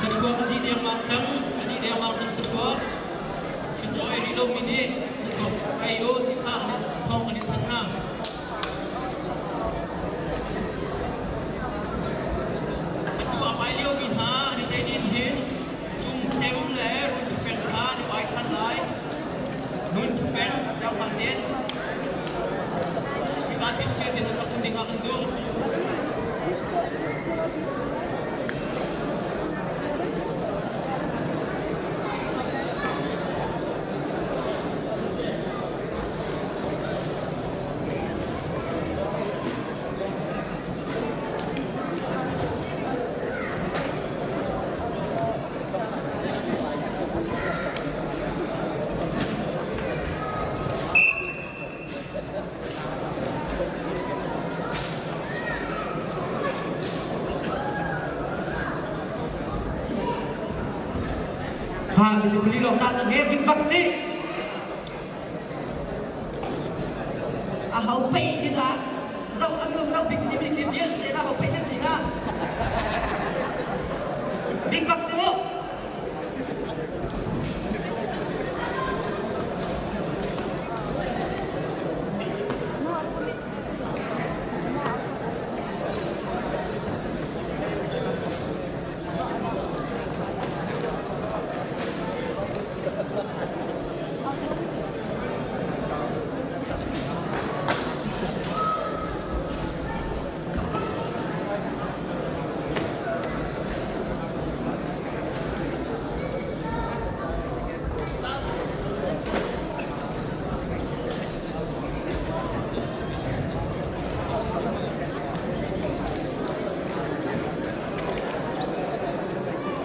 Sathluak a dih dengmang cang, a dih dengmang cang sathluak. Chuncaw ei rih lomi nih sathluak ei u ti kha thawng kan in thanh hna. Atu a pai liomi hna an i tei din hin cung cem le run thupeng kha an i pai ṭhan lai. Nun thupeng zaangfah tein hika timhcia tein rak um ding ah kan duh. Kha mi lawng ta cang he vik vak ti a ho pei khi dah zoh a nuam lo bik timi khi ṭial seh dah ho pei nan ti hnga bik bak tu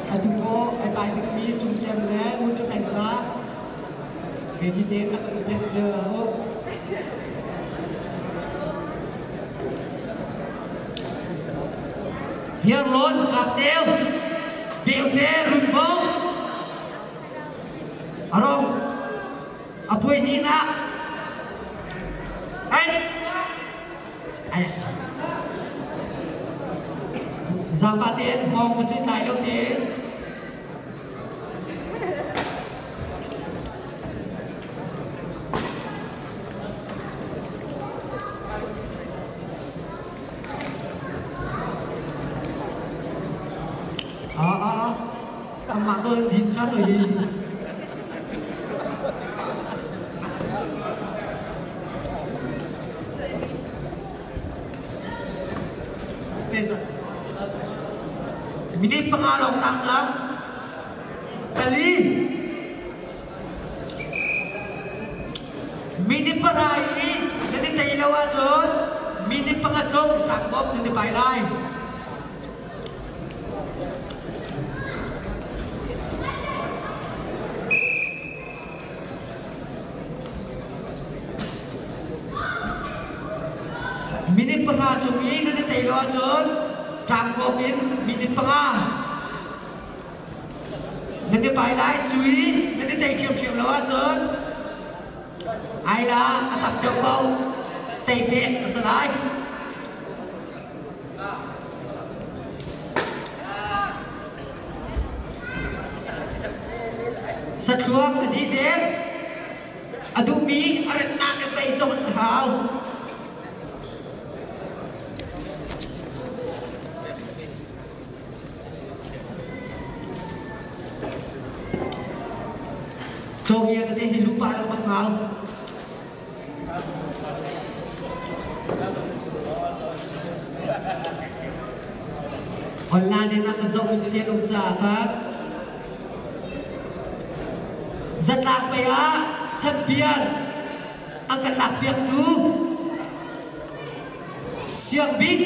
Atu ko ai pai dingmi cungcem le ngun kha ready tein rak kan pek cia u. Hiarlawn Kapceu, Beute Runbong, Arong, Apuai Nina, Ai, Ai, Zafa tein hmawng ka cui tlai lo tein. Amah to in din ṭhan oi hi. Minute panga lawng tang cang. Pali. Minute pahra i nan i tei lo ahcun minute panga chung tlangkawm nan i pai lai. Minute pahra chung i nan i tei lo ahcun tlangkawm in minute panga nan i pai lai. Cu i nan i tei ṭhiamṭhiam lo ahcun aila a tam deuh paoh tei pek a si lai. Sathluak a dih deng. A duhmi a ratnak in tei cawk a hau. Cawngia tete hi lupa lengmang hau. Online in a kan zohmi tete an um caah khan zatlak pei ah champion a kan lakpiaktu Siangbik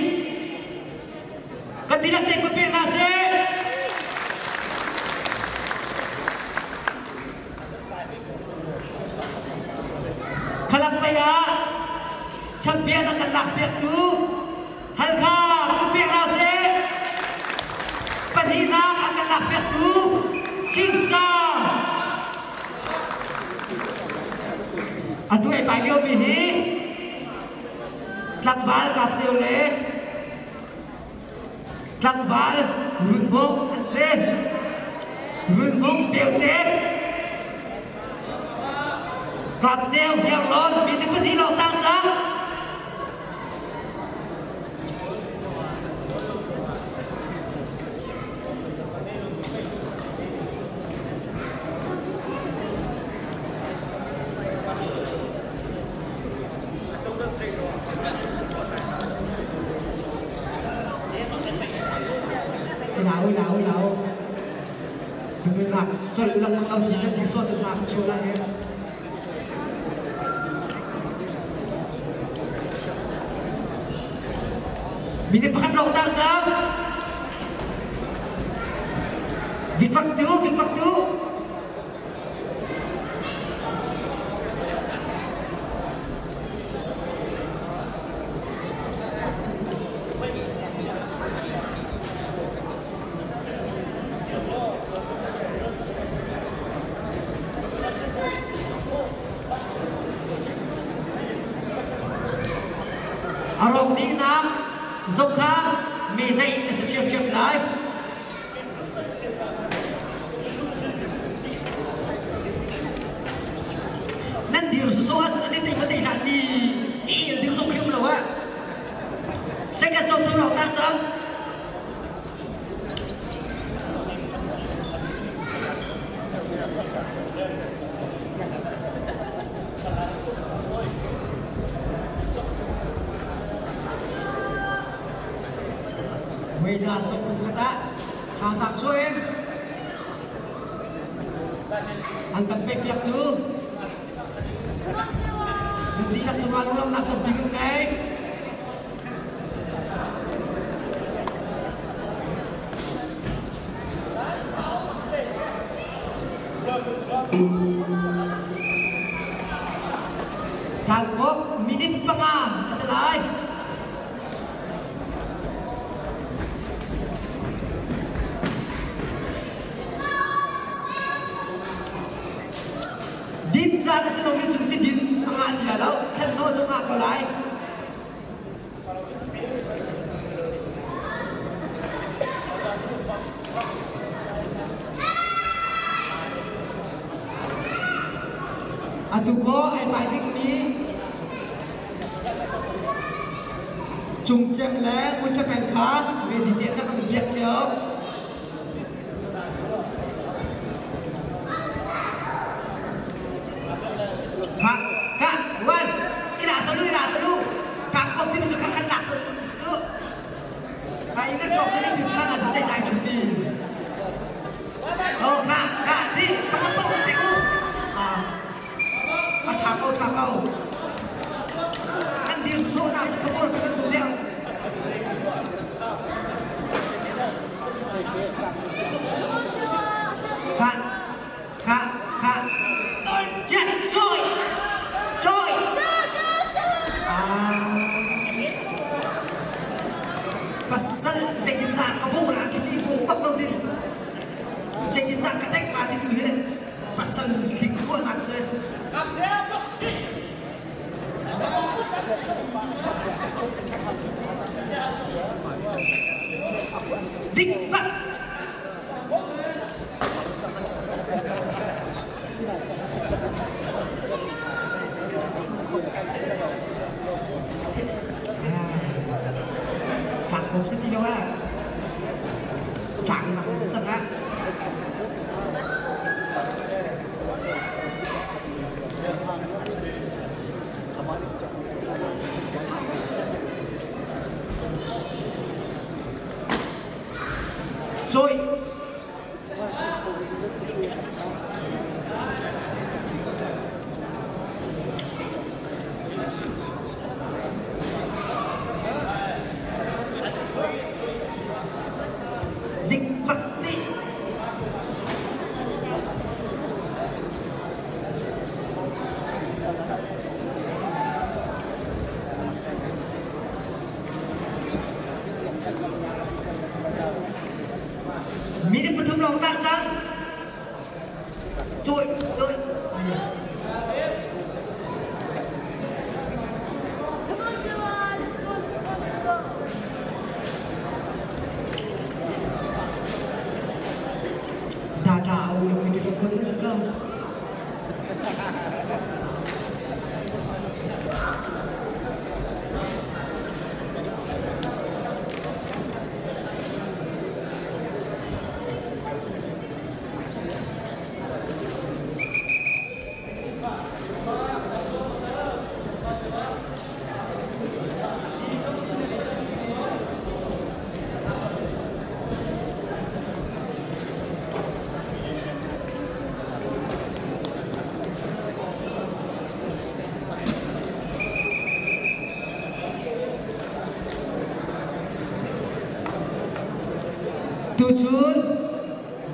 kan dihlak te kut pe hna sih. Khalam pei ah champion a kan lakpiaktu Halkha kut pek hna sih. Pahnihnak a kan lakpiaktu Chin Star. Atu ei pai liomi hi tlangval kap ceu le Tlangval Runmung an si. Runmung Peute Kapceu Hniarlawn mi ni pahnih lawng tang cang. Lau lau lau. Nak sol lengmang lo ti nan ti so sin nak chu la he. Mini pakhat lawng tang cang. Bitpak tu, bitpak tu. A rawk dihnak zong kha mi neih a si ṭhiamṭhiam lai. Nan dir sawsawh ahcun an i tei hmanh hlah ti i el ding zong khi um lo ah. Second sawm thum lawng tang cang. Weda sawm thum khat ah Thazaang chuah in an kan pekpiaktu nan dihlak cungah lunglawmhnak tampi kan ngei. Tangkop minute panga a si lai. Din caan a si lomi cun ti din a ngah ti lai lo. Thlen hnawh cu ngah ko lai. Atu ko ai pai dingmi Cungcem le Ngunṭha peng kha ready tein na kan piak cio. Ka in ṭok na nih ṭhan ah zei dai ṭhu ti. Oh kha kha ti pakhat pa un te u. Ah a ṭha ko ṭha ko. Kan dir so na ka pawl kan tu deuh. Kha kha kha. Chết trôi trôi. Ah. Pasal zeitindah ka bawh la ti cu i bawh bak lo ding. Zeitindah ka tek la ti tu hi pasal tling ruahnak si. Dik bak. Tlak hom si ti lo ah tlang nak sak ah Rồi Dik bak ti. Minute pathum lawng tak cang. Cawih, cawih. Come on, Joanne. Let's go, let's go, let's go. Data au yung mi kun na si ko. Tuchun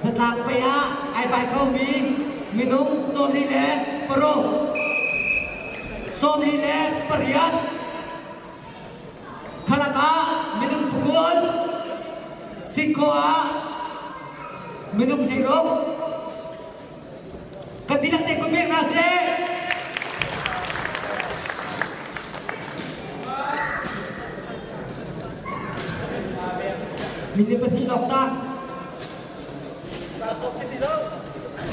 zatlak pei ah ai pai khomi minung 46, 48 khalak ah minung pakul, singkhaw ah minung 16 kan dihlak te kun pek hna sih. Minute pahnih lawng tang.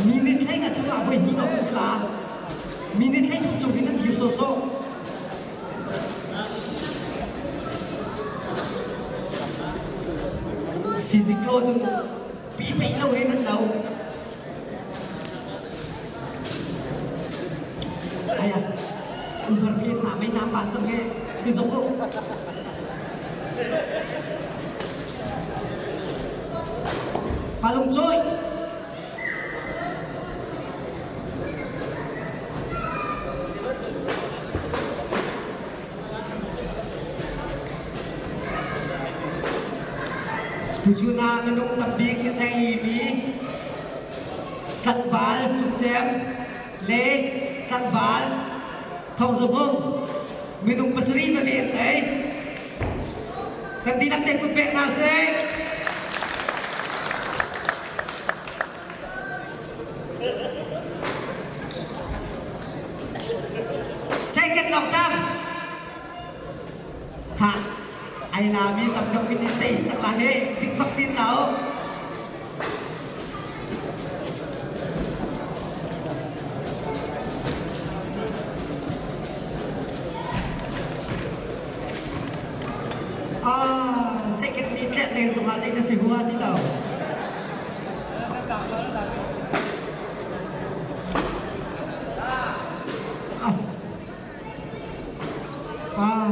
Minute hlei nga chung ah voi hnih lawng kan la. Minute hlei thum chung hin an thir sawsawh. Physics law cun pi peih lo he nan lo. Aya, umthar phen na mei na pan cang he ti zok u. Palung choi. Tuchun ah minung tambik a teimi tlangval Cungcem le tlangval Thawngzawhmung minung pasarih veve an tei. Kan dihlak te kut pek hna sih. Second lockdown. Kha ai lami tam deuh min in tei sak la he dik bak tin la o. Ah, second ni tlet leng zong ah zei na si hua ti lo. Ah.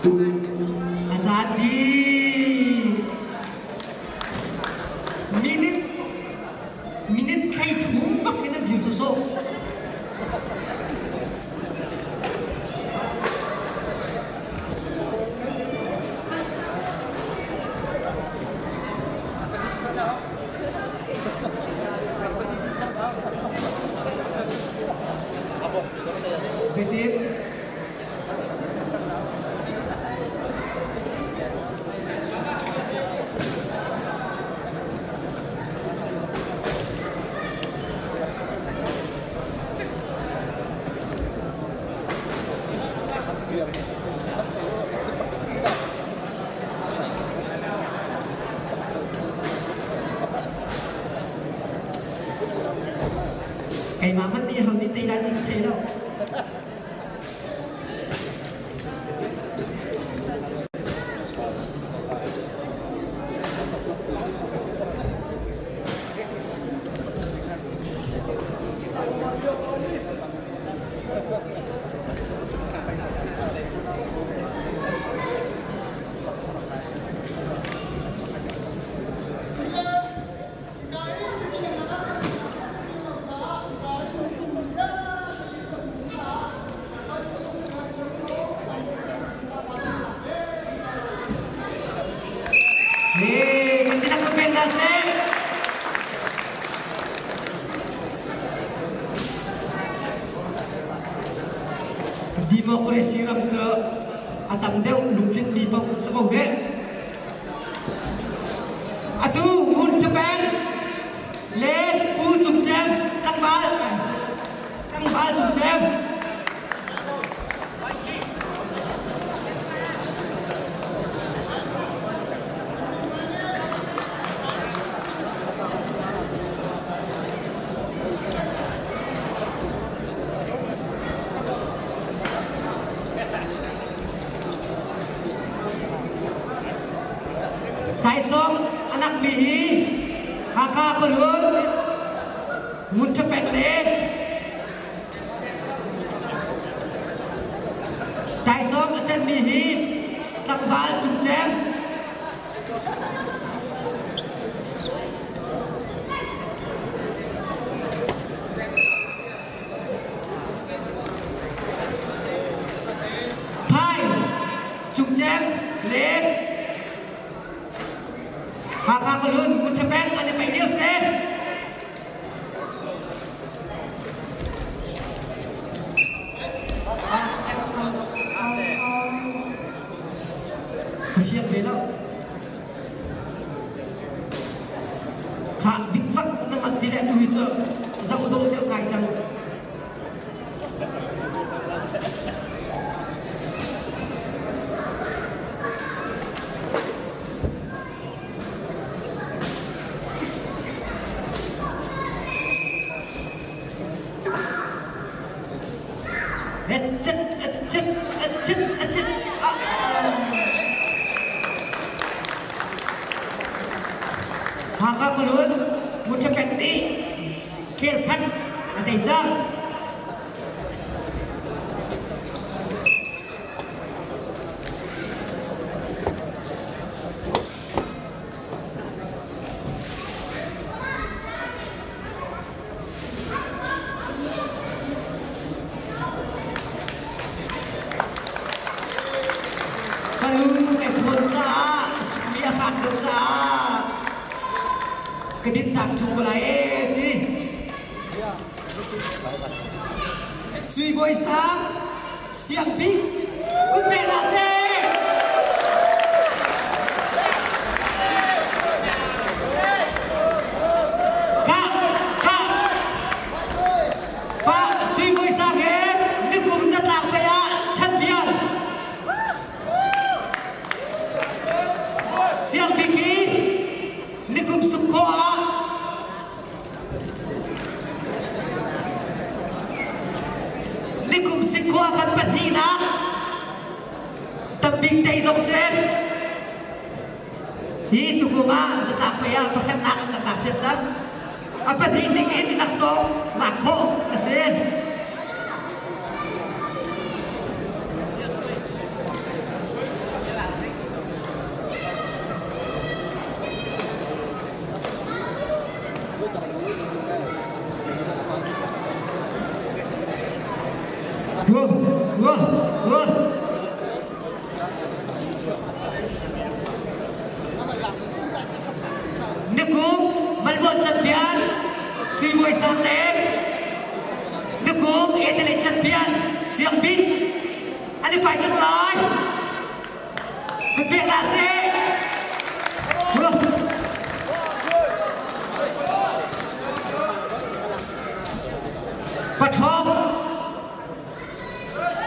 A caan dih. Minute minute thlei thum bak in an dir sawsawh. Zeitin? Keimah hmanh nih ho nih tei lai ti ka thei lo. Hey, kan tilak pek dah seh. Democracy ram cu a tam deuh lungtlin mi paoh si ko ve. Atu Ngun Ṭapeng le Pu Cung Cem tlangval tlangval Cung Cem Taisawm a nakmi hi Hakha khualun Ngun Ṭhapeng le Taisawm a senmi hi tlangval Cungcem Thai, Cungcem, le Hakha Khualun Ngun Peng an i paih lio si. Ka fiang ve lo. Khah vikvak na mat ti le tu hi cu zoh dawh deuh ngai cang. Acit, acit, acit, acit. Ah. Hakha kulun Muṭhapek nih khel khat a tei cang. Ka lu kai thawn caah a sukmi a fak deuh caah ka dinnak chung ko lai ee ti. Sui Bawi Sang Siang Bik kut pe hna seh. Kah kah Pa Sui Bawi Sang he nikum zatlak pei ah champion Siang Bik hi nikum suk khawh ah Nikum sikhua kan pahnihnak tambik tei zong si. Hi tukum ah zatlak pei ah pakhatnak an kan lak piak cang. A pahnih ning in laksawng lak khawh a si. Wo wo wo. Nukum Malbon champion Sui Sang le Nukum Italy champion Siang Bik an i pai cang lai. Kut pek hna sih. Pathawng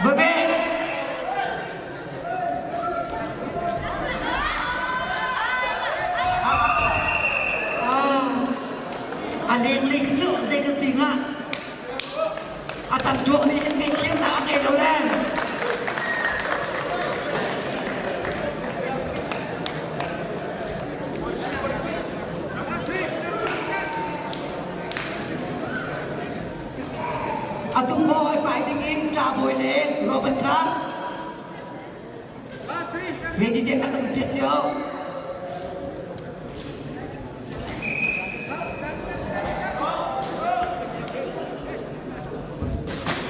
Vabe A lenglei khi cu zei kan ti hnga? A tam tuak nih hin ngaihthiamnak a ngei lo le. Atu maw ai pai dingin ṭabawi le Robert kha ready tein rak kan piak cio.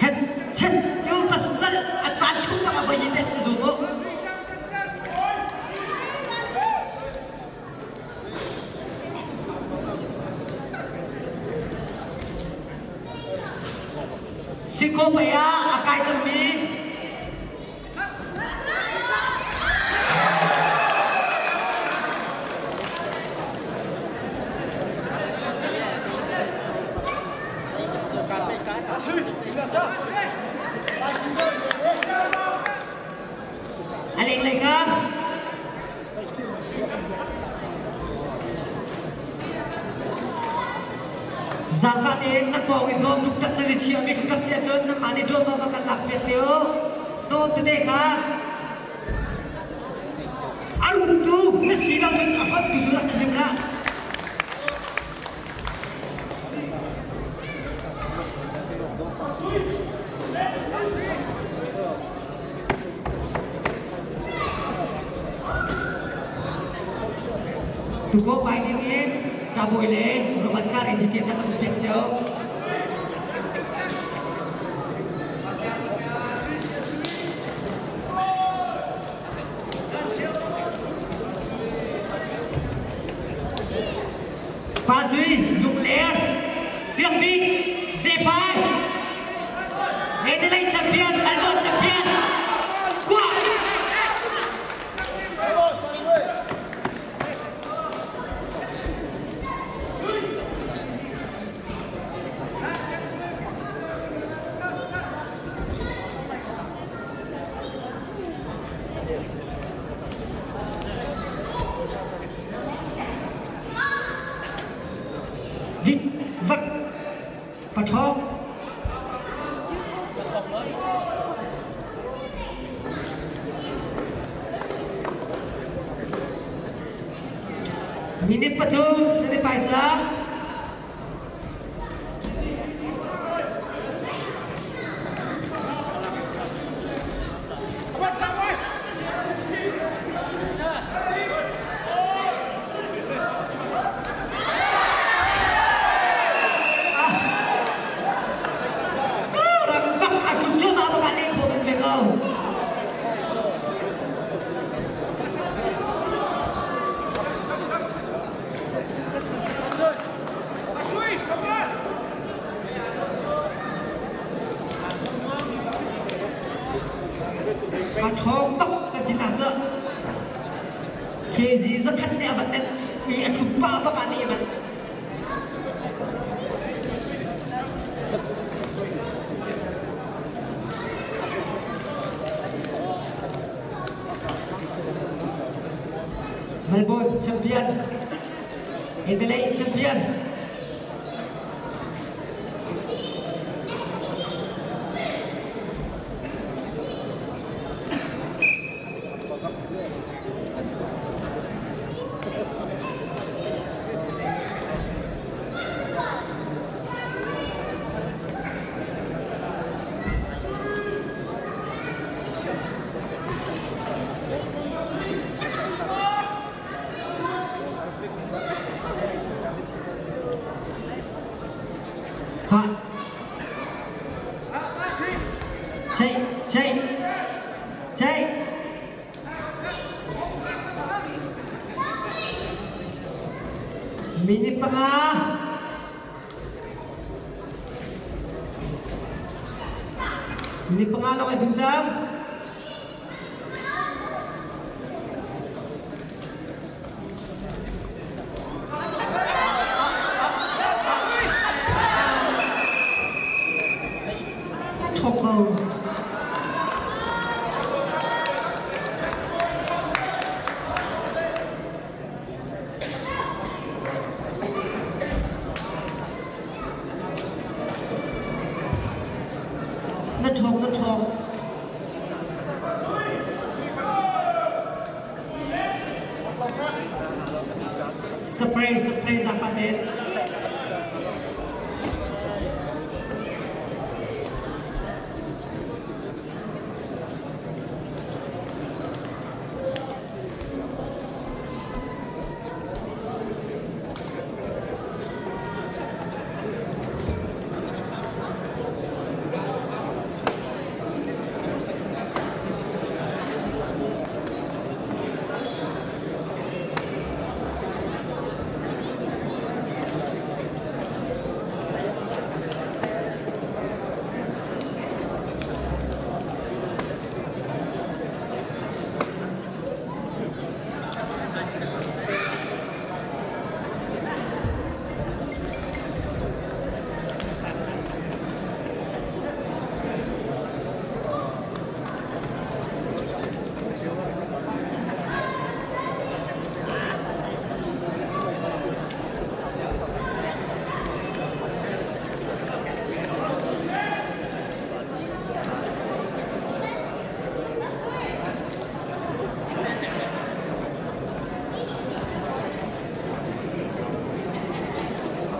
Het chet yu pasal a caan chung bang a voi ni tet na zum u. Siko pei ah a kai cangmi A lenglei ka. Zaangfah tein na pawng i hnawm luktak nan i chiahmi ṭukṭak si ahcun nanmah nih ṭuanvo va kan lakpiak te u. Hnawm tete kha a runtu na si lo cun a hrontu cu rak si hrim hlah. Tukaw pai ding in ṭabawi le Robert Carr in detail na kan pek cio. Pa Sui, Lungler, Siangbik, Zephai, Adelaide champion, Melbourne champion, Kuah! Dik vak pathawk. Minute 3 nan i pai cang. Ram bak a tluk cuahmah bak ah leh khawh men ve ko. A ṭhawng bak kan ti nak cu KZ 100 nih a van net i a tluk pah bak ah leh man. Melbourne champion, Adelaide champion. Ni panga lawng ai duh cang. Na ṭhawk ko. Na ṭhawng na ṭhawng. Spray spray zafatet.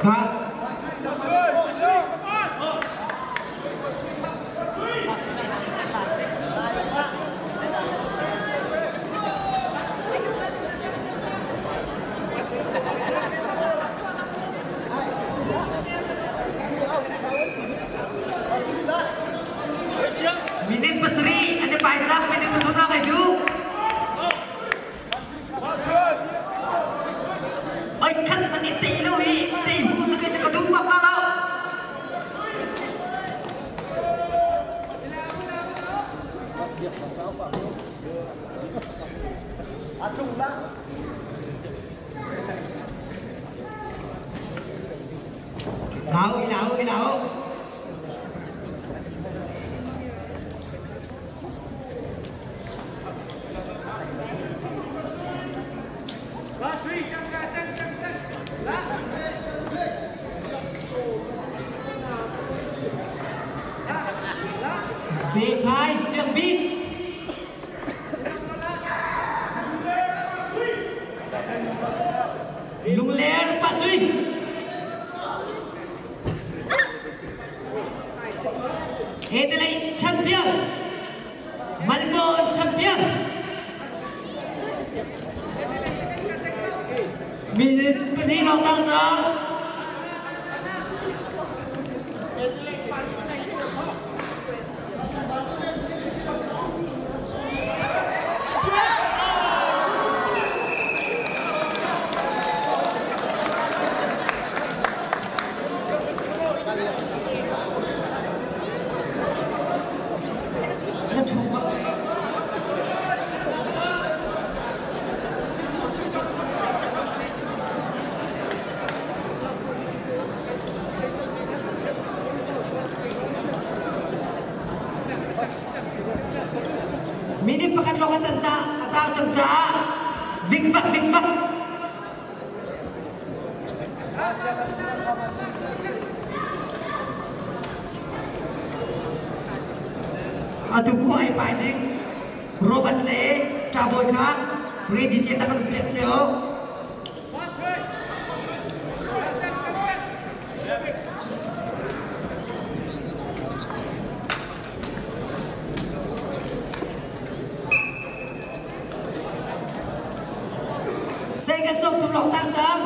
Kha Minute pasarih an i pai cang, minute pathum lawng ai duh. Oi khat man i tei lo hi, tei hu cu kei cu ka duh bak lo. Lau, lau, lau. Zephai Siangbik Lungler Pasui Adelaide champion, Melbourne champion. Minute pahnih lawng tang cang. Na ṭhawng bak. Minute pakhat lawng a tan ca a tang cang caah vikvak vikvak Atu khua ai pai ding Robert le Ṭabawi kha ready tiah na kan pek cio. Second song thum lawng tang cang.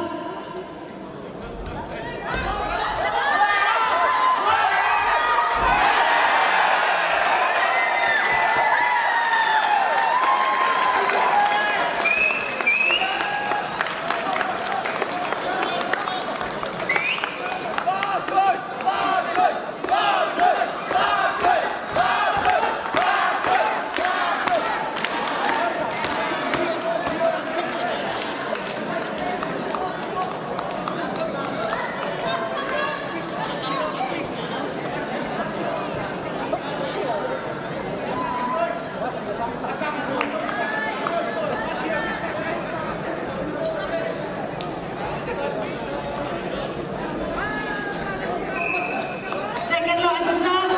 dah a cang?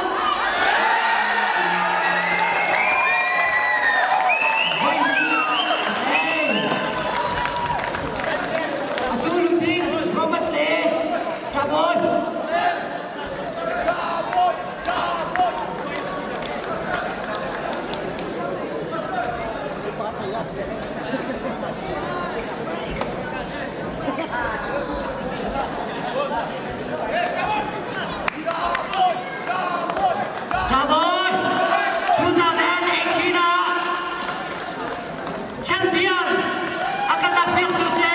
Voi hnih. Hey. Atu luting Robert le Tabon. Tabon 2018 ah champion a kan lakpiaktu si.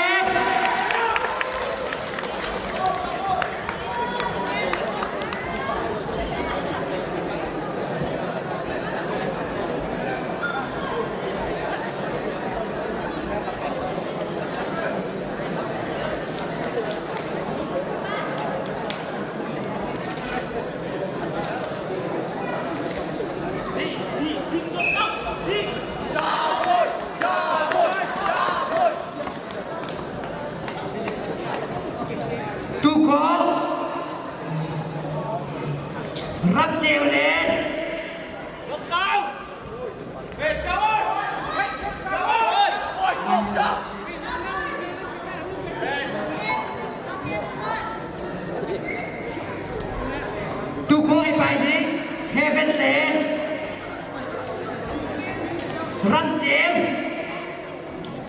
Tukhawng Ramceu le Tukhawng i pai ding Heaven le Ramceu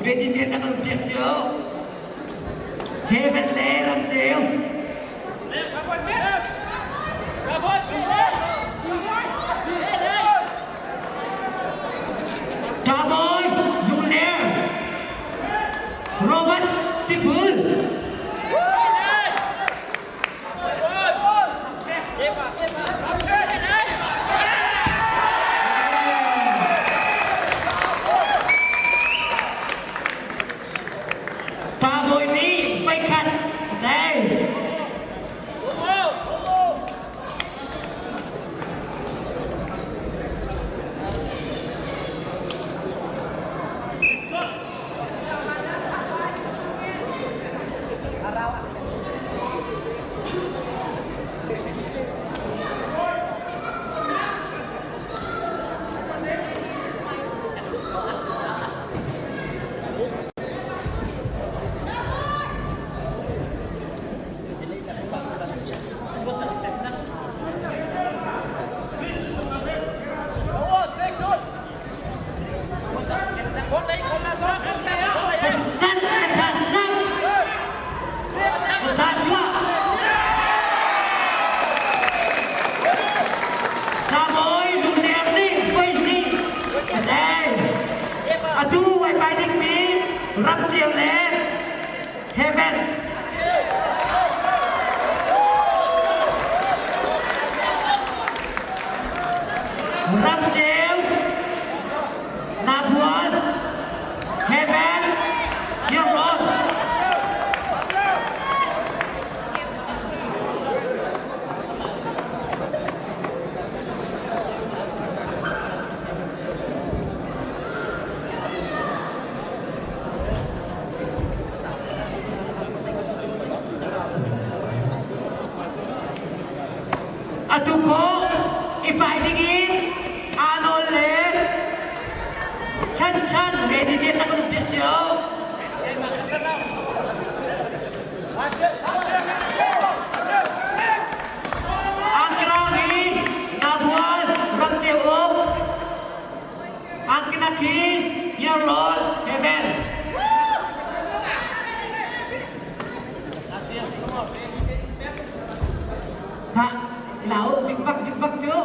Ready tian na kan piak cio. Heaven le Ramceu. Tabawi Lungler Robert Tipul. Pa Bawi nih voikhat a tei. Pasal na tha sang na tha chuah Thabawi lungler nih voi hnih a tei. Atu ai pai dingmi Ramceu le Heaven. Ramceu, Nabual, Heaven, Hirawn. Atu khawh i pai dingin aa nawl le chanchan ready tein na kan piak cio. Angkara hi Nabual Ramceu um Angkinak hi Yarlon Heaven. Kha lau vik vak vik vak tu.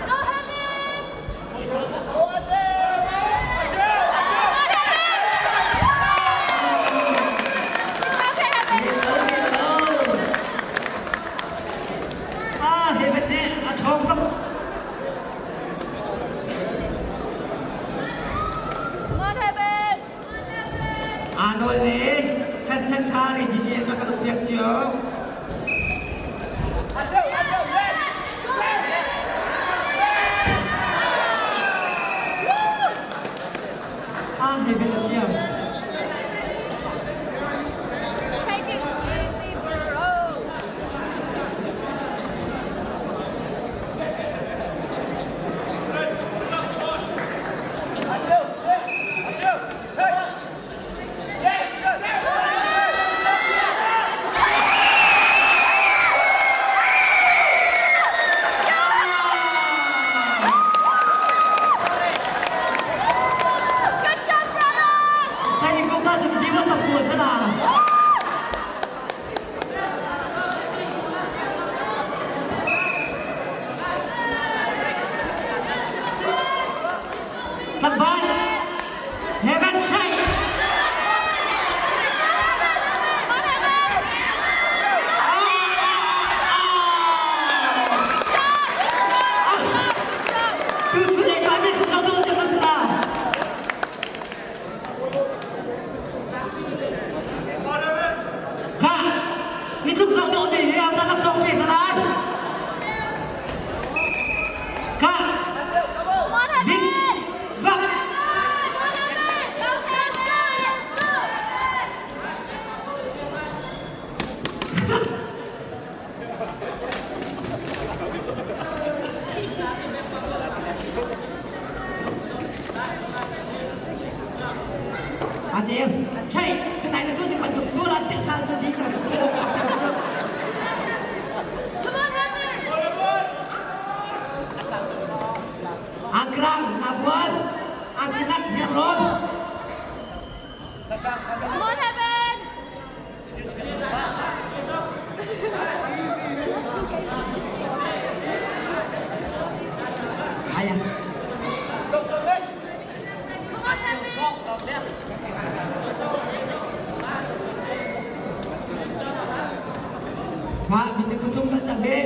Go Heaven! Okay, Heaven! Hello, hello. Ah, heaven nih a ṭhawng tuk. Come on, Heaven! Aa nawl le chanchan kha ready tein rak kan piak cio. Ah, heaven a thiam. Take it easy, bro. Kha minute pathum kal cang he.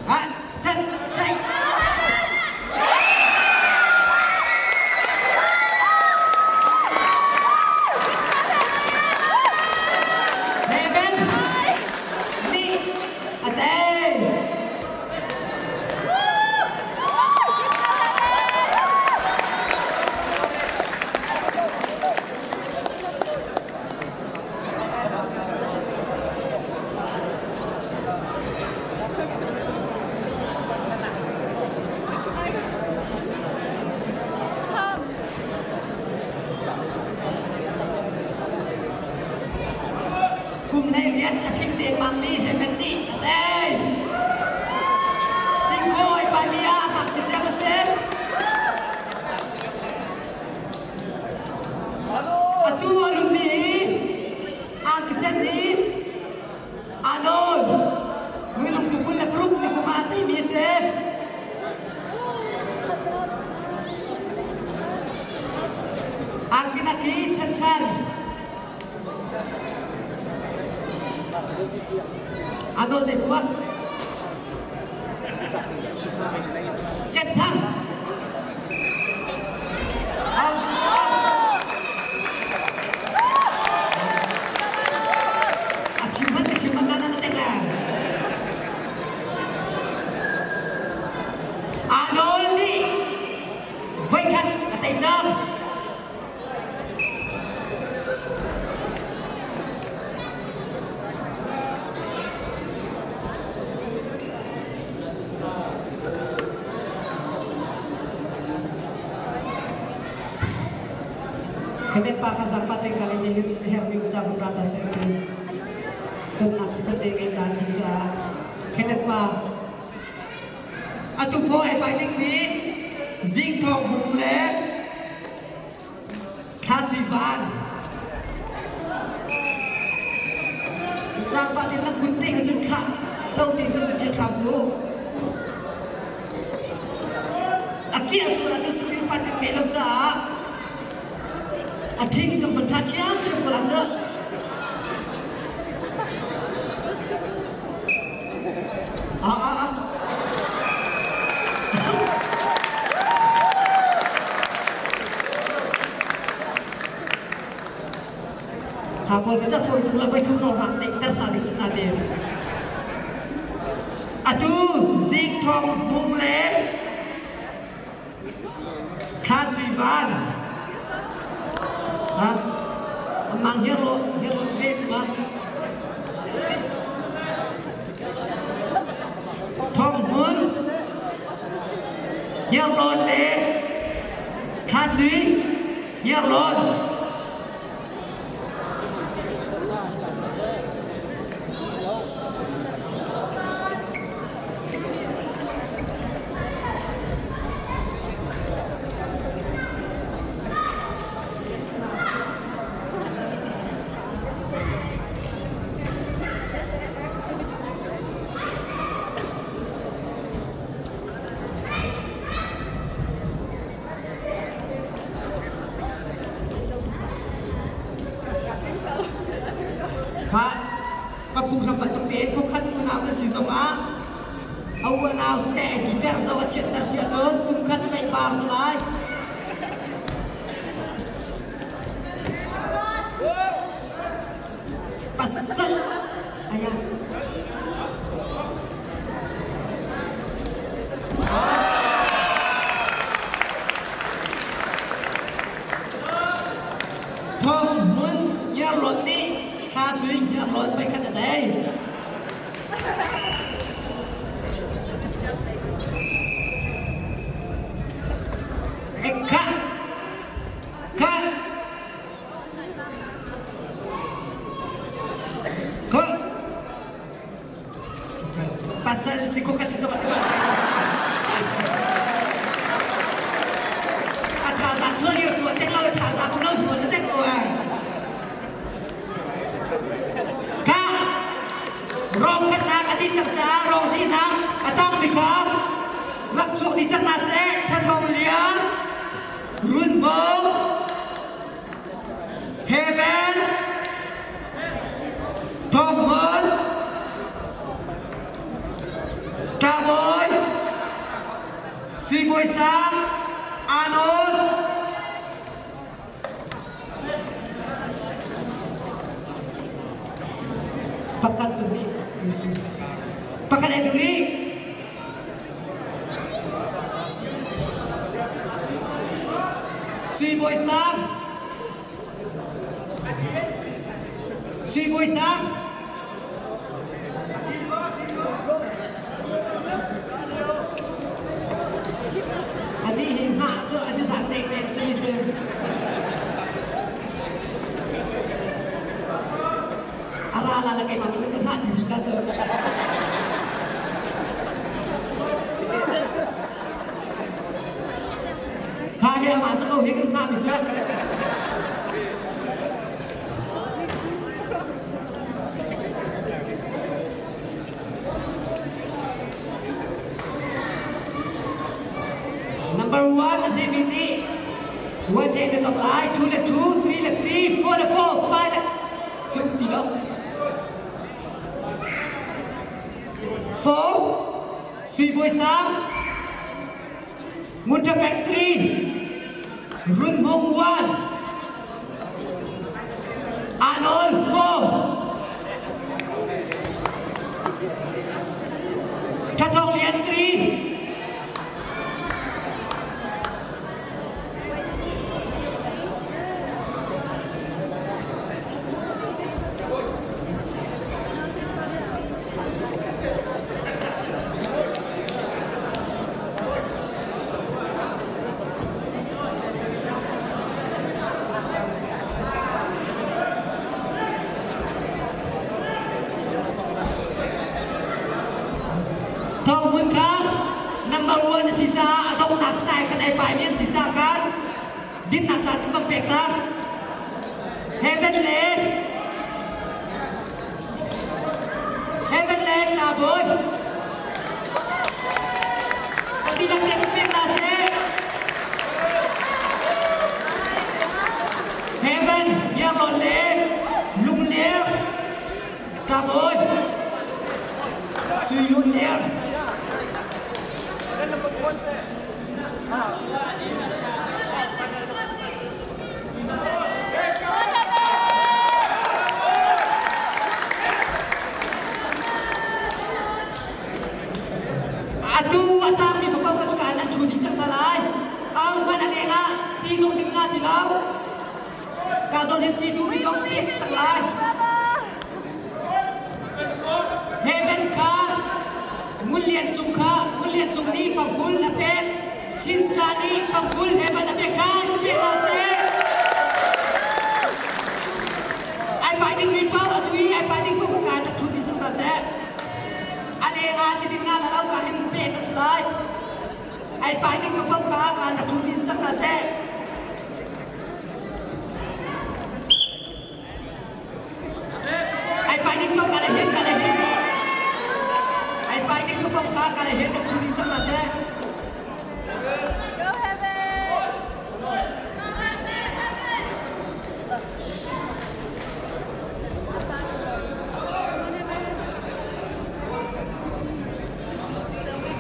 Ha, chat, chat. Heaven nih a tei. Kum hlei riat a tling dengmangmi Heaven nih a tei. Singkawi Paimia ngakchia ciang a si. Atu a lummi hi angkisen hi aa nawl. Minung kum 26 ni kum ah a teimi a si. Angkinak hi chanchan Aa nawl zei khua? Senthang. A chim hman ka chim hman la na na tek la. Aa nawl nih voikhat a tei cang. Khanet pa kha zaangfah tein kal in na herhmi um caah ra ta seh ti tonnak cu kan te ngei ta an ti caah Kenneth pa atu phaw ai pai dingmi Zingthawng Hung le Thla Sui Van zaangfah tein na kut te kha cun thlah lo tein kan biak hram ku. A kiah sual ahcun sifir pan kan ngeih lo caah a ṭhing kan hman ṭha ṭhiamṭhiam ko la cu. Ah ah ah. Kha pawl ka ca fawi tuk la voi thum ro rak tek ter hna ding si na te. Atu zing thong bung le Thla Sui Van. Ha? Amang hero hero ve si ma. Thong Hmun Hniarlawn le Thla Sui Hniarlawn. Kha ka punghram bantuk tein khuakhat unau na si zongah a unau siseh ai titer zong a chiatter si ahcun kumkhat pei par si lai. Pasal ayah. Thong Hmun Yarlawn nih Thla Sui Yarlawn voikhat a tei. Ekka ka ko Pasal si ko kasi sa mati A thazaang chuah lio tu a tek lo thazaang um lo hnu a tek lo ai. Ka rong khatnak a di cang caah rong dihnak a tang mi kha rak chuak dih cang na seh Thathong Lian Runbo Heaven. Bawi Sang, Arnold. Pakhat pahnih. Pakhat ai duh rih. Sui Bawi Sang. Sui Bawi Sang. Anih hi hngah cu an i zat rengreng simi si. A ra la la keimah min ka hngah ti rih la cu. Kha hi amah sa ko hi kan hngah mi cu. Number one na theimi nih one he na tok lai, two le two, three le three, four le four, five le cu ti lo. Four, Sui Bawi Sang, Ngun Factory, Run Hmung one, Arnold four, Thathawng Lian three, Thawng Hmun kha number one a si caah a donghnak hnai kan ei paimi an si caah khan dinnak caan kan van pek ta. Heaven le Heaven le Ṭabawi kan dihlak te kan pek la seh. Heaven Yangon le Lungler Ṭabawi Sui Lungler. Atu a tangmi paoh kha cuka in an ṭhu dih cang hna lai. Ang hmanh a leng ah ti zong ding nga ti lo. Ka zawn hin ti duhmi zong pek si cang lai. Heaven kha Ngun Lian Cung kha Ngun Lian Cung nih fangkul a pek. Chin Star nih fangkul heaven a pek ṭhan cu pek hna seh. Ai pai dingmi paoh atu i ai pai ding paoh ka kaan rak ṭhu dih cang hna seh. A leng ah ti ding nga la lo ka hin pek a si lai. Ai pai ding paoh kha kaan rak ṭhu dih cang hna seh. Ai pai ding paoh ka le hin ka le hin. Ai pai ding paoh kha ka le hin rak ṭhu dih cang hna seh. Go heaven!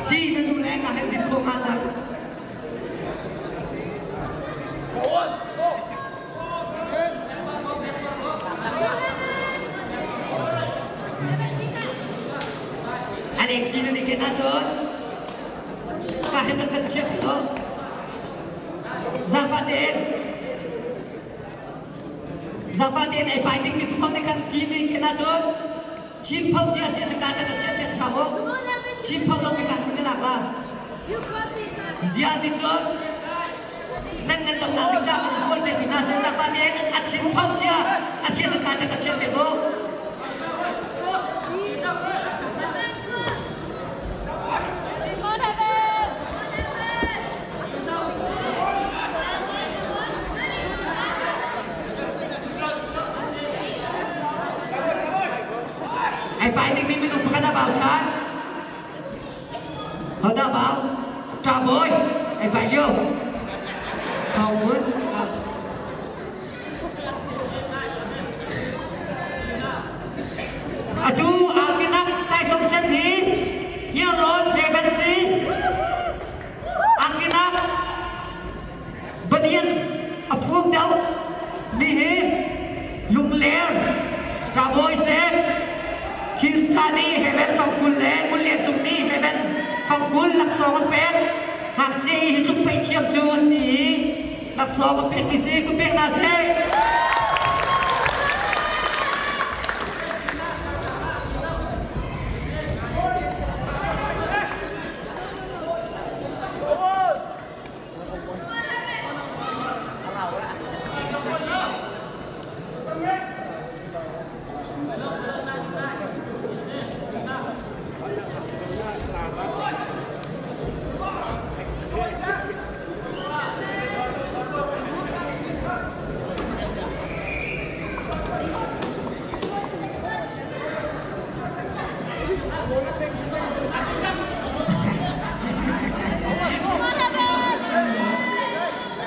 Ti nan duh le ka hen dit khawh nga cang. A leng ti nan i ken ahcun ka hen rak kan chiah ti lo. Zaangfah tein zaangfah tein ei pai ding mi paoh nih khan ti nan i ken ahcun Chin pho cia si cu kan ka chiah piak hram u. Chin pho lo mi kan ni lak la. Zia ti cun nan nan dam nak ding ca kan kawl piak mi hna si zaangfah tein a chin pho cia a sia cu kan ka chiah piak u. Ai pai dingmi minung pakhat a bau ṭhan. Hodah bau? Ṭa bawi. Ai pai lio. Thawng Mun. Atu Arkinak Taisawm Sen hi Hniarlawn Heaven si. Arkinak. Ṭabawi seh. Chin Star nih Heaven fangkul le Ngun Lian Cung nih Heaven fangkul laksawng an pek. Ngakchia i hi tluk pei thiam cu an ti i laksawng an pekmi si kun pek hna seh.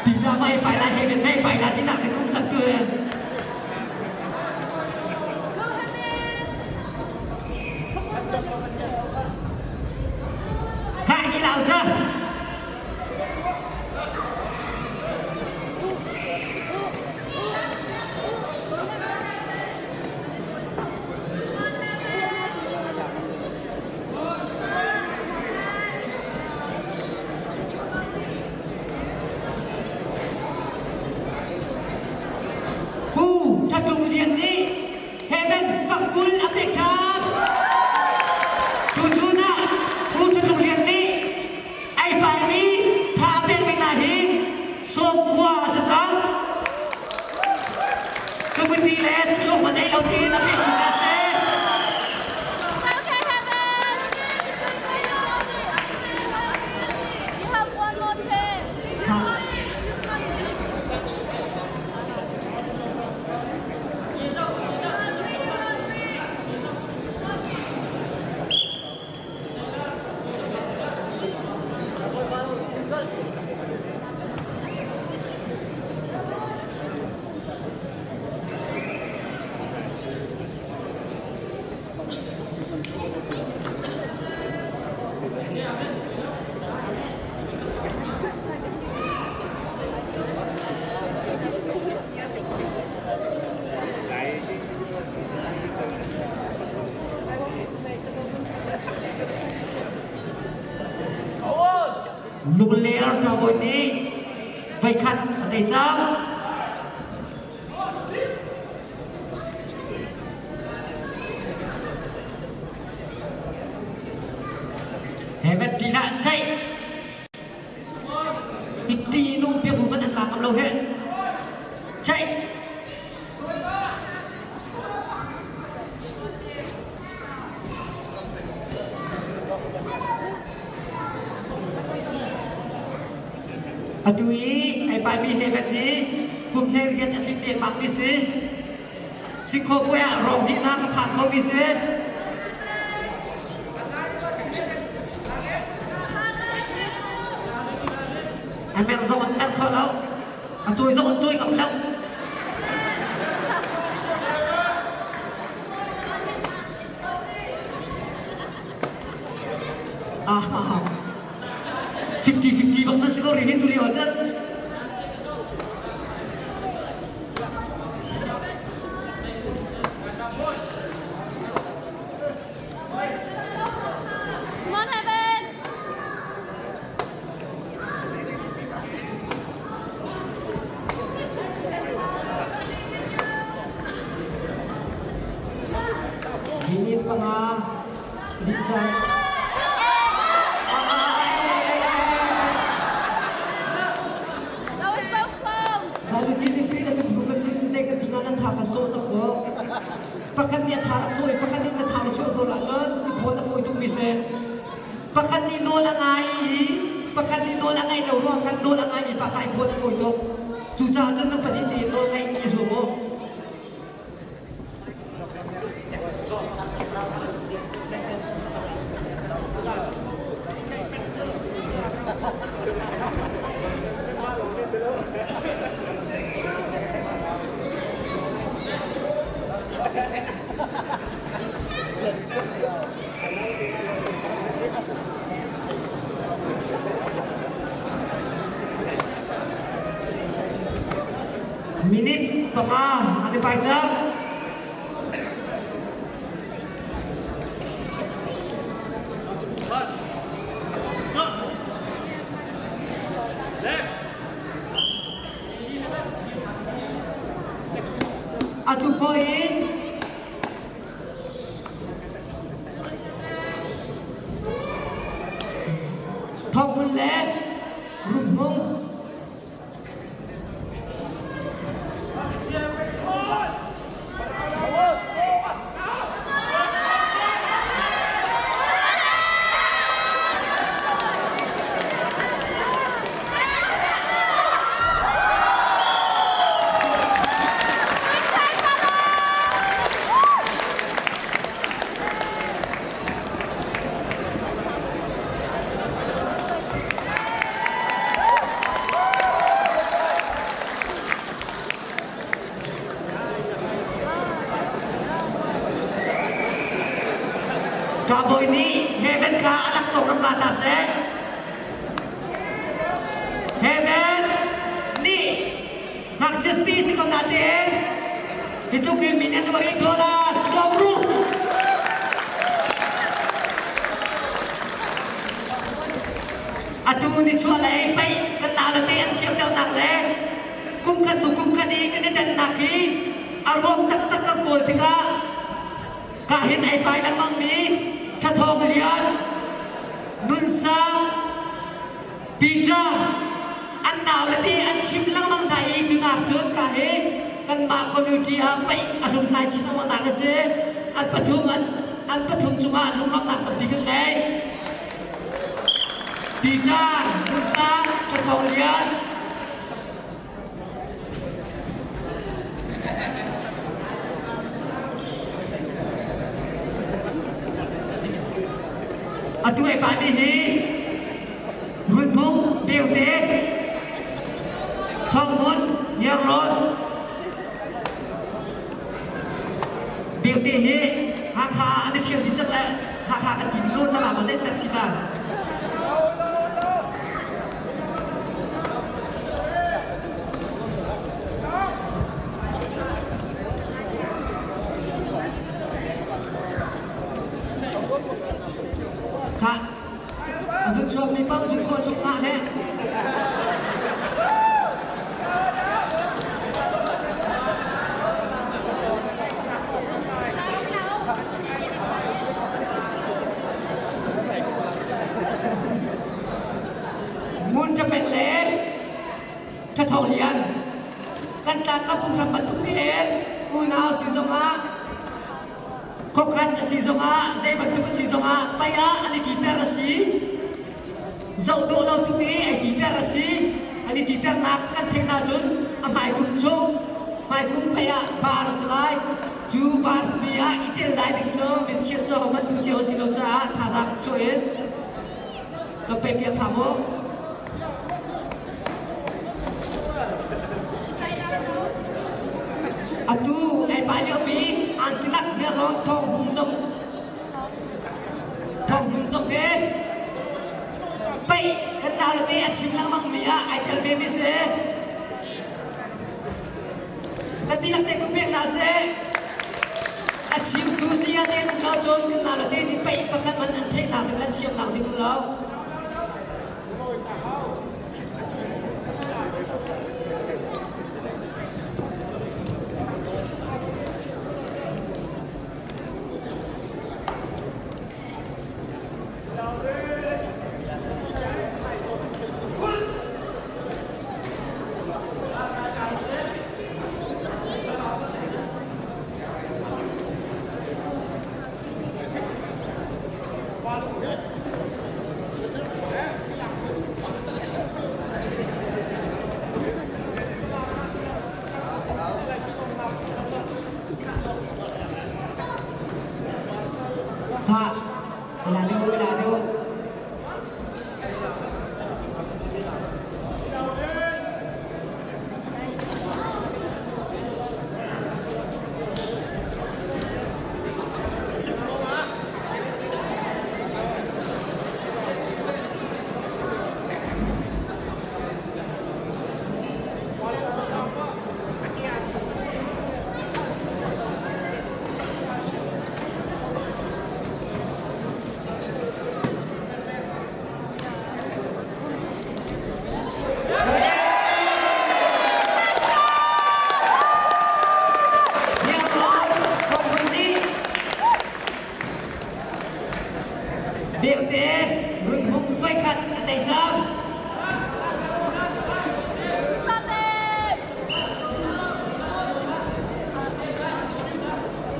Tita mai pai lai he mai pai la ti nak kan um cak tu. Ha hi lau cha. Pu Thatlung Lian nih Heaven fangkul a pek ṭhan. Tuchun ah Pu Thatlung Lian nih ai paimi tha a pekmi hna hi sawmkua a si cang. Sumiti le satluk hmanh ei lo tiin a pekmi hna si. Okay, Heaven! You have one more chance. Lungler ṭabawi nih voikhat a tei cang. Hemet lila chai. Ti nung pia bu man an lak lo he. Chai. Atu i ai paimi hevet hi kum hlei riat a tling dengmang mi si. Sikho puai ah rawng hnihnak a phan khomi si. A mer zong an mer kho lo. A cawi zong an cawi ngam lo. Ah, 50-50 bak na si ko rih hi tu lio cun. Come on, Heaven! Minute 5 dih cang. That was so close! Dai chin ni free na tuk nu ka chin zei ka tinga nan tha ka so chak ko. Pakhat nih a tha rak sawi pakhat nih na tha na chuah hrawl ahcun i khawn a fawi tuk mi si. Pakhat nih nawl a ngai i pakhat nih nawl a ngaih lo ruang khan nawl a ngaimi pa kha i khawn a fawi tuk. Cucaah cun nan pahnih tein nawl ngaih i zuam u. Minute 5 an i pai cang. Atu khawh in Thawng le Runhmung. Ṭabawi nih heaven kha a laksawng rak la ta seh. Heaven nih ngakchia si si ko natein hi tluk in min an ri dollar sawmruk. Atu ni chuah lei pei kan nau le te an thiam deuhnak le kum khat hnu kum khat i kan i dannak hi a ruang taktak kan kawl tikah ka hin ai pai lengmang mi Thathawng Lian, Nunsang, Peter an nau le ti an chim lengmang hna i cunak cun ka hi kanmah community ah paih a hlunghlai chin lengmang nak a si. An pathum an an pathum cungah lunglawmhnak tampi kan ngei. Peter, Nunsang, Thathawng Lian, Atu ai pami hi Runphung Beute Thonghmun Hniarlawn Beute hi Hakha ah an i ṭhial dih cang le Hakha kan ti lawn na la maw zei tak si la? Khah, a zun chuakmi paoh zun khawh chung ah le Ngun Ṭapek le Ṭhatho Lian kan tlang ka phunghram bantuk tein unau si zongah khuakhan a si zongah zei bantuk a si zongah pei ah an i titer a si zoh dawh lo tuk i ai titer a si an i titernak kan theih ahcun a hmaikum chung hmaikum pei ah bar a si lai Cu party ah i tel dai ding cu minchiat cu ahohmanh duh cio a si lo caah thazaang chuah in kan pe piak hram u. Atu ai pai liomi Angkinak Nelrawn Thawng Hmung zong Thawng Hmung zong hi paih kan nau le te a chim lengmang mi ah ai tel ve mi si. Kan dihlak te kun pek hna seh. A chimtu saya te um lo cun kan nau le te nih paih pakhat man an theihnak ding le an thiamnak ding um lo. Kha, ila deuh, ila deuh.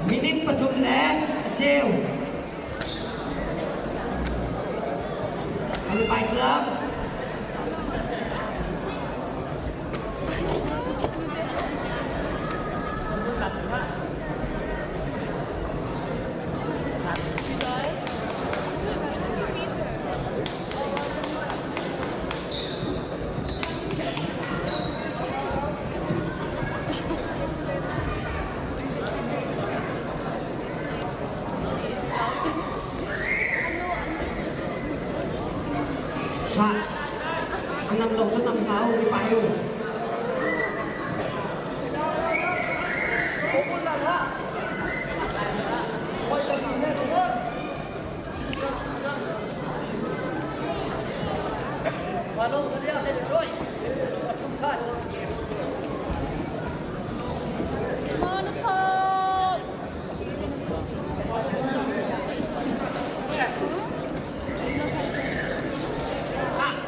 Minute pathum le a cheu. An i pai cang. Khah, a nam lawng cu nam hlah u, i pai u.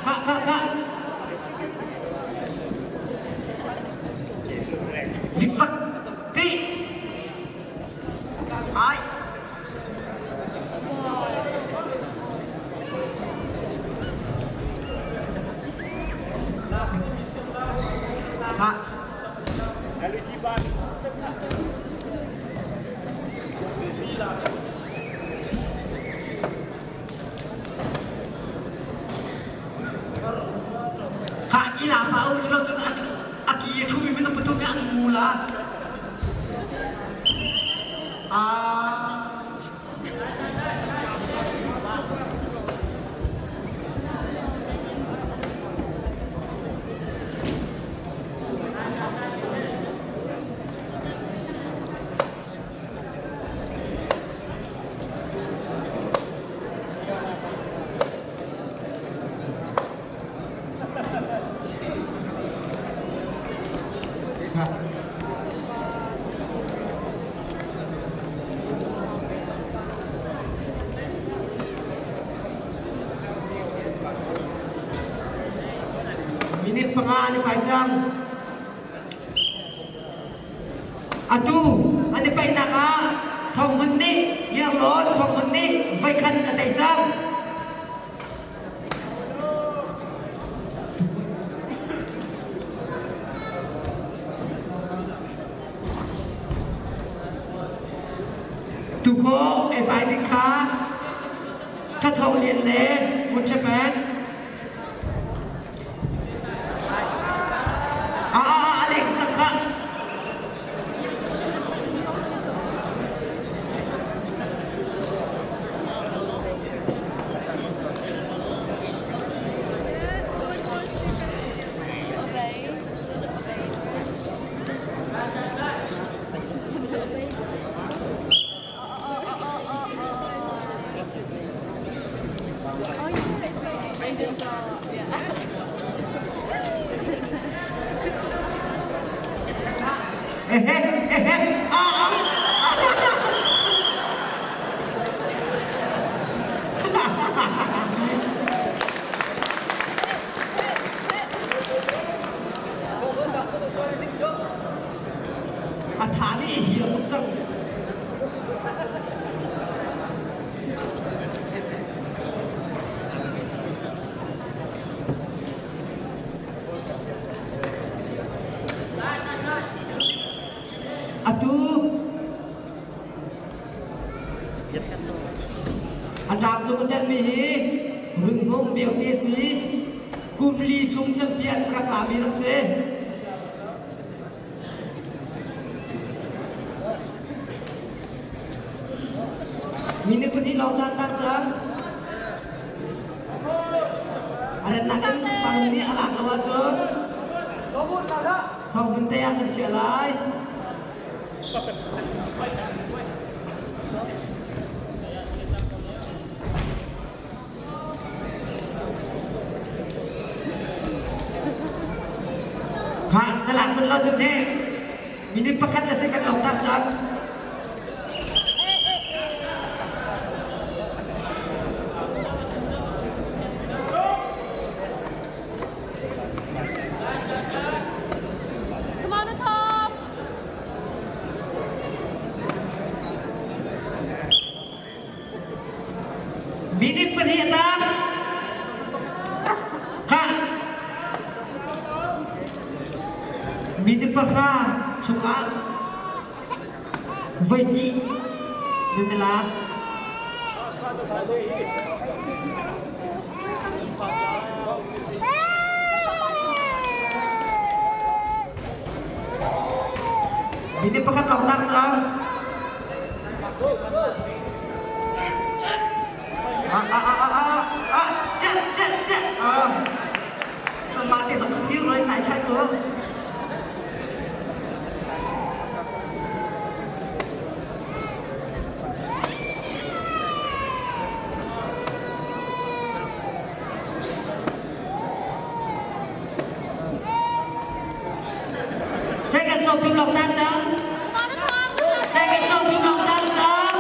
Kah, kah, kah. Lipat ti. Ai. Kah. Kha ila pa u cu lo cun a ki a ṭhumi minung pathum hi an ngu la. Ah. Minute panga an i pai cang. Atu an i paihnak ah Thawng Hmun nih Ngiarlawn Thawng Hmun nih voikhat a tei cang. Tukaw ei pai ding kha Thathawng Lian le Ngun Ṭha Pen Ah, Alex tak kha. A tha nih a hiar tuk cang. Atu a ṭang cung a cenmi hi ringhmung beote si kum li chung champion rak lami rak si. Minute pahnih lawng caan tak cang. A rennak in parung nih a lak lo ahcun thawng hmun te ah kan chiah lai. Kha na lak cun lo cun he minute pakhat le second lawng tak cang. Come on, Tom. Minute pahnih a tang. Khah. Minute pahra chungah voi hnih nan i lak. Minute pakhat lawng tak cang. Ah ah ah ah ah ah cek cek cek ah. Mah te zong dir roi sai chai ko. Second song thum lok tan cang. Second song thum lok tan cang.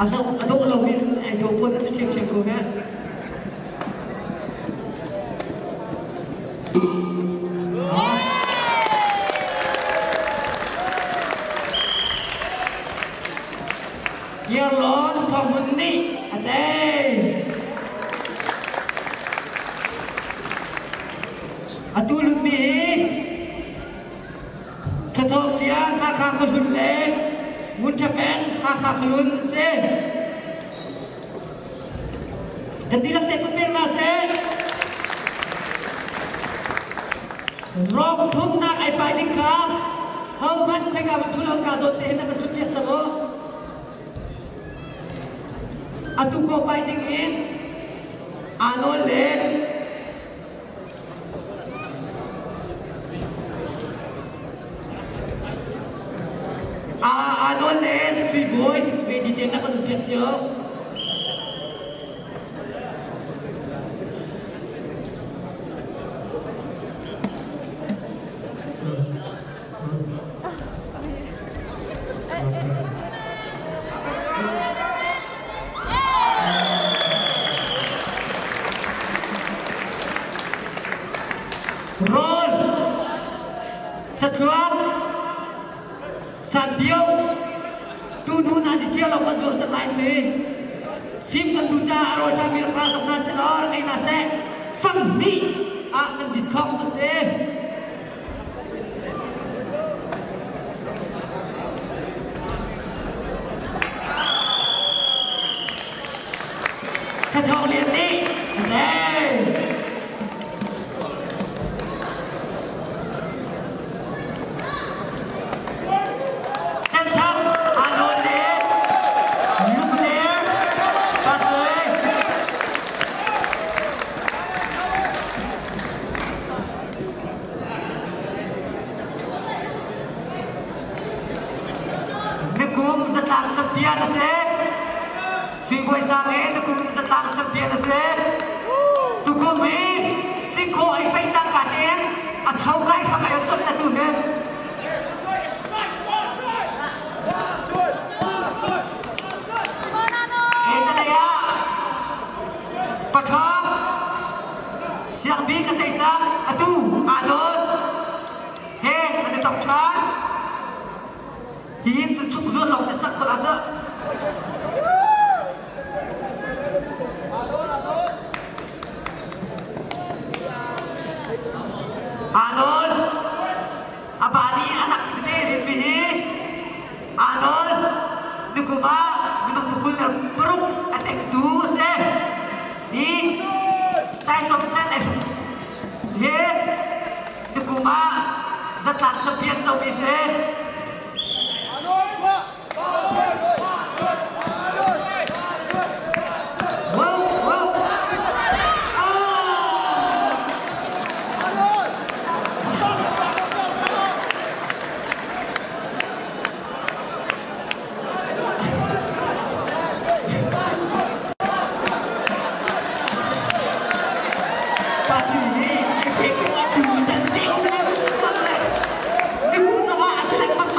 A zoh a dawh lomi cun ai dawh puan a si ṭhiamṭhiam ko ne. Kiarlawn Thawng nih a tei. Atu lutmi hi Thathawk Lian Hakha Khuahlun le Ngun Ṭha Peng Hakha Khualun an si. Kan dihlak te kut pek hna seh. Rawng thumnak ai pai ding kha hohmanh khoika van ṭhu lo ka zawn te hin na kan ṭhut piak cang u. Atu ko pai ding in aa nawl le Aa nawl le Sui Bawi ready tein na kan piak cio. Rawl, sathluak, sanpio, tuhnu na si cia lo kan zuar cang lai ti. Fim kan duh caah a rawl ṭhami rak ra zok hna seh law rak ei hna seh. Fang hnih ah kan discount an ti. Thathawng Lian nih a tei. Senthang Aa le Lungler Pasoi. Na kum zatlang champion a si. Sui Bawi Sang he na kum zatlang champion a si. Tukum hi singkhaw ai pei cangka tein a cho kai hram ai chol la tu he. He talai ah pathawng Siangbi ka tei cang atu aa dawn he an i tong ṭhan. Hihin cu chuk zuan lawng te sak khawh ah cu. Aa nawl. A pa nih anak tete rinmi hi aa nawl. Nikum ah minung pakul le paruk a tengtu a si. Hi taisawm sen he nikum ah zatlang champion comi si. Wow, wow. Ah! Pasi nih ai pek ko a tu tan ti um le bak le nikum zong ah a si lengmang.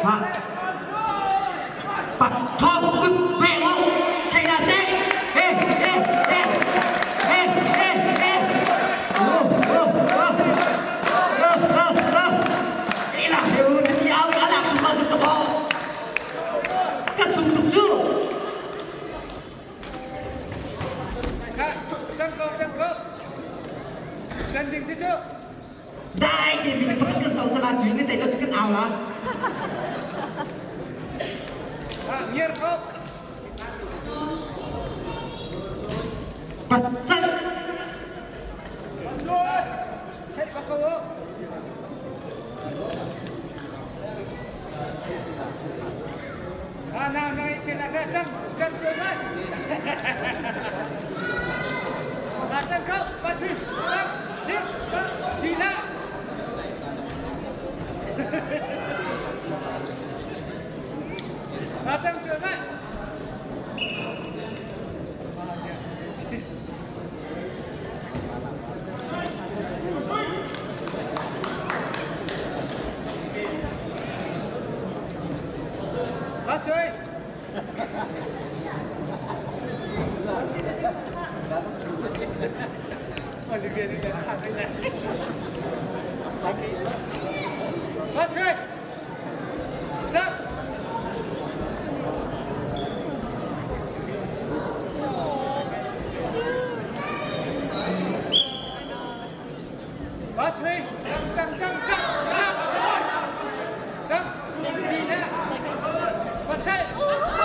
Ha. Pat thong kut pe u. Chạy ra xe. Ê ê ê. Ê ê ê. Ô ô ô. Ô ô ô. Ê là hiểu thì áo đã làm chúng ta giật to. Ka sung tuk cu. Dai te mi pakhat kan sau tala chui ni te lo chu kan au la. Pasal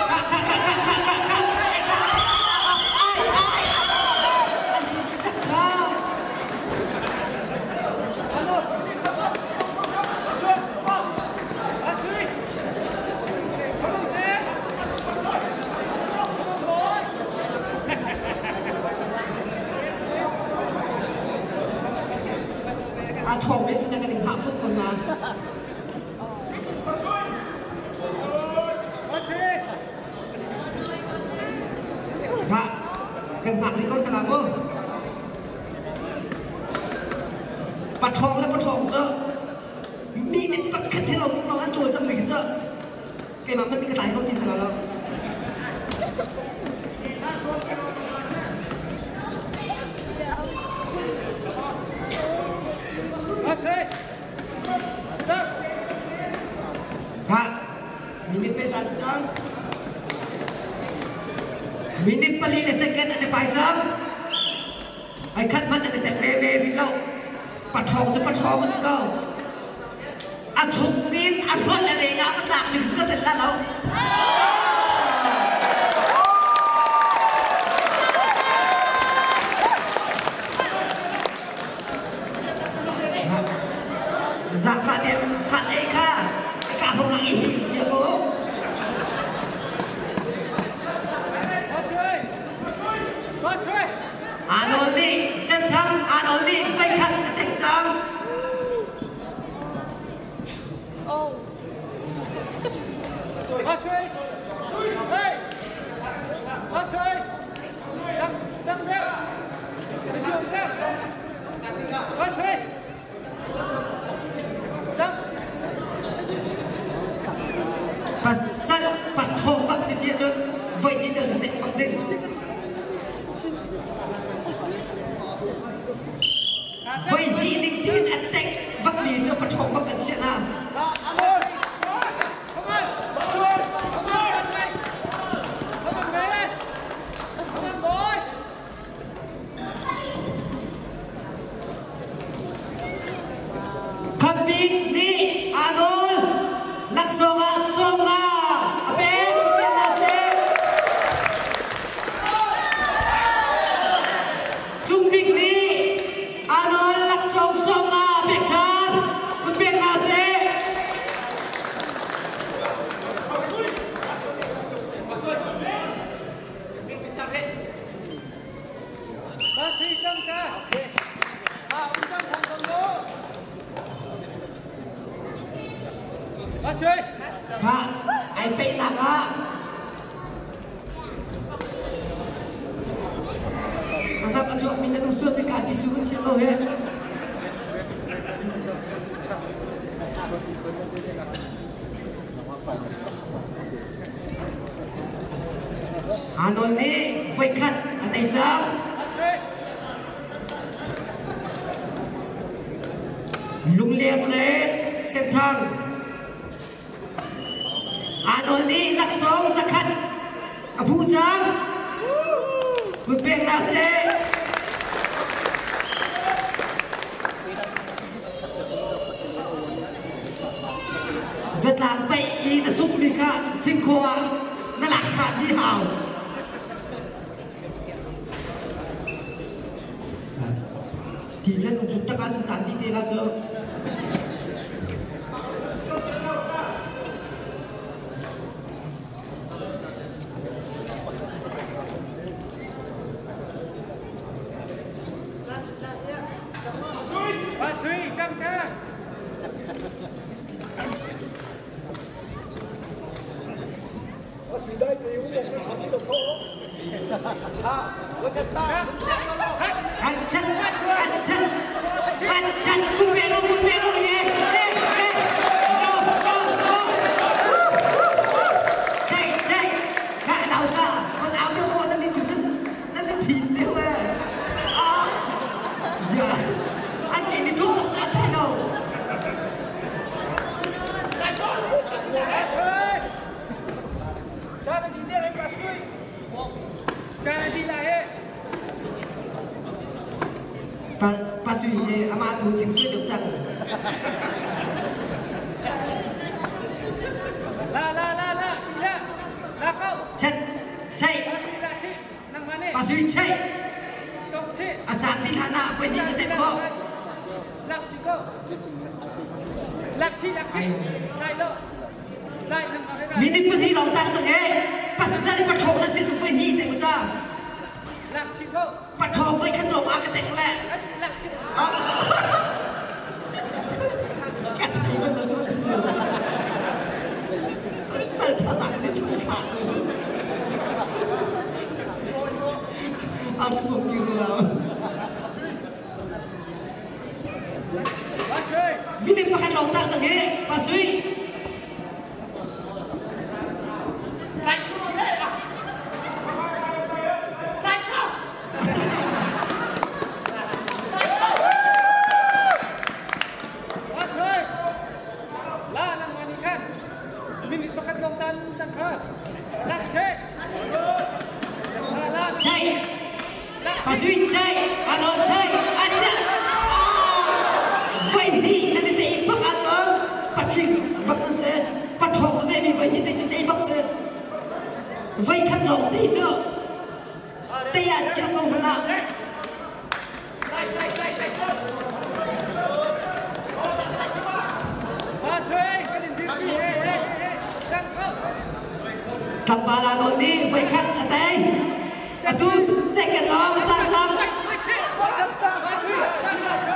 Kak kak kak kak kak kak kak eh kak ai ai an hlut cak kha. A thawng men sin kan in hngah fut ko hna. Hngah kan hngak rih ko hna la mu. Pathawng le pathawng cu mi nih pakhat he lo lawng an cawl cang mi cu keimah hmanh nih ka tlai kho ti hna lo. Kha minute pe zat cang. Minute pali le second an i pai cang. Ai khat hmanh an i tek ve ve rih lo. Pathawng cu pathawng a si ko. A chung in a hrol a leng ah a tlak ding si ko tel la lo. Zaangfah tein fat ei kha ka hong lang i hin cia ko. Aa nawl nih Senthang aa nawl nih voikhat a tek cang. Pasal pathawng bak si ti ahcun voi hnih tel cu tek bak ding. Voi hnih ding tiin a tek bak mi cu pathawng bak kan chiah hna. Khuapi nih aa nawl. Laksawng ah 50 a pek tiah hna seh. Cung Bik nih aa nawl laksawng 50 a pek ṭhan. Kun pek hna seh. Kha ai peihnak ah Anap a chuakmi nan um sual si ka ti su kan chia ko he. Arnold nih voikhat a tei cang. Lungleng le Senthang. Arnold nih laksawng zakhat a phu cang. Kut pek hna seh. Zatlang paih i na sungmi kha singkhaw ah na lak ṭhan dih hau. Ti nan um tuk tak ahcun caan ti te la cu. Achat, achat, achat, kumero, kumero, ye, ye, ye, go, go, go, woo, woo, woo, chạy, chạy, gạ nào cha, con áo tôi có nan đi thử nan nan đi thìn thế mà, à, giờ anh chị đi thuốc nó sẽ thế đâu. Pa pa sui hi amah tu ching sui deuh cang. Chet chei pa sui chei a caan ti hlan ah voi ni ka tet khawh. Minute pahnih lawng tang cang e pasal pathawk na si cu voi hnih te ku ca. Pathawk voi khat lawng ah ka tek le. Ka thei bal lo cu ban cu. Pasal thazang ni cu kha cu. A fuak ti lo. Minute pakhat lawng tak cang hi, Pa Sui. Chạy. Pa Sui chạy. Ano chạy. Acha. Voi hnih na ti tei bak ahcun patling bak na si. Paṭhawng a ngeimi voi hnih te cu tei bak si. Voi khat lawng tei cu tei ah chia ko hmanh ah. Tlangval aa nawn i voi khat a tei. Atu second lawng a tla cang.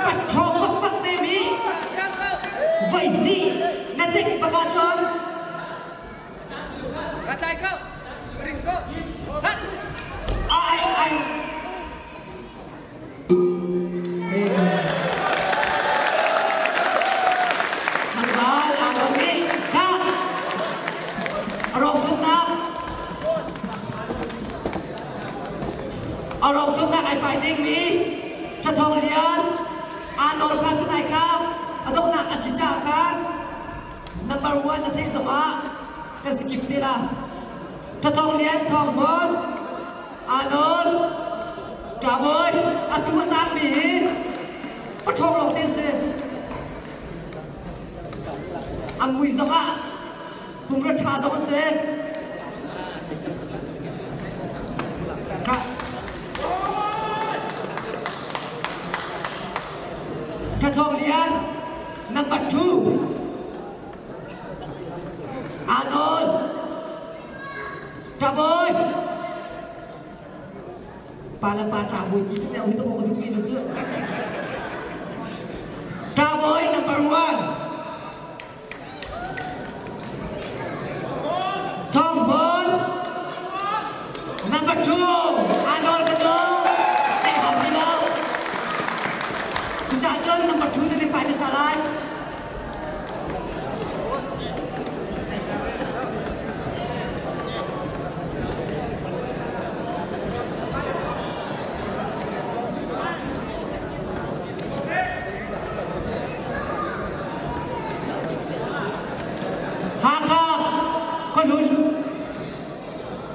Paṭhawng bakbak ve mi voi hnih na tek bak ahcun ai ai Tlangval aa nawn i kha a rawng thumnak a rawng thumnak ai pai dingmi Thathawng Lian aa nawl kha tunai kha a donghnak a si caah khan number one na theih zongah kan si kim te la. Thathawng Lian Thawng Hmun aa nawl Ṭabawi atu a taangmi hi paṭhawng lawng te a si. A mui zongah pumra ṭha zong a si. Ka Thathawng Lian number 2 Aa nawl Ṭabawi Pa le pa ṭabawi ti te hi ka duh mi lo cu. Ṭabawi number 1 Thawng Hmun number 2 Anol ka cu tei hau ti lo. Cucaah cun number 2 na pai hmasa lai.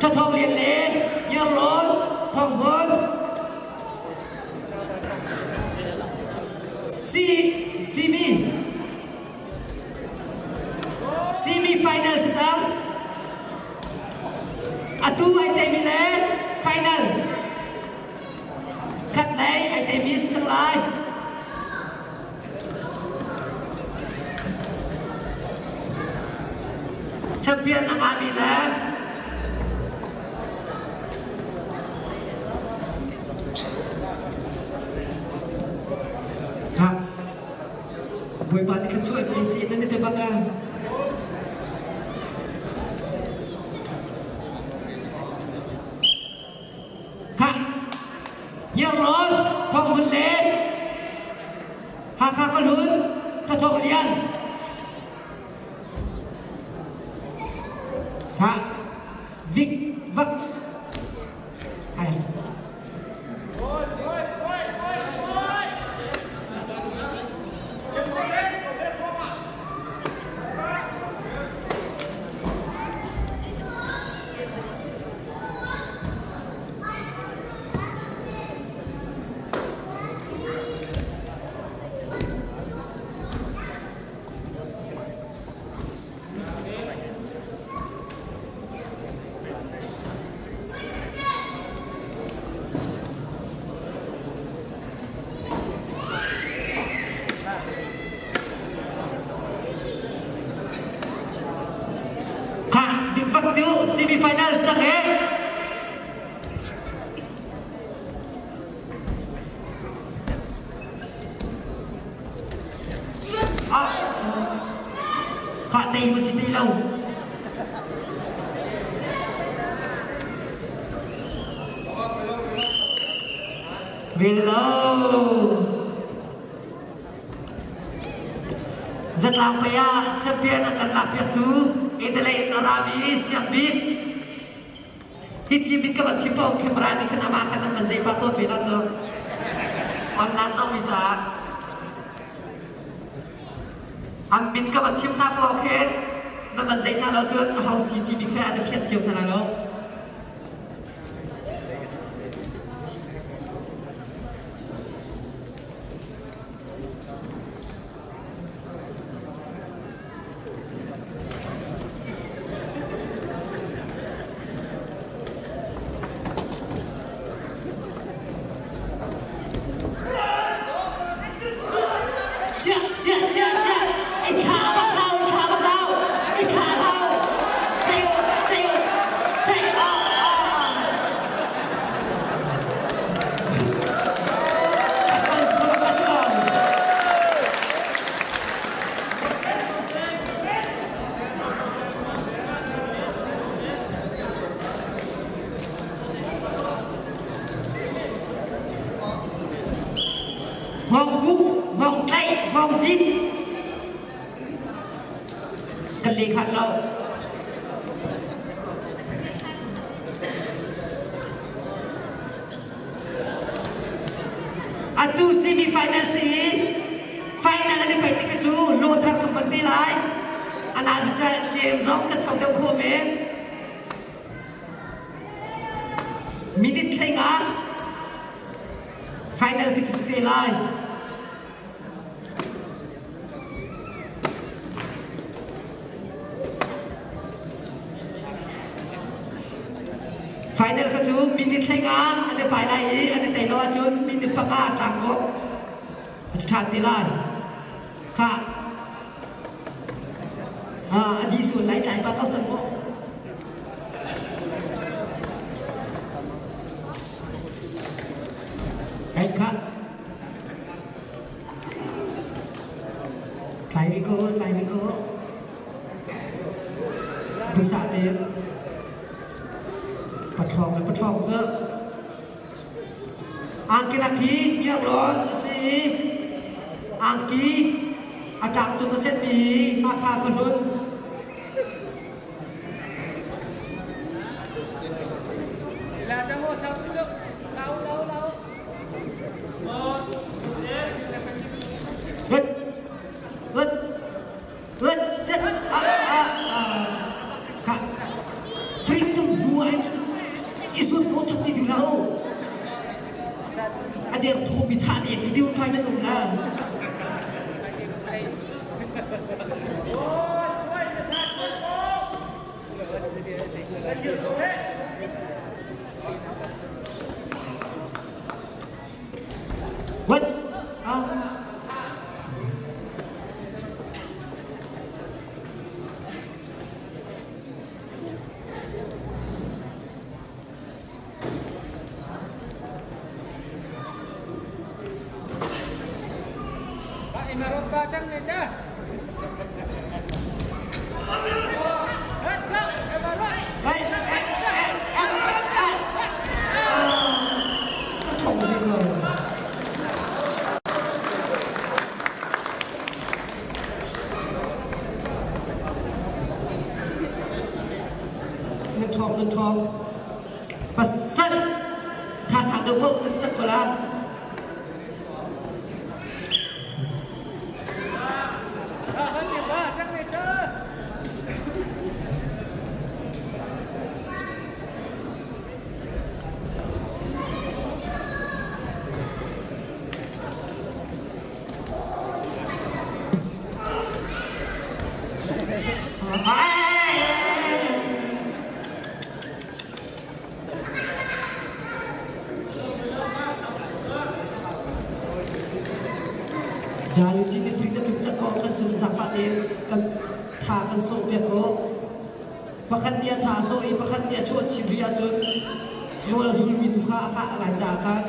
Thathawng Lian le Ngiarlawn Thawng Hmun. C Simi Semi final si cang. Atu ai teimi le final khat lei ai teimi si cang lai. Champion a ngahmi le Ha. Bawipa nih thluachuah in pe seh nan i te bang ah. Khah. Hniarlawn, Thawng Hmun le Hakha Kalun, Thathawk Lian. Khah. Vik Vak. Ai. Khah, bik bak cu semi-final sak he. Ah, khah tei ma si ti lo. Rel lo. Zatlang pei ah champion a kan lakpiaktu Italy in a rami Siang Bik hi team in ka van chim paoh camera nih khan amah khan an van zei pah tawn ve la cu online zong mi caah an min ka van chim hna paoh khin na van zei hna lo cun aho si timi kha an i fiang cio hna lai lo. Chiah, chiah, chiah, chiah. I thla bak lo, i thla bak lo. I thla lo. Chai u, chai u. Chai, ah, ah, ah. Hngawng hngawng tlaih, hngawng din. Kan le khan lo. Atu semi final si i final an i paih tik cu lawthar kan ban te lai. Ana jem zong kan sau deuh kho men. Minute hlei nga final khi cu si te lai. Final kha cu minute 15 an i pai lai i an i tei lo ahcun minute 5 tlak kawp a si ṭhan te lai. Khah. A di sual lai tlai pa ko cang maw? Ai khah. Tlai ve ko, tlai ve ko. Duhsah tein paṭhawng le paṭhawng cu angki nak hi hniarlawn a si i angki a ṭak cung a senmi hi Hakha khuahlun Good. Good. Good. Chết. À, à, à. Khả. Freedom dua anh chứ. Mo chap ti duh hlah u. A der thawmi thah nek mi dir phai nan um la. What? Ah. Hey, hey, hey, hey, hey. Ah, thong ve ko. Nan ṭhawng, nan ṭhawng. Pasal thazaang deuh paoh nan sak ko la. Daluci ni free tuk cak ko kan cun zafa te kan tha kan sawh piak ko pakhat nih a tha sawh i pakhat nih a chuah chim rih ahcun nawl a zulmi tu kha a fah lai caah khan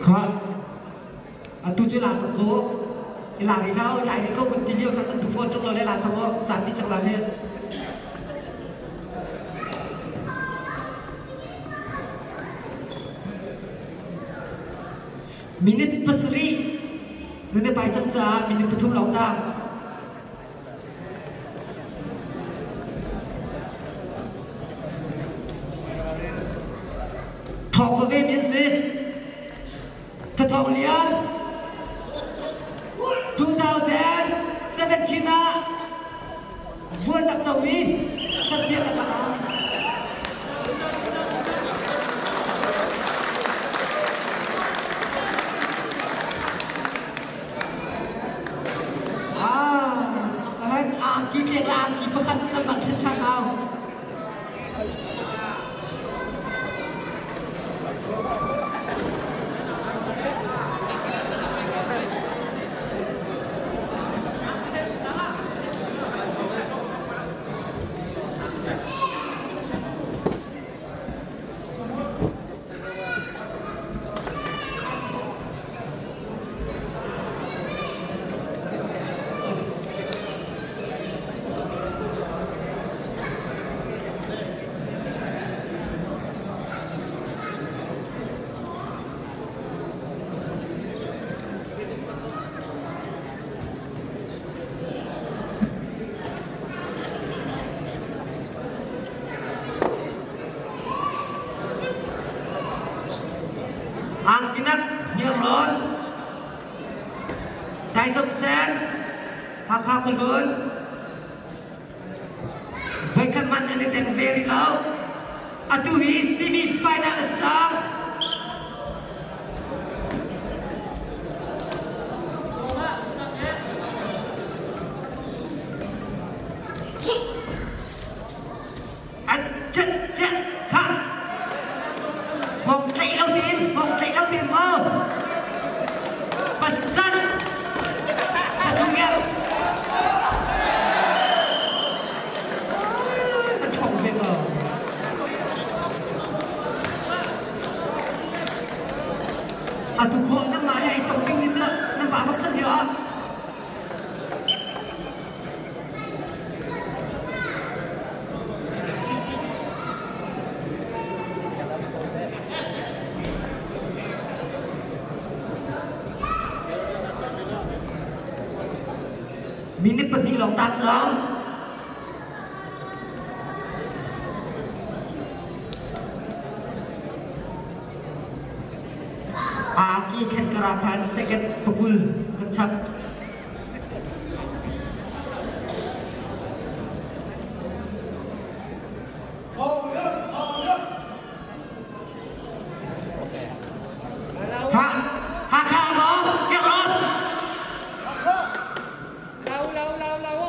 Kha atu cu la cang ko i la rih hlah lai rih ko kan ti lio kan duh fawn ṭung lo le la cang ko caan dih cang la he. Minute pasarih nan i pai cang caah minute pathum lawng tang. Thawk va ve mi an si. Thathawng Lian 2017 ah vuan rak comi champion rak la. Ah, kahan angki tlek la angki pakhat na man ṭhan ṭhan au. Angkinak hniarlawn Taisawm Sen Hakha Khualhun Voikhat man an i teng ve rih lo. Atu hi semi final a si cang. An chet chet kha hong tlaih lo tin hong tlaih lo tin maw pasal ka chung ya an thong ve ko. Minute pahnih lawng tak cang. Aki khen kara khan second pakul kan chap. Ha Hakha maw Kekron Lau lau lau lau.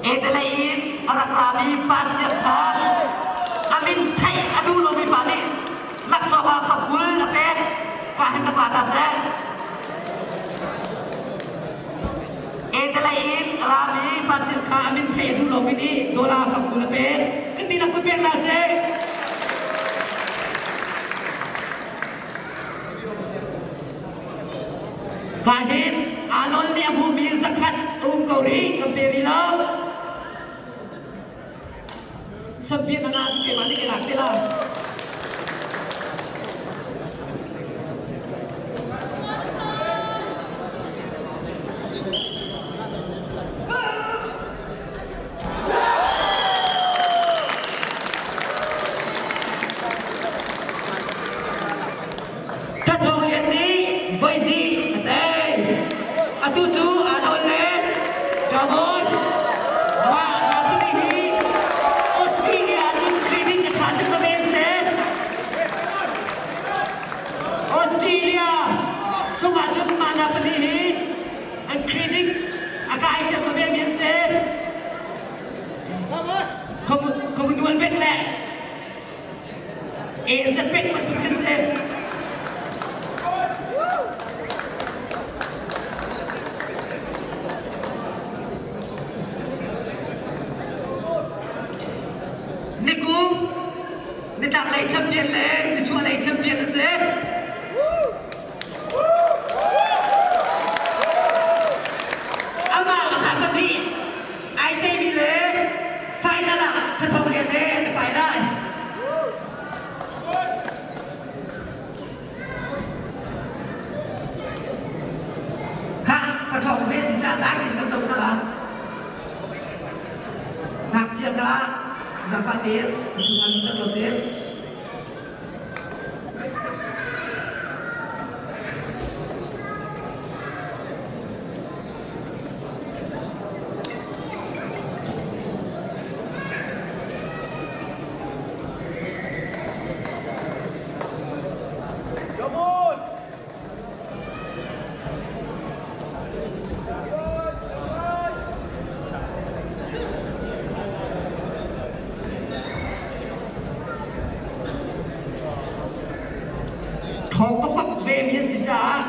Etelei in a rak rami pa siang kha a min theih a duh lomi pa nih laksawng ah fakul a pek ka hin rak la ta seh. Etelei in a rami pa siang kha a min theih a duh lomi nih dollar fakul a pek. Kan dihlak kun pek hna seh. Ka hin Arnold nih a hmuhmi zakhat a um ko rih, kan pe rih lo. Champion a ngah cu keimah nih ka lak te la. Ka thawng lian nih voi hnih a tei. Atu cu aa nawl le Ramon mah Napoli hi Australia cun credit a ṭha cun va men seh. Australia chungah cun mah Napoli hi an credit a kai cem va men men seh. Communal bek le AZ pek bantuk khi si. Nikum nitlaklei champion le nichuahlei champion a si. Amah a pahnih ai teimi le final ah thathong rian he na pai lai. Khah, pathong ve si ca dai tin kan zoh hna la. Ngakchia kha zafa te, chungan tak lo te. Thawng pakpak vemi an si caah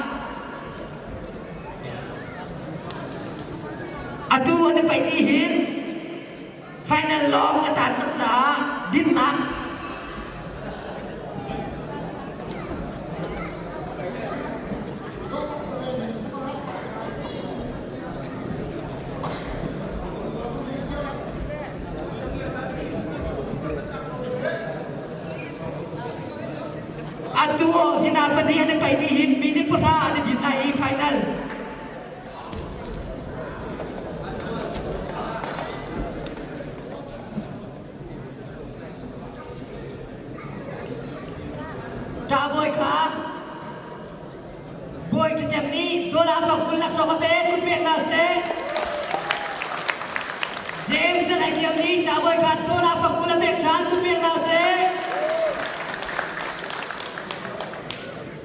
atu an i paih dih hin final lawng a taan cang caah dinnak Atu hina pahnih an i paih dih hi minute pahra an i din lai i final. Ṭabawi kha bawi ṭacem nih dollar fangkul laksawng a pek kun pek hna seh. James Zalai Ciam nih ṭabawi kha dollar fangkul a pek ṭhan kun pek hna seh.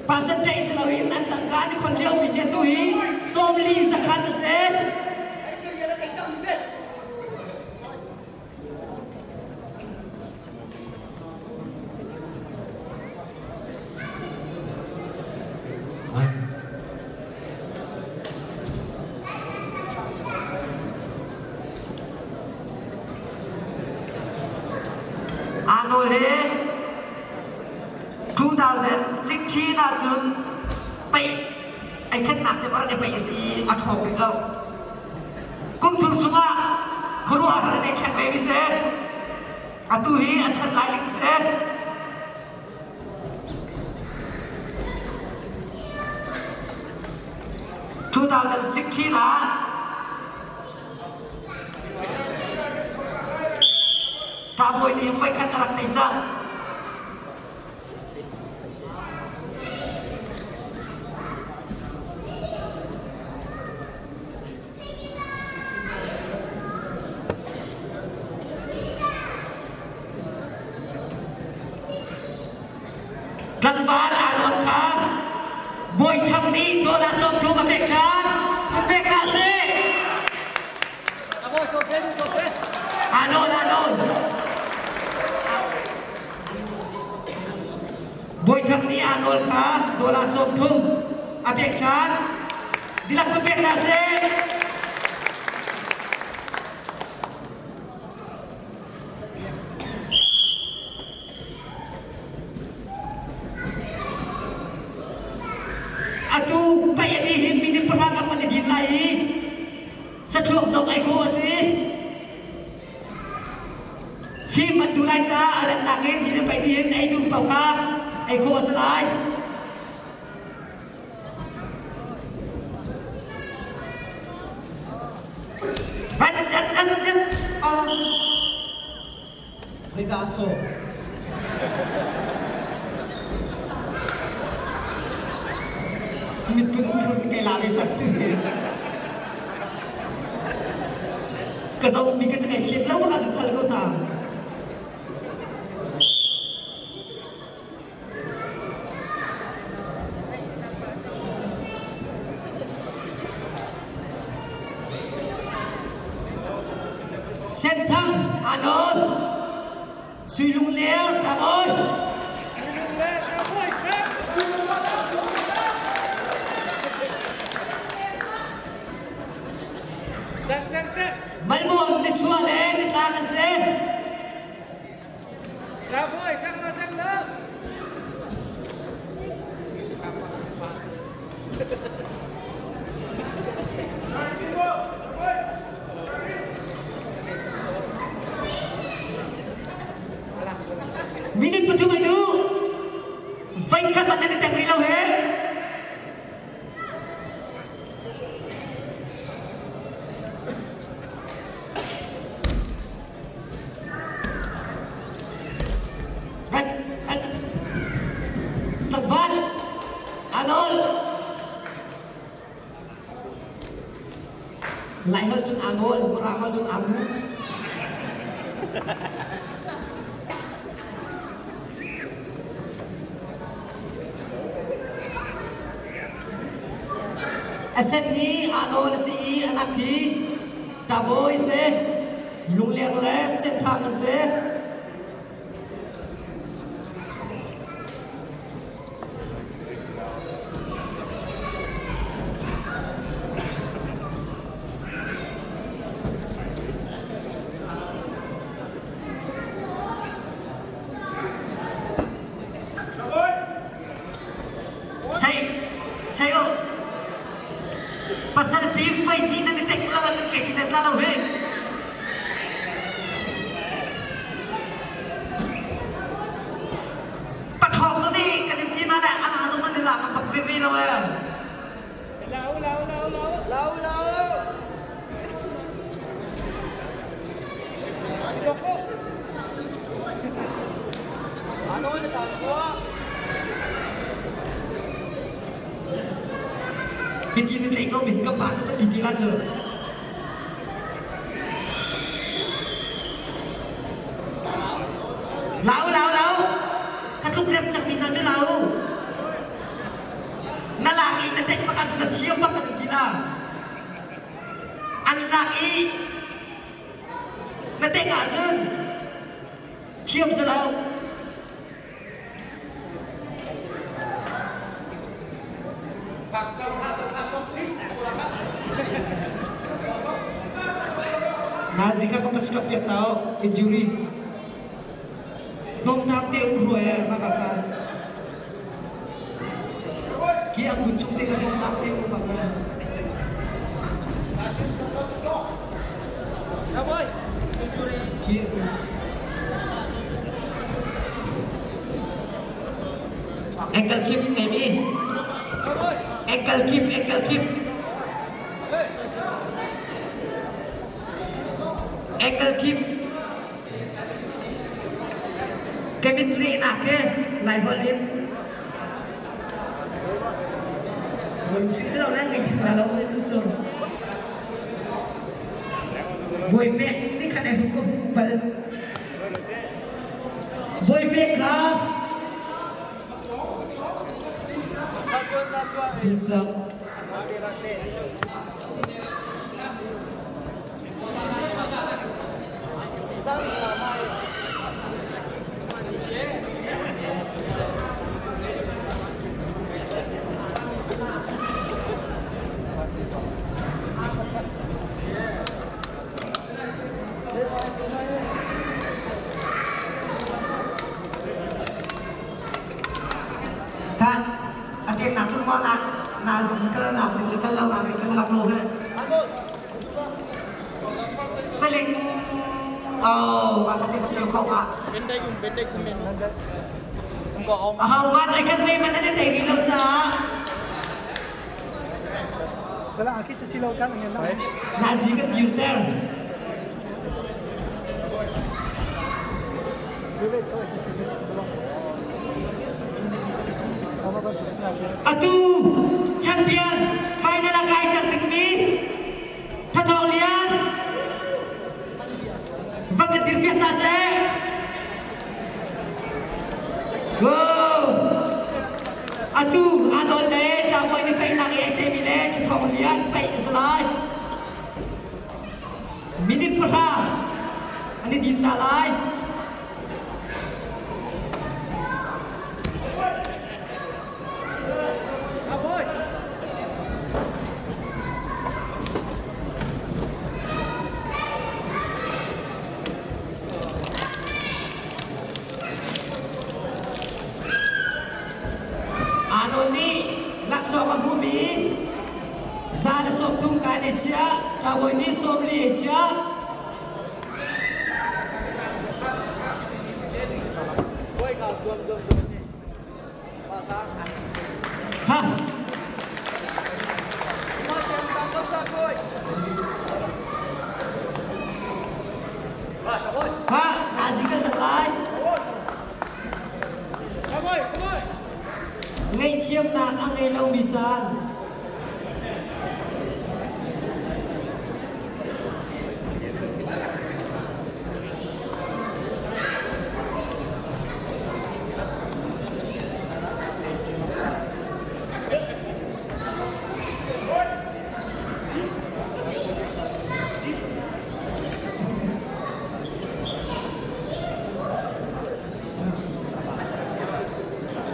Percentage si loin an tangka an i khon liomi hi atu hi 40 zakhat a si. Aa nawl hi 2016 ahcun paih ai khatnak cu a rak i paih a si i a ṭhawng rih lo. Kum thum chungah. khuaruahhar in ai thleng ve mi si. Atu hi a chan lai ling si. 2016 ah Ṭabawi nih voikhat a rak tei cang. Tlangval aa nawn kha Bawi Thang nih dollar 30 a pek ṭhan. Ka pek hna seh. Aa nawn, aa nawn. Bawi Thang nih aa nawl kha dollar 30 a pek ṭhan. Dilak ka pek hna seh. Atu pei a ti hi minute pahra ka man i din lai i sathluak zong ei khawh a si. Fim an duh lai caah a remnak in hi pei tiin ei duh paoh kha ei khawh a si lai. An an an an Zeidah a sawh? Mitpun phun kai la ve cang tu hi. Ka zoh mi ka cu kai fian lo bak ah cu khal ko hna. Senthang Anon Suilung Ler Kabawi. Malmuam ni chua le ni tlang an si. Minute 3 ai tu. Voikhat man nan i tek rih lo he. Tlangval Anol Laiholh cun Anol, Mirang holh cun Anu. A sen hi Anol a si i a nak hi Ṭabawi a si. Lungleng le Senthang an si. Chei, chei u. Pasal ti fei ti nan i tek lo ahcun kei ci nan tla lo hi. Paṭhawng ka vi kan in ti na le a la zong nan i lak bak ve ve lo e. Lau lau lau lau. Lau lau. Hiti na theih ko mi hi ka pa tuk ka ti ti la cu. Lau lau lau. Kha tluk rem cak mi hna cu lau. Na lak i na tek bak ahcun na thiam bak ka ti la. An lak i na tek ahcun thiam si lo. Nazi kha ka stop piak ta injury. Hnawmtam te um rua e maka kha. Ki a kut chung te kha hnawmtam te um bak. Khi Ankle kip maybe. Ankle kip, ankle kip. Ankle kip. Chemistry na ke lai hol in. Bawi pek nih khan ai hukum bal. Bawi pek kha Pincang. Kha a ṭek nak cu maw na na kal nak ding le kal lo nak ding kan lak lo he. Saling oh a ka te ka kho ma. Bendai um bendai khamen. Aho man ai kan mei man ane te ri lo caah. Kala aki sa silaw kan ang yan Nazi kan dir ter. Atu champion final a kai cang dingmi Thathawng Lian va ka dirpiak hna seh. Go! Atu Adol le Ṭamuai nih peihnak i ai teimi le Thathawng Lian peih a si lai. Minute 10 an i din ta lai. Ano nih laksawng a hmumi 130 ka ne chia, ṭabawi nih 40 e chia. Ha! Ha! Nazi kan cak lai. Ngaihthiamnak a ngei lomi caan.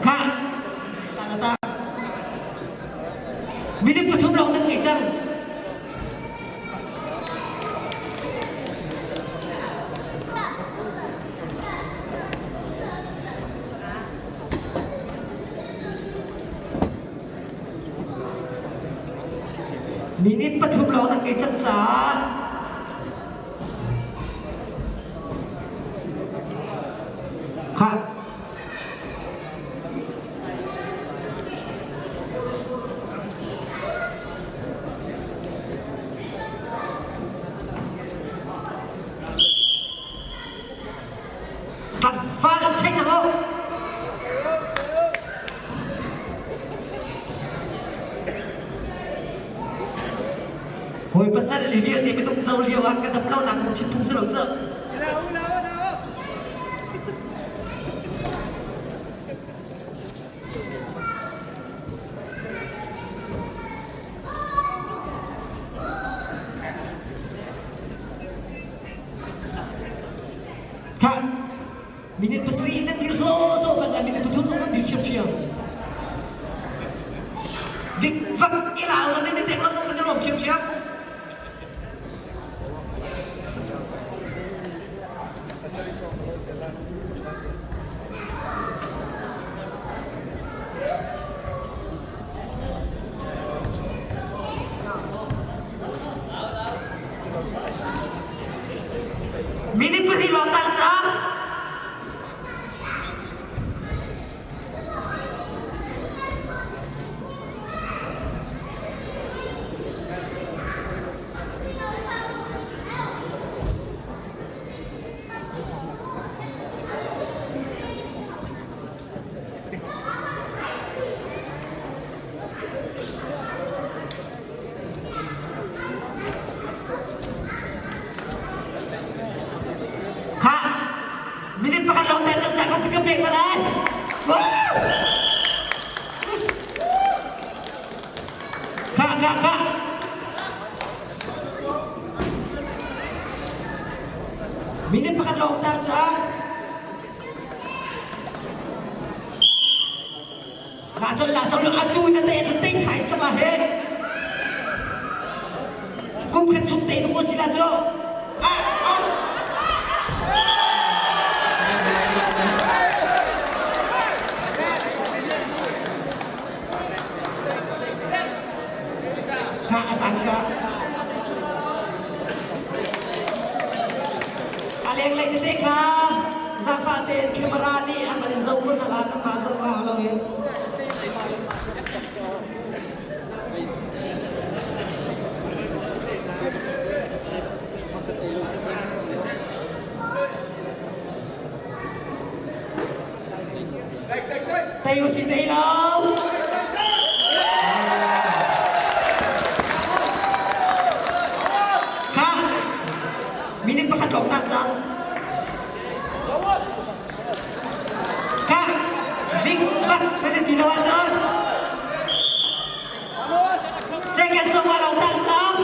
Kha, ta Minute 3 lawng nan ngei cang. Minute 3 lawng nan ngei cang caah Kha Fa lam thei cang u. Hawi pasal le vialte minung zo lio ah ka dam lo nak kong chim phung si lo cu. Kha minute 7 nan dir sawsawh kan lai minute 3 zong nan dir ṭhiamṭhiam. Dik vak i lau lo nan i tek lo zong kan i lawm ṭhiamṭhiam. Minute pahnih lawng tang cang. Khah! Minute pakhat lawng te cang cang ka pek ta lai. Woo! Khah khah khah. Minute pakhat lawng tang cang. La chon la chon atu na te te thai sama he. Kum khat chung te ko si la cho. Ah ah. Ka a caan ka. A lenglei tete kha zaangfah tein camera nih a kan in zoh kun ala kanmah zoh a hau lo in. Tei usih tei lo. Kha minute pakhat lawng tak cang. Kha ling bak na ti lo ahcun second song ah lawng tak cang.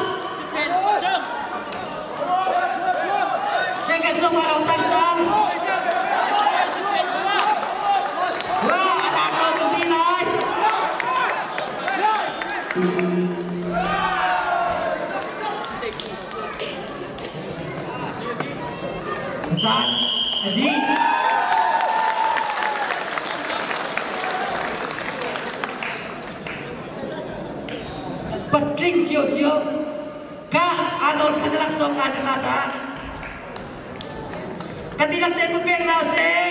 Second song ah lawng tak cang. Wa a lak lo cu ti lai. Caan a dih. Patling ciocio ka anol khan laksawng kan la ta. Kan dihlak te ku pek hna sih.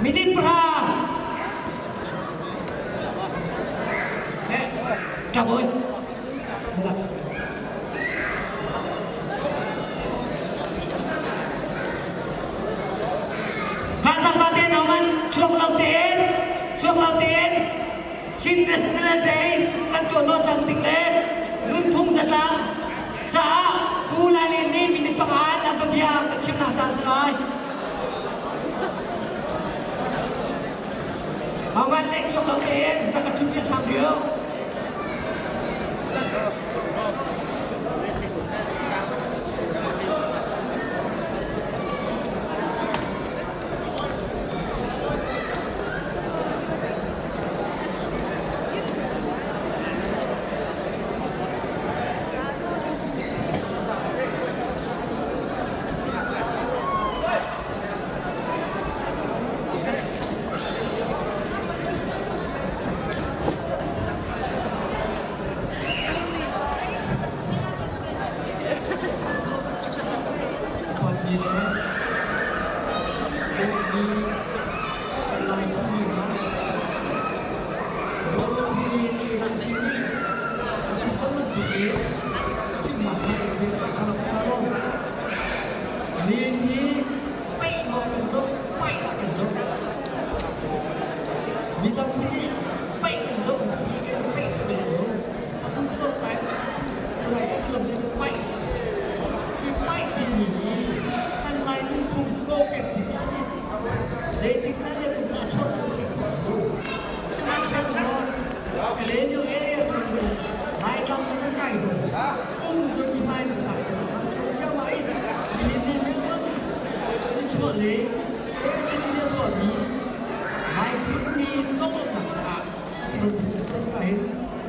Minute pahra. Eh, kaboy. Relax. Khazafate naman chuak lo tein chuak lo tein Chin National Day kan tuah naw cang ding le nunphung zatlang caah Pu Lai Len nih minute panga na bia kan chimnak caan si lai. Aman le chuak lo tein rak ka ṭhut piak hram rih. Upatmi le dawtmi kan Lai phun hna Rualawpi ACC nih atu cang bantuk in a chimnak thar in rian ṭha kan ṭha lo. Nihin hi paih maw kan zoh, paih dah kan zoh. Mi tampi nih paih kan zoh ti kei cu paih cu ka zoh lo. Atu ka zoh tai tulai kan lam le cu paih a si. Hi paih timi hi kan Lai nunphung kokek phung a si. Zeitik caan le kum dah a chuah tu theih khawh a si lo. Sihmanhsehlaw Kalaymyo area tuanbia Laitlang kan an kai hnu kum zung chungai nu tak kan ṭhangcho ciammah i nihin ni Myanmar nichuah le ACC a tuahmi Lai phun ni conglawmhnak caah a ti bantuk in tuah tikah hin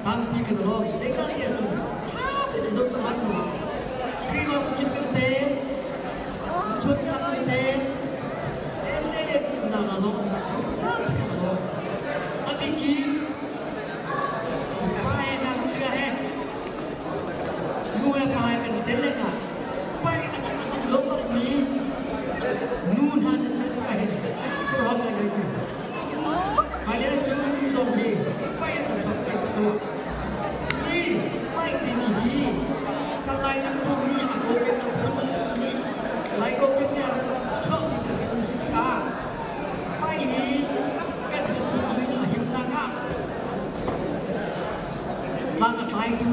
tampi kan i lawm. Zeicahtiah cun ṭha tein i zoh cang hnu Khrihfabu kip kan i tel, nichuah miphun kan i tel, le kan unau hna zong an rak tho tampi kan i lawm. A bikin Tlawmngai palai kan i tel lengah paih a lo bakmi nu hna nan tel tikah hin khuaruahhar ngaingai si. Hmailei ahcun nu zong hi paih an kan chuak lai ka ruah. Hi paih timi hi kan Lai nunphung nih a kokek a phun nih Lai kokek nih a rak chuahmi a hrimmi si tikah paih hi kan nunphung a himnak ah tlang a tlaitu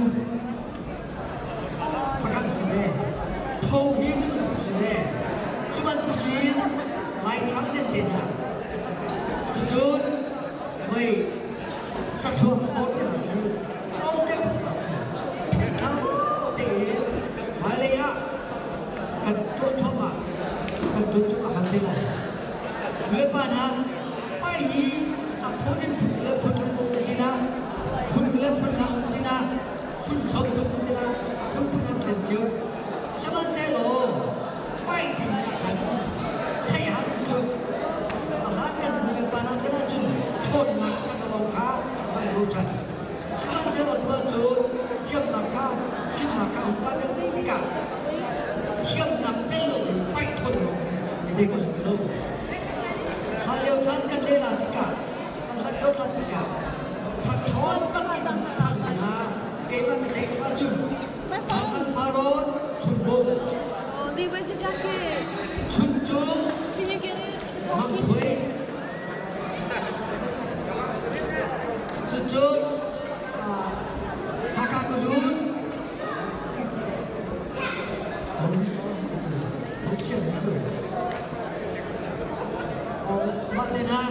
pakhat a si ve. Tho hi cu bantuk si ve. Cu bantukin Laichang nan te hna. Cucun mei sathluang hawr te hna cu kokek a si. Phitthang tein hmailei ah kan tuah thluahmah kan tuan cu a hal te lai. Nulepa hna, pai hi a phun in phun le phun um tina, phun le phun na um tina, phun som thum um tina, a phun phun an ṭhen cio. Sihmanhsehlaw pai ti ah khan thei han cu a hlan kan nu kan pa hna chan ahcun ṭhawnnak kan lawng kha kan ru ṭhan. Sihmanhsehlaw tu ahcun thiamnak kha fimnak kha hun kan deuh tikah thiamnak tel loin paih ṭhawn lo mi te ko si lo. Hlan lio chan kan lela tikah kan hlat hlat tikah thatṭhawn bakin a thang mi hna keimah mi thei ahcun Thangthang Farawn Chunbung Chuncung Mangthuai Cucun Hakha Kulun Mah te hna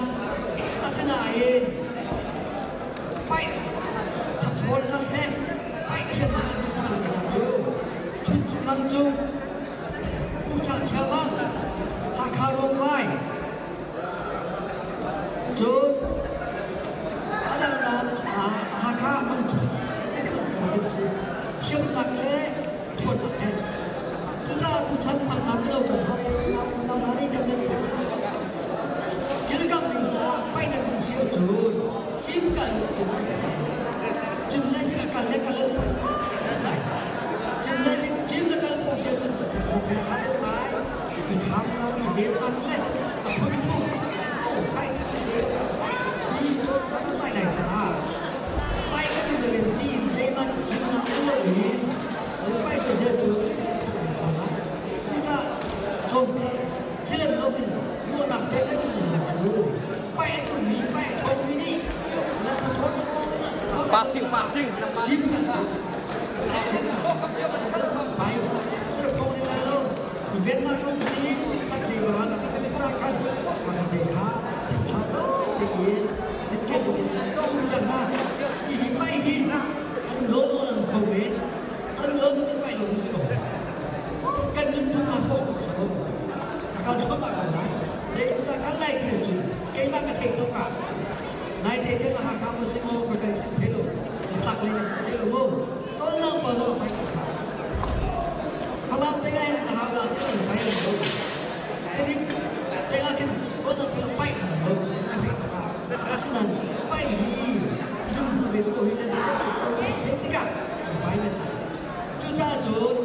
asinain paih thathawnnak he paih thiam ah an thang hna cu Chuncung Mang cu Pu Cha Chia Mang Hakha Ruangvai Cun a dangdang Hakha Mangṭhut hiti bantuk thil si. Thiamnak le ṭhawnnak he. Cucaah tuchan thangthar mino kan ha le unau hna nih kan nan phun kilkamh ding caah paih nan hmu si ahcun cim kal u cim cim kal u. Cim le cim kal le kal le lai. Cim le cim cim le kal ko si ahcun na thil ṭha deuh lai. I khamnak, i vennak le a phunphun oh hai tampi kan lai lai caah pai kan in rin ti in zeiman himnak an lo in nan pai sosel cu lai cucaah cawnpiak silem lo in ruahnak pek kan in hna cu pai a duhmi pai a ṭhawngmi nih nan ka ṭhawn Passing, passing. Chim kan pai ka thong lai lo Vennak ram si khat lei varan a si ca khan pakhat te kha thla tein zinken in tum piak hna. Hi hi pai hi anu lo an kho men anu lo cu pai lo si ko. Kan nunphung ah hrawk ko si ko. A kan hrawk ah ko lai. Zeitluk dah kan lai ti ahcun keimah ka theih tuk ah nai te te Hakha maw si maw ka kan chim thei lo nitlak lei ka chim thei lo mu tollang pa zong a pai kha Falam pengah in a hau dah ti an pai lo. Tedim pengah khin tuanang pengah pai an lo ka theih tuk ah. Asinain pai hi nunphung ve ko hi le chan ko hi theih tikah an pai ve cang. Cucaah cun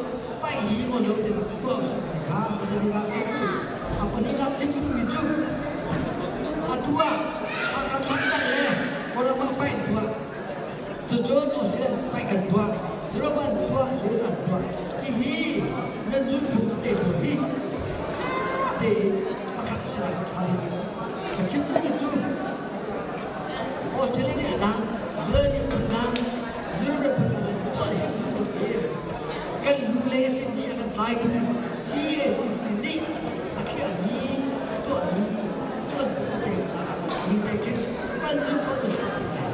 pai hi ngol lo tin tuah usih ti kha pasal ah chim ku. A pahnihnak chim ka duhmi cu atu ah Hakha Thantlang le Kawlram ah pai an tuah. Cucun Australia pai kan tuah, Europe an tuah, US an tuah. Hihi nan zulphung te pawl hi te pakhat a si lai ṭha bik. Ka chim duhmi cu Australia nih a dang, US nih phun dang, Europe nih phun dang in tuah le him duh lo in kan lu le a simi a kan tlaitu CACC nih a khiahmi, a tuahmi cu bantuk tete ning te khin kan zulh ko cu ṭha bik lai.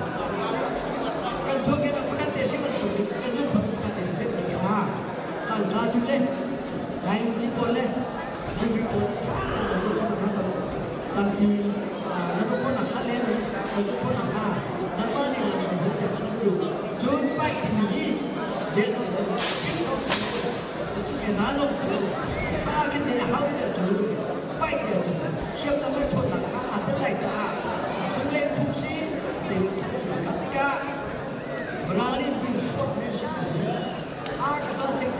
Kan chuahkehnak pakhat te si bantuk in kan zulhphung pakhat te siseh ti tikah tlangtla tu le Lailungci pawl le Rifri pawl nih ṭha tein nan zulh khawh nakhnga tampi nan uk khawh nakhnga le nan zulh khawh nakhnga nangmah nih lam kan hun tiah chim ka duh. Cun paih timi hi bel si lo, sim lawng si lo, cucu nih ra lawng si lo. Pa khin cun a hau tiah cun paih tiah cun thiamnak le ṭhawnnak kha aa tel lai caah a sung le phung si te le phung si. Kha tikah Bralin ti sportmanship hi a ka sa sing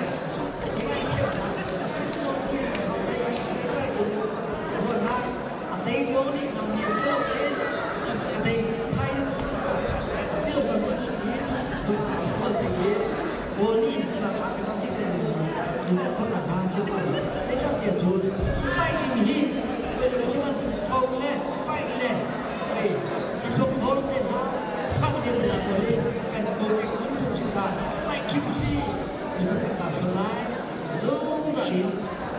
Miphun kan tlau sual lai. Zungzal in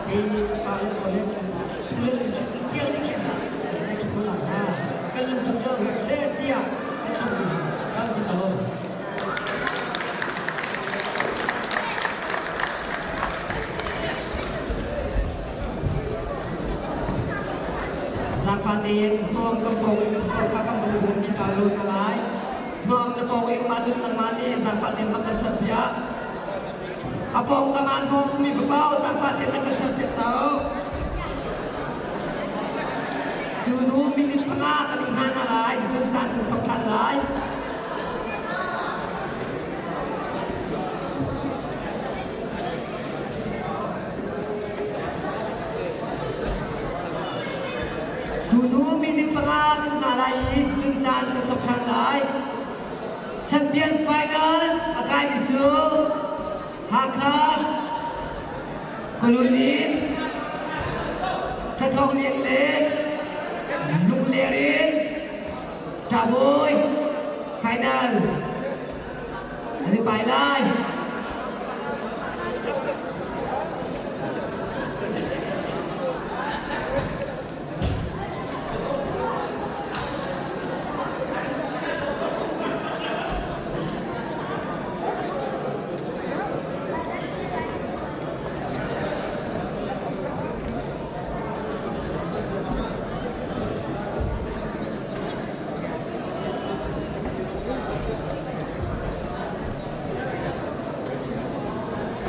hi fale pawl le tu le tu chin tiang nih khin kan ei ko nak hnga kan lungthin cu riak seh tiah kan sawm hna tampi ka lawm. Zaangfah tein hnawm kan pawng in kha kan van i bawm dih ta lo hna lai. Hnawm na pawng i um ahcun nangmah nih zaangfah tein rak kan serpiak. A pawngkam ah hnawm ummi paoh zaangfah tein rak kan serpiak ta u. Tunu minute 5 kan in hna hna lai, cucun caan kan thawk ṭhan lai. Tunu minute 5 kan hna lai i cucun caan kan thawk ṭhan lai. Champion final a kaimi cu Hakha Kawlun in Thathawng Lian le Lungler in Ṭabawi final an i pai lai.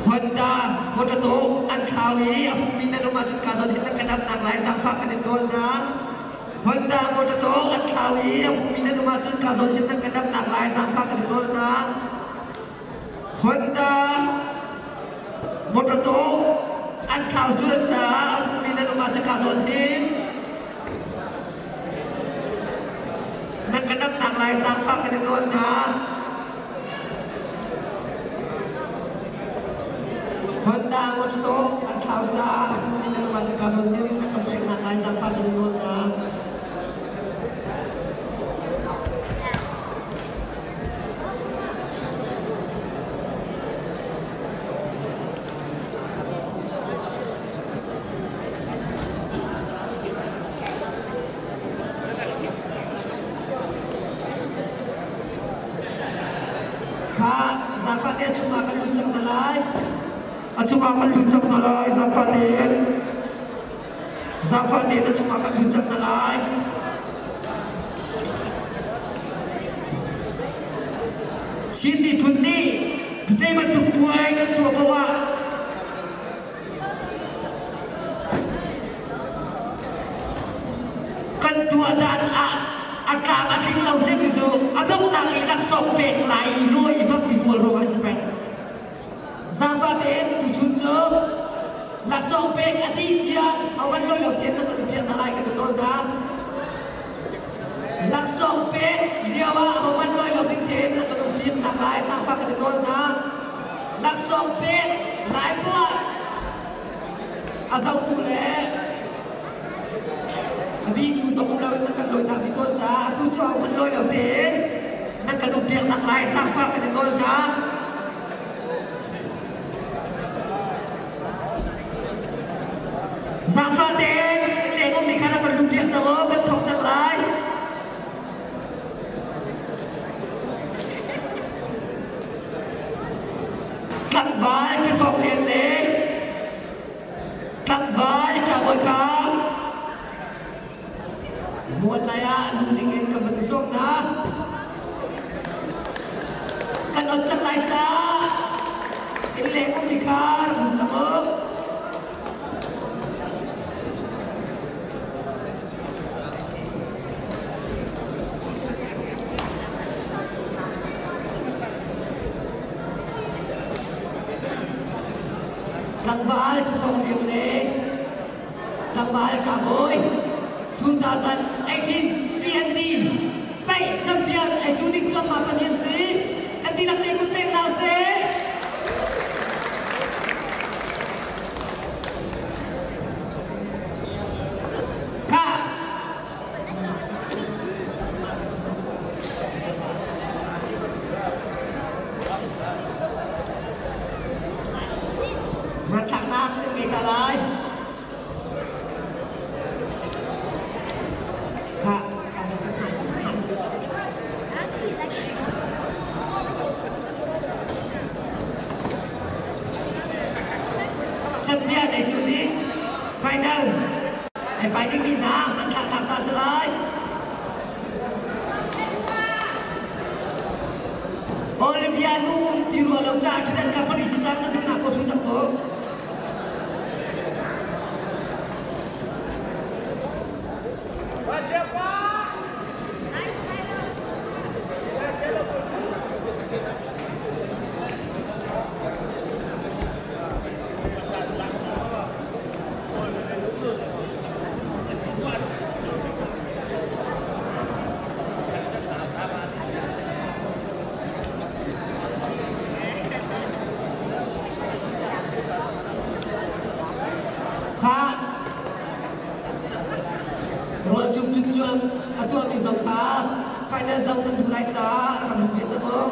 Honda motor an thlau i a hmumi nan um ahcun ka zawn hin nan ka damnak lai zaangfah kan in nawl hna. Honda motor an thlau i a hmumi nan um ahcun ka zawn hin nan ka damnak lai zaangfah kan in nawl hna. Honda motor an thlau sual caah a hmumi nan um ahcun ka zawn hin nan ka damnak lai zaangfah kan in nawl hna. Honda motor an thlau caah a hmumi nan um ahcun ka zawn hin na ka peknak lai zaangfah kan in nawl hna. Kha zaangfah te chungah kan lut cang hna lai. A chungah kan lut cang hna lai zaangfah tein. Zaangfah tein a chungah kan lut cang hna lai. Chin miphun nih zei bantuk puai kan tuah paoh ah Kan tuah dan ah a tlam a tling lo cemmi cu a donghnak i laksawng pek lai i lawi i hmangmi pawl ruangah a si peng. Zaangfah tein tuchun cu laksawng pek a dih tiang a van lawi lo tein na kan piak hna lai kan nawl hna. Laksawng pek lio ah a van lawi lo ding tein na kan um piak nak lai zaangfah kan nawl hna. Laksawng pek lai poah a zohtu le a bitu zong um loin na kan lawitak dih tawn caah atu cu a kan lawi lo tein nan kan um piaknak lai zaangfah kan in nawl hna. Zaangfah tein kan leng ummi kha na kan luh piak cang aw kan thawk cang lai. Tlangval ṭhathawk lian le tlangval ṭabawi kha mual lai ah lu dingin kan van i sawm hna. Kan ot cang lai caah innleng ummi kha rak lut cang u. Tlangval Ṭhathawng Lian le Tlangval Ṭha Bawi 2018 CND Paih Champion ai cu ding cuahmah pahnih an si. Kan dihlak nih kut pek hna usih. Khah! hna lai. Kha, ka Champion nei cu ding final ai pai dingmi hna hmanthlaknak ca si lai. Olivia nu um ti rua lo caah ṭhudan ka fari si cang nan duhnak ko ṭhu cang ko. Kha rual cung cun cuan a tuahmi zong kha final zong nan duh lai caah rak hmu ve cang u.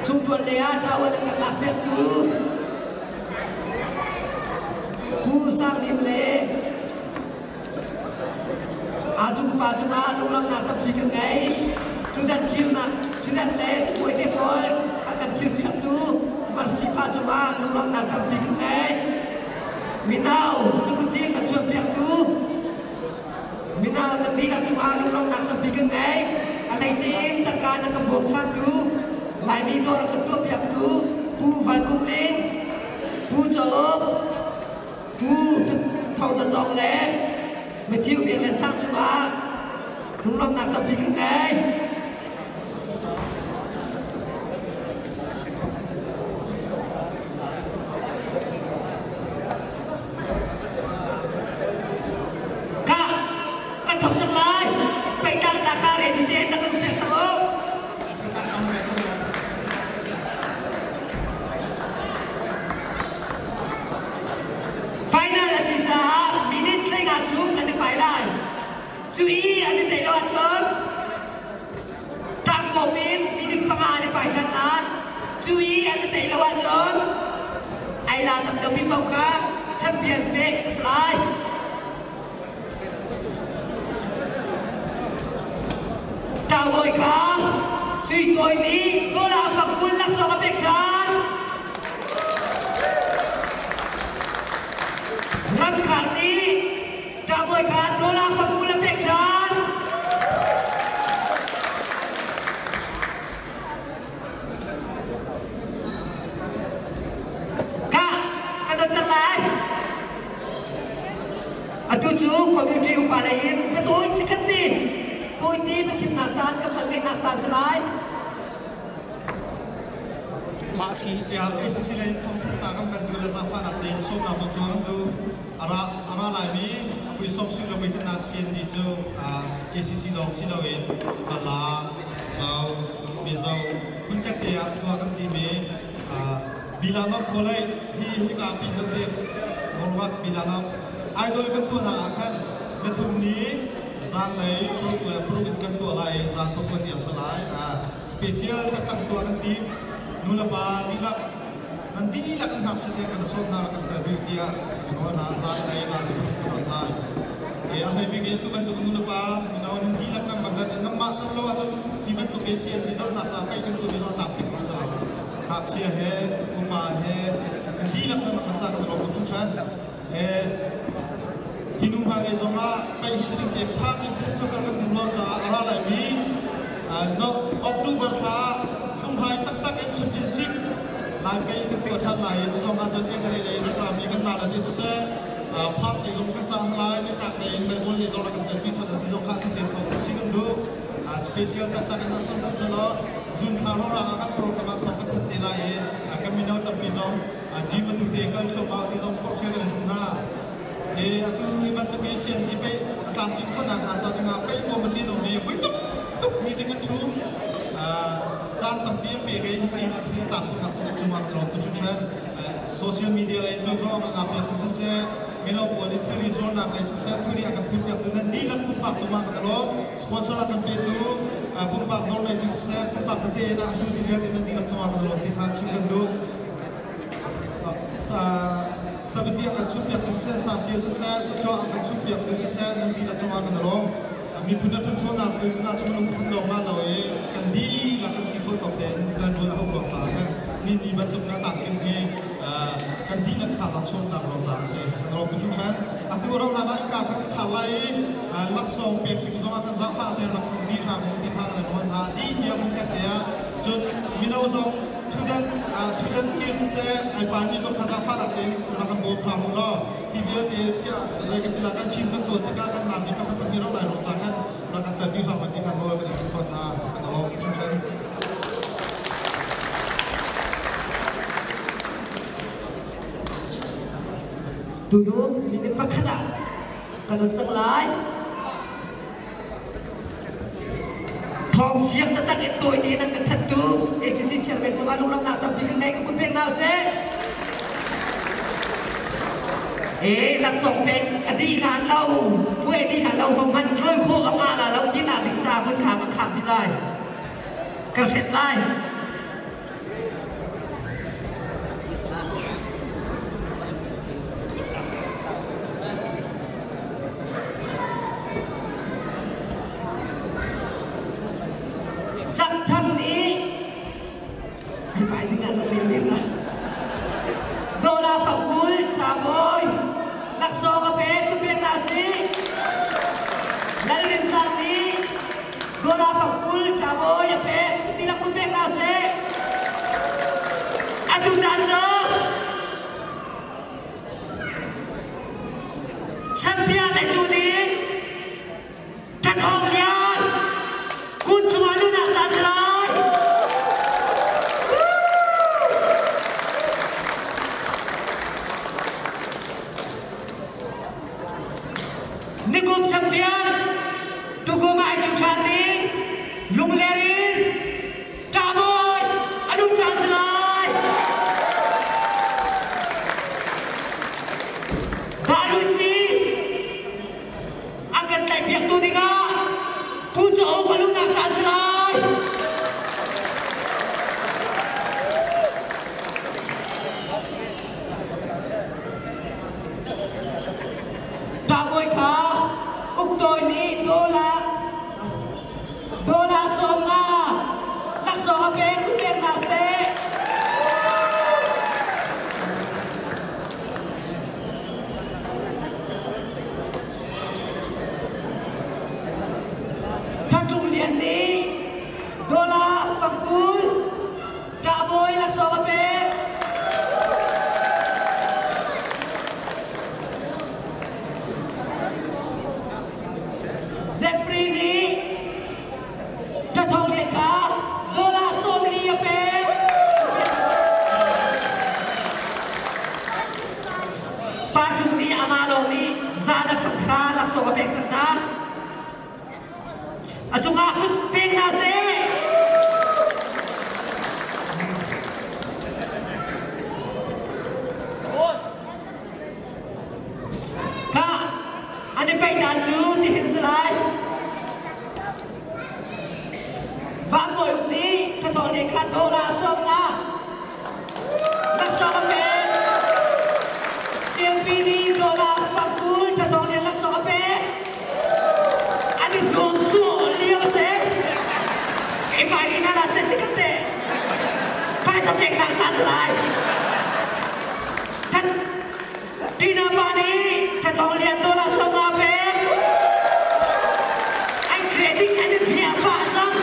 Chungṭuan lei ah ṭawan a kan lakpiaktu Pu Sang Lim le aa cungpa cungah lunglawmhnak tampi kan ngei. Ṭhudan ṭhirnak, ṭhudan le cabuai te pawl a kan thirpiaktu Mercy pa cungah lunglawmhnak tampi kan ngei. Mino sabuti kan chuanpiaktu Mino nan dihlak cungah lunglawmhnak tampi kan ngei. A hleice in tangka na kan bawmchantu, Laimi dawr a kan tuahpiaktu Pu Van Kung Ling, Pu Cauk, Pu Thawng Za Tawng le Matthew Biak Le Sang cungah lunglawmhnak tampi kan ngei. Ka kan thok cang lai. Pehtang ta kha ready tein rak kan pek cang u. Final a si caah minute 15 chung an i pai lai. Cu i an i tei lo ahcun tlangkawm in minute 5 an i pai ṭhan lai. Cu i an i tei lo ahcun ai la tam deuhmi paoh kha champion pek a si lai. Ṭabawi kha sui tawi nih Kawla fangkul laksawng a pek ṭhan. Ramkhar nih ṭabawi kha Kawla fangkul a pek ṭhan. Ka ka don cang lai. Atu cu community upa lei in ka tawi chikkhat ti tawite va chimnak caan ka hman ngeihnak caan si lai. Mah hri Tiah ACC lei in thawngthat ta kan kan duh le zaangfahnak tein sawmnak zong tuah kan duh. Ara ara laimi a vui sawm sui lo vui khatnak CND cu ACC lawng si loin Falam, Zo, Mizo hmunkhat te ah tuah kan timi Bilanok College hi hika pin deuh te Morawat Bilanok idol kan tuahnak ah khan pathum ni zanlei paruk le paruk in kan tuah lai i zan pakua tiang si lai. Special taktak tuah kan tim. Nulepa dihlak nan dihlak in ngakchia tiang kan sawm hna kan tel bik tiah kan nawl hna zanlei nazi pathum kan rat lai. E a hlei bik in tu bantuk nulepa mino nan dihlak nan bang in nanmah tal lo ahcun hi bantuk ke si an ti dotnak caah pei kan tuah mi zong a tam tik si lo. Ngakchia he upa he nan dihlak nan rak ca kan lawm tuk hringhran. E hi nu hna lei zongah pei hi tining te tha tein ṭhanchoter kan duh ruang caah a ra laimi no October thla hlunghlai taktak in championship lai pei kan tuah ṭhan lai i cu zong ah cun Italy lei in rak rami kan nau le te siseh part lei zong kan cah hna lai nitlak lei in Melbourne lei zong rak kan telpi ṭhan ti zong kha atu tein thawng kan si kan duh special taktak in asam kan selaw June thla rawrang ah kan program ah thawng kan thanh te lai i kan mino tampi zong gym atu te kal thluahmah ti zong forhfial kan duh hna. E atu hi bantuk i sian hi pei a tlamtling khawhnak hnga ca dingah pei maw ma ṭin um i vui tuk tuk meeting an ṭhu. Caan tampi an pek i hi ti thil a tlamtling sin cungah kan lawm tuk hringhran. Social media lei ṭuanvo an lakpiak tu siseh, mino pawl nih thilri zuarnak lei siseh, thilri a kan thilpiak tu nan dihlak pumpak cungah kan lawm. Sponsor a kan petu pumpak dawr ngeitu siseh, pumpak tete in a hlutu vialte nan dihlak cungah kan lawm ti kha chim kan duh. Sabati a kan chumpiaktu siseh, Sapio siseh, Sathluak a kan chumpiaktu siseh, nan dihlak cungah kan i lawm. Miphun a ṭhanchonak ding ah cun minung pakhat lawng ngah lo i kan dihlak kan si khawh tawk tein ṭanrual a hauh ruang caah khan ni ni bantuk in a tlamtling hi kan dihlak thazaang chuahnak ruang caah a si. Kan i lawm tuk hringhran. Atu rohlan ah innka kha kan khar lai i laksawng pek ding zongah khan zaangfah tein rak um dih hram u ti kha kan i nawl hna. Dih tiang hmun khat te ah cun mino zong ṭhutdan ṭhutdan thir siseh ai paimi zong kha zaangfahnak tein rak kan bawm hram u law hi vialte zei kan ti la kan fim kan tuan tikah kan nazi pakhat pahnih ro lai ruang ca khan rak kan telpi hram ti khan nawl kan in fawn hna kan i lawm hringhran. Tunu minute pakhat ah kan on cang lai. Thawng fiang taktak in tawi tein an kan thanhtu ACC chairman cungah lunglawmhnak tampi kan ngei kan kut pek hna usih. Ee laksawng pek a dih hlan lo, puai a dih hlan lo, hohmanh rawi khawh a ngah la lo ti nak ding caah hmunkham ka kham ti lai. Ka hret lai. Cangthang nih ai pai ding ah rak men la. Dawla fakul ṭabawi laksawng a pek tu pek hna sih. Lalrin Sang nih Dawla fakul ṭabawi a pek tu ti lak tu pek hna sih. Atu caan cu Champion a cu ding Ṭathawng Lian kut chungah luhnak ca si lai. Nikum champion tukum ah ai cu ṭhan ding Lungler in Ṭabawi a luh caan si lai. Baluci a kan tlaihpiaktu dingah Pu Cauk a luhnak caan si lai. Ṭabawi kha uktawi nih dawla Dollar 50 laksawng a pek tu pek hna seh. Thatlung Lian nih dollar fangkul ṭahbawi laksawng a pek. Jeffrey nih ṭathawng lian kha dollar 40 a pek. Pa Tlung nih amah lawng nih za le fanghra laksawng a pek cang hna. A cungah kut pek hna seh. Ka an i peih dan cu tihin a si lai. Vanbawi uk nih thathawng nih khan dollar 50 laksawng a pek. Ceupi nih dollar fangkul thathawng nih laksawng a pek. An i zuam cu lio a si. Keimah nih na la se chikat te. Phaisa peknak ca si lai. Kan Tina pa nih thathawng lian dollar 50 pek. An credit an i phiah pah cang.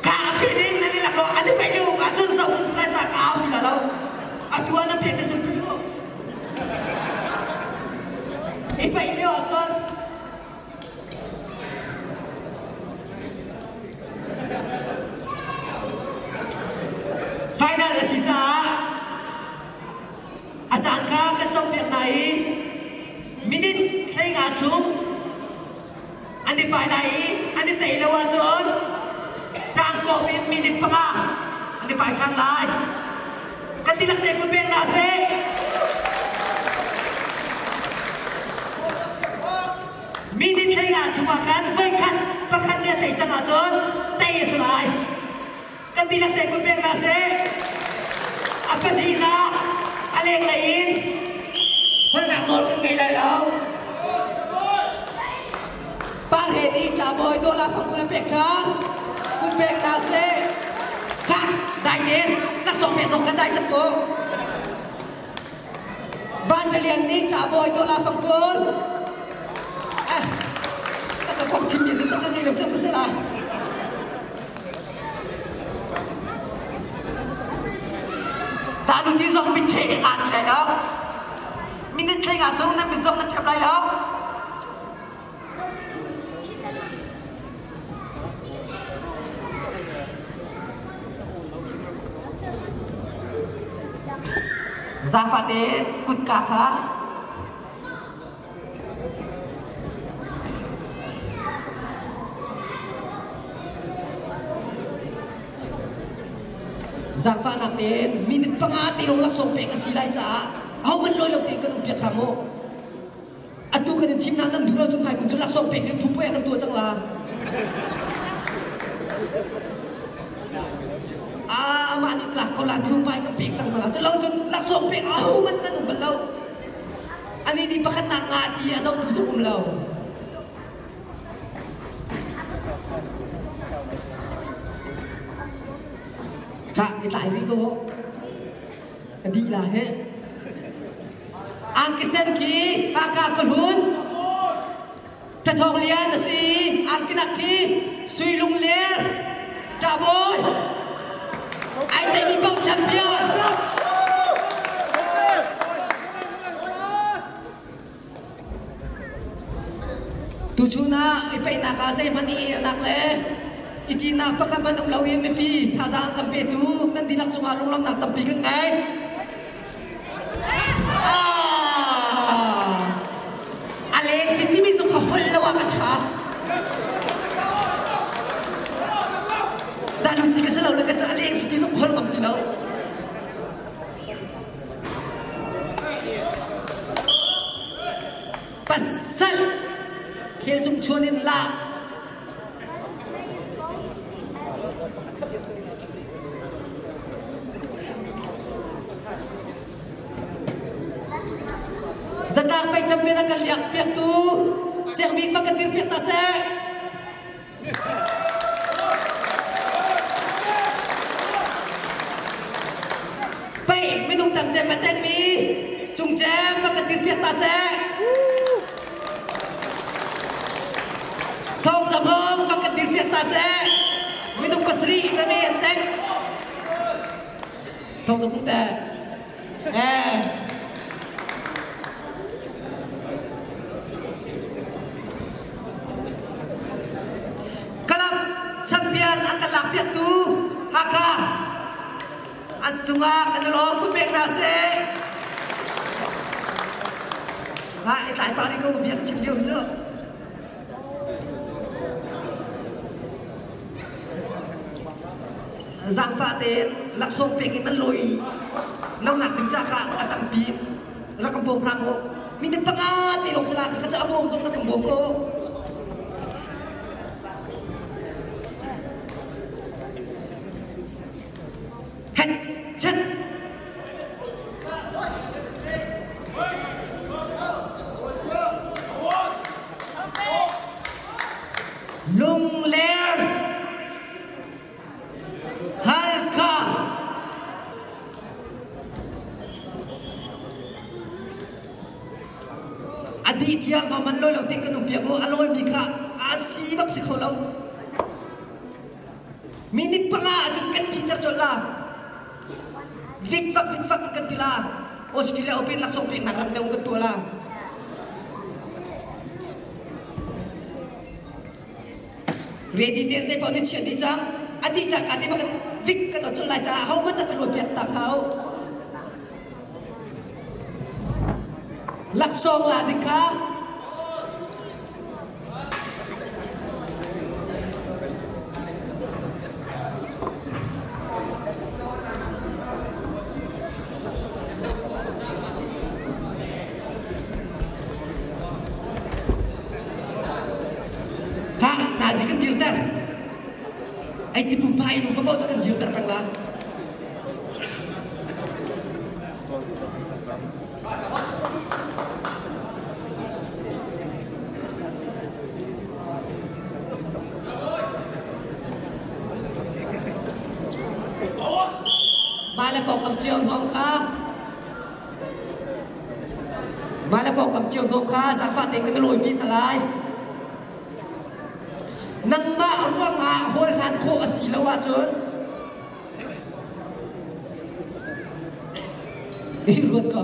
Ka a phi ding nan i lak lo an i peih lio ahcun zoh kun lai ca ka au ti la lo. Atu ah na phi te cun phi u. I peih lio ahcun Final a si caah a caan kha kan sawmpiak hna i minute 15 chung an i pai lai i an i tei lo ahcun ṭangkawm in minute 5 an i pai ṭhan lai. Kan tilak te kun pek hna seh. Minute 15 chungah khan voikhat pakhat nih a tei cang ahcun tei a si lai. Kan. Kan dihlak te kut pek hna seh. A pahnihnak a lenglei in holhnak nawl kan ngei lai lo. Pa he nih tlabawi dawla fangkul a pek ṭhan. Kut pek hna seh. Kha dai tein laksawng pek zong kha dai cang ko. Van Lian nih tlabawi dawla fangkul. Eh, ka kong chim mi cu ka ngei lo cang ka si lai. Daluci zong mitṭhe aa ti lai lo. Minute hlei nga chung nan mit zong nan ṭhep lai lo. Zaangfah tein kutka kha Zaangfahnak tein minute panga te lawng laksawng pek a si lai caah ahohmanh lawi lo tein kan um piak hram u. Atu kan in chimnak nan duh lo cu hmai kum cu laksawng pek in phupuai kan tuah cang la. Ah, amah nih tlak ko la thu pai kan pek cang la. Cu lo cun laksawng pek ahohmanh nan um bal lo. Ani nih pakhatnak nga ti a zohtu zong um lo. Khah, i tlai rih ko. Ka dih la he. Angkisen khi Haka ka hlun. Thathawng lian a si i angkinak khi Sui Lungler Ṭahbawi. Ai teimi paoh champion. Tuchun ah i peihnak ah zeihmanh i elnak le i tinak pakhat hmanh um loin mipi thazaang kan petu nan dihlak cungah lunglawmhnak tampi kan ngei. Ah! A leng sin timi zong kha holh lo ah ka ṭha. Dah luci ka si lo le ka a leng sin ti zong holh ngam ti lo. Pasal khel cung chuan in la. Zatlang pei champion a kan liak piaktu Siangmi fa kan dir piak ta seh. Pei minung tam cem a tengmi cung cem fa kan dir piak ta seh. Thawng Zamhong fa kan dir piak ta seh. Minung pasarih na ne an teng. Thawng Zamhong te. Eh. Kalam champion an kan lak piaktu Hakha an cungah kan i lawm ku pek hna seh. Ha i tlai pa ri ko biak chim lio cu. Zaangfah tein laksawng pek in nan lawi lonak ding ca kha a tampi rak kan bawm hram u. Minute panga te lawng sala kha ca a bawm zong rak kan bawm ko. Het chet Lungler Halkha A dih tiang ma man lawi lo te kan um piak u a lawimi kha a si bak si kho lo. Minute panga ahcun kan dihter colh la. Vikvak vikvak kan ti la. Australia Open laksawng peknak ram deuh kan tuah la. Ready te zei paoh nih chiah dih cang. A dih cang ka te bak vik kan ot colh lai caah hohmanh na tluan piak tak hau. Laksawng la ding kha Kha nazi kan dirter. Ai ti pumpa in um paoh cu kan dirter peng la. Mah le pawngkam cio hnom kha Mah le pawngkam cio hnom kha zaangfah tein kan i lawipi hna lai. Nangmah ruangah hawl hlan khawh a si lo ahcun i ruat ko.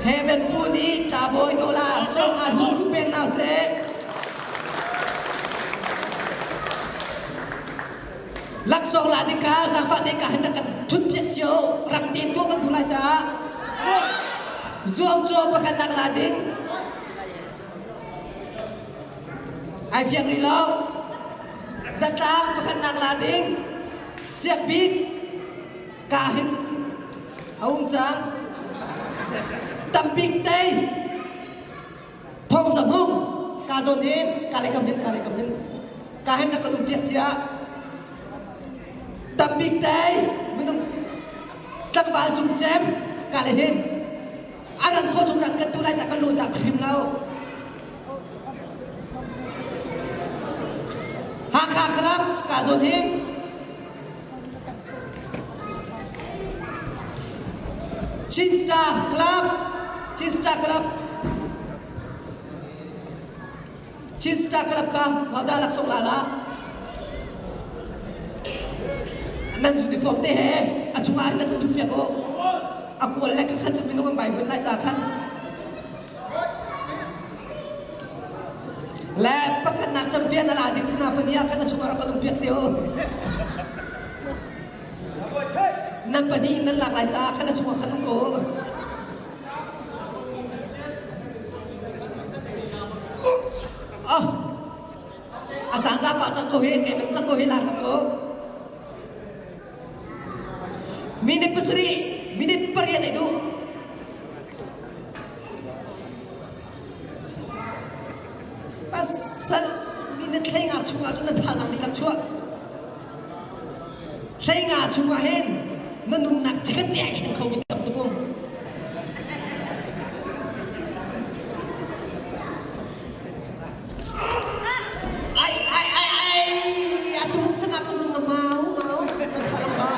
Heaven pu nih ṭabawi dollar song a hlun ku pek hna seh. Laksawng la ding kha zaangfah te ka hin rak kan thut piak cio rang tein tuah kan thu lai caah zuam cuam pakhat nak la ding ai fiang rih lo zatlang pakhat nak la ding siakbik ka hin a um cang tambik tei Thawng za hmung ka zawn in ka le kam hin ka le kam hin ka hin na ka um piak cia tambik tei minung tlangval cung cem ka le hin aran kho chung rak kan tu lai sa kan lu dah hrim lo Hakha Club ka zawn hin Chin Star Club Chin Star Club Chin Star Club ka hodah laksawng la la nan uniform te he a chungah hin nan thup piak u a kual le kha cu minung an bai vun lai ca khan Le pakhatnak champion a la ding hna pahnih ah khan a chungah rak kan um piak te u. Nan pahnih nan lak lai caah khan a chungah khan um ko u. Oh, a caan za pah cang ko hi, kei cang ko hi la cang ko. Minute pasarih, minute pariat ai duh. Pasal minute hleinga chungah cun na thazaang dihlak chuah. Hleinga chungah hin na nunnak chikkhat te ai thleng khomi tam tuk um. Ai ai ai ai a tum cangah kan na mau mau na thalang ba.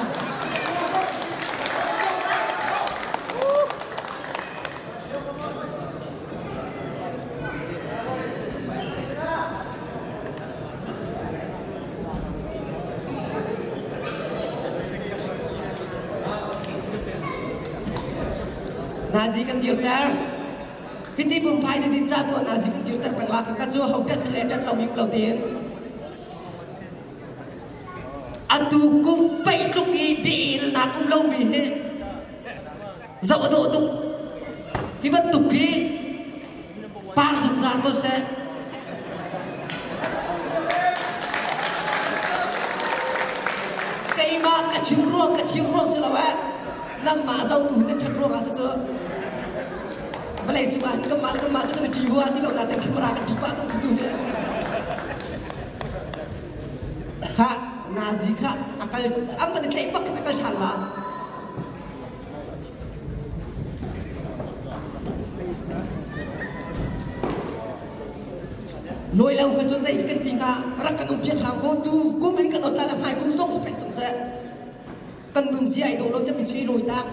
Nazi kan dirter. Hiti pumphai na din ca tuah nazi kan dirter peng la kha cu ho ṭanh le ṭanh lo mi lo tein. Atu kum pei tluk i biail na kum lo mi hi zoh a dawh tuk. Hi bantuk hi par zungzal ko seh. Keimah ka chim ruang ka thiam ruang si lo eh. Nangmah zotu nan ṭhat ruang ah si cu. Vawlei cung ah hin kanmah le kanmah cu kan i ṭi hua ti lo nain camera kan ṭi pah cang tu hi. Kha nazi kha a kal am man thlei bak a kal ṭhan la. Lawi lo kha cu zei kan ti hnga rak kan um piak hram ko tu kum in kan ot la le hmai kum zong si pek seh. Kan nun zia i dawh lo cem cu i lawi tak.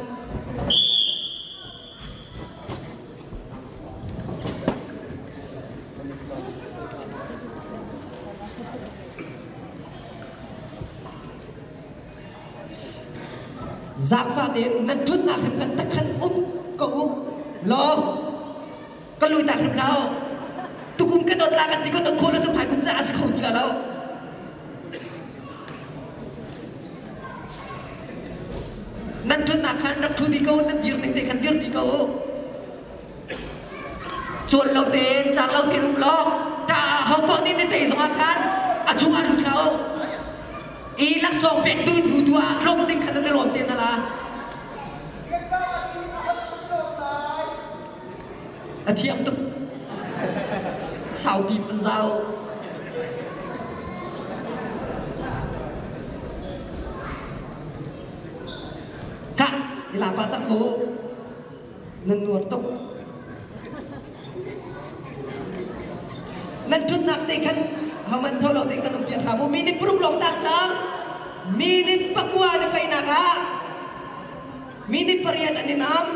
Zaangfah tein nan ṭhutnak hrim khan takhan um ko u law ka luinak hrim hlah u. Tukum ka dawt la kan ti ka dawt khawh lo cu hmaikum caah a si kho ti la lo. Nan ṭhutnak khan rak ṭhu dih ko u, nan dir ning te khan dir dih ko u. Cawn lo tein, cang lo tein um law, ṭah a hau. Ho paoh nih na tei zongah khan a chungah lut hlah u. I laksawng pek tu hnu tu ah lawmh ding khan nan i lawm te hna la. A thiam tuk. Saupi an zau. Kah, ilapa cang ko. Nan nuar tuk. Nan ṭhutnak te khan homan tho lo tein kan um piak hram u. Minute paruk lawng tak cang. Minute pakua na peinak ah minute pariat an i nam.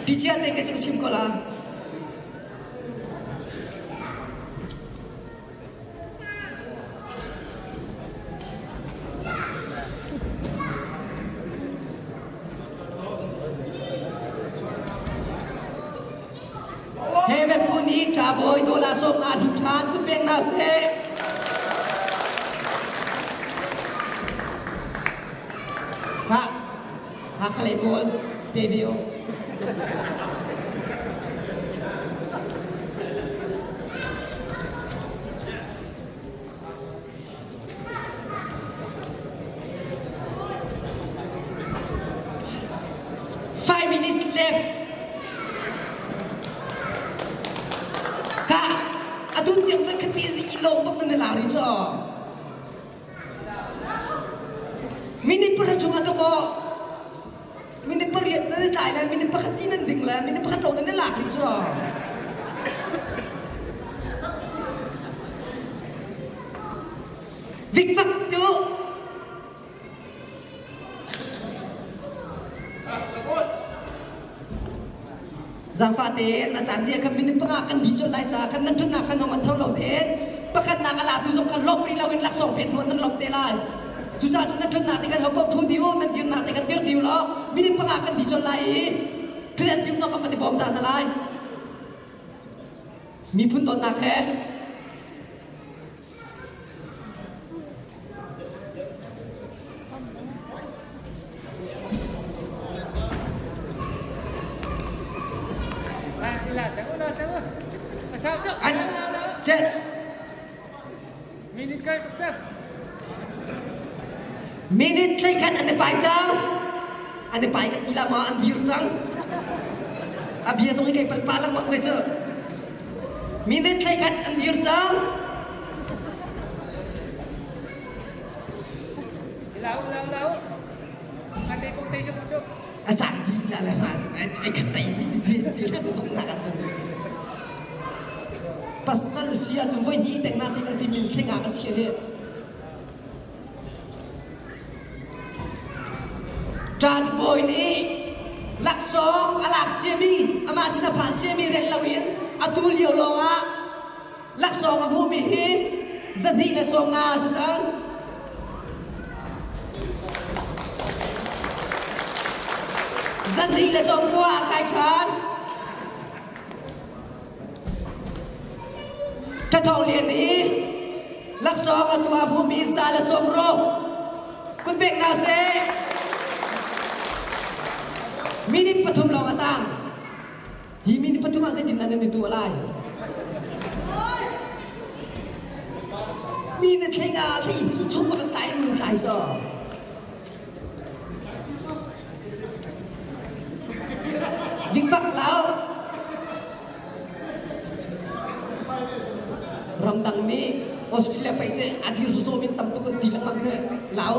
Picia te ka chim ko la. He pu nih ṭabawi dawla sawm nga hlu ṭhan kun pek hna seh. Khah, Hakha lei pawl pe ve u. 5 minutes left. Ka atu tiang na khati i lawm bak na la ri cho. Minute pahra chungah to ko minute pariat nan i tlai lai minute pakhat ti nan ding lai minute pakhat lawng nan i lak rih cu. Vikvak tu Zaangfah tein a caan dih khan minute panga kan dih colh lai caah khan nan ṭhutnak khan hong an tho lo tein pakhatnak a latu zong kha lawmh rih loin laksawng pek hnuah nan lawmh te lai. Cucaah cun nan ṭhutnak te khan ho paoh ṭhu dih u, nan dirnak te khan dir dih u law minute panga kan dih colh lai i ṭhutdan fim zong kan van i bawm ta hna lai. Miphun dawtnak he Minute tlei khan an i pai cang. An i pai kan ti la ma an dir cang. A bia zong hi kei palpa lengmang ve cu. Minute hlei khat an dir cang. A caan dih la le ma ai khat tai ti ti la cu nak ah cun pasal si ah cun voi hnih tek na si kan ti min thlenga kan chia hi Ṭan bawi nih laksawng a lak ciami amah sin a phan ciami rel loin atu lio lawngah laksawng a hmuhmi hi 250 a si cang. 290 a kai ṭhan. Thathawng Lian i laksawng a tuah hmumi sa le sawmruk kun pek hna seh. Minute pathum lawng a tang. Hi minute pathum ah zeitin dah nan i tuah lai? Minute hlei nga hlei hnih chung bak an tlai in nan tlai so. Dikfak lo. Ramdang nih Australia pei cu a dir sawm in tam tuk an ti lengmang hi lau.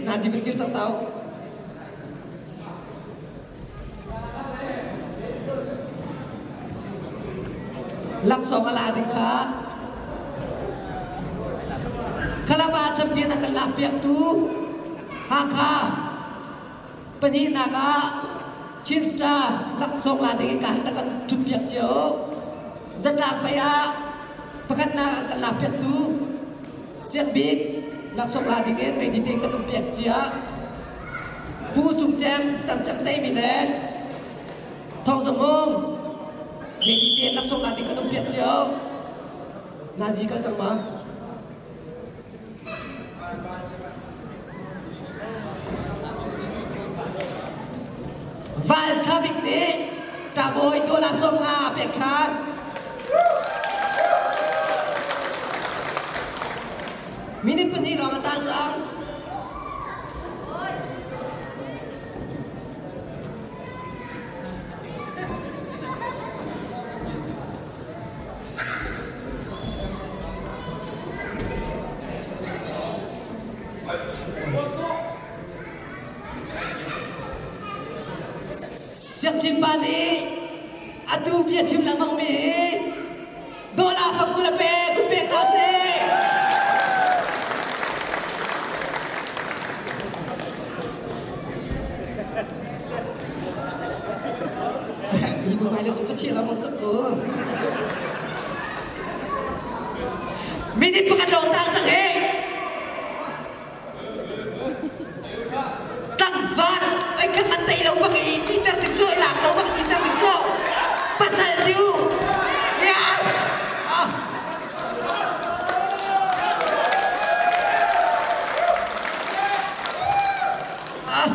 Nazi ban dir tak tau. Laksawng a la ding kha Kalaba champion a kan lakpiaktu Hakha pahnihnak ah Chin Star laksawng la ding in ka hin a kan ṭhutpiak cio. Zatlak pei ah pakhatnak an kan lakpiaktu Siang Bik laksawng la ding in ready tein kan um piak cia. Pu Cung Cem Tam Cem Teimi le Thawng Za Hmung ready tein laksawng la ding kan um piak cio. Nazi kal cang ma? Ṭabawi dollar 50 pek ṭhan. Minute 2 lawng a tang cang. Siangchin pa nih atu bia chim lengmang mi hi dollar fang a pe ku pek hna sih. Mi nu mai le zong ka thiam lengmang cak ko. Minute 1 lawng tang cang he. Tlangval ai khat an tei lo bak i titer ding cu lak lo bak titer ding cu pasal tiu ya ah. Ah.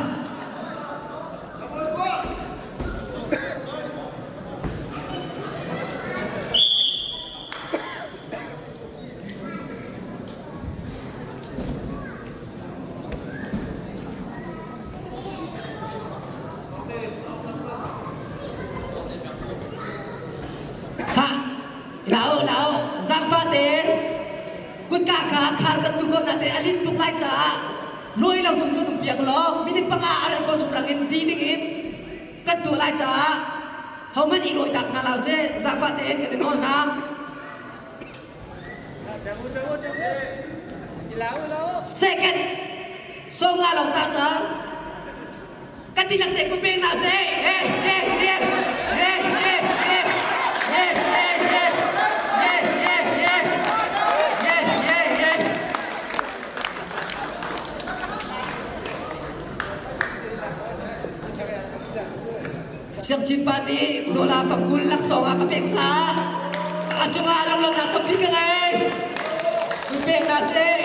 Khah, lau lau, zaangfah tein kutka kha khar kan duh ko nain a linh tuk lai caah lawi lo tung kan um piak law minute 5 a ran ko chung rang in di ding in kan tuah lai caah hohmanh i lawi tak hna lo seh zaangfah tein kan i nawl hna. Second, 50 lawng ta cang. Kan dihlak te kut pek hna seh. Hey, hey, hey, hey, hey, hey, hey, hey, hey, hey, hey, hey, hey, hey, hey. Siangchin pa nih dollar 20 laksawng a ka pek caah a cungah lunglawmhnak tampi ka ngei. Ku pek hna sih.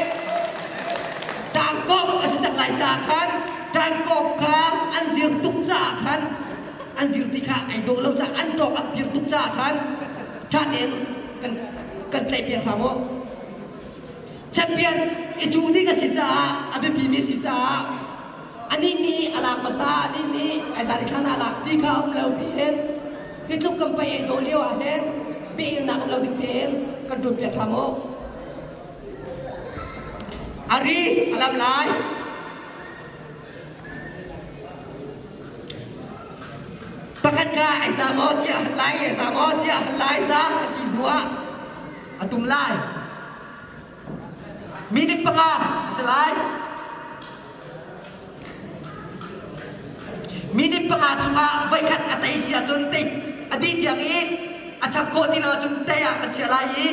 Tangkawp a si cang lai caah khan tangkawp kha an zir tuk caah khan an zir ti kha ai dawh lo caah an ṭawk an pir tuk caah khan ṭha tein kan kan tlaih piak hram u. Champion i cuh ding a si caah a biapimi a si caah anih nih a lak hmasa anih nih ai zari thlan a lak ti kha um lo tiin titluk kan pei ei dawh lio ah hin biailnak um lo ding tein kan ṭuan piak hram u. Ari a lam lai. Pakhat kha ai za maw tiah hal lai, ai za maw tiah hal lai za a ti hnu ah a tum lai. Minute 5 a si lai. Minute 5 chungah voikhat a tei si ahcun tei a dih tiang i a chap khawh ti lo ahcun tei ah kan chiah lai i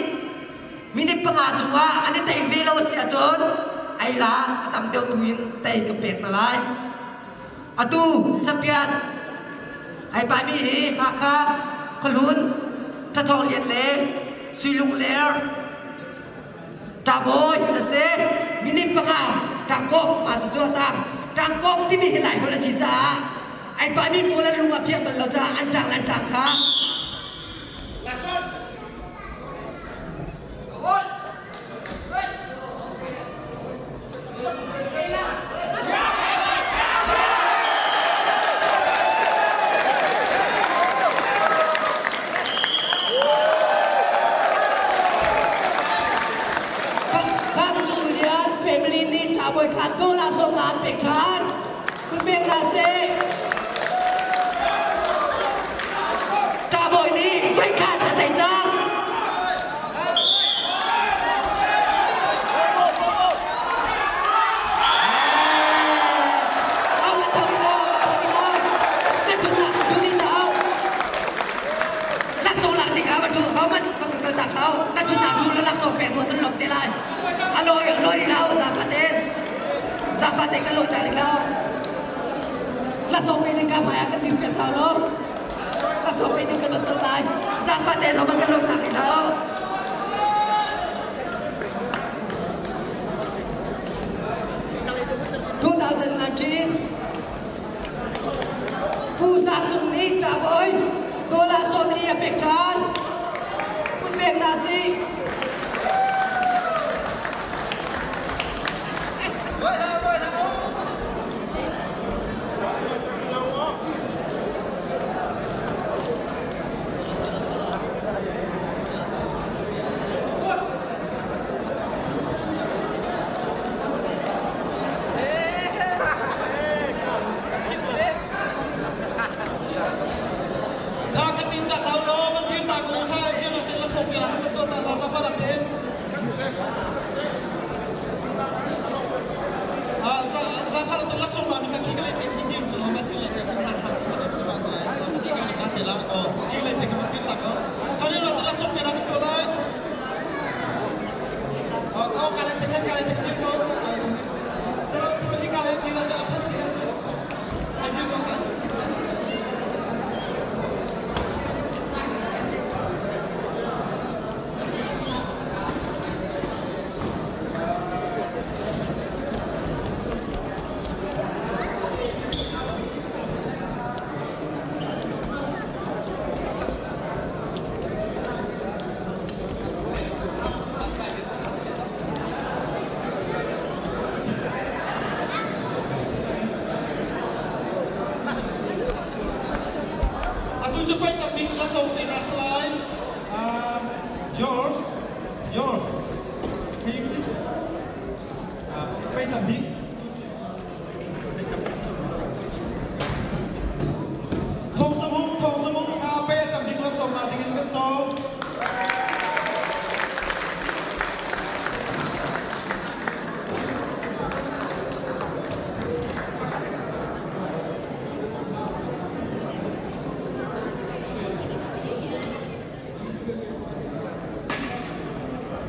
minute 5 chungah an i tei ve lo a si ahcun ei la a tam deuh tu in tei ka pek hna lai. Atu champion ai paimi hi Hakha, Khuahlun, Thathawng Lian le Suilung Ler Ṭabawi a si. Minute 5 ṭangkawp ma cucu a tang. Ṭangkawp timi hi Laiholh a si caah ai pahmi pawl an lung a fiang bal lo caah an ṭang le an ṭang kha. Kam Cung Lian family nih ṭabawi kha dollar 50 an pek ṭhan. Kun pek hna seh. Ṭabawi nih voikhat a tei cang. 2019 Pu Sa Cung nih ṭabawi dollar hna sih. Kha ka tin tak hau law van dir ta ko kha dir lo tin la sok la ka to ta la zafa rak tin zafa rak tin la sok la mi ka khi ka le tin dir ko ma si le te ka na thak ka te ma la ka te ka na te la o khi le te ka van dir ta ko ka dir lo tin la sok la ka to lai o ka le te ka le te dir ko salo salo ni ka le dir la cha phat dir la cha ai dir ko ka Atu cu pei tambik la som te na salai. George, George, can you please? Pei tambik. Thong samung, thong samung kha pei tambik la som na ding in kan som.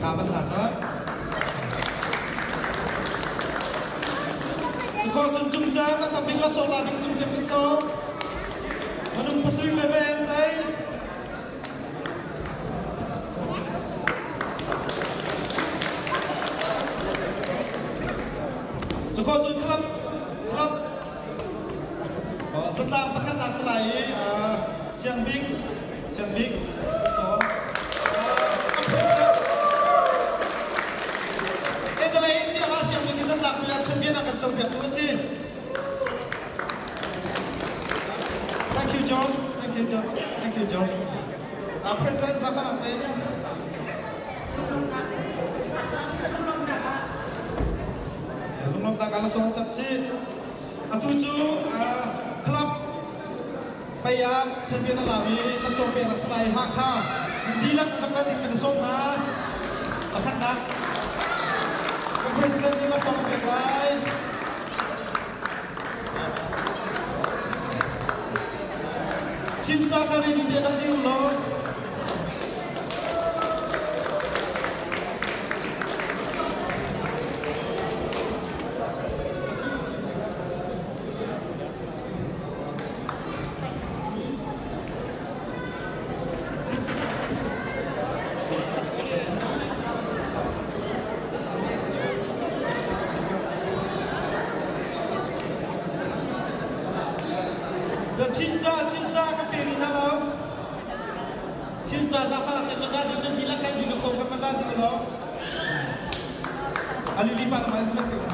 Ka van la ca. Sukor cung cung ca kan tambik la so la ding cung cem so. Manung pasui le ben dai. Sukor cung club club Zatlang pakhatnak si lai i Siangbik Siangbik sawm. Italy siang ah Siangbik i zatlang ah champion a kan copiaktu a si. Thank you, George. Thank you, George. Thank you, George. President Zafar Ate. Lunglawmhnak ah la sawm chap chih. Atu cu club pei ah champion a lami laksawng pek rak si lai Hakha nan dihlak rak rat in kan i sawm hna. Pakhatnak kan president nih laksawng a pek lai. Chin Star kha ready te rak ti u law. The Chin Star, Chin Star ka pe rih hna lo. Chin Star zafa kan man ra ding nan dihlak kan uniform kan man ra ding lo. Ali pa naman naman kayo.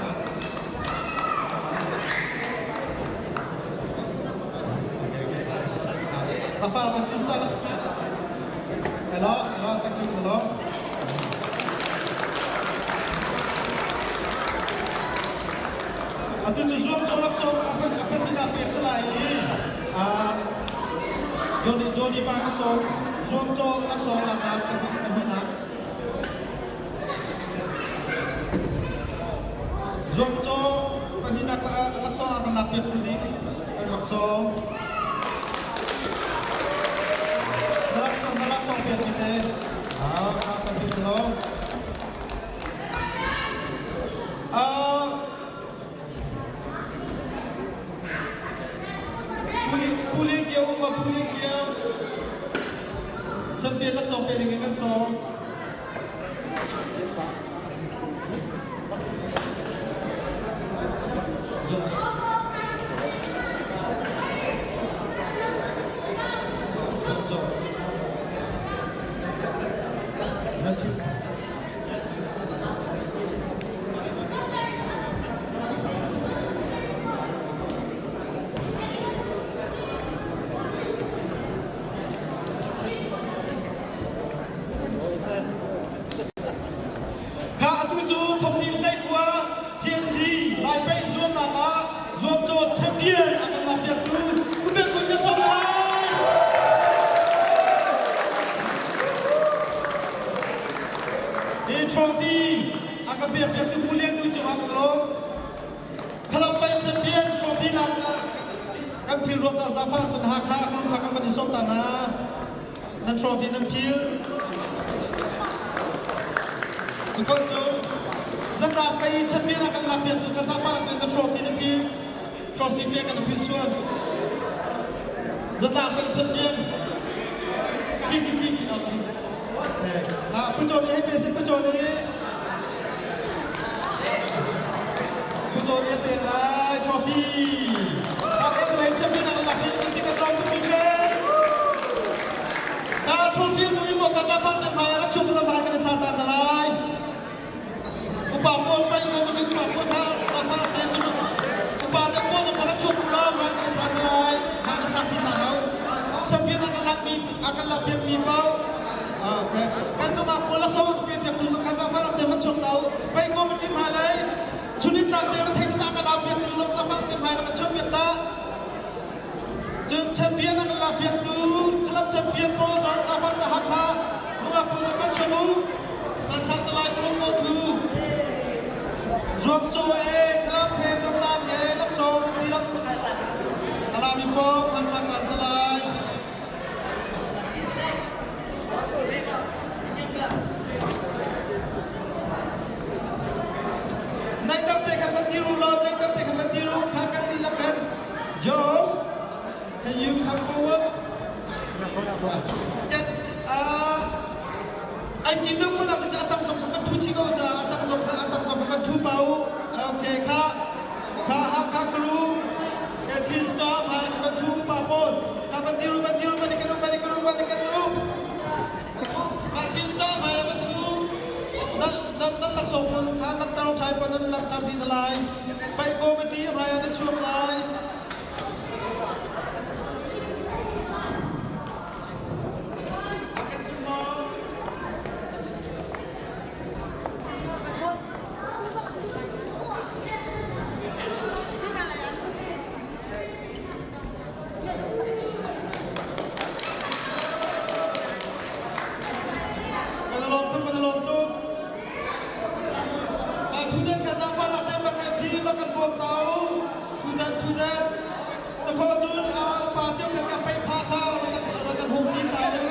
Okay, okay. Zafar, man Chin Star. Hello, hello, thank you, hello. Atu cu zuam caw laksawng apan apan hina pek salai i Johnny Johnny pa ka sawm zuam caw laksawng laknak pahnihnak zuam caw pahnihnak laksawng a kan lak piak tu ding kan rak sawm na laksawng na laksawng pek mi te ah kan ti lo Puli kio um puli kio champion laksawng pe ding in kan sawm. Nan phil. Kha atu cu thongdin hleikua CND Laipeih zuamnak ah zuamcaw champion a kan lakpiaktu Kubek Kun na sawm lai. Hi trophy a kan pekpiaktu Pu Lian Nu cungah kan lawm. Khalampai champion trophy lak kan phil ruang ca zafar kan Hakha group kha kan van i sawm ta hna. Nan trophy nan phil. Cukon cu zatlak pei champion a kan lak piak tu ka zafar kan na trophy na phil. Trophy pe kan phil sual. Zatlak pei champion. Ki ki ki ki okay. Ah, pu Chaw nih hei pe si pu Chaw nih. Pu Chaw nih a pek lai trophy. Ah, eh, champion a kan lak piak tu si kan lawm tuk hringhran. Ka trophy mu mi ka zafar kan hmai rak chung la kan thla ta ta lai. Upa pawl pai ko mu upa pawl kha zafar te chu upa te pawl zong rak chung la ma kan thla ta lai. Ma kan thla ti ta lo. Champion a kan lak mi a kan lak piak mi pau. Okay. Kan tu ma pawl la so pe piak tu ka zafar te ma chung tau. Pai ko mu tim ha lai. Chunit lang te thei ta ka dau piak tu zong zafar te hmai ka chung piak ta. Cun champion a kan lakpiaktu club champion pawl zong Safar na Hakha nungak pawl zong kan sung u. Hmanthlak salai group photo. Zuamcaw e club he zatlang he laksawng an ti lak. Alami pawl hmanthlak caan salai. Naidam te kha kan dir u law, naidam te kha kan dir u, kha kan ti lak kan. Josh, can you come forward? Get, ai cin deuh ko nak a tang zong kan thu chi ko ca a tang zong a tang zong kan thu pa u. Okay, kha kha ha kha kru ke chin stop ha kan thu pa pawl. Kha kan diru kan diru kan kan kan kan kan kan Kha chin stop ha kan thu. Nan nan nan laksawng pawl kha langhter thai pawl nan langhter dih na lai. Pai committee hmai ah na chuak lai. Kan lawm tuk, kan lawm tuk. Thudan ka zaangfahnak te bak hi bak kan buam ta u. Thudan, thudan. Cakho cun upa cio kan ka pei pha kha rak kan hung pi ta u.